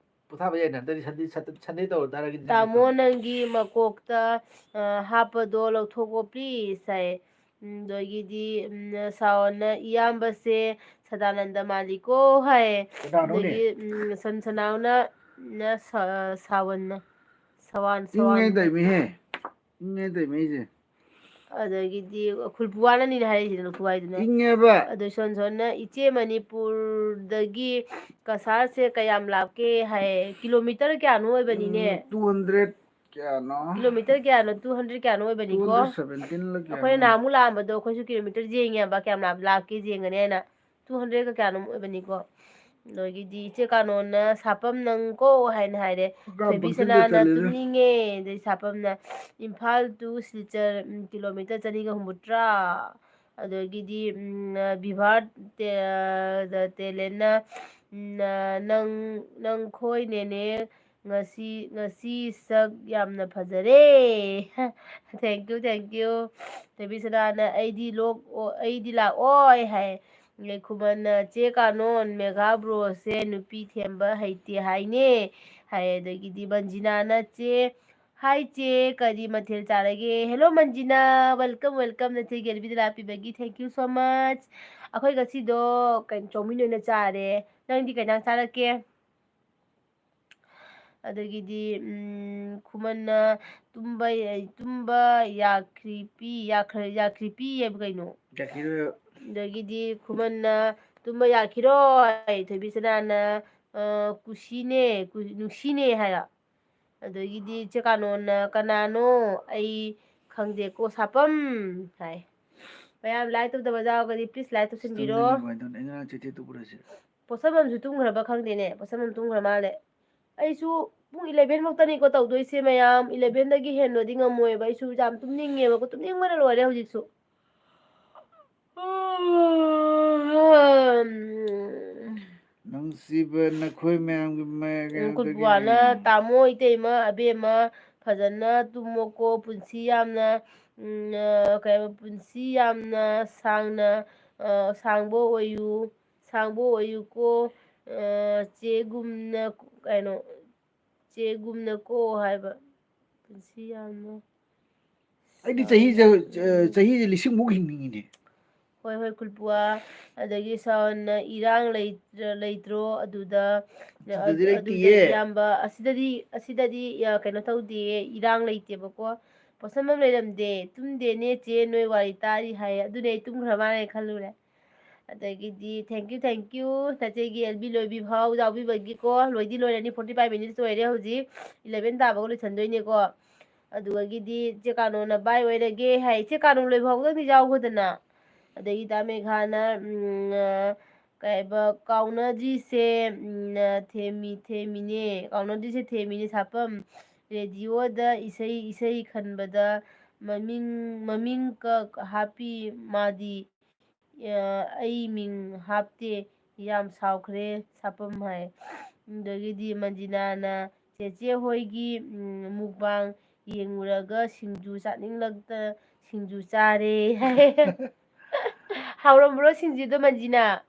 ꯄꯣꯊꯥꯕ ꯌꯥꯏꯅ꯫ ꯅꯠꯇ꯭ꯔꯗꯤ Sunday, Sat-, Sunday ꯇꯧꯔ ꯇꯥꯔꯒꯗꯤ ꯅꯪ ꯇꯥꯃꯣ, ꯅꯪꯒꯤ ꯃꯀꯣꯛꯇ, ꯑ, ꯍꯥꯞꯄꯗꯣ ꯂꯧꯊꯣꯛꯑꯣ, please ꯍꯥꯏ꯫ ꯎꯝ, ꯑꯗꯒꯤꯗꯤ, ꯎꯝ, ꯁꯥꯋꯟꯅ, "ꯏꯌꯥꯝꯕꯁꯦ ꯁꯗꯥꯅꯟꯗ ꯃꯥꯜꯂꯤꯀꯣ" ꯍꯥꯏ꯫ ꯀꯅꯥꯅꯣꯅꯦ? ꯑꯗꯒꯤ, ꯎꯝ, ꯁꯟ ꯁꯅꯥꯎꯅ, ꯅ ꯁ-, ꯁꯥꯋꯟꯅ, ꯁꯋꯥꯟ, ꯏꯪꯉꯦ ꯁꯋꯥꯟ꯫ ꯇꯧꯏꯃꯤꯍꯦ꯫ ꯏꯪꯉꯦ ꯇꯧꯏꯃꯤ ꯑꯩꯁꯦ꯫ ꯑꯗꯒꯤꯗꯤ ꯈꯨꯜꯄꯨꯋꯥꯅꯅꯤꯅꯦ ꯍꯥꯏꯔꯤꯁꯤꯅ, ꯂꯧꯊꯣꯛ ꯍꯥꯏꯗꯨꯅ꯫ ꯏꯪꯉꯦꯕ꯫ ꯑꯗꯨ ꯁꯣꯟ ꯁꯣꯟꯅ, "ꯏꯆꯦ, ꯃꯅꯤꯄꯨꯔꯗꯒꯤ ꯀꯁꯥꯔꯁꯦ ꯀꯌꯥꯝ ꯂꯥꯞꯀꯦ?" ꯍꯥꯏ꯫ Kilometer ꯀꯌꯥꯅꯣ ꯑꯣꯏꯕꯅꯤꯅꯦ? ꯎꯝ, two hundred ꯀꯌꯥꯅꯣ? Kilometer ꯀꯌꯥꯅꯣ? Two hundred ꯀꯌꯥꯅꯣ ꯑꯣꯏꯕꯅꯤꯀꯣ? Two hundred seventeen ꯂ ꯀꯌꯥꯅꯣ? ꯑꯩꯈꯣꯏꯅ ꯅꯍꯥꯟꯃꯨꯛ ꯂꯥꯛꯑꯝꯕꯗꯣ ꯑꯩꯈꯣꯏꯁꯨ kilometer ꯌꯦꯡꯉꯦꯕ, ꯀꯌꯥꯝ ꯂꯥꯞ-, ꯂꯥꯞꯀꯦ ꯌꯦꯡꯒꯅꯤ ꯍꯥꯏꯅ꯫ Two hundred ꯀꯌꯥꯅꯣꯝ ꯑꯣꯏꯕꯅꯤꯀꯣ꯫ ꯑꯗꯒꯤꯗꯤ ꯏꯆꯦ ꯀꯥꯅꯣꯟꯅ, "ꯁꯥꯄꯝ ꯅꯪ ꯀꯣ" ꯍꯥꯏꯅ ꯍꯥꯏꯔꯦ꯫ ꯊꯣꯏꯕꯤ ꯁꯅꯥꯅ, "ꯇꯨꯝꯅꯤꯡꯉꯦ"꯫ ꯑꯗꯩ ꯁꯥꯄꯝꯅ, "Imphal to Silchar, um, kilometer ꯆꯅꯤꯒ ꯍꯨꯝꯐꯨꯇꯔꯥ"꯫ ꯑꯗꯒꯤꯗꯤ, ꯎꯝ, ꯕꯤꯚꯥꯔ ꯇꯦ-, ꯇꯦꯂꯦꯟꯅ, ꯎꯝ, "ꯅꯪ, ꯅꯪꯈꯣꯏ ꯅꯦꯅꯦ ꯉꯁꯤ ꯉꯁꯤ ꯁꯛ ꯌꯥꯝꯅ ꯐꯖꯔꯦ꯫ Thank you, thank you꯫ ꯊꯣꯏꯕꯤꯁꯅꯥꯅ "ꯑꯩꯗꯤ ꯂꯣꯛ ꯑꯩꯗꯤ ꯂꯥꯛꯑꯣꯏ" ꯍꯥꯏ꯫ ꯑꯗꯩ ꯈꯨꯃꯟꯅ "ꯆꯦ ꯀꯥꯅꯣꯟ, ꯃꯦꯒꯥ ꯕ꯭ꯔꯣꯁꯦ ꯅꯨꯄꯤ ꯊꯦꯝꯕ ꯍꯩꯇꯦ ꯍꯥꯏꯅꯦ" ꯍꯥꯏ꯫ ꯑꯗꯒꯤꯗꯤ ꯃꯟꯖꯤꯅꯥꯅ "ꯆꯦ, ꯍꯥꯏ ꯆꯦ, ꯀꯔꯤ ꯃꯊꯦꯜ ꯆꯥꯔꯒꯦ?" "ꯍꯦꯜꯂꯣ ꯃꯟꯖꯤꯅꯥ, welcome, welcome, ꯅꯆꯦ ꯒꯦꯜꯕꯤꯗ ꯂꯥꯛꯄꯤꯕꯒꯤ thank you so much꯫ ꯑꯩꯈꯣꯏ ꯉꯁꯤꯗꯣ ꯀꯩꯅꯣ, ꯆꯧꯃꯤꯟ ꯑꯣꯏꯅ ꯆꯥꯔꯦ꯫ ꯅꯪꯗꯤ ꯀꯩ ꯏꯟꯖꯥꯡ ꯆꯥꯔꯛꯀꯦ?" ꯑꯗꯒꯤꯗꯤ ꯎꯝ, ꯈꯨꯃꯟꯅ "ꯇꯨꯝꯕ ꯇꯨꯝꯕ ꯌꯥꯈ꯭ꯔꯤꯄꯤ ꯌꯥꯈ꯭ꯔꯤꯄꯤ" ꯍꯥꯏꯕ ꯀꯩꯅꯣ? ꯑꯗꯒꯤꯗꯤ ꯈꯨꯃꯟꯅ "ꯇꯨꯝꯕ ꯌꯥꯈꯤꯔꯣꯏ", ꯊꯣꯏꯕꯤꯁꯅꯥꯅ "ꯑ, ꯀꯨꯁꯤꯅꯦ, ꯀꯨ- ꯅꯨꯡꯁꯤꯅꯦ" ꯍꯥꯏꯔꯣ? ꯑꯗꯒꯤꯗꯤ ꯆꯦ ꯀꯥꯅꯣꯟꯅ "ꯀꯅꯥꯅꯣ? ꯑꯩ ꯈꯪꯗꯦꯀꯣ ꯁꯥꯄꯝ" ꯍꯥꯏ꯫ ꯃꯌꯥꯝ like ꯇꯧꯗꯕ ꯌꯥꯎꯔꯒꯗꯤ please like ꯇꯧꯁꯤꯟꯕꯤꯔꯣ꯫ ꯇꯨꯝꯅꯤꯡꯉꯦ ꯀꯃꯥꯏꯅ ꯇꯧꯅꯤ? ꯑꯩ ꯉꯔꯥꯡ ꯆꯤꯊꯤ ꯇꯨꯞꯄꯨꯔꯁꯦ꯫ ꯄꯣꯠꯁꯝꯕꯝꯁꯨ ꯇꯨꯝꯈ꯭ꯔꯕ ꯈꯪꯗꯦꯅꯦ꯫ ꯄꯣꯠꯁꯝꯕꯝ ꯇꯨꯝꯈ꯭ꯔ ꯃꯥꯜꯂꯦ꯫ ꯑꯩꯁꯨ ꯄꯨꯡ eleven ꯃꯨꯛꯇꯅꯤꯀꯣ ꯇꯧꯗꯣꯏꯁꯦ ꯃꯌꯥꯝ꯫ Elevenꯗꯒꯤ ꯍꯦꯟꯕꯗꯤ ꯉꯝꯃꯣꯏꯕ꯫ ꯑꯩꯁꯨ ꯌꯥꯝ ꯇꯨꯝꯅꯤꯡꯉꯦꯕꯀꯣ꯫ ꯇꯨꯝꯅꯤꯡꯕꯅ ꯂꯣꯏꯔꯦ ꯍꯧꯖꯤꯛꯁꯨ꯫ ꯅꯨꯡꯁꯤꯕ ꯅꯈꯣꯏ ꯃꯌꯥꯝꯒꯤ ꯃ-, ꯎꯝ, ꯀꯩꯅꯣꯗꯒꯤ ꯀꯨꯟꯄꯨꯋꯥꯅ, "ꯇꯥꯃꯣ, ꯏꯇꯩꯃ, ꯑꯕꯦꯝꯃ, ꯐꯖꯅ ꯇꯨꯝꯃꯣꯀꯣ꯫ ꯄꯨꯟꯁꯤ ꯌꯥꯝꯅ, ꯎꯝ, ꯑ, ꯀꯩ ꯍꯥꯏꯕ, ꯄꯨꯟꯁꯤ ꯌꯥꯝꯅ ꯁꯥꯡꯅ, ꯑ, ꯁꯥꯡꯕ ꯑꯣꯏꯌꯨ, ꯁꯥꯡꯕ ꯑꯣꯏꯌꯨꯀꯣ, ꯑ, ꯆꯦꯒꯨꯝꯅ", ꯀꯩꯅꯣ, "ꯆꯦꯒꯨꯝꯅꯀꯣ" ꯍꯥꯏꯕ꯫ ꯄꯨꯟꯁꯤ ꯌꯥꯝꯅ ꯑꯩꯗꯤ ꯆꯍꯤꯁꯦ, ꯑ, ꯆꯍꯤꯁꯦ ꯂꯤꯁꯤꯡꯃꯨꯛ ꯍꯤꯡꯅꯤꯡꯉꯤꯅꯦ꯫ ꯍꯣꯏ, ꯍꯣꯏ, ꯀꯨꯜꯄꯨꯋꯥ꯫ ꯑꯗꯒꯤ ꯁꯥꯎꯟꯅ "ꯏꯔꯥꯡ ꯂꯩꯇ꯭ꯔ-, ꯂꯩꯇ꯭ꯔꯣ ꯑꯗꯨꯗ?" ꯁꯤꯗꯗꯤ ꯑꯗꯨꯗ ꯂꯩꯇꯤꯌꯦ꯫ ꯏꯌꯥꯝꯕ, ꯑꯁꯤꯗꯗꯤ, ꯑꯁꯤꯗꯗꯤ, ꯑ, ꯀꯩꯅꯣ ꯇꯧꯗꯦꯌꯦ, ꯏꯔꯥꯡ ꯂꯩꯇꯦꯕꯀꯣ꯫ ꯄꯣꯠꯁꯝꯕꯝ ꯂꯩꯔꯝꯗꯦ꯫ "ꯇꯨꯝꯗꯦꯅꯦ ꯆꯦ, ꯅꯣꯏ ꯋꯥꯔꯤ ꯇꯥꯔꯤ" ꯍꯥꯏꯌꯦ꯫ ꯑꯗꯨꯅꯦ ꯑꯩ ꯇꯨꯝꯈ꯭ꯔ ꯃꯥꯜꯂꯦ ꯈꯜꯂꯨꯔꯦ꯫ ꯑꯗꯒꯤꯗꯤ thank you, thank you, ꯅꯆꯦꯒꯤ ꯑꯦꯜꯕꯤ ꯂꯣꯏꯕꯤ ꯐꯥꯎ ꯌꯥꯎꯕꯤꯕꯒꯤꯀꯣ꯫ ꯂꯣꯏꯗꯤ ꯂꯣꯏꯔꯅꯤ, forty five minutes ꯑꯣꯏꯔꯦ ꯍꯧꯖꯤꯛ꯫ Eleven ꯇꯥꯕꯒ ꯂꯣꯏꯁꯟꯗꯣꯏꯅꯦꯀꯣ꯫ ꯑꯗꯨꯗꯒꯤꯗꯤ ꯆꯦ ꯀꯥꯅꯣꯅ "ꯕꯥꯏ ꯑꯣꯏꯔꯒꯦ" ꯍꯥꯏ꯫ ꯆꯦ ꯀꯥꯅꯣ ꯂꯣꯏꯕ ꯐꯥꯎꯕꯗꯪꯗꯤ ꯌꯥꯎꯈꯣꯗꯅ꯫ ꯑꯗꯒꯤ ꯗꯥ ꯃꯦꯘꯥꯅ, ꯎꯝ, ꯑ, ꯀꯩ ꯍꯥꯏꯕ, "ꯀꯥꯎꯅꯗ꯭ꯔꯤꯁꯦ, ꯎꯝ, ꯑ, ꯊꯦꯝꯃꯤ-, ꯊꯦꯝꯃꯤꯅꯦ, ꯀꯥꯎꯅꯗ꯭ꯔꯤꯁꯦ ꯊꯦꯝꯃꯤꯅꯦ ꯁꯥꯄꯝ꯫ ꯔꯦꯗꯤꯑꯣꯗ ꯏꯁꯩ, ꯏꯁꯩ ꯈꯟꯕꯗ ꯃꯃꯤꯡ, ꯃꯃꯤꯡ ꯀ ꯍꯥꯞꯄꯤ ꯃꯥꯗꯤ꯫ ꯑ, ꯑꯩ ꯃꯤꯡ ꯍꯥꯞꯇꯦ, ꯌꯥꯝ ꯁꯥꯎꯈ꯭ꯔꯦ ꯁꯥꯄꯝ" ꯍꯥꯏ꯫ ꯑꯗꯒꯤꯗꯤ ꯃꯟꯖꯤꯅꯥꯅ ꯆꯦꯆꯦ ꯍꯣꯏꯒꯤ, ꯎꯝ, mukbang ꯌꯦꯡꯉꯨꯔꯒ ꯁꯤꯡꯖꯨ ꯆꯥꯅꯤꯡꯂꯛꯇ ꯁꯤꯡꯖꯨ ꯆꯥꯔꯦ ꯍꯥꯏ꯫ ꯍꯥꯎꯔꯝꯕ꯭ꯔꯣ ꯁꯤꯡꯖꯨꯗꯣ, ꯃꯟꯖꯤꯅꯥ?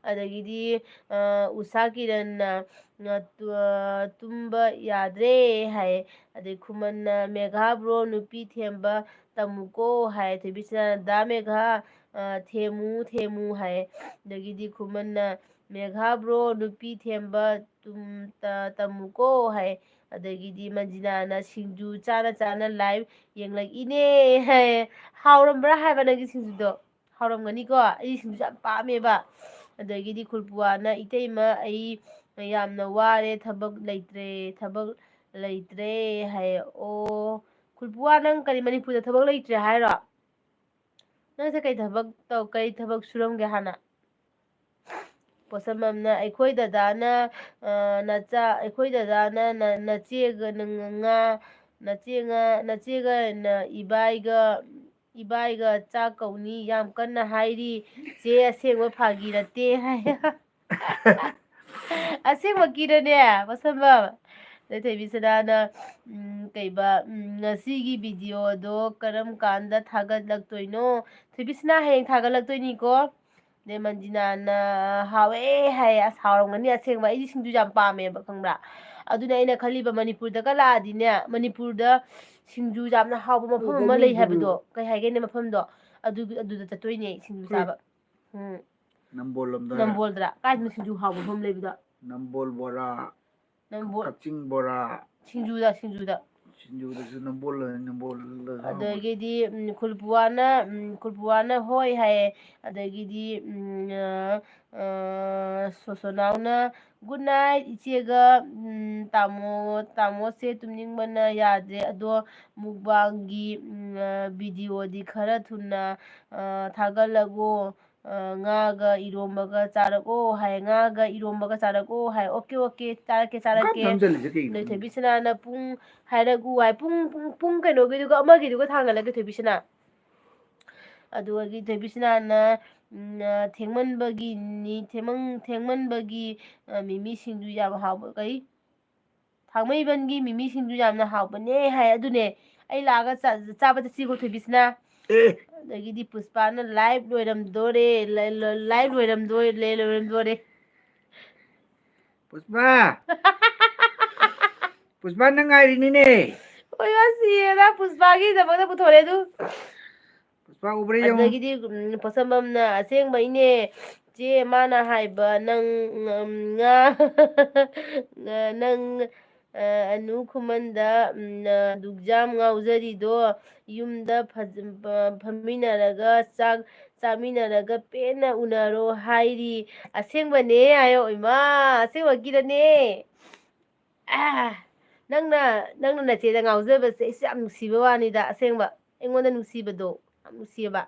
ꯑꯗꯒꯤꯗꯤ, ꯑ, ꯎꯁꯥ ꯀꯤꯔꯟꯅ, ꯑ, ꯇꯨ-, ꯑ, "ꯇꯨꯝꯕ ꯌꯥꯗ꯭ꯔꯦ" ꯍꯥꯏ꯫ ꯑꯗꯩ ꯈꯨꯃꯟꯅ, "ꯃꯦꯘꯥ bro, ꯅꯨꯄꯤ ꯊꯦꯝꯕ ꯇꯝꯃꯨꯀꯣ" ꯍꯥꯏ꯫ ꯊꯣꯏꯕꯤꯁꯅꯥꯅ, "ꯗꯥ ꯃꯦꯘꯥ, ꯑ, ꯊꯦꯝꯃꯨ, ꯊꯦꯝꯃꯨ" ꯍꯥꯏ꯫ ꯑꯗꯒꯤꯗꯤ ꯈꯨꯃꯟꯅ, "ꯃꯦꯘꯥ bro, ꯅꯨꯄꯤ ꯊꯦꯝꯕ ꯇꯨꯝ-, ꯇ-, ꯇꯝꯃꯨꯀꯣ" ꯍꯥꯏ꯫ ꯑꯗꯒꯤꯗꯤ ꯃꯟꯖꯤꯅꯥꯅ, "ꯁꯤꯡꯖꯨ ꯆꯥꯅ ꯆꯥꯅ live ꯌꯦꯡꯂꯛꯏꯅꯦ" ꯍꯥꯏ꯫ ꯍꯥꯎꯔꯝꯕ꯭ꯔꯥ ꯍꯥꯏꯕ ꯅꯪꯒꯤ ꯁꯤꯡꯖꯨꯗꯣ? ꯍꯥꯎꯔꯝꯒꯅꯤꯀꯣ? ꯑꯩ ꯁꯤꯡꯖꯨ ꯌꯥꯝ ꯄꯥꯝꯃꯦꯕ꯫ ꯑꯗꯒꯤꯗꯤ ꯈꯨꯔꯄꯨꯋꯥꯅ, "ꯏꯇꯩꯃ, ꯑꯩ ꯌꯥꯝꯅ ꯋꯥꯔꯦ, ꯊꯕꯛ ꯂꯩꯇ꯭ꯔꯦ, ꯊꯕꯛ ꯂꯩꯇ꯭ꯔꯦ" ꯍꯥꯏ꯫ ꯑꯣ, ꯈꯨꯔꯄꯨꯋꯥ, ꯅꯪ ꯀꯔꯤ, ꯃꯅꯤꯄꯨꯔꯗ ꯊꯕꯛ ꯂꯩꯇ꯭ꯔꯦ ꯍꯥꯏꯔꯣ? ꯅꯪꯁꯦ ꯀꯩ ꯊꯕꯛ ꯇꯧ-, ꯀꯩ ꯊꯕꯛ ꯁꯨꯔꯝꯒꯦ ꯍꯥꯟꯅ? ꯄꯣꯠꯁꯝꯕꯝꯅ, "ꯑꯩꯈꯣꯏ ꯗꯗꯥꯅ, ꯑ, ꯅꯆꯥ, ꯑꯩꯈꯣꯏ ꯗꯗꯥꯅ ꯅ-, ꯅꯆꯦꯒ ꯅ-, ꯉꯥ, ꯅꯆꯦ ꯉꯥ, ꯅꯆꯦꯒ ꯅ-, ꯏꯕꯥꯏꯒ, ꯏꯕꯥꯏꯒ ꯆꯥꯛ ꯀꯧꯅꯤ ꯌꯥꯝ ꯀꯟꯅ ꯍꯥꯏꯔꯤ꯫ ꯆꯦ, ꯑꯁꯦꯡꯕ ꯐꯥꯒꯤ ꯅꯠꯇꯦ" ꯍꯥꯏ꯫ ꯑꯁꯦꯡꯕꯀꯤꯔꯅꯦ, ꯄꯣꯠꯁꯝꯕꯝ? ꯑꯗꯩ ꯊꯣꯏꯕꯤꯁꯅꯥꯅ, ꯎꯝ, ꯀꯩꯕ, ꯎꯝ, "ꯉꯁꯤꯒꯤ videoꯗꯣ ꯀꯔꯝ ꯀꯥꯟꯗ ꯊꯥꯒꯠꯂꯛꯇꯣꯏꯅꯣ?" ꯊꯣꯏꯕꯤꯁꯅꯥ, ꯍꯌꯦꯡ ꯊꯥꯒꯠꯂꯛꯇꯣꯏꯅꯤꯀꯣ꯫ ꯑꯗꯩ ꯃꯟꯖꯤꯅꯥꯅ, "ꯍꯥꯎꯋꯦ" ꯍꯥꯏꯌꯦ꯫ ꯑꯁ, ꯍꯥꯎꯔꯝꯒꯅꯤ ꯑꯁꯦꯡꯕ꯫ ꯑꯩꯗꯤ ꯁꯤꯡꯖꯨ ꯌꯥꯝ ꯄꯥꯝꯃꯦꯕ, ꯈꯪꯕ꯭ꯔꯥ? ꯑꯗꯨꯅ ꯑꯩꯅ ꯈꯜꯂꯤꯕ, ꯃꯅꯤꯄꯨꯔꯗꯒ ꯂꯥꯛꯑꯗꯤꯅꯦ, ꯃꯅꯤꯄꯨꯔꯗ ꯁꯤꯡꯖꯨ ꯌꯥꯝꯅ ꯍꯥꯎꯕ ꯃꯐꯝ ꯑꯃ ꯂꯩ ꯍꯥꯏꯕꯗꯣ, ꯀꯩ ꯍꯥꯏꯒꯦꯅꯦ ꯃꯐꯝꯗꯣ? ꯑꯗꯨ, ꯑꯗꯨꯗ ꯆꯠꯇꯣꯏꯅꯦ ꯑꯩ ꯁꯤꯡꯖꯨ ꯆꯥꯕ꯫ ꯎꯝ꯫ ꯅꯝꯕꯣꯜ ꯂꯣꯝꯗ꯫ ꯅꯝꯕꯣꯜꯗꯔꯥ? ꯀꯥꯏꯗꯅꯣ ꯁꯤꯡꯖꯨ ꯍꯥꯎꯕ ꯃꯐꯝ ꯂꯩꯕꯗꯣ? ꯅꯝꯕꯣꯜ ꯕꯣꯔꯥ, ꯅꯝꯕꯣꯜ꯫ ꯀꯛꯆꯤꯡ ꯕꯣꯔꯥ꯫ ꯁꯤꯡꯖꯨꯗ, ꯁꯤꯡꯖꯨꯗ꯫ ꯁꯤꯡꯖꯨꯗꯁꯨ ꯅꯝꯕꯣꯜ, ꯅꯝꯕꯣꯜꯗ ꯍꯥꯎꯕꯅꯦ꯫ ꯑꯗꯒꯤꯗꯤ, ꯎꯝ, ꯈꯨꯔꯄꯨꯋꯥꯅ, ꯎꯝ, ꯈꯨꯔꯄꯨꯋꯥꯅ ꯍꯣꯏ ꯍꯥꯏꯌꯦ꯫ ꯑꯗꯒꯤꯗꯤ, ꯎꯝ, ꯑ, ꯑ, ꯁꯣꯁꯣꯅꯥꯎꯅ, "Good night, ꯏꯆꯦꯒ, ꯎꯝ, ꯇꯥꯃꯣ, ꯇꯥꯃꯣꯁꯦ ꯇꯨꯝꯅꯤꯡꯕꯅ ꯌꯥꯗ꯭ꯔꯦ꯫ ꯑꯗꯣ mukbangꯒꯤ, ꯎꯝ, ꯑ, videoꯗꯤ ꯈꯔ ꯊꯨꯅ, ꯑ, ꯊꯥꯒꯠꯂꯒꯣ꯫ ꯑ, ꯉꯥꯒ ꯏꯔꯣꯝꯕꯒ ꯆꯥꯔꯛꯑꯣ" ꯍꯥꯏ, "ꯉꯥꯒ ꯏꯔꯣꯝꯕꯒ ꯆꯥꯔꯛꯑꯣ" ꯍꯥꯏ꯫ "Okay, okay, ꯆꯥꯔꯛꯀꯦ, ꯆꯥꯔꯛꯀꯦ." ꯅꯝꯁꯤꯜꯂꯤꯁꯦ ꯀꯩꯒꯤꯅꯣ? ꯅꯣꯏ ꯊꯣꯏꯕꯤꯁꯅꯥꯅ ꯄꯨꯡ ꯍꯥꯏꯔꯛꯎ ꯍꯥꯏ, ꯄꯨꯡ, ꯄꯨꯡ, ꯄꯨꯡ ꯀꯩꯅꯣꯒꯤꯗꯨꯒ ꯑꯃꯒꯤꯗꯨꯒ ꯊꯥꯡꯒꯠꯂꯒꯦ, ꯊꯣꯏꯕꯤꯁꯅꯥ꯫ ꯑꯗꯨꯒꯤ ꯊꯣꯏꯕꯤꯁꯅꯥꯅ, ꯎꯝ, ꯑ, ꯊꯦꯡꯃꯟꯕꯒꯤꯅꯤ, ꯊꯦꯡꯃꯟ-, ꯊꯦꯡꯃꯟꯕꯒꯤ, ꯑ, ꯃꯤꯃꯤ ꯁꯤꯡꯖꯨ ꯌꯥꯝ ꯍꯥꯎꯕ, ꯀꯩ? ꯊꯥꯡꯃꯩꯕꯟꯒꯤ ꯃꯤꯃꯤꯁꯤꯡꯗꯨ ꯌꯥꯝꯅ ꯍꯥꯎꯕꯅꯦ ꯍꯥꯏ꯫ ꯑꯗꯨꯅꯦ ꯑꯩ ꯂꯥꯛꯑꯒ ꯆꯥ-, ꯆꯥꯕ ꯆꯠꯁꯤꯀꯣ ꯊꯣꯏꯕꯤꯁꯅꯥ꯫ ꯑꯦ꯫ ꯑꯗꯒꯤꯗꯤ ꯄꯨꯁꯄꯥꯅ ꯂꯥꯏꯚ ꯂꯣꯏꯔꯝꯗꯣꯔꯦ, ꯂ-, ꯂ-, ꯂꯥꯏꯚ ꯂꯣꯏꯔꯝꯗꯣꯔꯦ, ꯂꯣꯏꯔꯝꯗꯣꯔꯦ꯫ ꯄꯨꯁꯄꯥ! ꯄꯨꯁꯄꯥ, ꯅꯪ ꯉꯥꯏꯔꯤꯅꯤꯅꯦ꯫ ꯍꯣꯏ, ꯃꯥ ꯁꯤꯔꯦꯗ, ꯄꯨꯁꯄꯥꯒꯤꯗꯃꯛꯇ ꯄꯨꯊꯣꯔꯦ ꯑꯗꯨ꯫ ꯄꯨꯁꯄꯥ ꯎꯕ꯭ꯔꯥ ꯌꯦꯡꯉꯨ꯫ ꯑꯗꯒꯤꯗꯤ, ꯎꯝ, ꯄꯣꯠꯁꯝꯕꯝꯅ, "ꯑꯁꯦꯡꯕꯩꯅꯦ, ꯆꯦ, ꯃꯥꯅ ꯍꯥꯏꯕ, ꯅꯪ, ꯎꯝ, ꯉꯥ, ꯅꯪ, ꯑ, ꯑꯅꯨ ꯈꯨꯃꯟꯗ, ꯎꯝ, ꯑ, ꯑꯗꯨꯛ ꯌꯥꯝ ꯉꯥꯎꯖꯔꯤꯗꯣ, ꯌꯨꯝꯗ ꯐꯖ-, ꯐ-, ꯐꯝꯃꯤꯟꯅꯔꯒ ꯆꯥꯛ ꯆꯥꯃꯤꯟꯅꯔꯒ ꯄꯦꯟꯅ ꯎꯅꯔꯣ ꯍꯥꯏꯔꯤ꯫ ꯑꯁꯦꯡꯕꯅꯦ ꯍꯥꯏꯌꯣ꯫" ꯏꯃꯥ, ꯑꯁꯦꯡꯕꯒꯤꯔꯅꯦ? ꯑꯥ, ꯅꯪꯅ, ꯅꯪꯅ ꯅꯆꯦꯗ ꯉꯥꯎꯖꯕꯁꯦ ꯑꯩꯁꯨ ꯌꯥꯝ ꯅꯨꯡꯁꯤꯕ ꯋꯥꯅꯤꯗ, ꯑꯁꯦꯡꯕ꯫ ꯑꯩꯉꯣꯟꯗ ꯅꯨꯡꯁꯤꯕꯗꯣ, ꯌꯥꯝ ꯅꯨꯡꯁꯤꯌꯦꯕ꯫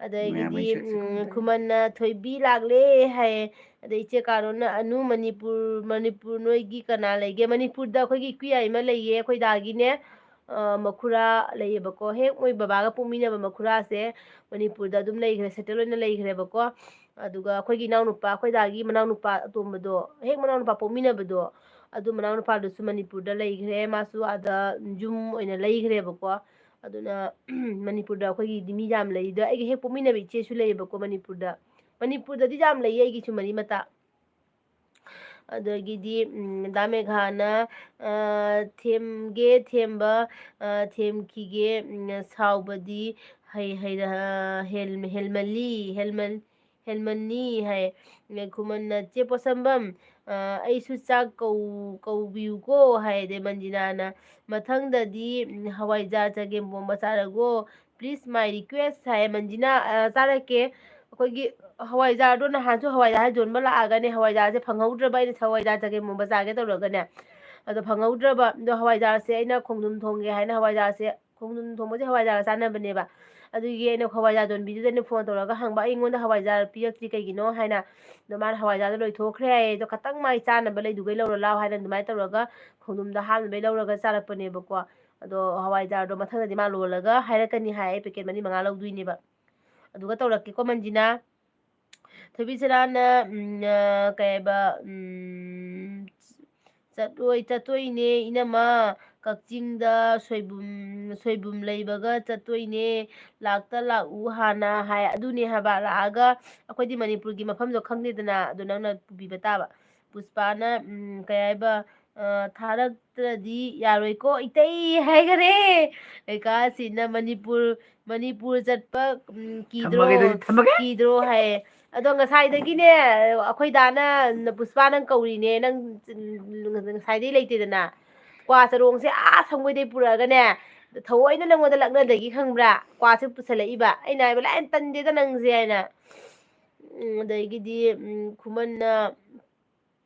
ꯑꯗꯒꯤꯗꯤ, ꯃꯌꯥꯝ ꯑꯩꯁꯨ ꯎꯝ, ꯈꯪꯗꯦ꯫ ꯈꯨꯃꯟꯅ "ꯊꯣꯏꯕꯤ ꯂꯥꯛꯂꯦ" ꯍꯥꯏꯌꯦ꯫ ꯑꯗꯩ ꯏꯆꯦ ꯀꯥꯔꯣꯟꯅ, "ꯑꯅꯨ, ꯃꯅꯤꯄꯨꯔ, ꯃꯅꯤꯄꯨꯔ ꯅꯣꯏꯒꯤ ꯀꯅꯥ ꯂꯩꯒꯦ?" ꯃꯅꯤꯄꯨꯔꯗ ꯑꯩꯈꯣꯏꯒꯤ ꯏꯀꯨꯏꯌꯥꯏ ꯑꯃ ꯂꯩꯌꯦ, ꯑꯩꯈꯣꯏ ꯗꯥꯒꯤꯅꯦ, ꯑ, ꯃꯈꯨꯔꯥ ꯂꯩꯌꯦꯕꯀꯣ꯫ ꯍꯦꯛ ꯃꯣꯏ ꯕꯕꯥꯒ ꯄꯣꯛꯃꯤꯟꯅꯕ ꯃꯈꯨꯔꯥꯁꯦ ꯃꯅꯤꯄꯨꯔꯗ ꯑꯗꯨꯝ ꯂꯩꯈ꯭ꯔꯦ, ꯁꯦꯇꯜ ꯑꯣꯏꯅ ꯂꯩꯈ꯭ꯔꯦꯕꯀꯣ꯫ ꯑꯗꯨꯒ ꯑꯩꯈꯣꯏꯒꯤ ꯏꯅꯥꯎꯅꯨꯄꯥ, ꯑꯩꯈꯣꯏ ꯗꯥꯒꯤ ꯃꯅꯥꯎꯅꯨꯄꯥ ꯑꯇꯣꯝꯕꯗꯣ, ꯍꯦꯛ ꯃꯅꯥꯎꯅꯨꯄꯥ ꯄꯣꯛꯃꯤꯟꯅꯕꯗꯣ, ꯑꯗꯨ ꯃꯅꯥꯎꯅꯨꯄꯥꯗꯨꯁꯨ ꯃꯅꯤꯄꯨꯔꯗ ꯂꯩꯈ꯭ꯔꯦ꯫ ꯃꯥꯁꯨ ꯑꯥꯗ ꯌꯨꯝ ꯑꯣꯏꯅ ꯂꯩꯈ꯭ꯔꯦꯕꯀꯣ꯫ ꯑꯗꯨꯅ ꯃꯅꯤꯄꯨꯔꯗ ꯑꯩꯈꯣꯏꯒꯤꯗꯤ ꯃꯤ ꯌꯥꯝ ꯂꯩ꯫ ꯑꯗ ꯑꯩꯒ ꯍꯦꯛ ꯄꯣꯛꯃꯤꯟꯅꯕ ꯏꯆꯦꯁꯨ ꯂꯩꯌꯦꯕꯀꯣ ꯃꯅꯤꯄꯨꯔꯗ꯫ ꯃꯅꯤꯄꯨꯔꯗꯗꯤ ꯌꯥꯝ ꯂꯩꯌꯦ ꯑꯩꯒꯤꯁꯨ ꯃꯔꯤ ꯃꯇꯥ꯫ ꯑꯗꯒꯤꯗꯤ, ꯎꯝ, ꯗꯥ ꯃꯦꯘꯥꯅ, ꯑ, "ꯊꯦꯝꯒꯦ ꯊꯦꯝꯕ, ꯑ, ꯊꯦꯝꯈꯤꯒꯦ, ꯎꯝ, ꯁꯥꯎꯕꯗꯤ ꯍꯩ-, ꯍꯩꯔ-, ꯍꯦꯜ-, ꯍꯦꯜꯃꯜꯂꯤ, ꯍꯦꯜꯃꯜ-, ꯍꯦꯜꯃꯟꯅꯤ" ꯍꯥꯏ꯫ ꯈꯨꯃꯟꯅ, "ꯆꯦ ꯄꯣꯠꯁꯝꯕꯝ, ꯑ, ꯑꯩꯁꯨ ꯆꯥꯛ ꯀꯧ-, ꯀꯧꯕꯤꯌꯨꯀꯣ" ꯍꯥꯏ꯫ ꯑꯗꯩ ꯃꯟꯖꯤꯅꯥꯅ, "ꯃꯊꯪꯗꯗꯤ, ꯎꯝ, ꯍꯋꯥꯏꯖꯥꯔ ꯆꯒꯦꯝꯄꯣꯝꯕ ꯆꯥꯔꯒꯣ, please my request" ꯍꯥꯏ꯫ ꯃꯟꯖꯤꯅꯥ, ꯑ, ꯆꯥꯔꯛꯀꯦ꯫ ꯑꯩꯈꯣꯏꯒꯤ ꯍꯋꯥꯏꯖꯥꯔꯗꯣ ꯅꯍꯥꯟꯁꯨ ꯍꯋꯥꯏꯖꯥꯔ ꯌꯣꯟꯕ ꯂꯥꯛꯑꯒꯅꯦ, ꯍꯋꯥꯏꯖꯥꯔꯁꯦ ꯐꯪꯍꯧꯗ꯭ꯔꯕ, ꯑꯩꯅ ꯍꯋꯥꯏꯖꯥꯔ ꯆꯒꯦꯝꯄꯣꯝꯕ ꯆꯥꯒꯦ ꯇꯧꯔꯒꯅꯦ, ꯑꯗꯣ ꯐꯪꯍꯧꯗ꯭ꯔꯕ꯫ ꯑꯗꯣ ꯍꯋꯥꯏꯖꯥꯔꯁꯦ ꯑꯩꯅ ꯈꯣꯡꯗ꯭ꯔꯨꯝ ꯊꯣꯡꯒꯦ ꯍꯥꯏꯅ, ꯍꯋꯥꯏꯖꯥꯔꯁꯦ, ꯈꯣꯡꯗ꯭ꯔꯨꯝ ꯊꯣꯡꯕꯁꯦ ꯍꯋꯥꯏꯖꯥꯔꯒ ꯆꯥꯟꯅꯕꯅꯦꯕ꯫ ꯑꯗꯨꯒꯤ ꯑꯩꯅ ꯍꯋꯥꯏꯖꯥꯔ ꯌꯣꯟꯕꯤꯗꯨꯗ ꯑꯩꯅ ꯐꯣꯟ ꯇꯧꯔꯒ ꯍꯪꯕ, "ꯑꯩꯉꯣꯟꯗ ꯍꯋꯥꯏꯖꯥꯔ ꯄꯤꯔꯛꯇ꯭ꯔꯤ ꯀꯩꯒꯤꯅꯣ?" ꯍꯥꯏꯅ꯫ ꯑꯗꯣ ꯃꯥꯅ ꯍꯋꯥꯏꯖꯥꯔꯗꯣ ꯂꯣꯏꯊꯣꯛꯈ꯭ꯔꯦ ꯍꯥꯏꯌꯦ, ꯑꯗꯣ ꯈꯇꯪ ꯃꯥꯒꯤ ꯆꯥꯅꯕ ꯂꯩꯗꯨꯒꯩ ꯂꯧꯔ ꯂꯥꯛꯑꯣ ꯍꯥꯏꯅ ꯑꯗꯨꯃꯥꯏꯅ ꯇꯧꯔꯒ ꯈꯣꯡꯗ꯭ꯔꯨꯝꯗꯣ ꯍꯥꯞꯅꯕꯩ ꯂꯧꯔꯒ ꯆꯥꯔꯛꯄꯅꯦꯕꯀꯣ꯫ ꯑꯗꯣ ꯍꯋꯥꯏꯖꯥꯔꯗꯣ ꯃꯊꯪꯗꯗꯤ ꯃꯥ ꯂꯣꯜꯂꯒ ꯍꯥꯏꯔꯛꯀꯅꯤ ꯍꯥꯏ, ꯑꯩ ꯄꯦꯀꯦꯠ ꯃꯔꯤ ꯃꯉꯥ ꯂꯧꯗꯣꯏꯅꯦꯕ꯫ ꯑꯗꯨꯒ ꯇꯧꯔꯛꯀꯦꯀꯣ, ꯃꯟꯖꯤꯅꯥ꯫ ꯊꯣꯏꯕꯤ ꯁꯅꯥꯅ, ꯎꯝ, ꯑ, ꯀꯩ ꯍꯥꯏꯕ, ꯎꯝ, ꯆꯠꯂꯣꯏ, ꯆꯠꯇꯣꯏꯅꯦ ꯏꯅꯝꯃ, ꯀꯛꯆꯤꯡꯗ ꯁꯣꯏꯕꯨꯝ, ꯁꯣꯏꯕꯨꯝ ꯂꯩꯕꯒ ꯆꯠꯇꯣꯏꯅꯦ, ꯂꯥꯛꯇ ꯂꯥꯛꯎ ꯍꯥꯟꯅ ꯍꯥꯏ꯫ ꯑꯗꯨꯅꯦ ꯍꯥꯏꯕ, ꯂꯥꯛꯑꯒ ꯑꯩꯈꯣꯏꯗꯤ ꯃꯅꯤꯄꯨꯔꯒꯤ ꯃꯐꯝꯗꯣ ꯈꯪꯗꯦꯗꯅ, ꯑꯗꯣ ꯅꯪꯅ ꯄꯨꯕꯤꯕ ꯇꯥꯕ꯫ ꯄꯨꯁꯄꯥꯅ, ꯎꯝ, ꯀꯩ ꯍꯥꯏꯕ, ꯑ, "ꯊꯥꯔꯛꯇ꯭ꯔꯗꯤ ꯌꯥꯔꯣꯏꯀꯣ ꯏꯇꯩ" ꯍꯥꯏꯈꯔꯦ꯫ ꯀꯩꯀꯥꯁꯤꯅ ꯃꯅꯤꯄꯨꯔ, ꯃꯅꯤꯄꯨꯔ ꯆꯠꯄ, ꯎꯝ, ꯀꯤꯗ꯭ꯔꯣ? ꯊꯝꯃꯒꯦ ꯑꯗꯨꯗꯤ, ꯊꯝꯃꯒꯦ꯫ ꯀꯤꯗ꯭ꯔꯣ ꯍꯥꯏꯌꯦ꯫ ꯑꯗꯣ ꯉꯁꯥꯏꯗꯒꯤꯅꯦ, ꯑꯩꯈꯣꯏ ꯗꯥꯅ, ꯄꯨꯁꯄꯥ ꯅꯪ ꯀꯧꯔꯤꯅꯦ, ꯅꯪ, ꯎꯝ, ꯉꯁꯥꯏꯗꯩ ꯂꯩꯇꯦꯗꯅ꯫ ꯀ꯭ꯋꯥ ꯆꯔꯣꯡꯁꯦ ꯑꯥ ꯁꯪꯒꯣꯏꯗꯩ ꯄꯨꯔꯛꯑꯒꯅꯦ, ꯊꯑꯣꯏꯅ ꯅꯪꯉꯣꯟꯗ ꯂꯛꯅꯗꯒꯤ ꯈꯪꯕ꯭ꯔꯥ? ꯀ꯭ꯋꯥꯁꯦ ꯄꯨꯁꯜꯂꯛꯏꯕ꯫ ꯑꯩꯅ ꯍꯥꯏꯕ, "ꯂꯥꯛꯑꯦ, ꯇꯟꯗꯦꯗ ꯅꯪꯁꯦ" ꯍꯥꯏꯅ꯫ ꯎꯝ, ꯑꯗꯒꯤꯗꯤ, ꯎꯝ, ꯈꯨꯃꯟꯅ,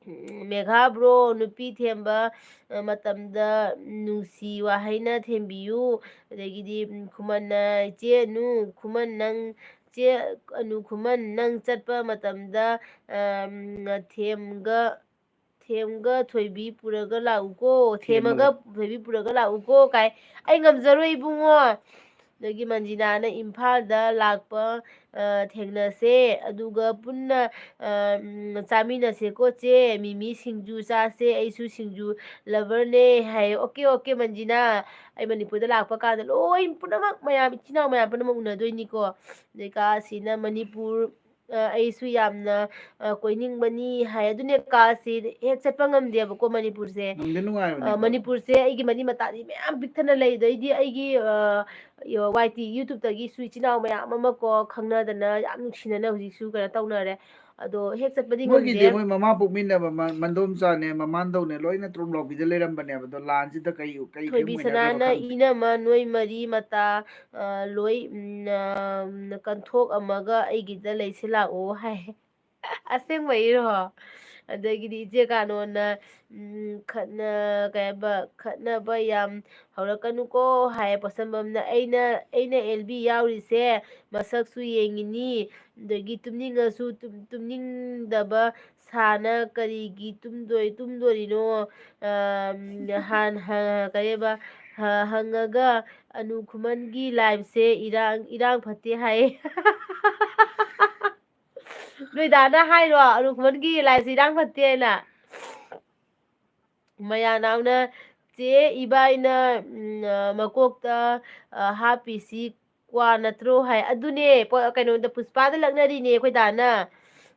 ꯎꯝ, "ꯃꯦꯘꯥ ꯕ꯭ꯔꯣ, ꯅꯨꯄꯤ ꯊꯦꯝꯕ, ꯑ, ꯃꯇꯝꯗ ꯅꯨꯡꯁꯤ ꯋꯥꯍꯩꯅ ꯊꯦꯝꯕꯤꯌꯨ"꯫ ꯑꯗꯒꯤꯗꯤ, ꯎꯝ, ꯈꯨꯃꯟꯅ, "ꯏꯆꯦ ꯑꯅꯨ, ꯈꯨꯃꯟ ꯅꯪ, ꯏꯆꯦ ꯑꯅꯨ ꯈꯨꯃꯟ, ꯅꯪ ꯆꯠꯄ ꯃꯇꯝꯗ, ꯑ, ꯎꯝ, ꯊꯦꯝꯒ, ꯊꯦꯝꯒ ꯊꯣꯏꯕꯤ ꯄꯨꯔꯒ ꯂꯥꯛꯎꯀꯣ, ꯊꯦꯝꯃꯒ ꯊꯦꯝꯃꯒ꯫ ꯊꯣꯏꯕꯤ ꯄꯨꯔꯒ ꯂꯥꯛꯎꯀꯣ" ꯀꯥꯏ꯫ ꯑꯩ ꯉꯝꯖꯔꯣꯏ ꯏꯕꯨꯡꯉꯣ꯫ ꯑꯗꯒꯤ ꯃꯟꯖꯤꯅꯥꯅ, "ꯏꯝꯐꯥꯜꯗ ꯂꯥꯛꯄ, ꯑ, ꯊꯦꯡꯅꯁꯦ, ꯑꯗꯨꯒ ꯄꯨꯟꯅ, ꯑ, ꯎꯝ, ꯆꯥꯃꯤꯟꯅꯁꯦꯀꯣ ꯆꯦ, ꯃꯤꯃꯤ ꯁꯤꯡꯖꯨ ꯆꯥꯁꯦ, ꯑꯩꯁꯨ ꯁꯤꯡꯖꯨ loverꯅꯦ" ꯍꯥꯏꯌꯦ꯫ "ꯑꯣꯀꯦ, ꯑꯣꯀꯦ, ꯃꯟꯖꯤꯅꯥ, ꯑꯩ ꯃꯅꯤꯄꯨꯔꯗ ꯂꯥꯛꯄ ꯀꯥꯟꯗ ꯂꯣꯏ ꯄꯨꯝꯅꯃꯛ ꯃꯌꯥꯝ, ꯏꯆꯤꯟ ꯏꯅꯥꯎ ꯃꯌꯥꯝ ꯄꯨꯝꯅꯃꯛ ꯎꯅꯗꯣꯏꯅꯤꯀꯣ"꯫ ꯑꯗꯩ ꯀꯥꯁꯤꯅ, "ꯃꯅꯤꯄꯨꯔ, ꯑ, ꯑꯩꯁꯨ ꯌꯥꯝꯅ, ꯑ, ꯀꯣꯏꯅꯤꯡꯕꯅꯤ" ꯍꯥꯏ꯫ ꯑꯗꯨꯅꯦ ꯀꯥꯁꯤ ꯍꯦꯛ ꯆꯠꯄ ꯉꯝꯗꯦꯕꯀꯣ ꯃꯅꯤꯄꯨꯔꯁꯦ꯫ ꯅꯨꯡꯗꯤ ꯅꯨꯡꯉꯥꯏꯕꯅꯦ ꯑ, ꯑꯗꯣ꯫ ꯃꯅꯤꯄꯨꯔꯁꯦ ꯑꯩꯒꯤ ꯃꯔꯤ ꯃꯇꯥꯗꯤ ꯃꯌꯥꯝ ꯄꯤꯛꯊꯅ ꯂꯩ꯫ ꯑꯗꯩꯗꯤ ꯑꯩꯒꯤ, ꯑ, ꯌꯣ-, ꯋꯥꯏ ꯇꯤ YouTubeꯇꯒꯤꯁꯨ ꯏꯆꯤꯟ ꯏꯅꯥꯎ ꯃꯌꯥꯝ ꯑꯃ ꯀꯣ ꯈꯪꯅꯗꯅ ꯌꯥꯝ ꯅꯨꯡꯁꯤꯅꯅ ꯍꯧꯖꯤꯛꯁꯨ ꯀꯩꯅꯣ ꯇꯧꯅꯔꯦ꯫ ꯑꯗꯣ ꯍꯦꯛ ꯆꯠꯄꯗꯤ ꯃꯣꯏꯒꯤꯗꯤ ꯉꯝꯗꯦ꯫ ꯃꯣꯏ ꯃꯃꯥ ꯄꯣꯛꯃꯤꯟꯅꯕ ꯃ-, ꯃꯟꯗꯣꯝꯆꯥꯅꯦ, ꯃꯃꯥꯟꯗꯧꯅꯦ ꯂꯣꯏꯅ ꯇ꯭ꯔꯣꯝ ꯂꯥꯎꯕꯤꯗ ꯂꯩꯔꯝꯕꯅꯦꯕ꯫ ꯑꯗꯣ ꯂꯥꯟꯁꯤꯗ ꯀꯩ, ꯀꯩ ꯊꯣꯏꯕꯤ ꯐꯤꯕꯝ ꯑꯣꯏꯅꯈ꯭ꯔꯕ ꯁꯅꯥꯅ ꯈꯪꯗꯦ꯫ "ꯏꯅꯝꯃ ꯅꯣꯏ ꯃꯔꯤ ꯃꯇꯥ, ꯑ, ꯂꯣꯏ, ꯎꯝ, ꯑ, ꯀꯟꯊꯣꯛꯑꯝꯃꯒ ꯑꯩꯒꯤꯗ ꯂꯩꯁꯤꯜꯂꯥꯛꯑꯣ" ꯍꯥꯏ꯫ ꯑꯁꯦꯡꯕꯩꯔꯣ? ꯑꯗꯒꯤꯗꯤ ꯏꯆꯦ ꯀꯥꯅꯣꯅ, ꯎꯝ, ꯈꯠꯅ-, ꯀꯩ ꯍꯥꯏꯕ, "ꯈꯠꯅꯕ ꯌꯥꯝ ꯍꯧꯔꯛꯀꯅꯨꯀꯣ" ꯍꯥꯏ꯫ ꯄꯣꯠꯁꯝꯕꯝꯅ, "ꯑꯩꯅ, ꯑꯩꯅ ꯑꯦꯜ ꯕꯤ ꯌꯥꯎꯔꯤꯁꯦ ꯃꯁꯛꯁꯨ ꯌꯦꯡꯉꯤꯅꯤ, ꯑꯗꯒꯤ ꯇꯨꯝꯅꯤꯡꯉꯁꯨ ꯇꯨꯝ-, ꯇꯨꯝꯅꯤꯡꯗꯕ ꯁꯥꯅ ꯀꯔꯤꯒꯤ ꯇꯨꯝꯗꯣꯏ-, ꯇꯨꯝꯗꯣꯔꯤꯅꯣ? ꯑ, ꯍꯥꯟ-, ꯍ-, ꯀꯔꯤꯕ, ꯍ-, ꯍꯪꯉꯒ ꯑꯅꯨ ꯈꯨꯃꯟꯒꯤ liveꯁꯦ ꯏꯔꯥꯡ, ꯏꯔꯥꯡ ꯐꯠꯇꯦ ꯍꯥꯏꯌꯦ"꯫ ꯅꯣꯏ ꯗꯥꯅ ꯍꯥꯏꯔꯣ, "ꯑꯅꯨ ꯈꯨꯃꯟꯒꯤ liveꯁꯦ ꯏꯔꯥꯡ ꯐꯠꯇꯦ" ꯍꯥꯏꯅ? ꯃꯌꯥꯅꯥꯎꯅ, "ꯆꯦ, ꯏꯕꯥꯏꯅ, ꯎꯝ, ꯑ, ꯃꯀꯣꯛꯇ, ꯑ, ꯍꯥꯞꯄꯤꯁꯤ ꯀ꯭ꯋꯥ ꯅꯠꯇ꯭ꯔꯣ?" ꯍꯥꯏ꯫ "ꯑꯗꯨꯅꯦ, ꯄꯣ-, ꯀꯩꯅꯣꯗ, ꯄꯨꯁꯄꯥꯗ ꯂꯛꯅꯔꯤꯅꯦ ꯑꯩꯈꯣꯏ ꯗꯥꯅ꯫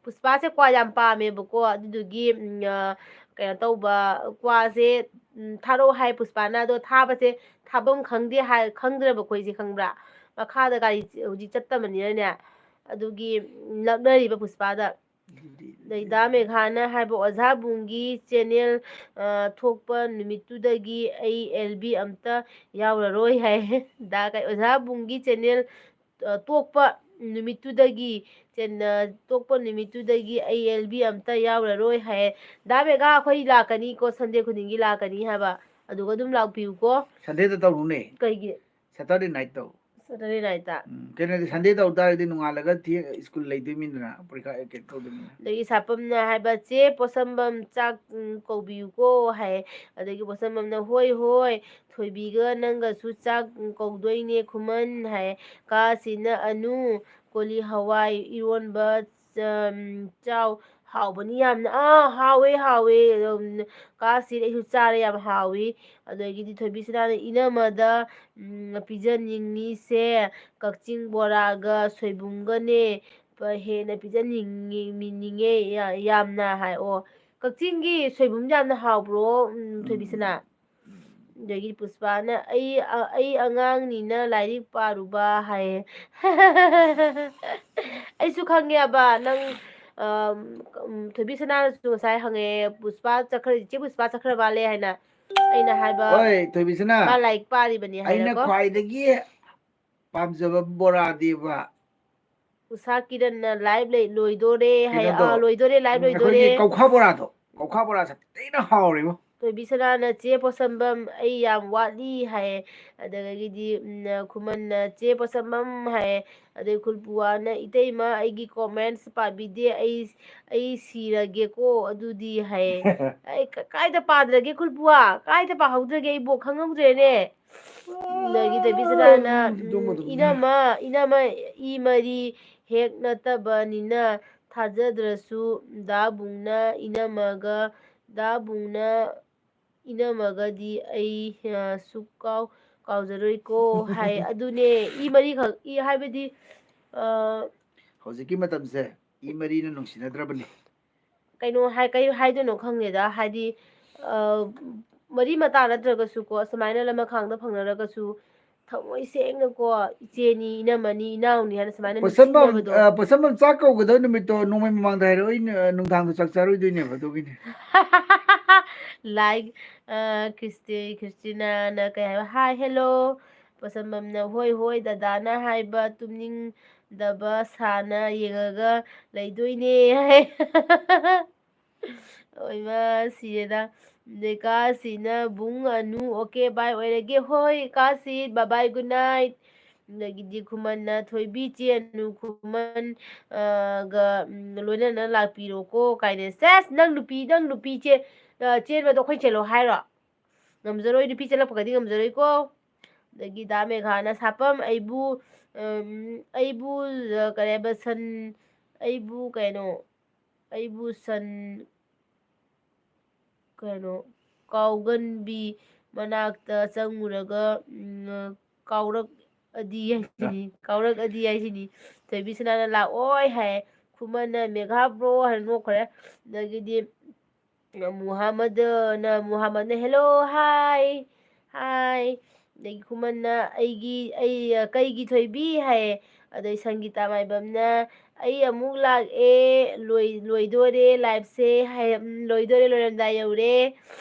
ꯄꯨꯁꯄꯥꯁꯦ ꯀ꯭ꯋꯥ ꯌꯥꯝ ꯄꯥꯝꯃꯦꯕꯀꯣ, ꯑꯗꯨꯗꯨꯒꯤ, ꯎꯝ, ꯑ, ꯀꯩꯅꯣ ꯇꯧꯕ, ꯀ꯭ꯋꯥꯁꯦ, ꯎꯝ, ꯊꯥꯔꯛꯑꯣ ꯍꯥꯏ ꯄꯨꯁꯄꯥꯅ, ꯑꯗꯣ ꯊꯥꯕꯁꯦ ꯊꯥꯐꯝ ꯈꯪꯗꯦ ꯍꯥꯏ, ꯈꯪꯗ꯭ꯔꯕꯀꯣ ꯑꯩꯁꯦ, ꯈꯪꯕ꯭ꯔꯥ? ꯃꯈꯥꯗ ꯒꯥꯔꯤ ꯆ-, ꯍꯧꯖꯤꯛ ꯆꯠꯇꯕꯅꯤꯅꯅꯦ, ꯑꯗꯨꯒꯤ, ꯎꯝ, ꯂꯛꯅꯔꯤꯕ ꯄꯨꯁꯄꯥꯗ꯫ ꯑꯗꯩ ꯗꯥ ꯃꯦꯘꯥꯅ ꯍꯥꯏꯕ, "ꯑꯣꯖꯥ ꯕꯨꯡꯒꯤ ꯆꯦꯅꯦꯜ, ꯑ, ꯊꯣꯛꯄ ꯅꯨꯃꯤꯠꯇꯨꯗꯒꯤ ꯑꯩ ꯑꯦꯜ ꯕꯤ ꯑꯝꯇ ꯌꯥꯎꯔꯔꯣꯏ" ꯍꯥꯏ꯫ ꯗꯥ ꯀꯩ-, "ꯑꯣꯖꯥ ꯕꯨꯡꯒꯤ ꯆꯦꯅꯦꯜ, ꯑ, ꯇꯣꯛꯄ ꯅꯨꯃꯤꯠꯇꯨꯗꯒꯤ, ꯆꯦꯟ-, ꯑ, ꯇꯣꯛꯄ ꯅꯨꯃꯤꯠꯇꯨꯗꯒꯤ ꯑꯩ ꯑꯦꯜ ꯕꯤ ꯑꯝꯇ ꯌꯥꯎꯔꯔꯣꯏ" ꯍꯥꯏ꯫ ꯗꯥ ꯃꯦꯘꯥ, ꯑꯩꯈꯣꯏ ꯂꯥꯛꯀꯅꯤꯀꯣ, ꯁꯟꯗꯦ ꯈꯨꯗꯤꯡꯒꯤ ꯂꯥꯛꯀꯅꯤ ꯍꯥꯏꯕ꯫ ꯑꯗꯨꯒ ꯑꯗꯨꯝ ꯂꯥꯛꯄꯤꯌꯨꯀꯣ꯫ ꯁꯟꯗꯦꯗ ꯇꯧꯔꯨꯅꯦ꯫ ꯀꯩꯒꯤ? ꯁꯦꯇꯔꯗꯦ ꯅꯥꯏꯠ ꯇꯧ꯫ ꯁꯦꯇꯔꯗꯦ ꯅꯥꯏꯠꯇ꯫ ꯎꯝ, ꯀꯩꯅꯣꯗꯤ ꯁꯟꯗꯦ ꯇꯧ ꯇꯥꯔꯗꯤ ꯅꯣꯡꯉꯥꯜꯂꯒ ꯊꯦꯡ-, ꯁ꯭ꯀꯨꯜ ꯂꯩꯗꯣꯏꯃꯤꯗꯅ, ꯄꯔꯤꯈꯥ, ꯑꯦ, ꯀꯩꯅꯣ ꯇꯧꯗꯣꯏꯃꯤꯅ꯫ ꯑꯗꯒꯤ ꯁꯥꯄꯝꯅ ꯍꯥꯏꯕ, "ꯆꯦ ꯄꯣꯠꯁꯝꯕꯝ ꯆꯥꯛ, ꯎꯝ, ꯀꯧꯕꯤꯌꯨꯀꯣ" ꯍꯥꯏ꯫ ꯑꯗꯒꯤ ꯄꯣꯠꯁꯝꯕꯝꯅ, "ꯍꯣꯏ, ꯍꯣꯏ, ꯊꯣꯏꯕꯤꯒ ꯅꯪꯒꯁꯨ ꯆꯥꯛ, ꯎꯝ, ꯀꯧꯗꯣꯏꯅꯦ ꯈꯨꯃꯟ" ꯍꯥꯏ꯫ ꯀꯥꯁꯤꯅ, "ꯑꯅꯨ, ꯀꯣꯂꯤ ꯍꯋꯥꯏ ꯏꯔꯣꯟꯕ ꯆ-, ꯎꯝ, ꯆꯥꯎ, ꯍꯥꯎꯕꯅꯤ ꯌꯥꯝꯅ"꯫ ꯑꯥ, ꯍꯥꯎꯋꯦ, ꯍꯥꯎꯋꯦ꯫ ꯑꯗꯨꯝ ꯀꯥꯁꯤꯗ ꯑꯩꯁꯨ ꯆꯥꯔꯦ, ꯌꯥꯝ ꯍꯥꯎꯋꯤ꯫ ꯑꯗꯒꯤꯗꯤ ꯊꯣꯏꯕꯤꯁꯅꯥꯅ, "ꯏꯅꯝꯃꯗ, ꯎꯝ, ꯄꯤꯖꯅꯤꯡꯉꯤꯁꯦ ꯀꯛꯆꯤꯡ ꯕꯣꯔꯥꯒ ꯁꯣꯏꯕꯨꯝꯒꯅꯦ, ꯄ-, ꯍꯦꯟꯅ ꯄꯤꯖꯅꯤꯡꯉꯤ-, ꯅꯤꯡꯉꯦ ꯌꯥ-, ꯌꯥꯝꯅ" ꯍꯥꯏ꯫ ꯑꯣ, ꯀꯛꯆꯤꯡꯒꯤ ꯁꯣꯏꯕꯨꯝ ꯌꯥꯝꯅ ꯍꯥꯎꯕ꯭ꯔꯣ, ꯎꯝ, ꯎꯝ, ꯊꯣꯏꯕꯤꯁꯅꯥ? ꯎꯝ꯫ ꯑꯗꯒꯤ ꯄꯨꯁꯄꯥꯅ, "ꯑꯩ, ꯑ-, ꯑꯩ ꯑꯉꯥꯡꯅꯤꯅ ꯂꯥꯏꯔꯤꯛ ꯄꯥꯔꯨꯕ" ꯍꯥꯏꯌꯦ꯫ ꯑꯩꯁꯨ ꯈꯪꯉꯦꯕ, ꯅꯪ, ꯑꯝ, ꯎꯝ, ꯊꯣꯏꯕꯤꯁꯅꯥꯅꯁꯨ ꯉꯁꯥꯏ ꯍꯪꯉꯛꯑꯦ, "ꯄꯨꯁꯄꯥ ꯆꯠꯈ꯭ꯔ-, ꯆꯦ ꯄꯨꯁꯄꯥ ꯆꯠꯈ꯭ꯔ ꯃꯥꯜꯂꯦ" ꯍꯥꯏꯅ꯫ ꯑꯩꯅ ꯍꯥꯏꯕ, ꯍꯣꯏ, ꯊꯣꯏꯕꯤꯁꯅꯥ, "ꯃꯥ ꯂꯥꯏꯔꯤꯛ ꯄꯥꯔꯤꯕꯅꯤ" ꯑꯩꯅ ꯍꯥꯏꯅꯀꯣ꯫ ꯈ꯭ꯋꯥꯏꯗꯒꯤ ꯄꯥꯝꯖꯕ ꯕꯣꯔꯥꯗꯤꯕ꯫ ꯎꯁꯥ ꯀꯤꯔꯟꯅ ꯂꯥꯏꯚ ꯂꯩ-, ꯂꯣꯏꯗꯣꯔꯦ ꯍꯥꯏ꯫ ꯀꯩꯅꯣꯗꯣ, ꯑꯥ, ꯂꯣꯏꯗꯣꯔꯦ, ꯂꯥꯏꯚ ꯎꯝ, ꯂꯣꯏꯗꯣꯔꯦ꯫ ꯑꯩꯈꯣꯏꯒꯤ ꯀꯧꯈꯥ ꯕꯣꯔꯥꯗꯣ, ꯀꯧꯈꯥ ꯕꯣꯔꯥꯁꯦ ꯊꯤꯅ ꯍꯥꯎꯔꯦꯕꯣ꯫ ꯊꯣꯏꯕꯤꯁꯅꯥꯅ, "ꯆꯦ ꯄꯣꯠꯁꯝꯕꯝ, ꯑꯩ ꯌꯥꯝ ꯋꯥꯠꯂꯤ" ꯍꯥꯏꯌꯦ꯫ ꯑꯗꯒꯤꯗꯤ, ꯎꯝ, ꯈꯨꯃꯟꯅ, "ꯆꯦ ꯄꯣꯠꯁꯝꯕꯝ" ꯍꯥꯏꯌꯦ꯫ ꯑꯗꯩ ꯈꯨꯜꯄꯨꯋꯥꯅ, "ꯏꯇꯩꯃ, ꯑꯩꯒꯤ ꯀꯣꯃꯦꯟꯁ ꯄꯥꯕꯤꯗꯦ, ꯑꯩ, ꯑꯩ ꯁꯤꯔꯒꯦꯀꯣ ꯑꯗꯨꯗꯤ" ꯍꯥꯏꯌꯦ꯫ ꯑꯩ ꯀ-, ꯀꯥꯏꯗ ꯄꯥꯗ꯭ꯔꯒꯦ ꯈꯨꯜꯄꯨꯋꯥ? ꯀꯥꯏꯗ ꯄꯥꯍꯧꯗ꯭ꯔꯒꯦ? ꯑꯩꯕꯨ ꯈꯪꯍꯧꯗ꯭ꯔꯦꯅꯦ꯫ ꯑꯗꯒꯤ ꯊꯣꯏꯕꯤꯁꯅꯥꯅ, ꯎꯝ, ꯎꯝ, ꯑꯗꯨꯝ, ꯑꯗꯨꯝ꯫ "ꯏꯅꯝꯃ, ꯏꯅꯝꯃ ꯏ ꯃꯔꯤ ꯍꯦꯛ ꯅꯠꯇꯕꯅꯤꯅ ꯊꯥꯖꯗ꯭ꯔꯁꯨ ꯗꯥ ꯕꯨꯡꯅ ꯏꯅꯝꯃꯒ ꯗꯥ ꯕꯨꯡꯅ ꯏꯅꯝꯃꯒꯗꯤ ꯑꯩ, ꯑ, ꯁꯨꯛꯀꯥꯎ ꯀꯥꯎꯖꯔꯣꯏꯀꯣ ꯍꯥꯏ꯫ ꯑꯗꯨꯅꯦ, ꯏ ꯃꯔꯤꯈꯛ, ꯏ ꯍꯥꯏꯕꯗꯤ, ꯑ, ꯍꯧꯖꯤꯛꯀꯤ ꯃꯇꯝꯁꯦ ꯏ ꯃꯔꯤꯅ ꯅꯨꯡꯁꯤꯅꯗ꯭ꯔꯕꯅꯤ꯫ ꯀꯩꯅꯣ ꯍꯥꯏ, ꯀꯩ ꯍꯥꯏꯗꯣꯏꯅꯣ ꯈꯪꯗꯦꯗ꯫ ꯍꯥꯏꯗꯤ, ꯑ, ꯃꯔꯤ ꯃꯇꯥ ꯅꯠꯇ꯭ꯔꯒꯁꯨꯀꯣ, ꯁꯨꯃꯥꯏꯅ ꯂꯃꯈꯥꯡꯗ ꯐꯪꯅꯔꯒꯁꯨ, ꯊꯃꯣꯏ ꯁꯦꯡꯅꯀꯣ, "ꯏꯆꯦꯅꯤ, ꯏꯅꯝꯃꯅꯤ, ꯏꯅꯥꯎꯅꯤ" ꯍꯥꯏꯅ ꯁꯨꯃꯥꯏꯅ ꯄꯣꯠꯁꯝꯕꯝ, ꯅꯨꯡꯁꯤꯅꯕꯗꯣ꯫ ꯑ, ꯄꯣꯠꯁꯝꯕꯝ ꯆꯥꯛ ꯀꯧꯒꯗꯕ ꯅꯨꯃꯤꯠꯇꯣ ꯅꯣꯡꯃꯩ ꯃꯃꯥꯡꯗ ꯍꯥꯏꯔꯛꯑꯣ, ꯑꯩ ꯅ-, ꯅꯨꯡꯗꯥꯡꯗꯣ ꯆꯥꯛ ꯆꯥꯔꯣꯏꯗꯣꯏꯅꯦꯕ, ꯑꯗꯨꯒꯤꯅꯦ꯫ ꯂꯥꯏꯛ, ꯑ, ꯈ꯭ꯔꯤꯁꯇꯤ-, ꯈ꯭ꯔꯤꯁꯇꯤꯅꯥꯅ ꯀꯩ ꯍꯥꯏꯕ? "ꯍꯥꯏ, ꯍꯦꯜꯂꯣ!" ꯄꯣꯠꯁꯝꯕꯝꯅ, "ꯍꯣꯏ, ꯍꯣꯏ, ꯗꯗꯥꯅ ꯍꯥꯏꯕ ꯇꯨꯝꯅꯤꯡꯗꯕ ꯁꯥꯅ ꯌꯦꯡꯉꯒ ꯂꯩꯗꯣꯏꯅꯦ" ꯍꯥꯏ꯫ ꯑꯣꯏꯃ, ꯁꯤꯔꯦꯗ꯫ ꯑꯗꯩ ꯀꯥꯁꯤꯅ, "ꯕꯨꯡ ꯑꯅꯨ, okay, bye ꯑꯣꯏꯔꯒꯦ꯫ ꯍꯣꯏ, ꯀꯥꯁꯤ, bye bye, good night"꯫ ꯑꯗꯒꯤꯗꯤ ꯈꯨꯃꯟꯅ, "ꯊꯣꯏꯕꯤ ꯆꯦ ꯑꯅꯨ ꯈꯨꯃꯟ, ꯑ, ꯒ, ꯎꯝ, ꯂꯣꯏꯅꯅ ꯂꯥꯛꯄꯤꯔꯣꯀꯣ" ꯀꯥꯏꯅ꯫ ꯁꯦꯁ, ꯅꯪ ꯅꯨꯄꯤ, ꯅꯪ ꯅꯨꯄꯤ ꯆꯦ-, ꯑ, ꯆꯦꯟꯕꯗꯣ ꯑꯩꯈꯣꯏ ꯆꯦꯜꯂꯣ ꯍꯥꯏꯔꯣ? ꯉꯝꯖꯔꯣꯏ, ꯅꯨꯄꯤ ꯆꯦꯜꯂꯛꯄꯒꯗꯤ ꯉꯝꯖꯔꯣꯏꯀꯣ꯫ ꯑꯗꯒꯤ ꯗꯥ ꯃꯦꯘꯥꯅ, "ꯁꯥꯄꯝ, ꯑꯩꯕꯨ, ꯎꯝ, ꯑꯩꯕꯨ, ꯑ, ꯀꯔꯤ ꯍꯥꯏꯕ, ꯁꯟ, ꯑꯩꯕꯨ ꯀꯩꯅꯣ, ꯑꯩꯕꯨ ꯁꯟ, ꯀꯩꯅꯣ, ꯀꯥꯎꯒꯟꯕꯤ ꯃꯅꯥꯛꯇ ꯆꯪꯉꯨꯔꯒ, ꯎꯝ, ꯀꯥꯎꯔꯛꯑꯗꯤ ꯍꯥꯏꯁꯤꯅꯤ, ꯀꯥꯎꯔꯛꯑꯗꯤ ꯍꯥꯏꯁꯤꯅꯤ"꯫ ꯊꯣꯏꯕꯤꯁꯅꯥꯅ, "ꯂꯥꯛꯑꯣꯏ" ꯍꯥꯏ꯫ ꯈꯨꯃꯟꯅ, "ꯃꯦꯘꯥ bro" ꯍꯥꯏꯅ ꯅꯣꯛꯈ꯭ꯔꯦ꯫ ꯑꯗꯒꯤꯗꯤ ꯃꯨꯍꯥꯃꯗꯅ, ꯃꯨꯍꯥꯃꯗꯅ, "Hello, hi, hi"꯫ ꯑꯗꯒꯤ ꯈꯨꯃꯟꯅ, "ꯑꯩꯒꯤ, ꯑꯩ, ꯀꯩꯒꯤ ꯊꯣꯏꯕꯤ?" ꯍꯥꯏꯌꯦ꯫ ꯑꯗꯩ ꯁꯪꯒꯤꯇꯥ ꯃꯥꯏꯕꯝꯅ, "ꯑꯩ ꯑꯃꯨꯛ ꯂꯥꯛꯑꯦ, ꯂꯣꯏ-, ꯂꯣꯏꯗꯣꯔꯦ liveꯁꯦ" ꯍꯥꯏ, "ꯎꯝ, ꯂꯣꯏꯗꯣꯔꯦ, ꯂꯣꯏꯔꯝꯗꯥꯏ ꯌꯧꯔꯦ"꯫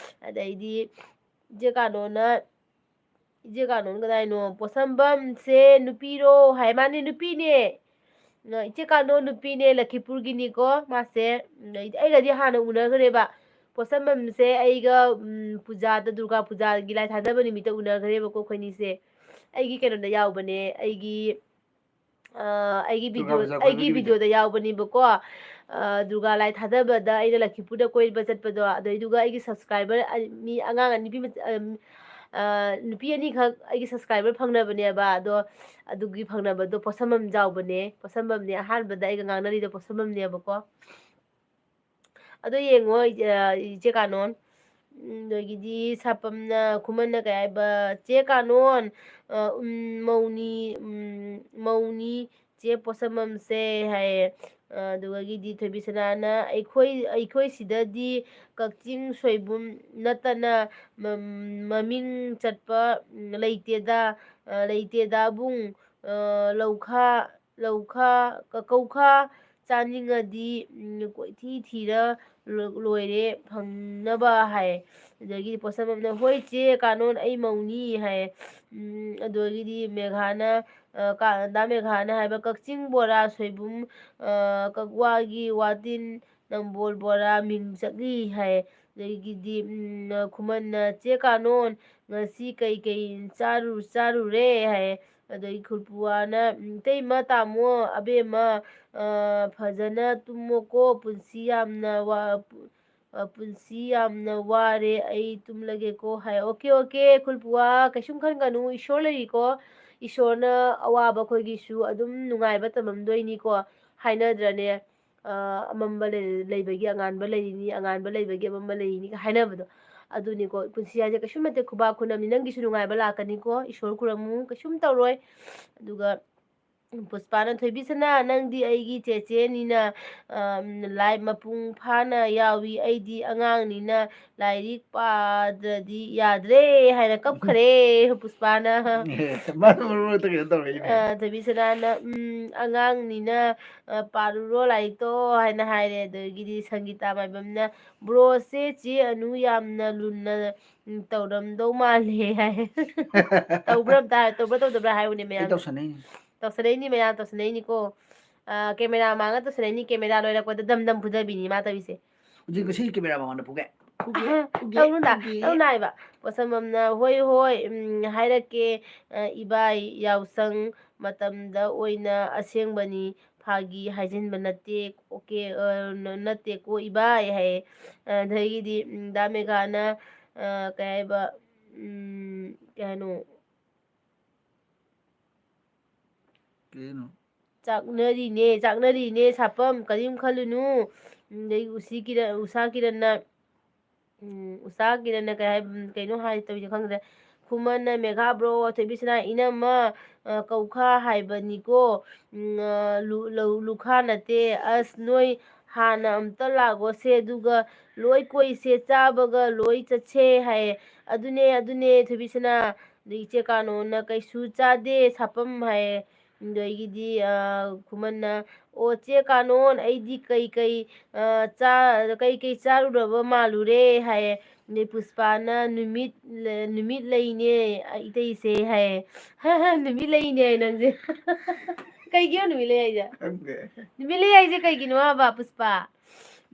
ꯑꯗꯩꯗꯤ ꯏꯆꯦ ꯀꯥꯅꯣꯅ, ꯏꯆꯦ ꯀꯥꯅꯣꯅ ꯀꯗꯥꯏꯅꯣ? "ꯄꯣꯠꯁꯝꯕꯝꯁꯦ ꯅꯨꯄꯤꯔꯣ?" ꯍꯥꯏ꯫ ꯃꯥꯅꯦ, ꯅꯨꯄꯤꯅꯦ꯫ ꯑ, ꯏꯆꯦ ꯀꯥꯅꯣ ꯅꯨꯄꯤꯅꯦ, ꯂꯈꯤꯄꯨꯔꯒꯤꯅꯤꯀꯣ ꯃꯥꯁꯦ꯫ ꯎꯝ, ꯑꯩ-, ꯑꯩꯒꯗꯤ ꯍꯥꯟꯅ ꯎꯅꯈ꯭ꯔꯦꯕ꯫ ꯄꯣꯠꯁꯝꯕꯝꯁꯦ ꯑꯩꯒ, ꯎꯝ, ꯄꯨꯖꯥꯗ, ꯗꯨꯔꯒꯥ ꯄꯨꯖꯥꯒꯤ ꯂꯥꯏ ꯊꯥꯗꯕ ꯅꯨꯃꯤꯠꯇ ꯎꯅꯈ꯭ꯔꯦꯕꯀꯣ ꯑꯩꯈꯣꯏꯅꯤꯁꯦ꯫ ꯑꯩꯒꯤ ꯀꯩꯅꯣꯗ ꯌꯥꯎꯕꯅꯦ, ꯑꯩꯒꯤ, ꯑ, ꯑꯩꯒꯤ ꯗꯨꯔꯒꯥ video, ꯄꯨꯖꯥ ꯑꯩꯒꯤ ꯀꯣꯏꯕꯒꯤ video꯫ videoꯗ ꯌꯥꯎꯕꯅꯦꯕꯀꯣ꯫ ꯑ, ꯗꯨꯔꯒꯥ ꯂꯥꯏ ꯊꯥꯗꯕꯗ ꯑꯩꯅ ꯂꯈꯤꯄꯨꯔꯗ ꯀꯣꯏꯕ ꯆꯠꯄꯗꯣ, ꯑꯗꯩꯗꯨꯒ ꯑꯩꯒꯤ subscriber ꯑ-, ꯃꯤ ꯑꯉꯥꯡ ꯑꯅꯤ, ꯅꯨꯄꯤ ꯃꯆ-, ꯑꯝ, ꯑ, ꯅꯨꯄꯤ ꯑꯅꯤꯈꯛ ꯑꯩꯒꯤ subscriber ꯐꯪꯅꯕꯅꯦꯕ꯫ ꯑꯗꯣ ꯑꯗꯨꯒꯤ ꯐꯪꯅꯕꯗꯣ ꯄꯣꯠꯁꯝꯕꯝ ꯌꯥꯎꯕꯅꯦ꯫ ꯄꯣꯠꯁꯝꯕꯝꯅꯦ ꯑꯍꯥꯟꯕꯗ ꯑꯩꯒ ꯉꯥꯡꯅꯔꯤꯗꯣ, ꯄꯣꯠꯁꯝꯕꯝꯅꯦꯕꯀꯣ꯫ ꯑꯗꯣ ꯌꯦꯡꯉꯣ, ꯑ, ꯏꯆꯦ ꯀꯥꯅꯣꯟ, ꯎꯝ, ꯑꯗꯒꯤꯗꯤ ꯁꯥꯄꯝꯅ, ꯈꯨꯃꯟꯅ ꯀꯩ ꯍꯥꯏꯕ, "ꯆꯦ ꯀꯥꯅꯣꯟ, ꯑ, ꯎꯝ, ꯃꯧꯅꯤ, ꯎꯝ, ꯃꯧꯅꯤ ꯆꯦ ꯄꯣꯠꯁꯝꯕꯝꯁꯦ" ꯍꯥꯏꯌꯦ꯫ ꯑ, ꯑꯗꯨꯗꯒꯤꯗꯤ ꯊꯣꯏꯕꯤꯁꯅꯥꯅ, "ꯑꯩꯈꯣꯏ, ꯑꯩꯈꯣꯏ ꯁꯤꯗꯗꯤ ꯀꯛꯆꯤꯡ ꯁꯣꯏꯕꯨꯝ ꯅꯠꯇꯅ ꯃ-, ꯃꯃꯤꯡ ꯆꯠꯄ, ꯎꯝ, ꯂꯩꯇꯦꯗ, ꯑ, ꯂꯩꯇꯦꯗ ꯕꯨꯡ, ꯑ, ꯂꯧꯈꯥ, ꯂꯧꯈꯥ, ꯀ-, ꯀꯧꯈꯥ ꯆꯥꯅꯤꯡꯉꯗꯤ, ꯎꯝ, ꯀꯣꯏꯊꯤ ꯊꯤꯔ ꯂꯣ-, ꯂꯣꯏꯔꯦ ꯐꯪꯅꯕ" ꯍꯥꯏ꯫ ꯑꯗꯒꯤ ꯄꯣꯠꯁꯝꯕꯝꯅ, "ꯍꯣꯏ ꯆꯦ ꯀꯥꯅꯣꯟ, ꯑꯩ ꯃꯧꯅꯤ" ꯍꯥꯏ꯫ ꯎꯝ, ꯑꯗꯨꯗꯒꯤꯗꯤ ꯃꯦꯘꯥꯅ, ꯑ, ꯀ-, ꯗꯥ ꯃꯦꯘꯥꯅ ꯍꯥꯏꯕ, "ꯀꯛꯆꯤꯡ ꯕꯣꯔꯥ, ꯁꯣꯏꯕꯨꯝ, ꯑ, ꯀꯛꯋꯥꯒꯤ ꯋꯥꯇꯤꯟ, ꯅꯝꯕꯣꯜ ꯕꯣꯔꯥ ꯃꯤꯡ ꯆꯠꯂꯤ" ꯍꯥꯏ꯫ ꯑꯗꯒꯤꯗꯤ, ꯎꯝ, ꯈꯨꯃꯟꯅ, "ꯆꯦ ꯀꯥꯅꯣꯟ, ꯉꯁꯤ ꯀꯩꯀꯩ ꯆꯥꯔꯨ-, ꯆꯥꯔꯨꯔꯦ?" ꯍꯥꯏ꯫ ꯑꯗꯒꯤ ꯈꯨꯜꯄꯨꯋꯥꯅ, "ꯎꯝ, ꯏꯇꯩꯃ, ꯇꯥꯃꯣ, ꯑꯕꯦꯝꯃ, ꯑ, ꯐꯖꯅ ꯇꯨꯝꯃꯣꯀꯣ, ꯄꯨꯟꯁꯤ ꯌꯥꯝꯅ ꯋꯥ-, ꯄꯨ-, ꯑ, ꯄꯨꯟꯁꯤ ꯌꯥꯝꯅ ꯋꯥꯔꯦ, ꯑꯩ ꯇꯨꯝꯂꯒꯦꯀꯣ" ꯍꯥꯏ꯫ "ꯑꯣꯀꯦ, ꯑꯣꯀꯦ, ꯈꯨꯜꯄꯨꯋꯥ, ꯀꯩꯁꯨꯝ ꯈꯟꯒꯅꯨ, ꯏꯁꯣꯔ ꯂꯩꯔꯤꯀꯣ, ꯏꯁꯣꯔꯅ ꯑꯋꯥꯕ ꯑꯩꯈꯣꯏꯒꯤꯁꯨ ꯑꯗꯨꯝ ꯅꯨꯡꯉꯥꯏꯕ ꯇꯝꯃꯝꯗꯣꯏꯅꯤꯀꯣ" ꯍꯥꯏꯅꯗ꯭ꯔꯅꯦ? ꯑ, "ꯑꯃꯝꯕ ꯂꯩ-, ꯂꯩꯕꯒꯤ ꯑꯉꯥꯟꯕ ꯂꯩꯔꯤꯅꯤ, ꯑꯉꯥꯟꯕ ꯂꯩꯕꯒꯤ ꯑꯃꯝꯕ ꯂꯩꯔꯤꯅꯤꯒ" ꯍꯥꯏꯅꯕꯗꯣ꯫ ꯑꯗꯨꯅꯤꯀꯣ, ꯄꯨꯟꯁꯤ ꯍꯥꯏꯁꯦ ꯀꯩꯁꯨꯝ ꯅꯠꯇꯦ, ꯈꯨꯕꯥꯛ ꯈꯨꯅꯝꯅꯤ꯫ ꯅꯪꯒꯤꯁꯨ ꯅꯨꯡꯉꯥꯏꯕ ꯂꯥꯛꯀꯅꯤꯀꯣ, ꯏꯁꯣꯔ ꯈꯨꯔꯝꯃꯨ, ꯀꯩꯁꯨꯝ ꯇꯧꯔꯣꯏ꯫ ꯑꯗꯨꯒ ꯄꯨꯁꯄꯥꯅ, "ꯊꯣꯏꯕꯤꯁꯅꯥ, ꯅꯪꯗꯤ ꯑꯩꯒꯤ ꯆꯦꯆꯦꯅꯤꯅ, ꯑ, ꯂꯥꯏꯐ ꯃꯄꯨꯡ ꯐꯥꯅ ꯌꯥꯎꯏ, ꯑꯩꯗꯤ ꯑꯉꯥꯡꯅꯤꯅ ꯂꯥꯏꯔꯤꯛ ꯄꯥꯗ꯭ꯔꯗꯤ ꯌꯥꯗ꯭ꯔꯦ" ꯍꯥꯏꯅ ꯀꯞꯈ꯭ꯔꯦ ꯄꯨꯁꯄꯥꯅ꯫ ꯑꯦ, ꯃꯥꯅ ꯃꯔꯛ ꯃꯔꯛꯇ ꯀꯩꯅꯣ ꯇꯧꯔꯛꯏꯅꯦ꯫ ꯑ, ꯊꯣꯏꯕꯤꯁꯅꯥꯅ, "ꯎꯝ, ꯑꯉꯥꯡꯅꯤꯅ, ꯑ, ꯄꯥꯔꯨꯔꯣ ꯂꯥꯏꯔꯤꯛꯇꯣ" ꯍꯥꯏꯅ ꯍꯥꯏꯔꯦ꯫ ꯑꯗꯒꯤꯗꯤ ꯁꯪꯒꯤꯇꯥ ꯃꯥꯏꯕꯝꯅ, "ꯕ꯭ꯔꯣꯁꯦ ꯆꯦ ꯑꯅꯨ ꯌꯥꯝꯅ ꯂꯨꯅ, ꯎꯝ, ꯇꯧꯔꯝꯗꯧ ꯃꯥꯜꯂꯦ" ꯍꯥꯏ꯫ ꯇꯧꯕ꯭ꯔꯥ ꯑꯝꯇ ꯍꯥꯏ-, ꯇꯧꯕ꯭ꯔꯥ ꯇꯧꯗꯕ꯭ꯔꯥ ꯍꯥꯏꯌꯨꯅꯦ ꯑꯩ ꯃꯌꯥꯝ꯫ ꯇꯧꯁꯟꯅꯩꯅꯦ꯫ ꯇꯧꯁꯟꯅꯩꯅꯤ ꯃꯌꯥꯝ, ꯇꯧꯁꯟꯅꯩꯅꯤꯀꯣ꯫ ꯑ, ꯀꯦꯃꯦꯔꯥ ꯃꯥꯡꯉ ꯇꯧꯁꯟꯅꯩꯅꯤ, ꯀꯦꯃꯦꯔꯥ ꯂꯣꯏꯔꯛꯄꯗ ꯗꯝ ꯗꯝ ꯐꯨꯗꯕꯤꯅꯤ ꯃꯥ ꯇꯧꯔꯤꯁꯦ꯫ ꯍꯧꯖꯤꯛ ꯉꯁꯤ ꯀꯦꯃꯦꯔꯥ ꯃꯃꯥꯡꯗ ꯐꯨꯒꯦ꯫ ꯐꯨꯒꯦ, ꯑꯍ, ꯐꯨꯒꯦ, ꯇꯧꯅꯨꯗ, ꯐꯨꯒꯦ꯫ ꯇꯧꯅꯨ ꯍꯥꯏꯕ꯫ ꯄꯣꯠꯁꯝꯕꯝꯅ, "ꯍꯣꯏ, ꯍꯣꯏ, ꯎꯝ, ꯍꯥꯏꯔꯛꯀꯦ, ꯑ, ꯏꯕꯥꯏ ꯌꯥꯎꯁꯪ ꯃꯇꯝꯗ ꯑꯣꯏꯅ ꯑꯁꯦꯡꯕꯅꯤ, ꯐꯥꯒꯤ ꯍꯥꯏꯖꯤꯟꯕ ꯅꯠꯇꯦ, ꯑꯣꯀꯦ, ꯑ, ꯅ-, ꯅꯠꯇꯦꯀꯣ ꯏꯕꯥꯏ" ꯍꯥꯏꯌꯦ꯫ ꯑꯗꯒꯤꯗꯤ, ꯎꯝ, ꯗꯥ ꯃꯦꯘꯥꯅ, ꯑ, ꯀꯩ ꯍꯥꯏꯕ, ꯎꯝ, ꯀꯩ ꯍꯥꯏꯅꯣ? ꯀꯩꯅꯣ? "ꯆꯥꯛꯅꯔꯤꯅꯦ, ꯆꯥꯛꯅꯔꯤꯅꯦ, ꯁꯥꯄꯝ, ꯀꯔꯤꯝ ꯈꯜꯂꯨꯅꯨ"꯫ ꯑꯗꯩ ꯎꯁꯤ ꯀꯤꯔꯟ, ꯎꯁꯥ ꯀꯤꯔꯟꯅ, ꯎꯝ, ꯎꯁꯥ ꯀꯤꯔꯟꯅ ꯀꯩ ꯍꯥꯏ-, ꯎꯝ, ꯀꯩꯅꯣ ꯍꯥꯏ ꯇꯧꯔꯤꯁꯦ ꯈꯪꯗ꯭ꯔꯦ꯫ ꯈꯨꯃꯟꯅ, "ꯃꯦꯘꯥ bro, ꯊꯣꯏꯕꯤꯁꯅꯥ ꯏꯅꯝꯃ, ꯑ, ꯀꯧꯈꯥ ꯍꯥꯏꯕꯅꯤꯀꯣ꯫ ꯎꯝ, ꯑ, ꯂꯨ-, ꯂꯧ-, ꯂꯨꯈꯥ ꯅꯠꯇꯦ꯫ ꯑꯁ, ꯅꯣꯏ ꯍꯥꯟꯅ ꯑꯝꯇ ꯂꯥꯛꯑꯣꯁꯦ, ꯑꯗꯨꯒ ꯂꯣꯏ ꯀꯣꯏꯁꯦ, ꯆꯥꯕꯒ ꯂꯣꯏ ꯆꯠꯁꯦ" ꯍꯥꯏꯌꯦ꯫ "ꯑꯗꯨꯅꯦ, ꯑꯗꯨꯅꯦ, ꯊꯣꯏꯕꯤꯁꯅꯥ"꯫ ꯑꯗꯩ ꯏꯆꯦ ꯀꯥꯅꯣꯅ, "ꯀꯩꯁꯨ ꯆꯥꯗꯦ, ꯁꯥꯄꯝ" ꯍꯥꯏꯌꯦ꯫ ꯑꯗꯒꯤꯗꯤ, ꯑ, ꯈꯨꯃꯟꯅ, "ꯑꯣ, ꯆꯦ ꯀꯥꯅꯣꯟ, ꯑꯩꯗꯤ ꯀꯩꯀꯩ, ꯑ, ꯆꯥ-, ꯀꯩꯀꯩ ꯆꯥꯔꯨꯔꯕ ꯃꯥꯜꯂꯨꯔꯦ?" ꯍꯥꯏꯌꯦ꯫ ꯑꯗꯩ ꯄꯨꯁꯄꯥꯅ, "ꯅꯨꯃꯤꯠ ꯂ-, ꯅꯨꯃꯤꯠ ꯂꯩꯅꯦ, ꯑ, ꯏꯇꯩꯁꯦ" ꯍꯥꯏꯌꯦ꯫ "ꯅꯨꯃꯤꯠ ꯂꯩꯅꯦ ꯍꯥꯏ ꯅꯪꯁꯦ?" ꯀꯩꯒꯤꯅꯣ ꯅꯨꯃꯤꯠ ꯂꯩ ꯍꯥꯏꯁꯦ? ꯈꯪꯗꯦ꯫ ꯅꯨꯃꯤꯠ ꯂꯩ ꯍꯥꯏꯁꯦ ꯀꯩꯒꯤꯅꯣ ꯍꯥꯏꯕ, ꯄꯨꯁꯄꯥ?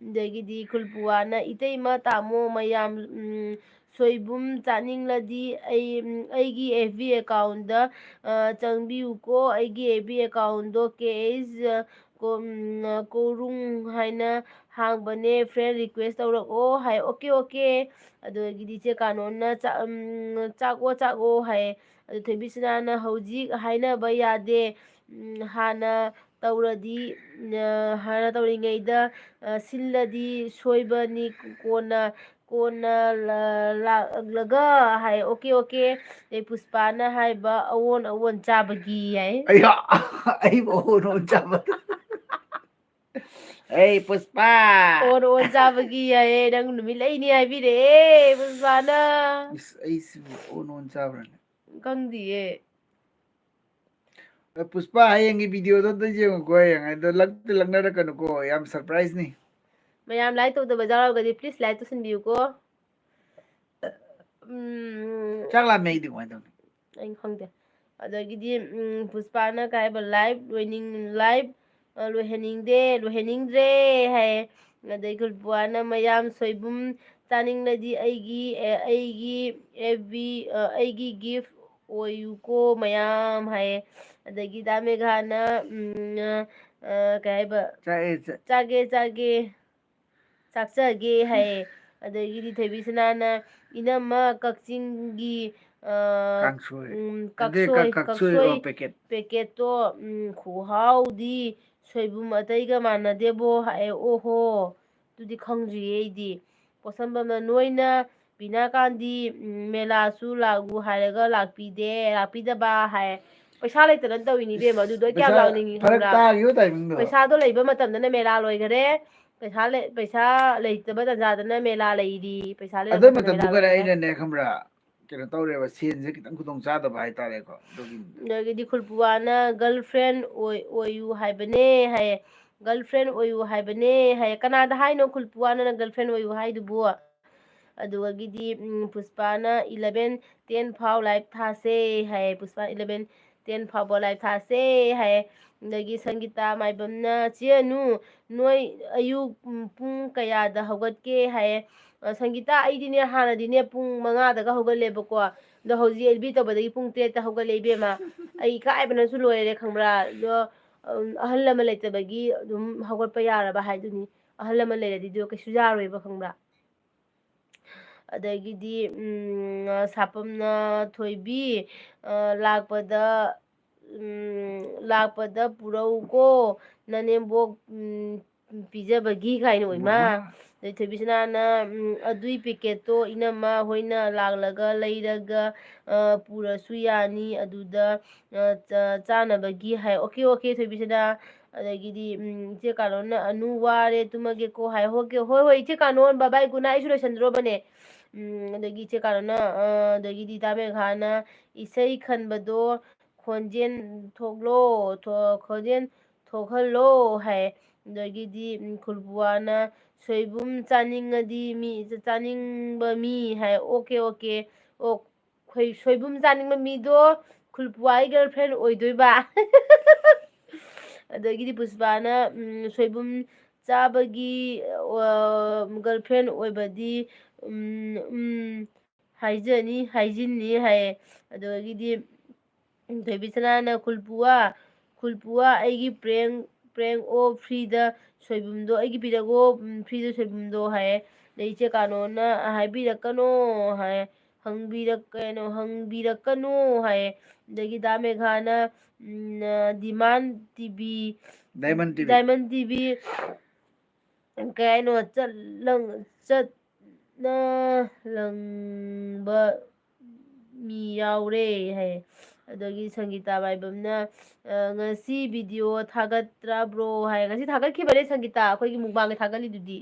ꯑꯗꯒꯤꯗꯤ ꯈꯨꯜꯄꯨꯋꯥꯅ, "ꯏꯇꯩꯃ, ꯇꯥꯃꯣ ꯃꯌꯥꯝ, ꯎꯝ, ꯁꯣꯏꯕꯨꯝ ꯆꯥꯅꯤꯡꯂꯗꯤ ꯑꯩ, ꯎꯝ, ꯑꯩꯒꯤ F B account-ꯗ, ꯑ, ꯆꯪꯕꯤꯌꯨꯀꯣ꯫ ꯑꯩꯒꯤ F B account-ꯗꯣ K H, ꯑ, ꯀꯣ-, ꯎꯝ, ꯀꯣꯔꯨꯡ ꯍꯥꯏꯅ ꯍꯥꯡꯕꯅꯦ꯫ Friend request ꯇꯧꯔꯛꯑꯣ" ꯍꯥꯏ꯫ "Okay, okay". ꯑꯗꯒꯤꯗꯤ ꯏꯆꯦ ꯀꯥꯅꯣꯟꯅ ꯆꯥ-, ꯎꯝ, "ꯆꯥꯛꯑꯣ, ꯆꯥꯛꯑꯣ" ꯍꯥꯏ꯫ ꯑꯗꯨ ꯊꯣꯏꯕꯤꯁꯅꯥꯅ, "ꯍꯧꯖꯤꯛ ꯍꯥꯏꯅꯕ ꯌꯥꯗꯦ꯫ ꯎꯝ, ꯍꯥꯟꯅ ꯇꯧꯔꯗꯤ, ꯑ, ꯍꯥꯟꯅ ꯇꯧꯔꯤꯉꯩꯗ, ꯑ, ꯁꯤꯜꯂꯗꯤ ꯁꯣꯏꯕꯅꯤ, ꯀꯣꯟꯅ, ꯀꯣꯟꯅ ꯂ-, ꯂꯥꯛꯂꯒ" ꯍꯥꯏ꯫ "Okay, okay". ꯑꯗꯩ ꯄꯨꯁꯄꯥꯅ ꯍꯥꯏꯕ, "ꯑꯑꯣꯟ ꯑꯑꯣꯟ ꯆꯥꯕꯒꯤ" ꯍꯥꯏ꯫ ꯑꯩꯌꯥ, ꯑꯩꯕꯨ ꯑꯑꯣꯟ ꯑꯑꯣꯟ ꯆꯥꯕ꯫ ꯑꯩ ꯄꯨꯁꯄꯥ! "ꯑꯑꯣꯟ ꯑꯑꯣꯟ ꯆꯥꯕꯒꯤ" ꯍꯥꯏꯌꯦ꯫ ꯅꯪ ꯅꯨꯃꯤꯠ ꯂꯩꯅꯤ ꯍꯥꯏꯕꯤꯔꯛꯑꯦ ꯄꯨꯁꯄꯥꯅ꯫ ꯏꯁ, ꯑꯩꯁꯤꯕꯨ ꯑꯑꯣꯟ ꯑꯑꯣꯟ ꯆꯥꯕ꯭ꯔꯅꯦ? ꯈꯪꯗꯤꯌꯦ꯫ ꯑ, ꯄꯨꯁꯄꯥ, ꯍꯌꯦꯡꯒꯤ video-ꯗꯣ ꯑꯝꯇ ꯌꯦꯡꯉꯨꯀꯣ, ꯍꯌꯦꯡ꯫ ꯑꯗꯣ ꯂꯛꯇ ꯂꯛꯅꯔꯛꯀꯅꯨꯀꯣ, ꯌꯥꯝ surprise-ꯅꯤ꯫ ꯃꯌꯥꯝ like ꯇꯧꯗꯕ ꯌꯥꯎꯔꯒꯗꯤ please like ꯇꯧꯁꯤꯟꯕꯤꯌꯨꯀꯣ꯫ ꯎꯝ꯫ ꯆꯥꯛ ꯂꯥꯝꯃꯦ ꯑꯩꯗꯤ, ꯀꯃꯥꯏꯅ ꯇꯧꯅꯤ? ꯑꯩ ꯈꯪꯗꯦ꯫ ꯑꯗꯒꯤꯗꯤ, ꯎꯝ, ꯄꯨꯁꯄꯥꯅ ꯀꯩ ꯍꯥꯏꯕ, "Live ꯂꯣꯏꯅꯤꯡ-, live, ꯑ, ꯂꯣꯏꯍꯟꯅꯤꯡꯗꯦ, ꯂꯣꯏꯍꯟꯅꯤꯡꯗ꯭ꯔꯦ" ꯍꯥꯏꯌꯦ꯫ ꯑꯗꯩ ꯈꯨꯜꯄꯨꯋꯥꯅ, "ꯃꯌꯥꯝ ꯁꯣꯏꯕꯨꯝ ꯆꯥꯅꯤꯡꯂꯗꯤ ꯑꯩꯒꯤ, ꯑ, ꯑꯩꯒꯤ F B, ꯑ, ꯑꯩꯒꯤ gift ꯑꯣꯏꯌꯨꯀꯣ ꯃꯌꯥꯝ" ꯍꯥꯏꯌꯦ꯫ ꯑꯗꯒꯤ ꯗꯥ ꯃꯦꯘꯥꯅ, ꯎꯝ, ꯑ, ꯑ, ꯀꯩ ꯍꯥꯏꯕ? ꯆꯥꯛꯑꯦ, ꯆꯥ- "ꯆꯥꯒꯦ, ꯆꯥꯒꯦ, ꯆꯥꯛꯆꯒꯦ" ꯍꯥꯏꯌꯦ꯫ ꯑꯗꯒꯤꯗꯤ ꯊꯣꯏꯕꯤꯁꯅꯥꯅ, "ꯏꯅꯝꯃ, ꯀꯛꯆꯤꯡꯒꯤ, ꯑ, ꯀꯥꯡꯁꯣꯏ꯫ ꯎꯝ, ꯑꯗꯩ ꯀꯛꯁꯣꯏ, ꯀꯛ-, ꯀꯛꯁꯣꯏ, ꯀꯛꯁꯣꯏ ꯑꯣ, packet꯫ Packet-ꯇꯣ, ꯎꯝ, ꯈꯨꯍꯥꯎꯗꯤ ꯁꯣꯏꯕꯨꯝ ꯑꯇꯩꯒ ꯃꯥꯟꯅꯗꯦꯕꯣ" ꯍꯥꯏꯌꯦ꯫ "ꯑꯣꯍꯣ, ꯑꯗꯨꯗꯤ ꯈꯪꯗ꯭ꯔꯤꯌꯦ ꯑꯩꯗꯤ"꯫ ꯄꯣꯠꯁꯝꯕꯝꯅ ꯅꯣꯏꯅ ꯕꯤꯅꯥ ꯀꯥꯟꯗꯤ, ꯎꯝ, ꯃꯦꯂꯥꯁꯨ ꯂꯥꯛꯎ ꯍꯥꯏꯔꯒ ꯂꯥꯛꯄꯤꯗꯦ, ꯂꯥꯛꯄꯤꯗꯕ ꯍꯥꯏ꯫ ꯄꯩꯁꯥ ꯂꯩꯇꯅ ꯇꯧꯔꯤꯅꯤ ꯏꯕꯦꯝꯃ, ꯑꯗꯨꯗꯣ ꯑꯩ ꯀꯌꯥꯝ ꯄꯩꯁꯥ ꯂꯥꯛꯅꯤꯡꯉꯤ ꯐꯔꯛ ꯈꯪꯕ꯭ꯔꯥ? ꯇꯥꯈꯤꯕ ꯇꯥꯏꯃꯤꯡꯗꯣ꯫ ꯄꯩꯁꯥꯗꯣ ꯂꯩꯕ ꯃꯇꯝꯗꯅ ꯃꯦꯂꯥ ꯂꯣꯏꯈꯔꯦ, ꯄꯩꯁꯥ ꯂꯩ-, ꯄꯩꯁꯥ ꯂꯩꯇꯕ ꯇꯥꯟꯖꯥꯗꯅ ꯃꯦꯂꯥ ꯂꯩꯔꯤ, ꯄꯩꯁꯥ ꯂꯩꯕ ꯑꯗꯨ ꯃꯇꯝꯗ ꯃꯦꯂꯥ ꯃꯇꯝꯗꯨꯒ ꯂꯣꯏꯈꯔꯦ꯫ ꯑꯩꯅꯅꯦ ꯈꯪꯕ꯭ꯔꯥ, ꯀꯩꯅꯣ ꯇꯧꯔꯦꯕ, ꯁꯦꯟꯁꯦ ꯈꯤꯇꯪ ꯈꯨꯗꯣꯡ ꯆꯥꯗꯕ ꯍꯥꯏꯇꯥꯔꯦꯀꯣ, ꯑꯗꯨꯒꯤꯅꯤꯗ꯫ ꯑꯗꯒꯤꯗꯤ ꯈꯨꯜꯄꯨꯋꯥꯅ ꯒꯔꯜ ꯐ꯭ꯔꯦꯟ ꯑꯣꯏ-, ꯑꯣꯏꯌꯨ ꯍꯥꯏꯕꯅꯦ ꯍꯥꯏꯌꯦ꯫ ꯒꯔꯜ ꯐ꯭ꯔꯦꯟ ꯑꯣꯏꯌꯨ ꯍꯥꯏꯕꯅꯦ ꯍꯥꯏꯌꯦ꯫ ꯀꯅꯥꯗ ꯍꯥꯏꯅꯣ ꯈꯨꯜꯄꯨꯋꯥꯅ ꯅꯪ ꯒꯔꯜ ꯐ꯭ꯔꯦꯟ ꯑꯣꯏꯌꯨ ꯍꯥꯏꯗꯨꯕꯨ? ꯑꯗꯨꯗꯒꯤꯗꯤ, ꯎꯝ, ꯄꯨꯁꯄꯥꯅ ꯏꯂꯚꯦꯟ ꯇꯦꯟ ꯐꯥꯎ ꯂꯥꯏꯚ ꯊꯥꯁꯦ ꯍꯥꯏꯌꯦ꯫ ꯄꯨꯁꯄꯥ ꯏꯂꯚꯦꯟ ꯇꯦꯟ ꯐꯥꯎꯕ ꯂꯥꯏꯚ ꯊꯥꯁꯦ ꯍꯥꯏꯌꯦ꯫ ꯑꯗꯒꯤ ꯁꯪꯒꯤꯇꯥ ꯃꯥꯏꯕꯝꯅ, "ꯆꯦ ꯑꯅꯨ, ꯅꯣꯏ ꯑꯌꯨꯛ, ꯎꯝ, ꯄꯨꯡ ꯀꯌꯥꯗ ꯍꯧꯒꯠꯀꯦ?" ꯍꯥꯏꯌꯦ꯫ ꯑ, ꯁꯪꯒꯤꯇꯥ, ꯑꯩꯗꯤꯅꯦ ꯍꯥꯟꯅꯗꯤꯅꯦ ꯄꯨꯡ ꯃꯉꯥꯗꯒ ꯍꯧꯒꯠꯂꯦꯕꯀꯣ꯫ ꯑꯗꯣ ꯍꯧꯖꯤꯛ ꯑꯦꯜ ꯕꯤ ꯇꯧꯕꯗꯒꯤ ꯄꯨꯡ ꯇꯔꯦꯠꯇ ꯍꯧꯒꯠꯂꯦ ꯏꯕꯦꯝꯃ꯫ ꯑꯩ ꯏꯀꯥꯏꯕꯅꯁꯨ ꯂꯣꯏꯔꯦ ꯈꯪꯕ꯭ꯔꯥ? ꯑꯗꯣ, ꯎꯝ, ꯑꯍꯜ ꯂꯃꯟ ꯂꯩꯇꯕꯒꯤ ꯑꯗꯨꯝ ꯍꯧꯒꯠꯄ ꯌꯥꯔꯕ ꯍꯥꯏꯗꯨꯅꯤ꯫ ꯑꯍꯜ ꯂꯃꯟ ꯂꯩꯔꯗꯤ ꯑꯗꯨ ꯀꯩꯁꯨ ꯌꯥꯔꯣꯏꯕ ꯈꯪꯕ꯭ꯔꯥ? ꯑꯗꯒꯤꯗꯤ, ꯎꯝ, ꯁꯥꯄꯝꯅ, "ꯊꯣꯏꯕꯤ, ꯑ, ꯂꯥꯛꯄꯗ, ꯎꯝ, ꯂꯥꯛꯄꯗ ꯄꯨꯔꯛꯎꯀꯣ, ꯅꯅꯦꯝꯕꯣꯛ, ꯎꯝ, ꯄꯤꯖꯕꯒꯤ" ꯀꯥꯏꯅ ꯑꯣꯏꯃ꯫ ꯑꯗꯩ ꯊꯣꯏꯕꯤꯁꯅꯥꯅ, ꯎꯝ, "ꯑꯗꯨꯏ ꯄꯦꯀꯦꯠꯇꯣ ꯏꯅꯝꯃ ꯍꯣꯏꯅ ꯂꯥꯛꯂꯒ ꯂꯩꯔꯒ, ꯑ, ꯄꯨꯔꯁꯨ ꯌꯥꯅꯤ, ꯑꯗꯨꯗ, ꯑ, ꯆꯥ-, ꯆꯥꯅꯕꯒꯤ" ꯍꯥꯏ꯫ "Okay, okay, ꯊꯣꯏꯕꯤꯁꯅꯥ"꯫ ꯑꯗꯒꯤꯗꯤ, ꯎꯝ, ꯏꯆꯦ ꯀꯥꯂꯣꯅ, "ꯑꯅꯨ ꯋꯥꯔꯦ, ꯇꯨꯝꯃꯒꯦꯀꯣ" ꯍꯥꯏ꯫ "ꯍꯣꯏ, ꯍꯣꯏ, ꯍꯣꯏ, ꯏꯆꯦ ꯀꯥꯂꯣꯟ, bye bye, good night, ꯑꯩꯁꯨ ꯂꯣꯏꯁꯟꯗ꯭ꯔꯣꯕꯅꯦ"꯫ ꯎꯝ, ꯑꯗꯒꯤ ꯏꯆꯦ ꯀꯥꯂꯣꯅ, ꯑ, ꯑꯗꯒꯤꯗꯤ ꯗꯥ ꯃꯦꯘꯥꯅ, "ꯏꯁꯩ ꯈꯟꯕꯗꯣ ꯈꯣꯟꯖꯦꯜ ꯊꯣꯛꯂꯣ, ꯊꯣ-, ꯈꯣꯟꯖꯦꯜ ꯊꯣꯛꯍꯜꯂꯣ" ꯍꯥꯏ꯫ ꯑꯗꯒꯤꯗꯤ, ꯎꯝ, ꯈꯨꯜꯕꯨꯋꯥꯅ, "ꯁꯣꯏꯕꯨꯝ ꯆꯥꯅꯤꯡꯉꯗꯤ ꯃꯤ, ꯆꯥꯅꯤꯡꯕ ꯃꯤ" ꯍꯥꯏ꯫ "ꯑꯣꯀꯦ, ꯑꯣꯀꯦ, ꯑꯣ-, ꯈꯣꯏ-, ꯁꯣꯏꯕꯨꯝ ꯆꯥꯅꯤꯡꯕ ꯃꯤꯗꯣ ꯈꯨꯜꯄꯨꯋꯥꯒꯤ ꯒꯔꯜ ꯐ꯭ꯔꯦꯟ ꯑꯣꯏꯗꯣꯏꯕ"꯫ ꯑꯗꯒꯤꯗꯤ ꯄꯨꯁꯄꯥꯅ, ꯎꯝ, "ꯁꯣꯏꯕꯨꯝ ꯆꯥꯕꯒꯤ, ꯑ, ꯒꯔꯜ ꯐ꯭ꯔꯦꯟ ꯑꯣꯏꯕꯗꯤ, ꯎꯝ, ꯎꯝ, ꯍꯥꯏꯖꯅꯤ, ꯍꯥꯏꯖꯤꯟꯅꯤ" ꯍꯥꯏꯌꯦ꯫ ꯑꯗꯒꯤꯗꯤ ꯊꯣꯏꯕꯤꯁꯅꯥꯅ, "ꯈꯨꯜꯄꯨꯋꯥ, ꯈꯨꯜꯄꯨꯋꯥ, ꯑꯩꯒꯤ prank, prank ꯑꯣ free ꯗ ꯁꯣꯏꯕꯨꯝꯗꯣ ꯑꯩꯒꯤ ꯄꯤꯔꯛꯑꯣ, ꯎꯝ, free ꯗ ꯁꯣꯏꯕꯨꯝꯗꯣ" ꯍꯥꯏꯌꯦ꯫ ꯑꯗꯩ ꯏꯆꯦ ꯀꯥꯅꯣꯅ, "ꯍꯥꯏꯕꯤꯔꯛꯀꯅꯣ" ꯍꯥꯏꯌꯦ꯫ "ꯍꯪꯕꯤꯔꯛ-, ꯀꯩꯅꯣ, ꯍꯪꯕꯤꯔꯛꯀꯅꯨ" ꯍꯥꯏꯌꯦ꯫ ꯑꯗꯒꯤ ꯗꯥ ꯃꯦꯘꯥꯅ, ꯎꯝ, ꯑ, diamond T V, diamond T V. Diamond T V, ꯀꯩ ꯍꯥꯏꯅꯣ, ꯆꯠꯂꯪ-, ꯆꯠ-, ꯅ ꯂꯪꯕ ꯃꯤ ꯌꯥꯎꯔꯦ ꯍꯥꯏ꯫ ꯑꯗꯒꯤ ꯁꯪꯒꯤꯇꯥ ꯃꯥꯏꯕꯝꯅ, ꯑ, "ꯉꯁꯤ video ꯊꯥꯒꯠꯇ꯭ꯔꯕ꯭ꯔꯣ?" ꯍꯥꯏ꯫ "ꯉꯁꯤ ꯊꯥꯒꯠꯈꯤꯕꯅꯦ ꯁꯪꯒꯤꯇꯥ, ꯑꯩꯈꯣꯏꯒꯤ mukbangꯒꯤ ꯊꯥꯒꯠꯂꯤꯗꯨꯗꯤ꯫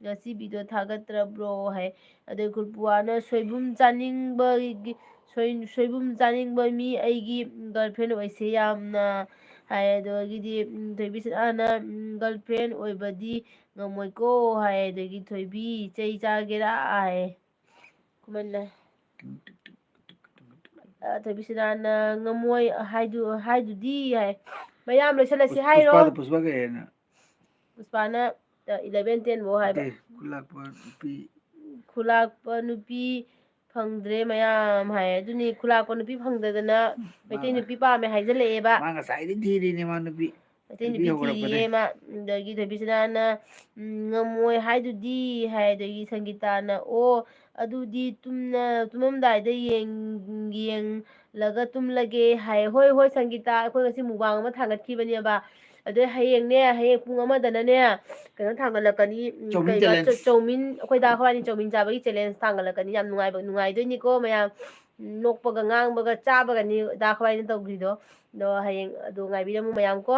ꯉꯁꯤ video ꯊꯥꯒꯠꯇ꯭ꯔꯕ꯭ꯔꯣ?" ꯍꯥꯏ꯫ ꯑꯗꯩ ꯈꯨꯔꯄꯨꯋꯥꯅ "ꯁꯣꯏꯕꯨꯝ ꯆꯥꯅꯤꯡꯕꯒꯤ, ꯁꯣꯏ-, ꯁꯣꯏꯕꯨꯝ ꯆꯥꯅꯤꯡꯕ ꯃꯤ ꯑꯩꯒꯤ girlfriend ꯑꯣꯏꯁꯦ ꯌꯥꯝꯅ" ꯍꯥꯏ꯫ ꯑꯗꯒꯤꯗꯤ, ꯎꯝ, ꯊꯣꯏꯕꯤꯁꯅꯥꯅ, ꯎꯝ, "Girlfriend ꯑꯣꯏꯕꯗꯤ ꯉꯝꯃꯣꯏꯀꯣ" ꯍꯥꯏ꯫ ꯑꯗꯒꯤ ꯊꯣꯏꯕꯤ, "ꯆꯩ ꯆꯥꯒꯦꯔꯥ?" ꯍꯥꯏ꯫ ꯈꯨꯃꯟꯅ, ꯑ, ꯊꯣꯏꯕꯤꯁꯅꯥꯅ, "ꯉꯝꯃꯣꯏ ꯍꯥꯏꯗꯨ-, ꯍꯥꯏꯗꯨꯗꯤ" ꯍꯥꯏ꯫ "ꯃꯌꯥꯝ ꯂꯣꯏꯁꯤꯜꯂꯁꯤ ꯄꯨꯁ-, ꯍꯥꯏꯔꯣ?" ꯄꯨꯁꯄꯥꯗ, ꯄꯨꯁꯄꯥ ꯀꯩ ꯍꯥꯏꯅꯣ? ꯄꯨꯁꯄꯥꯅ, ꯑ, eleven ten ꯐꯥꯎ ꯍꯥꯏꯕ꯫ ꯅꯠꯇꯦ, ꯈꯨꯂꯥꯛꯄ ꯅꯨꯄꯤ꯫ "ꯈꯨꯂꯥꯛꯄ ꯅꯨꯄꯤ ꯐꯪꯗ꯭ꯔꯦ ꯃꯌꯥꯝ" ꯍꯥꯏ꯫ ꯑꯗꯨꯅꯤ, ꯈꯨꯂꯥꯛꯄ ꯅꯨꯄꯤ ꯐꯪꯗꯗꯅ ꯃꯩꯇꯩ ꯃꯥꯅ, ꯅꯨꯄꯤ ꯄꯥꯝꯃꯦ ꯍꯥꯏꯖꯜꯂꯛꯑꯦꯕ꯫ ꯃꯥ ꯉꯁꯥꯏꯗꯩ ꯊꯤꯔꯤꯅꯦ ꯃꯥ ꯅꯨꯄꯤ꯫ ꯃꯩꯇꯩ ꯅꯨꯄꯤ ꯅꯨꯄꯤ ꯍꯧꯒꯠꯂꯛꯄꯗꯩ꯫ ꯊꯤꯔꯤꯌꯦ ꯃꯥ꯫ ꯑꯗꯒꯤ ꯊꯣꯏꯕꯤꯁꯅꯥꯅ, "ꯎꯝ, ꯉꯝꯃꯣꯏ ꯍꯥꯏꯗꯨꯗꯤ" ꯍꯥꯏ꯫ ꯑꯗꯒꯤ ꯁꯪꯒꯤꯇꯥꯅ, "ꯑꯣ, ꯑꯗꯨꯗꯤ ꯇꯨꯝꯅ-, ꯇꯨꯝꯃꯝꯗꯥꯏꯗ ꯌꯦꯡ-, ꯌꯦꯡꯂꯒ ꯇꯨꯝꯂꯒꯦ" ꯍꯥꯏ꯫ "ꯍꯣꯏ, ꯍꯣꯏ, ꯁꯪꯒꯤꯇꯥ, ꯑꯩꯈꯣꯏ ꯉꯁꯤ mukbang ꯑꯃ ꯊꯥꯡꯒꯠꯈꯤꯕꯅꯦꯕ꯫ ꯑꯗꯣ ꯍꯌꯦꯡꯅꯦ, ꯍꯌꯦꯡ ꯄꯨꯡ ꯑꯃꯗꯅꯅꯦ, ꯀꯩꯅꯣ ꯊꯥꯡꯒꯠꯂꯛꯀꯅꯤ, ꯎꯝ, ꯆꯧꯃꯤꯟ ꯀꯩꯕ, challenge꯫ ꯆꯧ-, ꯆꯧꯃꯤꯟ, ꯑꯩꯈꯣꯏ ꯗꯥ ꯑꯩꯈꯣꯏꯕꯥꯅꯤ ꯆꯧꯃꯤꯟ ꯆꯥꯕꯒꯤ challenge ꯊꯥꯡꯒꯠꯂꯛꯀꯅꯤ꯫ ꯌꯥꯝ ꯅꯨꯡꯉꯥꯏꯕ, ꯅꯨꯡꯉꯥꯏꯗꯣꯏꯅꯤꯀꯣ ꯃꯌꯥꯝ꯫ ꯎꯝ, ꯅꯣꯛꯄꯒ, ꯉꯥꯡꯕꯒ, ꯆꯥꯕꯒꯅꯤ ꯗꯥ ꯑꯩꯈꯣꯏꯕꯥꯅꯤꯅ ꯇꯧꯗꯣꯏꯗꯣ꯫ ꯑꯗꯣ ꯍꯌꯦꯡ ꯑꯗꯨ ꯉꯥꯏꯕꯤꯔꯝꯃꯨ ꯃꯌꯥꯝ ꯀꯣ꯫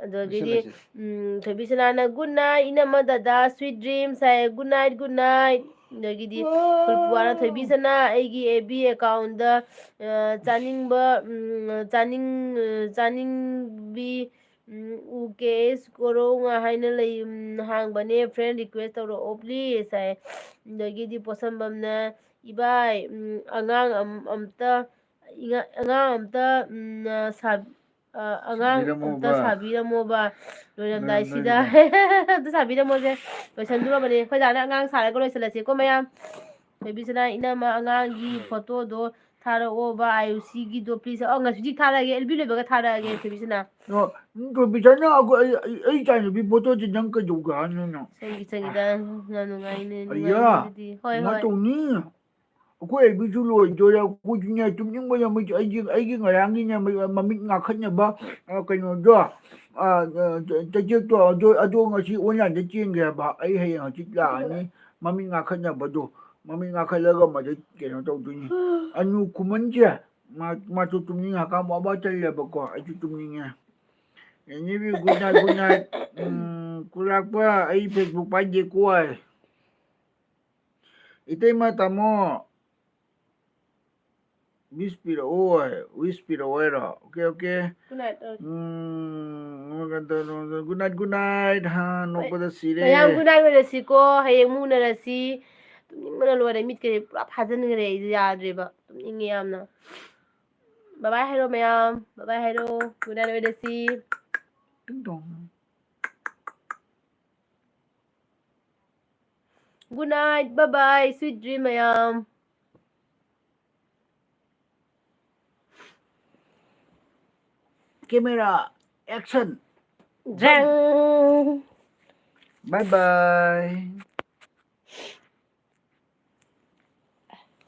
ꯑꯗꯒꯤꯗꯤ, ꯂꯣꯏꯁꯤꯜꯂꯁꯤ꯫ ꯎꯝ, ꯊꯣꯏꯕꯤꯁꯅꯥꯅ "Good night, ꯏꯅꯝꯃ ꯗꯗꯥ, sweet dreams" ꯍꯥꯏ꯫ "Good night, good night"꯫ ꯑꯗꯒꯤꯗꯤ ꯈꯨꯔꯄꯨꯋꯥꯅ, "ꯊꯣꯏꯕꯤꯁꯅꯥ, ꯑꯩꯒꯤ F B accountꯗ, ꯑ, ꯆꯥꯅꯤꯡꯕ, ꯎꯝ, ꯆꯥꯅꯤꯡ-, ꯑ, ꯆꯥꯅꯤꯡꯕꯤ, ꯎꯝ, ꯎ ꯀꯦ ꯑꯦꯁ ꯀꯣꯔꯣꯉꯥ ꯍꯥꯏꯅ ꯂꯩ, ꯎꯝ, ꯍꯥꯡꯕꯅꯦ, friend request ꯇꯧꯔꯛꯑꯣ please" ꯍꯥꯏ꯫ ꯑꯗꯒꯤꯗꯤ ꯄꯣꯠꯁꯝꯕꯝꯅ, "ꯏꯕꯥꯏ, ꯎꯝ, ꯑꯉꯥꯡ ꯑꯝ-, ꯑꯝꯇ, ꯏꯉꯥ-, ꯑꯉꯥꯡ ꯑꯝꯇ, ꯎꯝ, ꯑ, ꯁꯥ-, ꯑ, ꯑꯉꯥꯡ ꯑꯝꯇ ꯁꯥꯕꯤꯔꯝꯃꯣꯕ꯫ ꯁꯥꯕꯤꯔꯝꯃꯣꯕ ꯂꯣꯏꯔꯝꯗꯥꯏꯁꯤꯗ"꯫ ꯅꯣꯏ, ꯅꯣꯏ, ꯅꯣꯏ꯫ ꯑꯝꯇ ꯁꯥꯕꯤꯔꯝꯃꯣꯁꯦ, ꯂꯣꯏꯁꯟꯗꯣꯔꯕꯅꯦ꯫ ꯑꯩꯈꯣꯏ ꯗꯥꯅ ꯑꯉꯥꯡ ꯁꯥꯔꯒ ꯂꯣꯏꯁꯤꯜꯂꯁꯤꯀꯣ ꯃꯌꯥꯝ꯫ ꯊꯣꯏꯕꯤꯁꯅꯥ, "ꯏꯅꯝꯃ, ꯑꯉꯥꯡꯒꯤ ꯐꯣꯇꯣꯗꯣ ꯊꯥꯔꯛꯑꯣꯕ, ꯑꯥꯏ ꯑꯣ ꯁꯤꯒꯤꯗꯣ please"꯫ ꯑꯣ, ꯉꯁꯤ ꯍꯧꯖꯤꯛ ꯊꯥꯔꯛꯑꯒꯦ, ꯑꯦꯜ ꯕꯤ ꯂꯣꯏꯕꯒ ꯊꯥꯔꯛꯑꯒꯦ, ꯊꯣꯏꯕꯤꯁꯅꯥ꯫ ꯑꯣ, ꯊꯣꯏꯕꯤꯁꯅꯥ, ꯑꯩꯈꯣꯏ, ꯑꯩ, ꯑꯩ, ꯑꯩ ꯏꯆꯥꯅꯨꯄꯤ ꯐꯣꯇꯣꯁꯤ ꯅꯪ ꯀꯩꯗꯧꯒꯦ ꯍꯥꯏꯅꯣ ꯅꯪ? ꯆꯪꯒꯤ, ꯆꯪꯒꯤꯗ, ꯌꯥꯝ ꯅꯨꯡꯉꯥꯏꯅꯦ, ꯑꯩꯌꯥ, ꯅꯨꯡꯉꯥꯏꯅꯦ ꯑꯗꯨꯗꯤ꯫ ꯍꯣꯏ, ꯀꯃꯥꯏ ꯍꯣꯏ꯫ ꯇꯧꯅꯤ? ꯑꯩꯈꯣꯏ ꯑꯩꯕꯤꯁꯨ ꯂꯣꯏꯗꯣꯔꯦ꯫ ꯑꯩꯈꯣꯏꯁꯨꯅꯦ ꯇꯨꯝꯅꯤꯡꯕꯅ ꯃꯣꯏ-, ꯑꯩꯒꯤ, ꯑꯩꯒꯤ ꯉꯔꯥꯡꯒꯤꯅꯦ ꯃ-, ꯃꯃꯤꯠ ꯉꯥꯈꯠꯅꯕ, ꯑ, ꯀꯩꯅꯣꯗꯣ, ꯑ, ꯑ, ꯆ-, ꯆꯩꯆꯦꯛꯇꯣ ꯑꯗꯣ, ꯑꯗꯣ ꯉꯁꯤ online ꯗ ꯆꯦꯟꯈ꯭ꯔꯦꯕ꯫ ꯑꯩ ꯍꯌꯦꯡ ꯍꯪꯆꯤꯠ ꯂꯥꯛꯑꯅꯤ꯫ ꯃꯃꯤꯠ ꯉꯥꯈꯠꯅꯕꯗꯣ, ꯃꯃꯤꯠ ꯉꯥꯈꯠꯂꯒ ꯃꯗꯩ ꯀꯩꯅꯣ ꯇꯧꯗꯣꯏꯅꯤ꯫ ꯑꯅꯨ ꯈꯨꯃꯟꯁꯦ, ꯃꯥ, ꯃꯥꯁꯨ ꯇꯨꯝꯅꯤꯡ ꯍꯥꯀꯥꯝ ꯋꯥ ꯋꯥ ꯆꯜꯂꯦꯕꯀꯣ꯫ ꯑꯩꯁꯨ ꯇꯨꯝꯅꯤꯡꯉꯦ꯫ Anyway, good night, good night꯫ ꯎꯝ, ꯀꯨꯂꯥꯛꯄ, ꯑꯩ Facebook ꯄꯥꯏꯗꯦꯀꯣ꯫ ꯏꯇꯩꯃ, ꯇꯥꯃꯣ, wish ꯄꯤꯔꯛꯑꯣ, wish ꯄꯤꯔꯛꯑꯣ ꯍꯥꯏꯔꯣ? Okay, okay꯫ Good night, ꯑ꯫ ꯎꯝ, good night, good night꯫ ꯍꯥ, ꯅꯣꯛꯄꯗ ꯁꯤꯔꯦ꯫ ꯃꯌꯥꯝ good night ꯑꯣꯏꯔꯁꯤꯀꯣ꯫ ꯍꯌꯦꯡ ꯑꯃꯨꯛ ꯎꯅꯔꯁꯤ꯫ ꯇꯨꯝꯅꯤꯡꯕꯅ ꯂꯣꯏꯔꯦ꯫ ꯃꯤꯠꯀꯁꯦ ꯄꯨꯔꯥ ꯐꯥꯖꯤꯟꯈ꯭ꯔꯦ꯫ ꯑꯩꯁꯦ ꯌꯥꯗ꯭ꯔꯦꯕ꯫ ꯇꯨꯝꯅꯤꯡꯉꯦ ꯌꯥꯝꯅ꯫ Bye bye ꯍꯥꯏꯔꯣ ꯃꯌꯥꯝ꯫ Bye bye ꯍꯥꯏꯔꯣ꯫ Good night ꯑꯣꯏꯔꯁꯤ꯫ ꯇꯤꯡ ꯇꯣꯡ꯫ Good night, bye bye, sweet dream ꯃꯌꯥꯝ꯫ Camera, action. ꯖꯪ꯫ Bye bye꯫